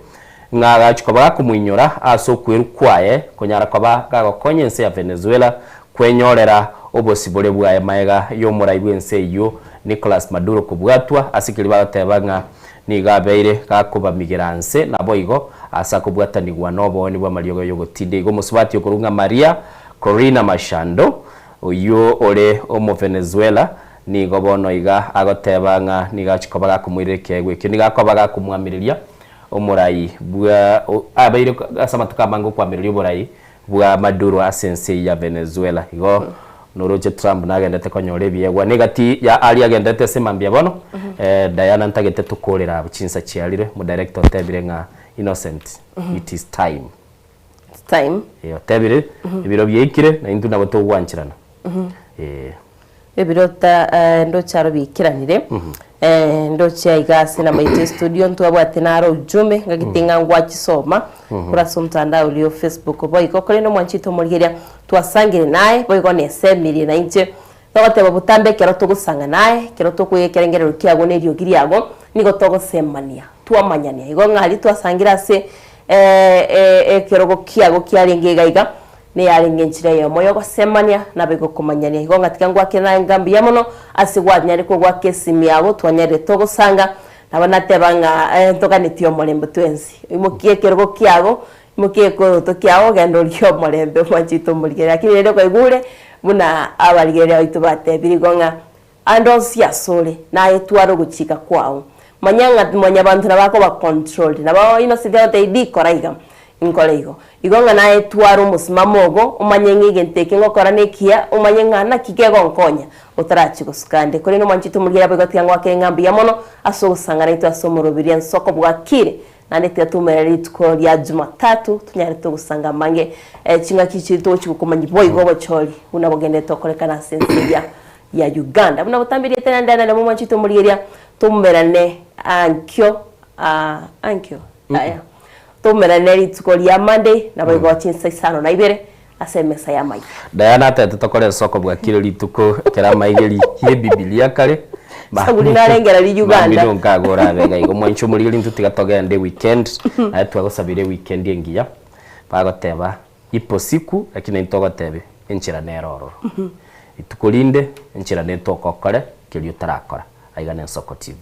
ng'a agachi koba gakomoinyora ase okweru kwaye konyara koba gagokonya ense ya Venezuela kwenyorera obosibore bwaye maega ya omorai bwa ense eywo Nicolas Maduro kobwatwa ase keria bagoteba ng'a niga abeire gakobamigera nse nabo igo ase akobwatanigwa na obooni bwa amariogo ya ogotinda igo omosubati okorwa ng'a Maria Corina Machado oyo ore omo Venezuela nigo bono iga agoteba ng'a niga achi koba gakomoirera ekeegwa ekio niga akoba gakomwamireria omorai bwa abeire ase amatuko amange okwamireria oborai bwa Maduro ase ense ya Venezuela igo noroche Trump nagendete konyora ebiegwa negati ya aria agendete ase mambia bono eh, Diana ntagete tukorera abo chinsa chiarire mo director otebire ng'a Innocent it is time It's time eh, otebire ebiro bieikire na intwe nabo togwancherana eh ebiro ta eh, ndocharo bikiranire eh, ndochia iga ase namba yaito studio ntwabwate naro ujumbe ngagete ng'a ngwachisoma kora ase omotandao oria Facebook boigo korende omwanchete omorigeria twasangire naye boigo nesemirie na inche togoteba botambe ekero togosanga naye ekero tokoigekera engerero kiago na eriogi riago nigo togosemania twamanyania igo ng'ari twasangire ase eh, eh, ekerogo kiago kiarenge iga iga neyarenge enchera eyemo yogosemania nabo egokomanyania igo ng'atika ngwake naye nga mbuya mono ase gwanyare kogwaka esimi yago twanyarire togosanga Nabo nateba ng'a eh, ntoganetie omorembe twensi. Imokia ekerogo kiago, imokia ekoroto kiago ogende origie omorembe omwanchete omorigereria. Lakini rende kwaigure buna abarigereria baito batebire igo ng'a ande onsi asore naye tware ogochika kwao. Manya ng'a mwanyabanto nabo akoba controlled, nabo Innocent agotebia dikora iga, inkore igo. Igo ng'a naye tware omosimamo ogo, omanye ng'a egento eke ngokora nekiya, omanye ng'a naki kegonkonya otarachia gosuka ande. Korende omwanchete omorigereria boigo tiga ngoakere ng'a mbuya mono ase ogosang'ana intwe ase omoroberio ensoko bwakire, naende tiga toumerane rituko ria Jumatatu tonyare togosanga amange ching'aki chiria togochia gokomanyia boigo obochori buna bogenderete gokorekana ase ense eria ya Uganda. Buna botambe rieta riane Diana nabo omwanchete omorigereria toumerane ankio ankio yaya. Toumerane rituko ria Monday, naboigo chinsa isano na ibere ase emesa y'amaiga. Diana atete tokore ensoko bwakire rituko ekero amaigeri y'Ebibilia kare. Saguri narengera ri Uganda. Mambia nonkaga orabe iga igo mwanche omorigeri intwe tiga togende weekend naye twagosabire weekend engiya bagoteba ipo siku lakini intwe togotebia enchera nere ororo. Rituko rinde enchera netokokore keria otarakora. Aiga ne Ensoko TV.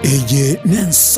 Eye nensoko.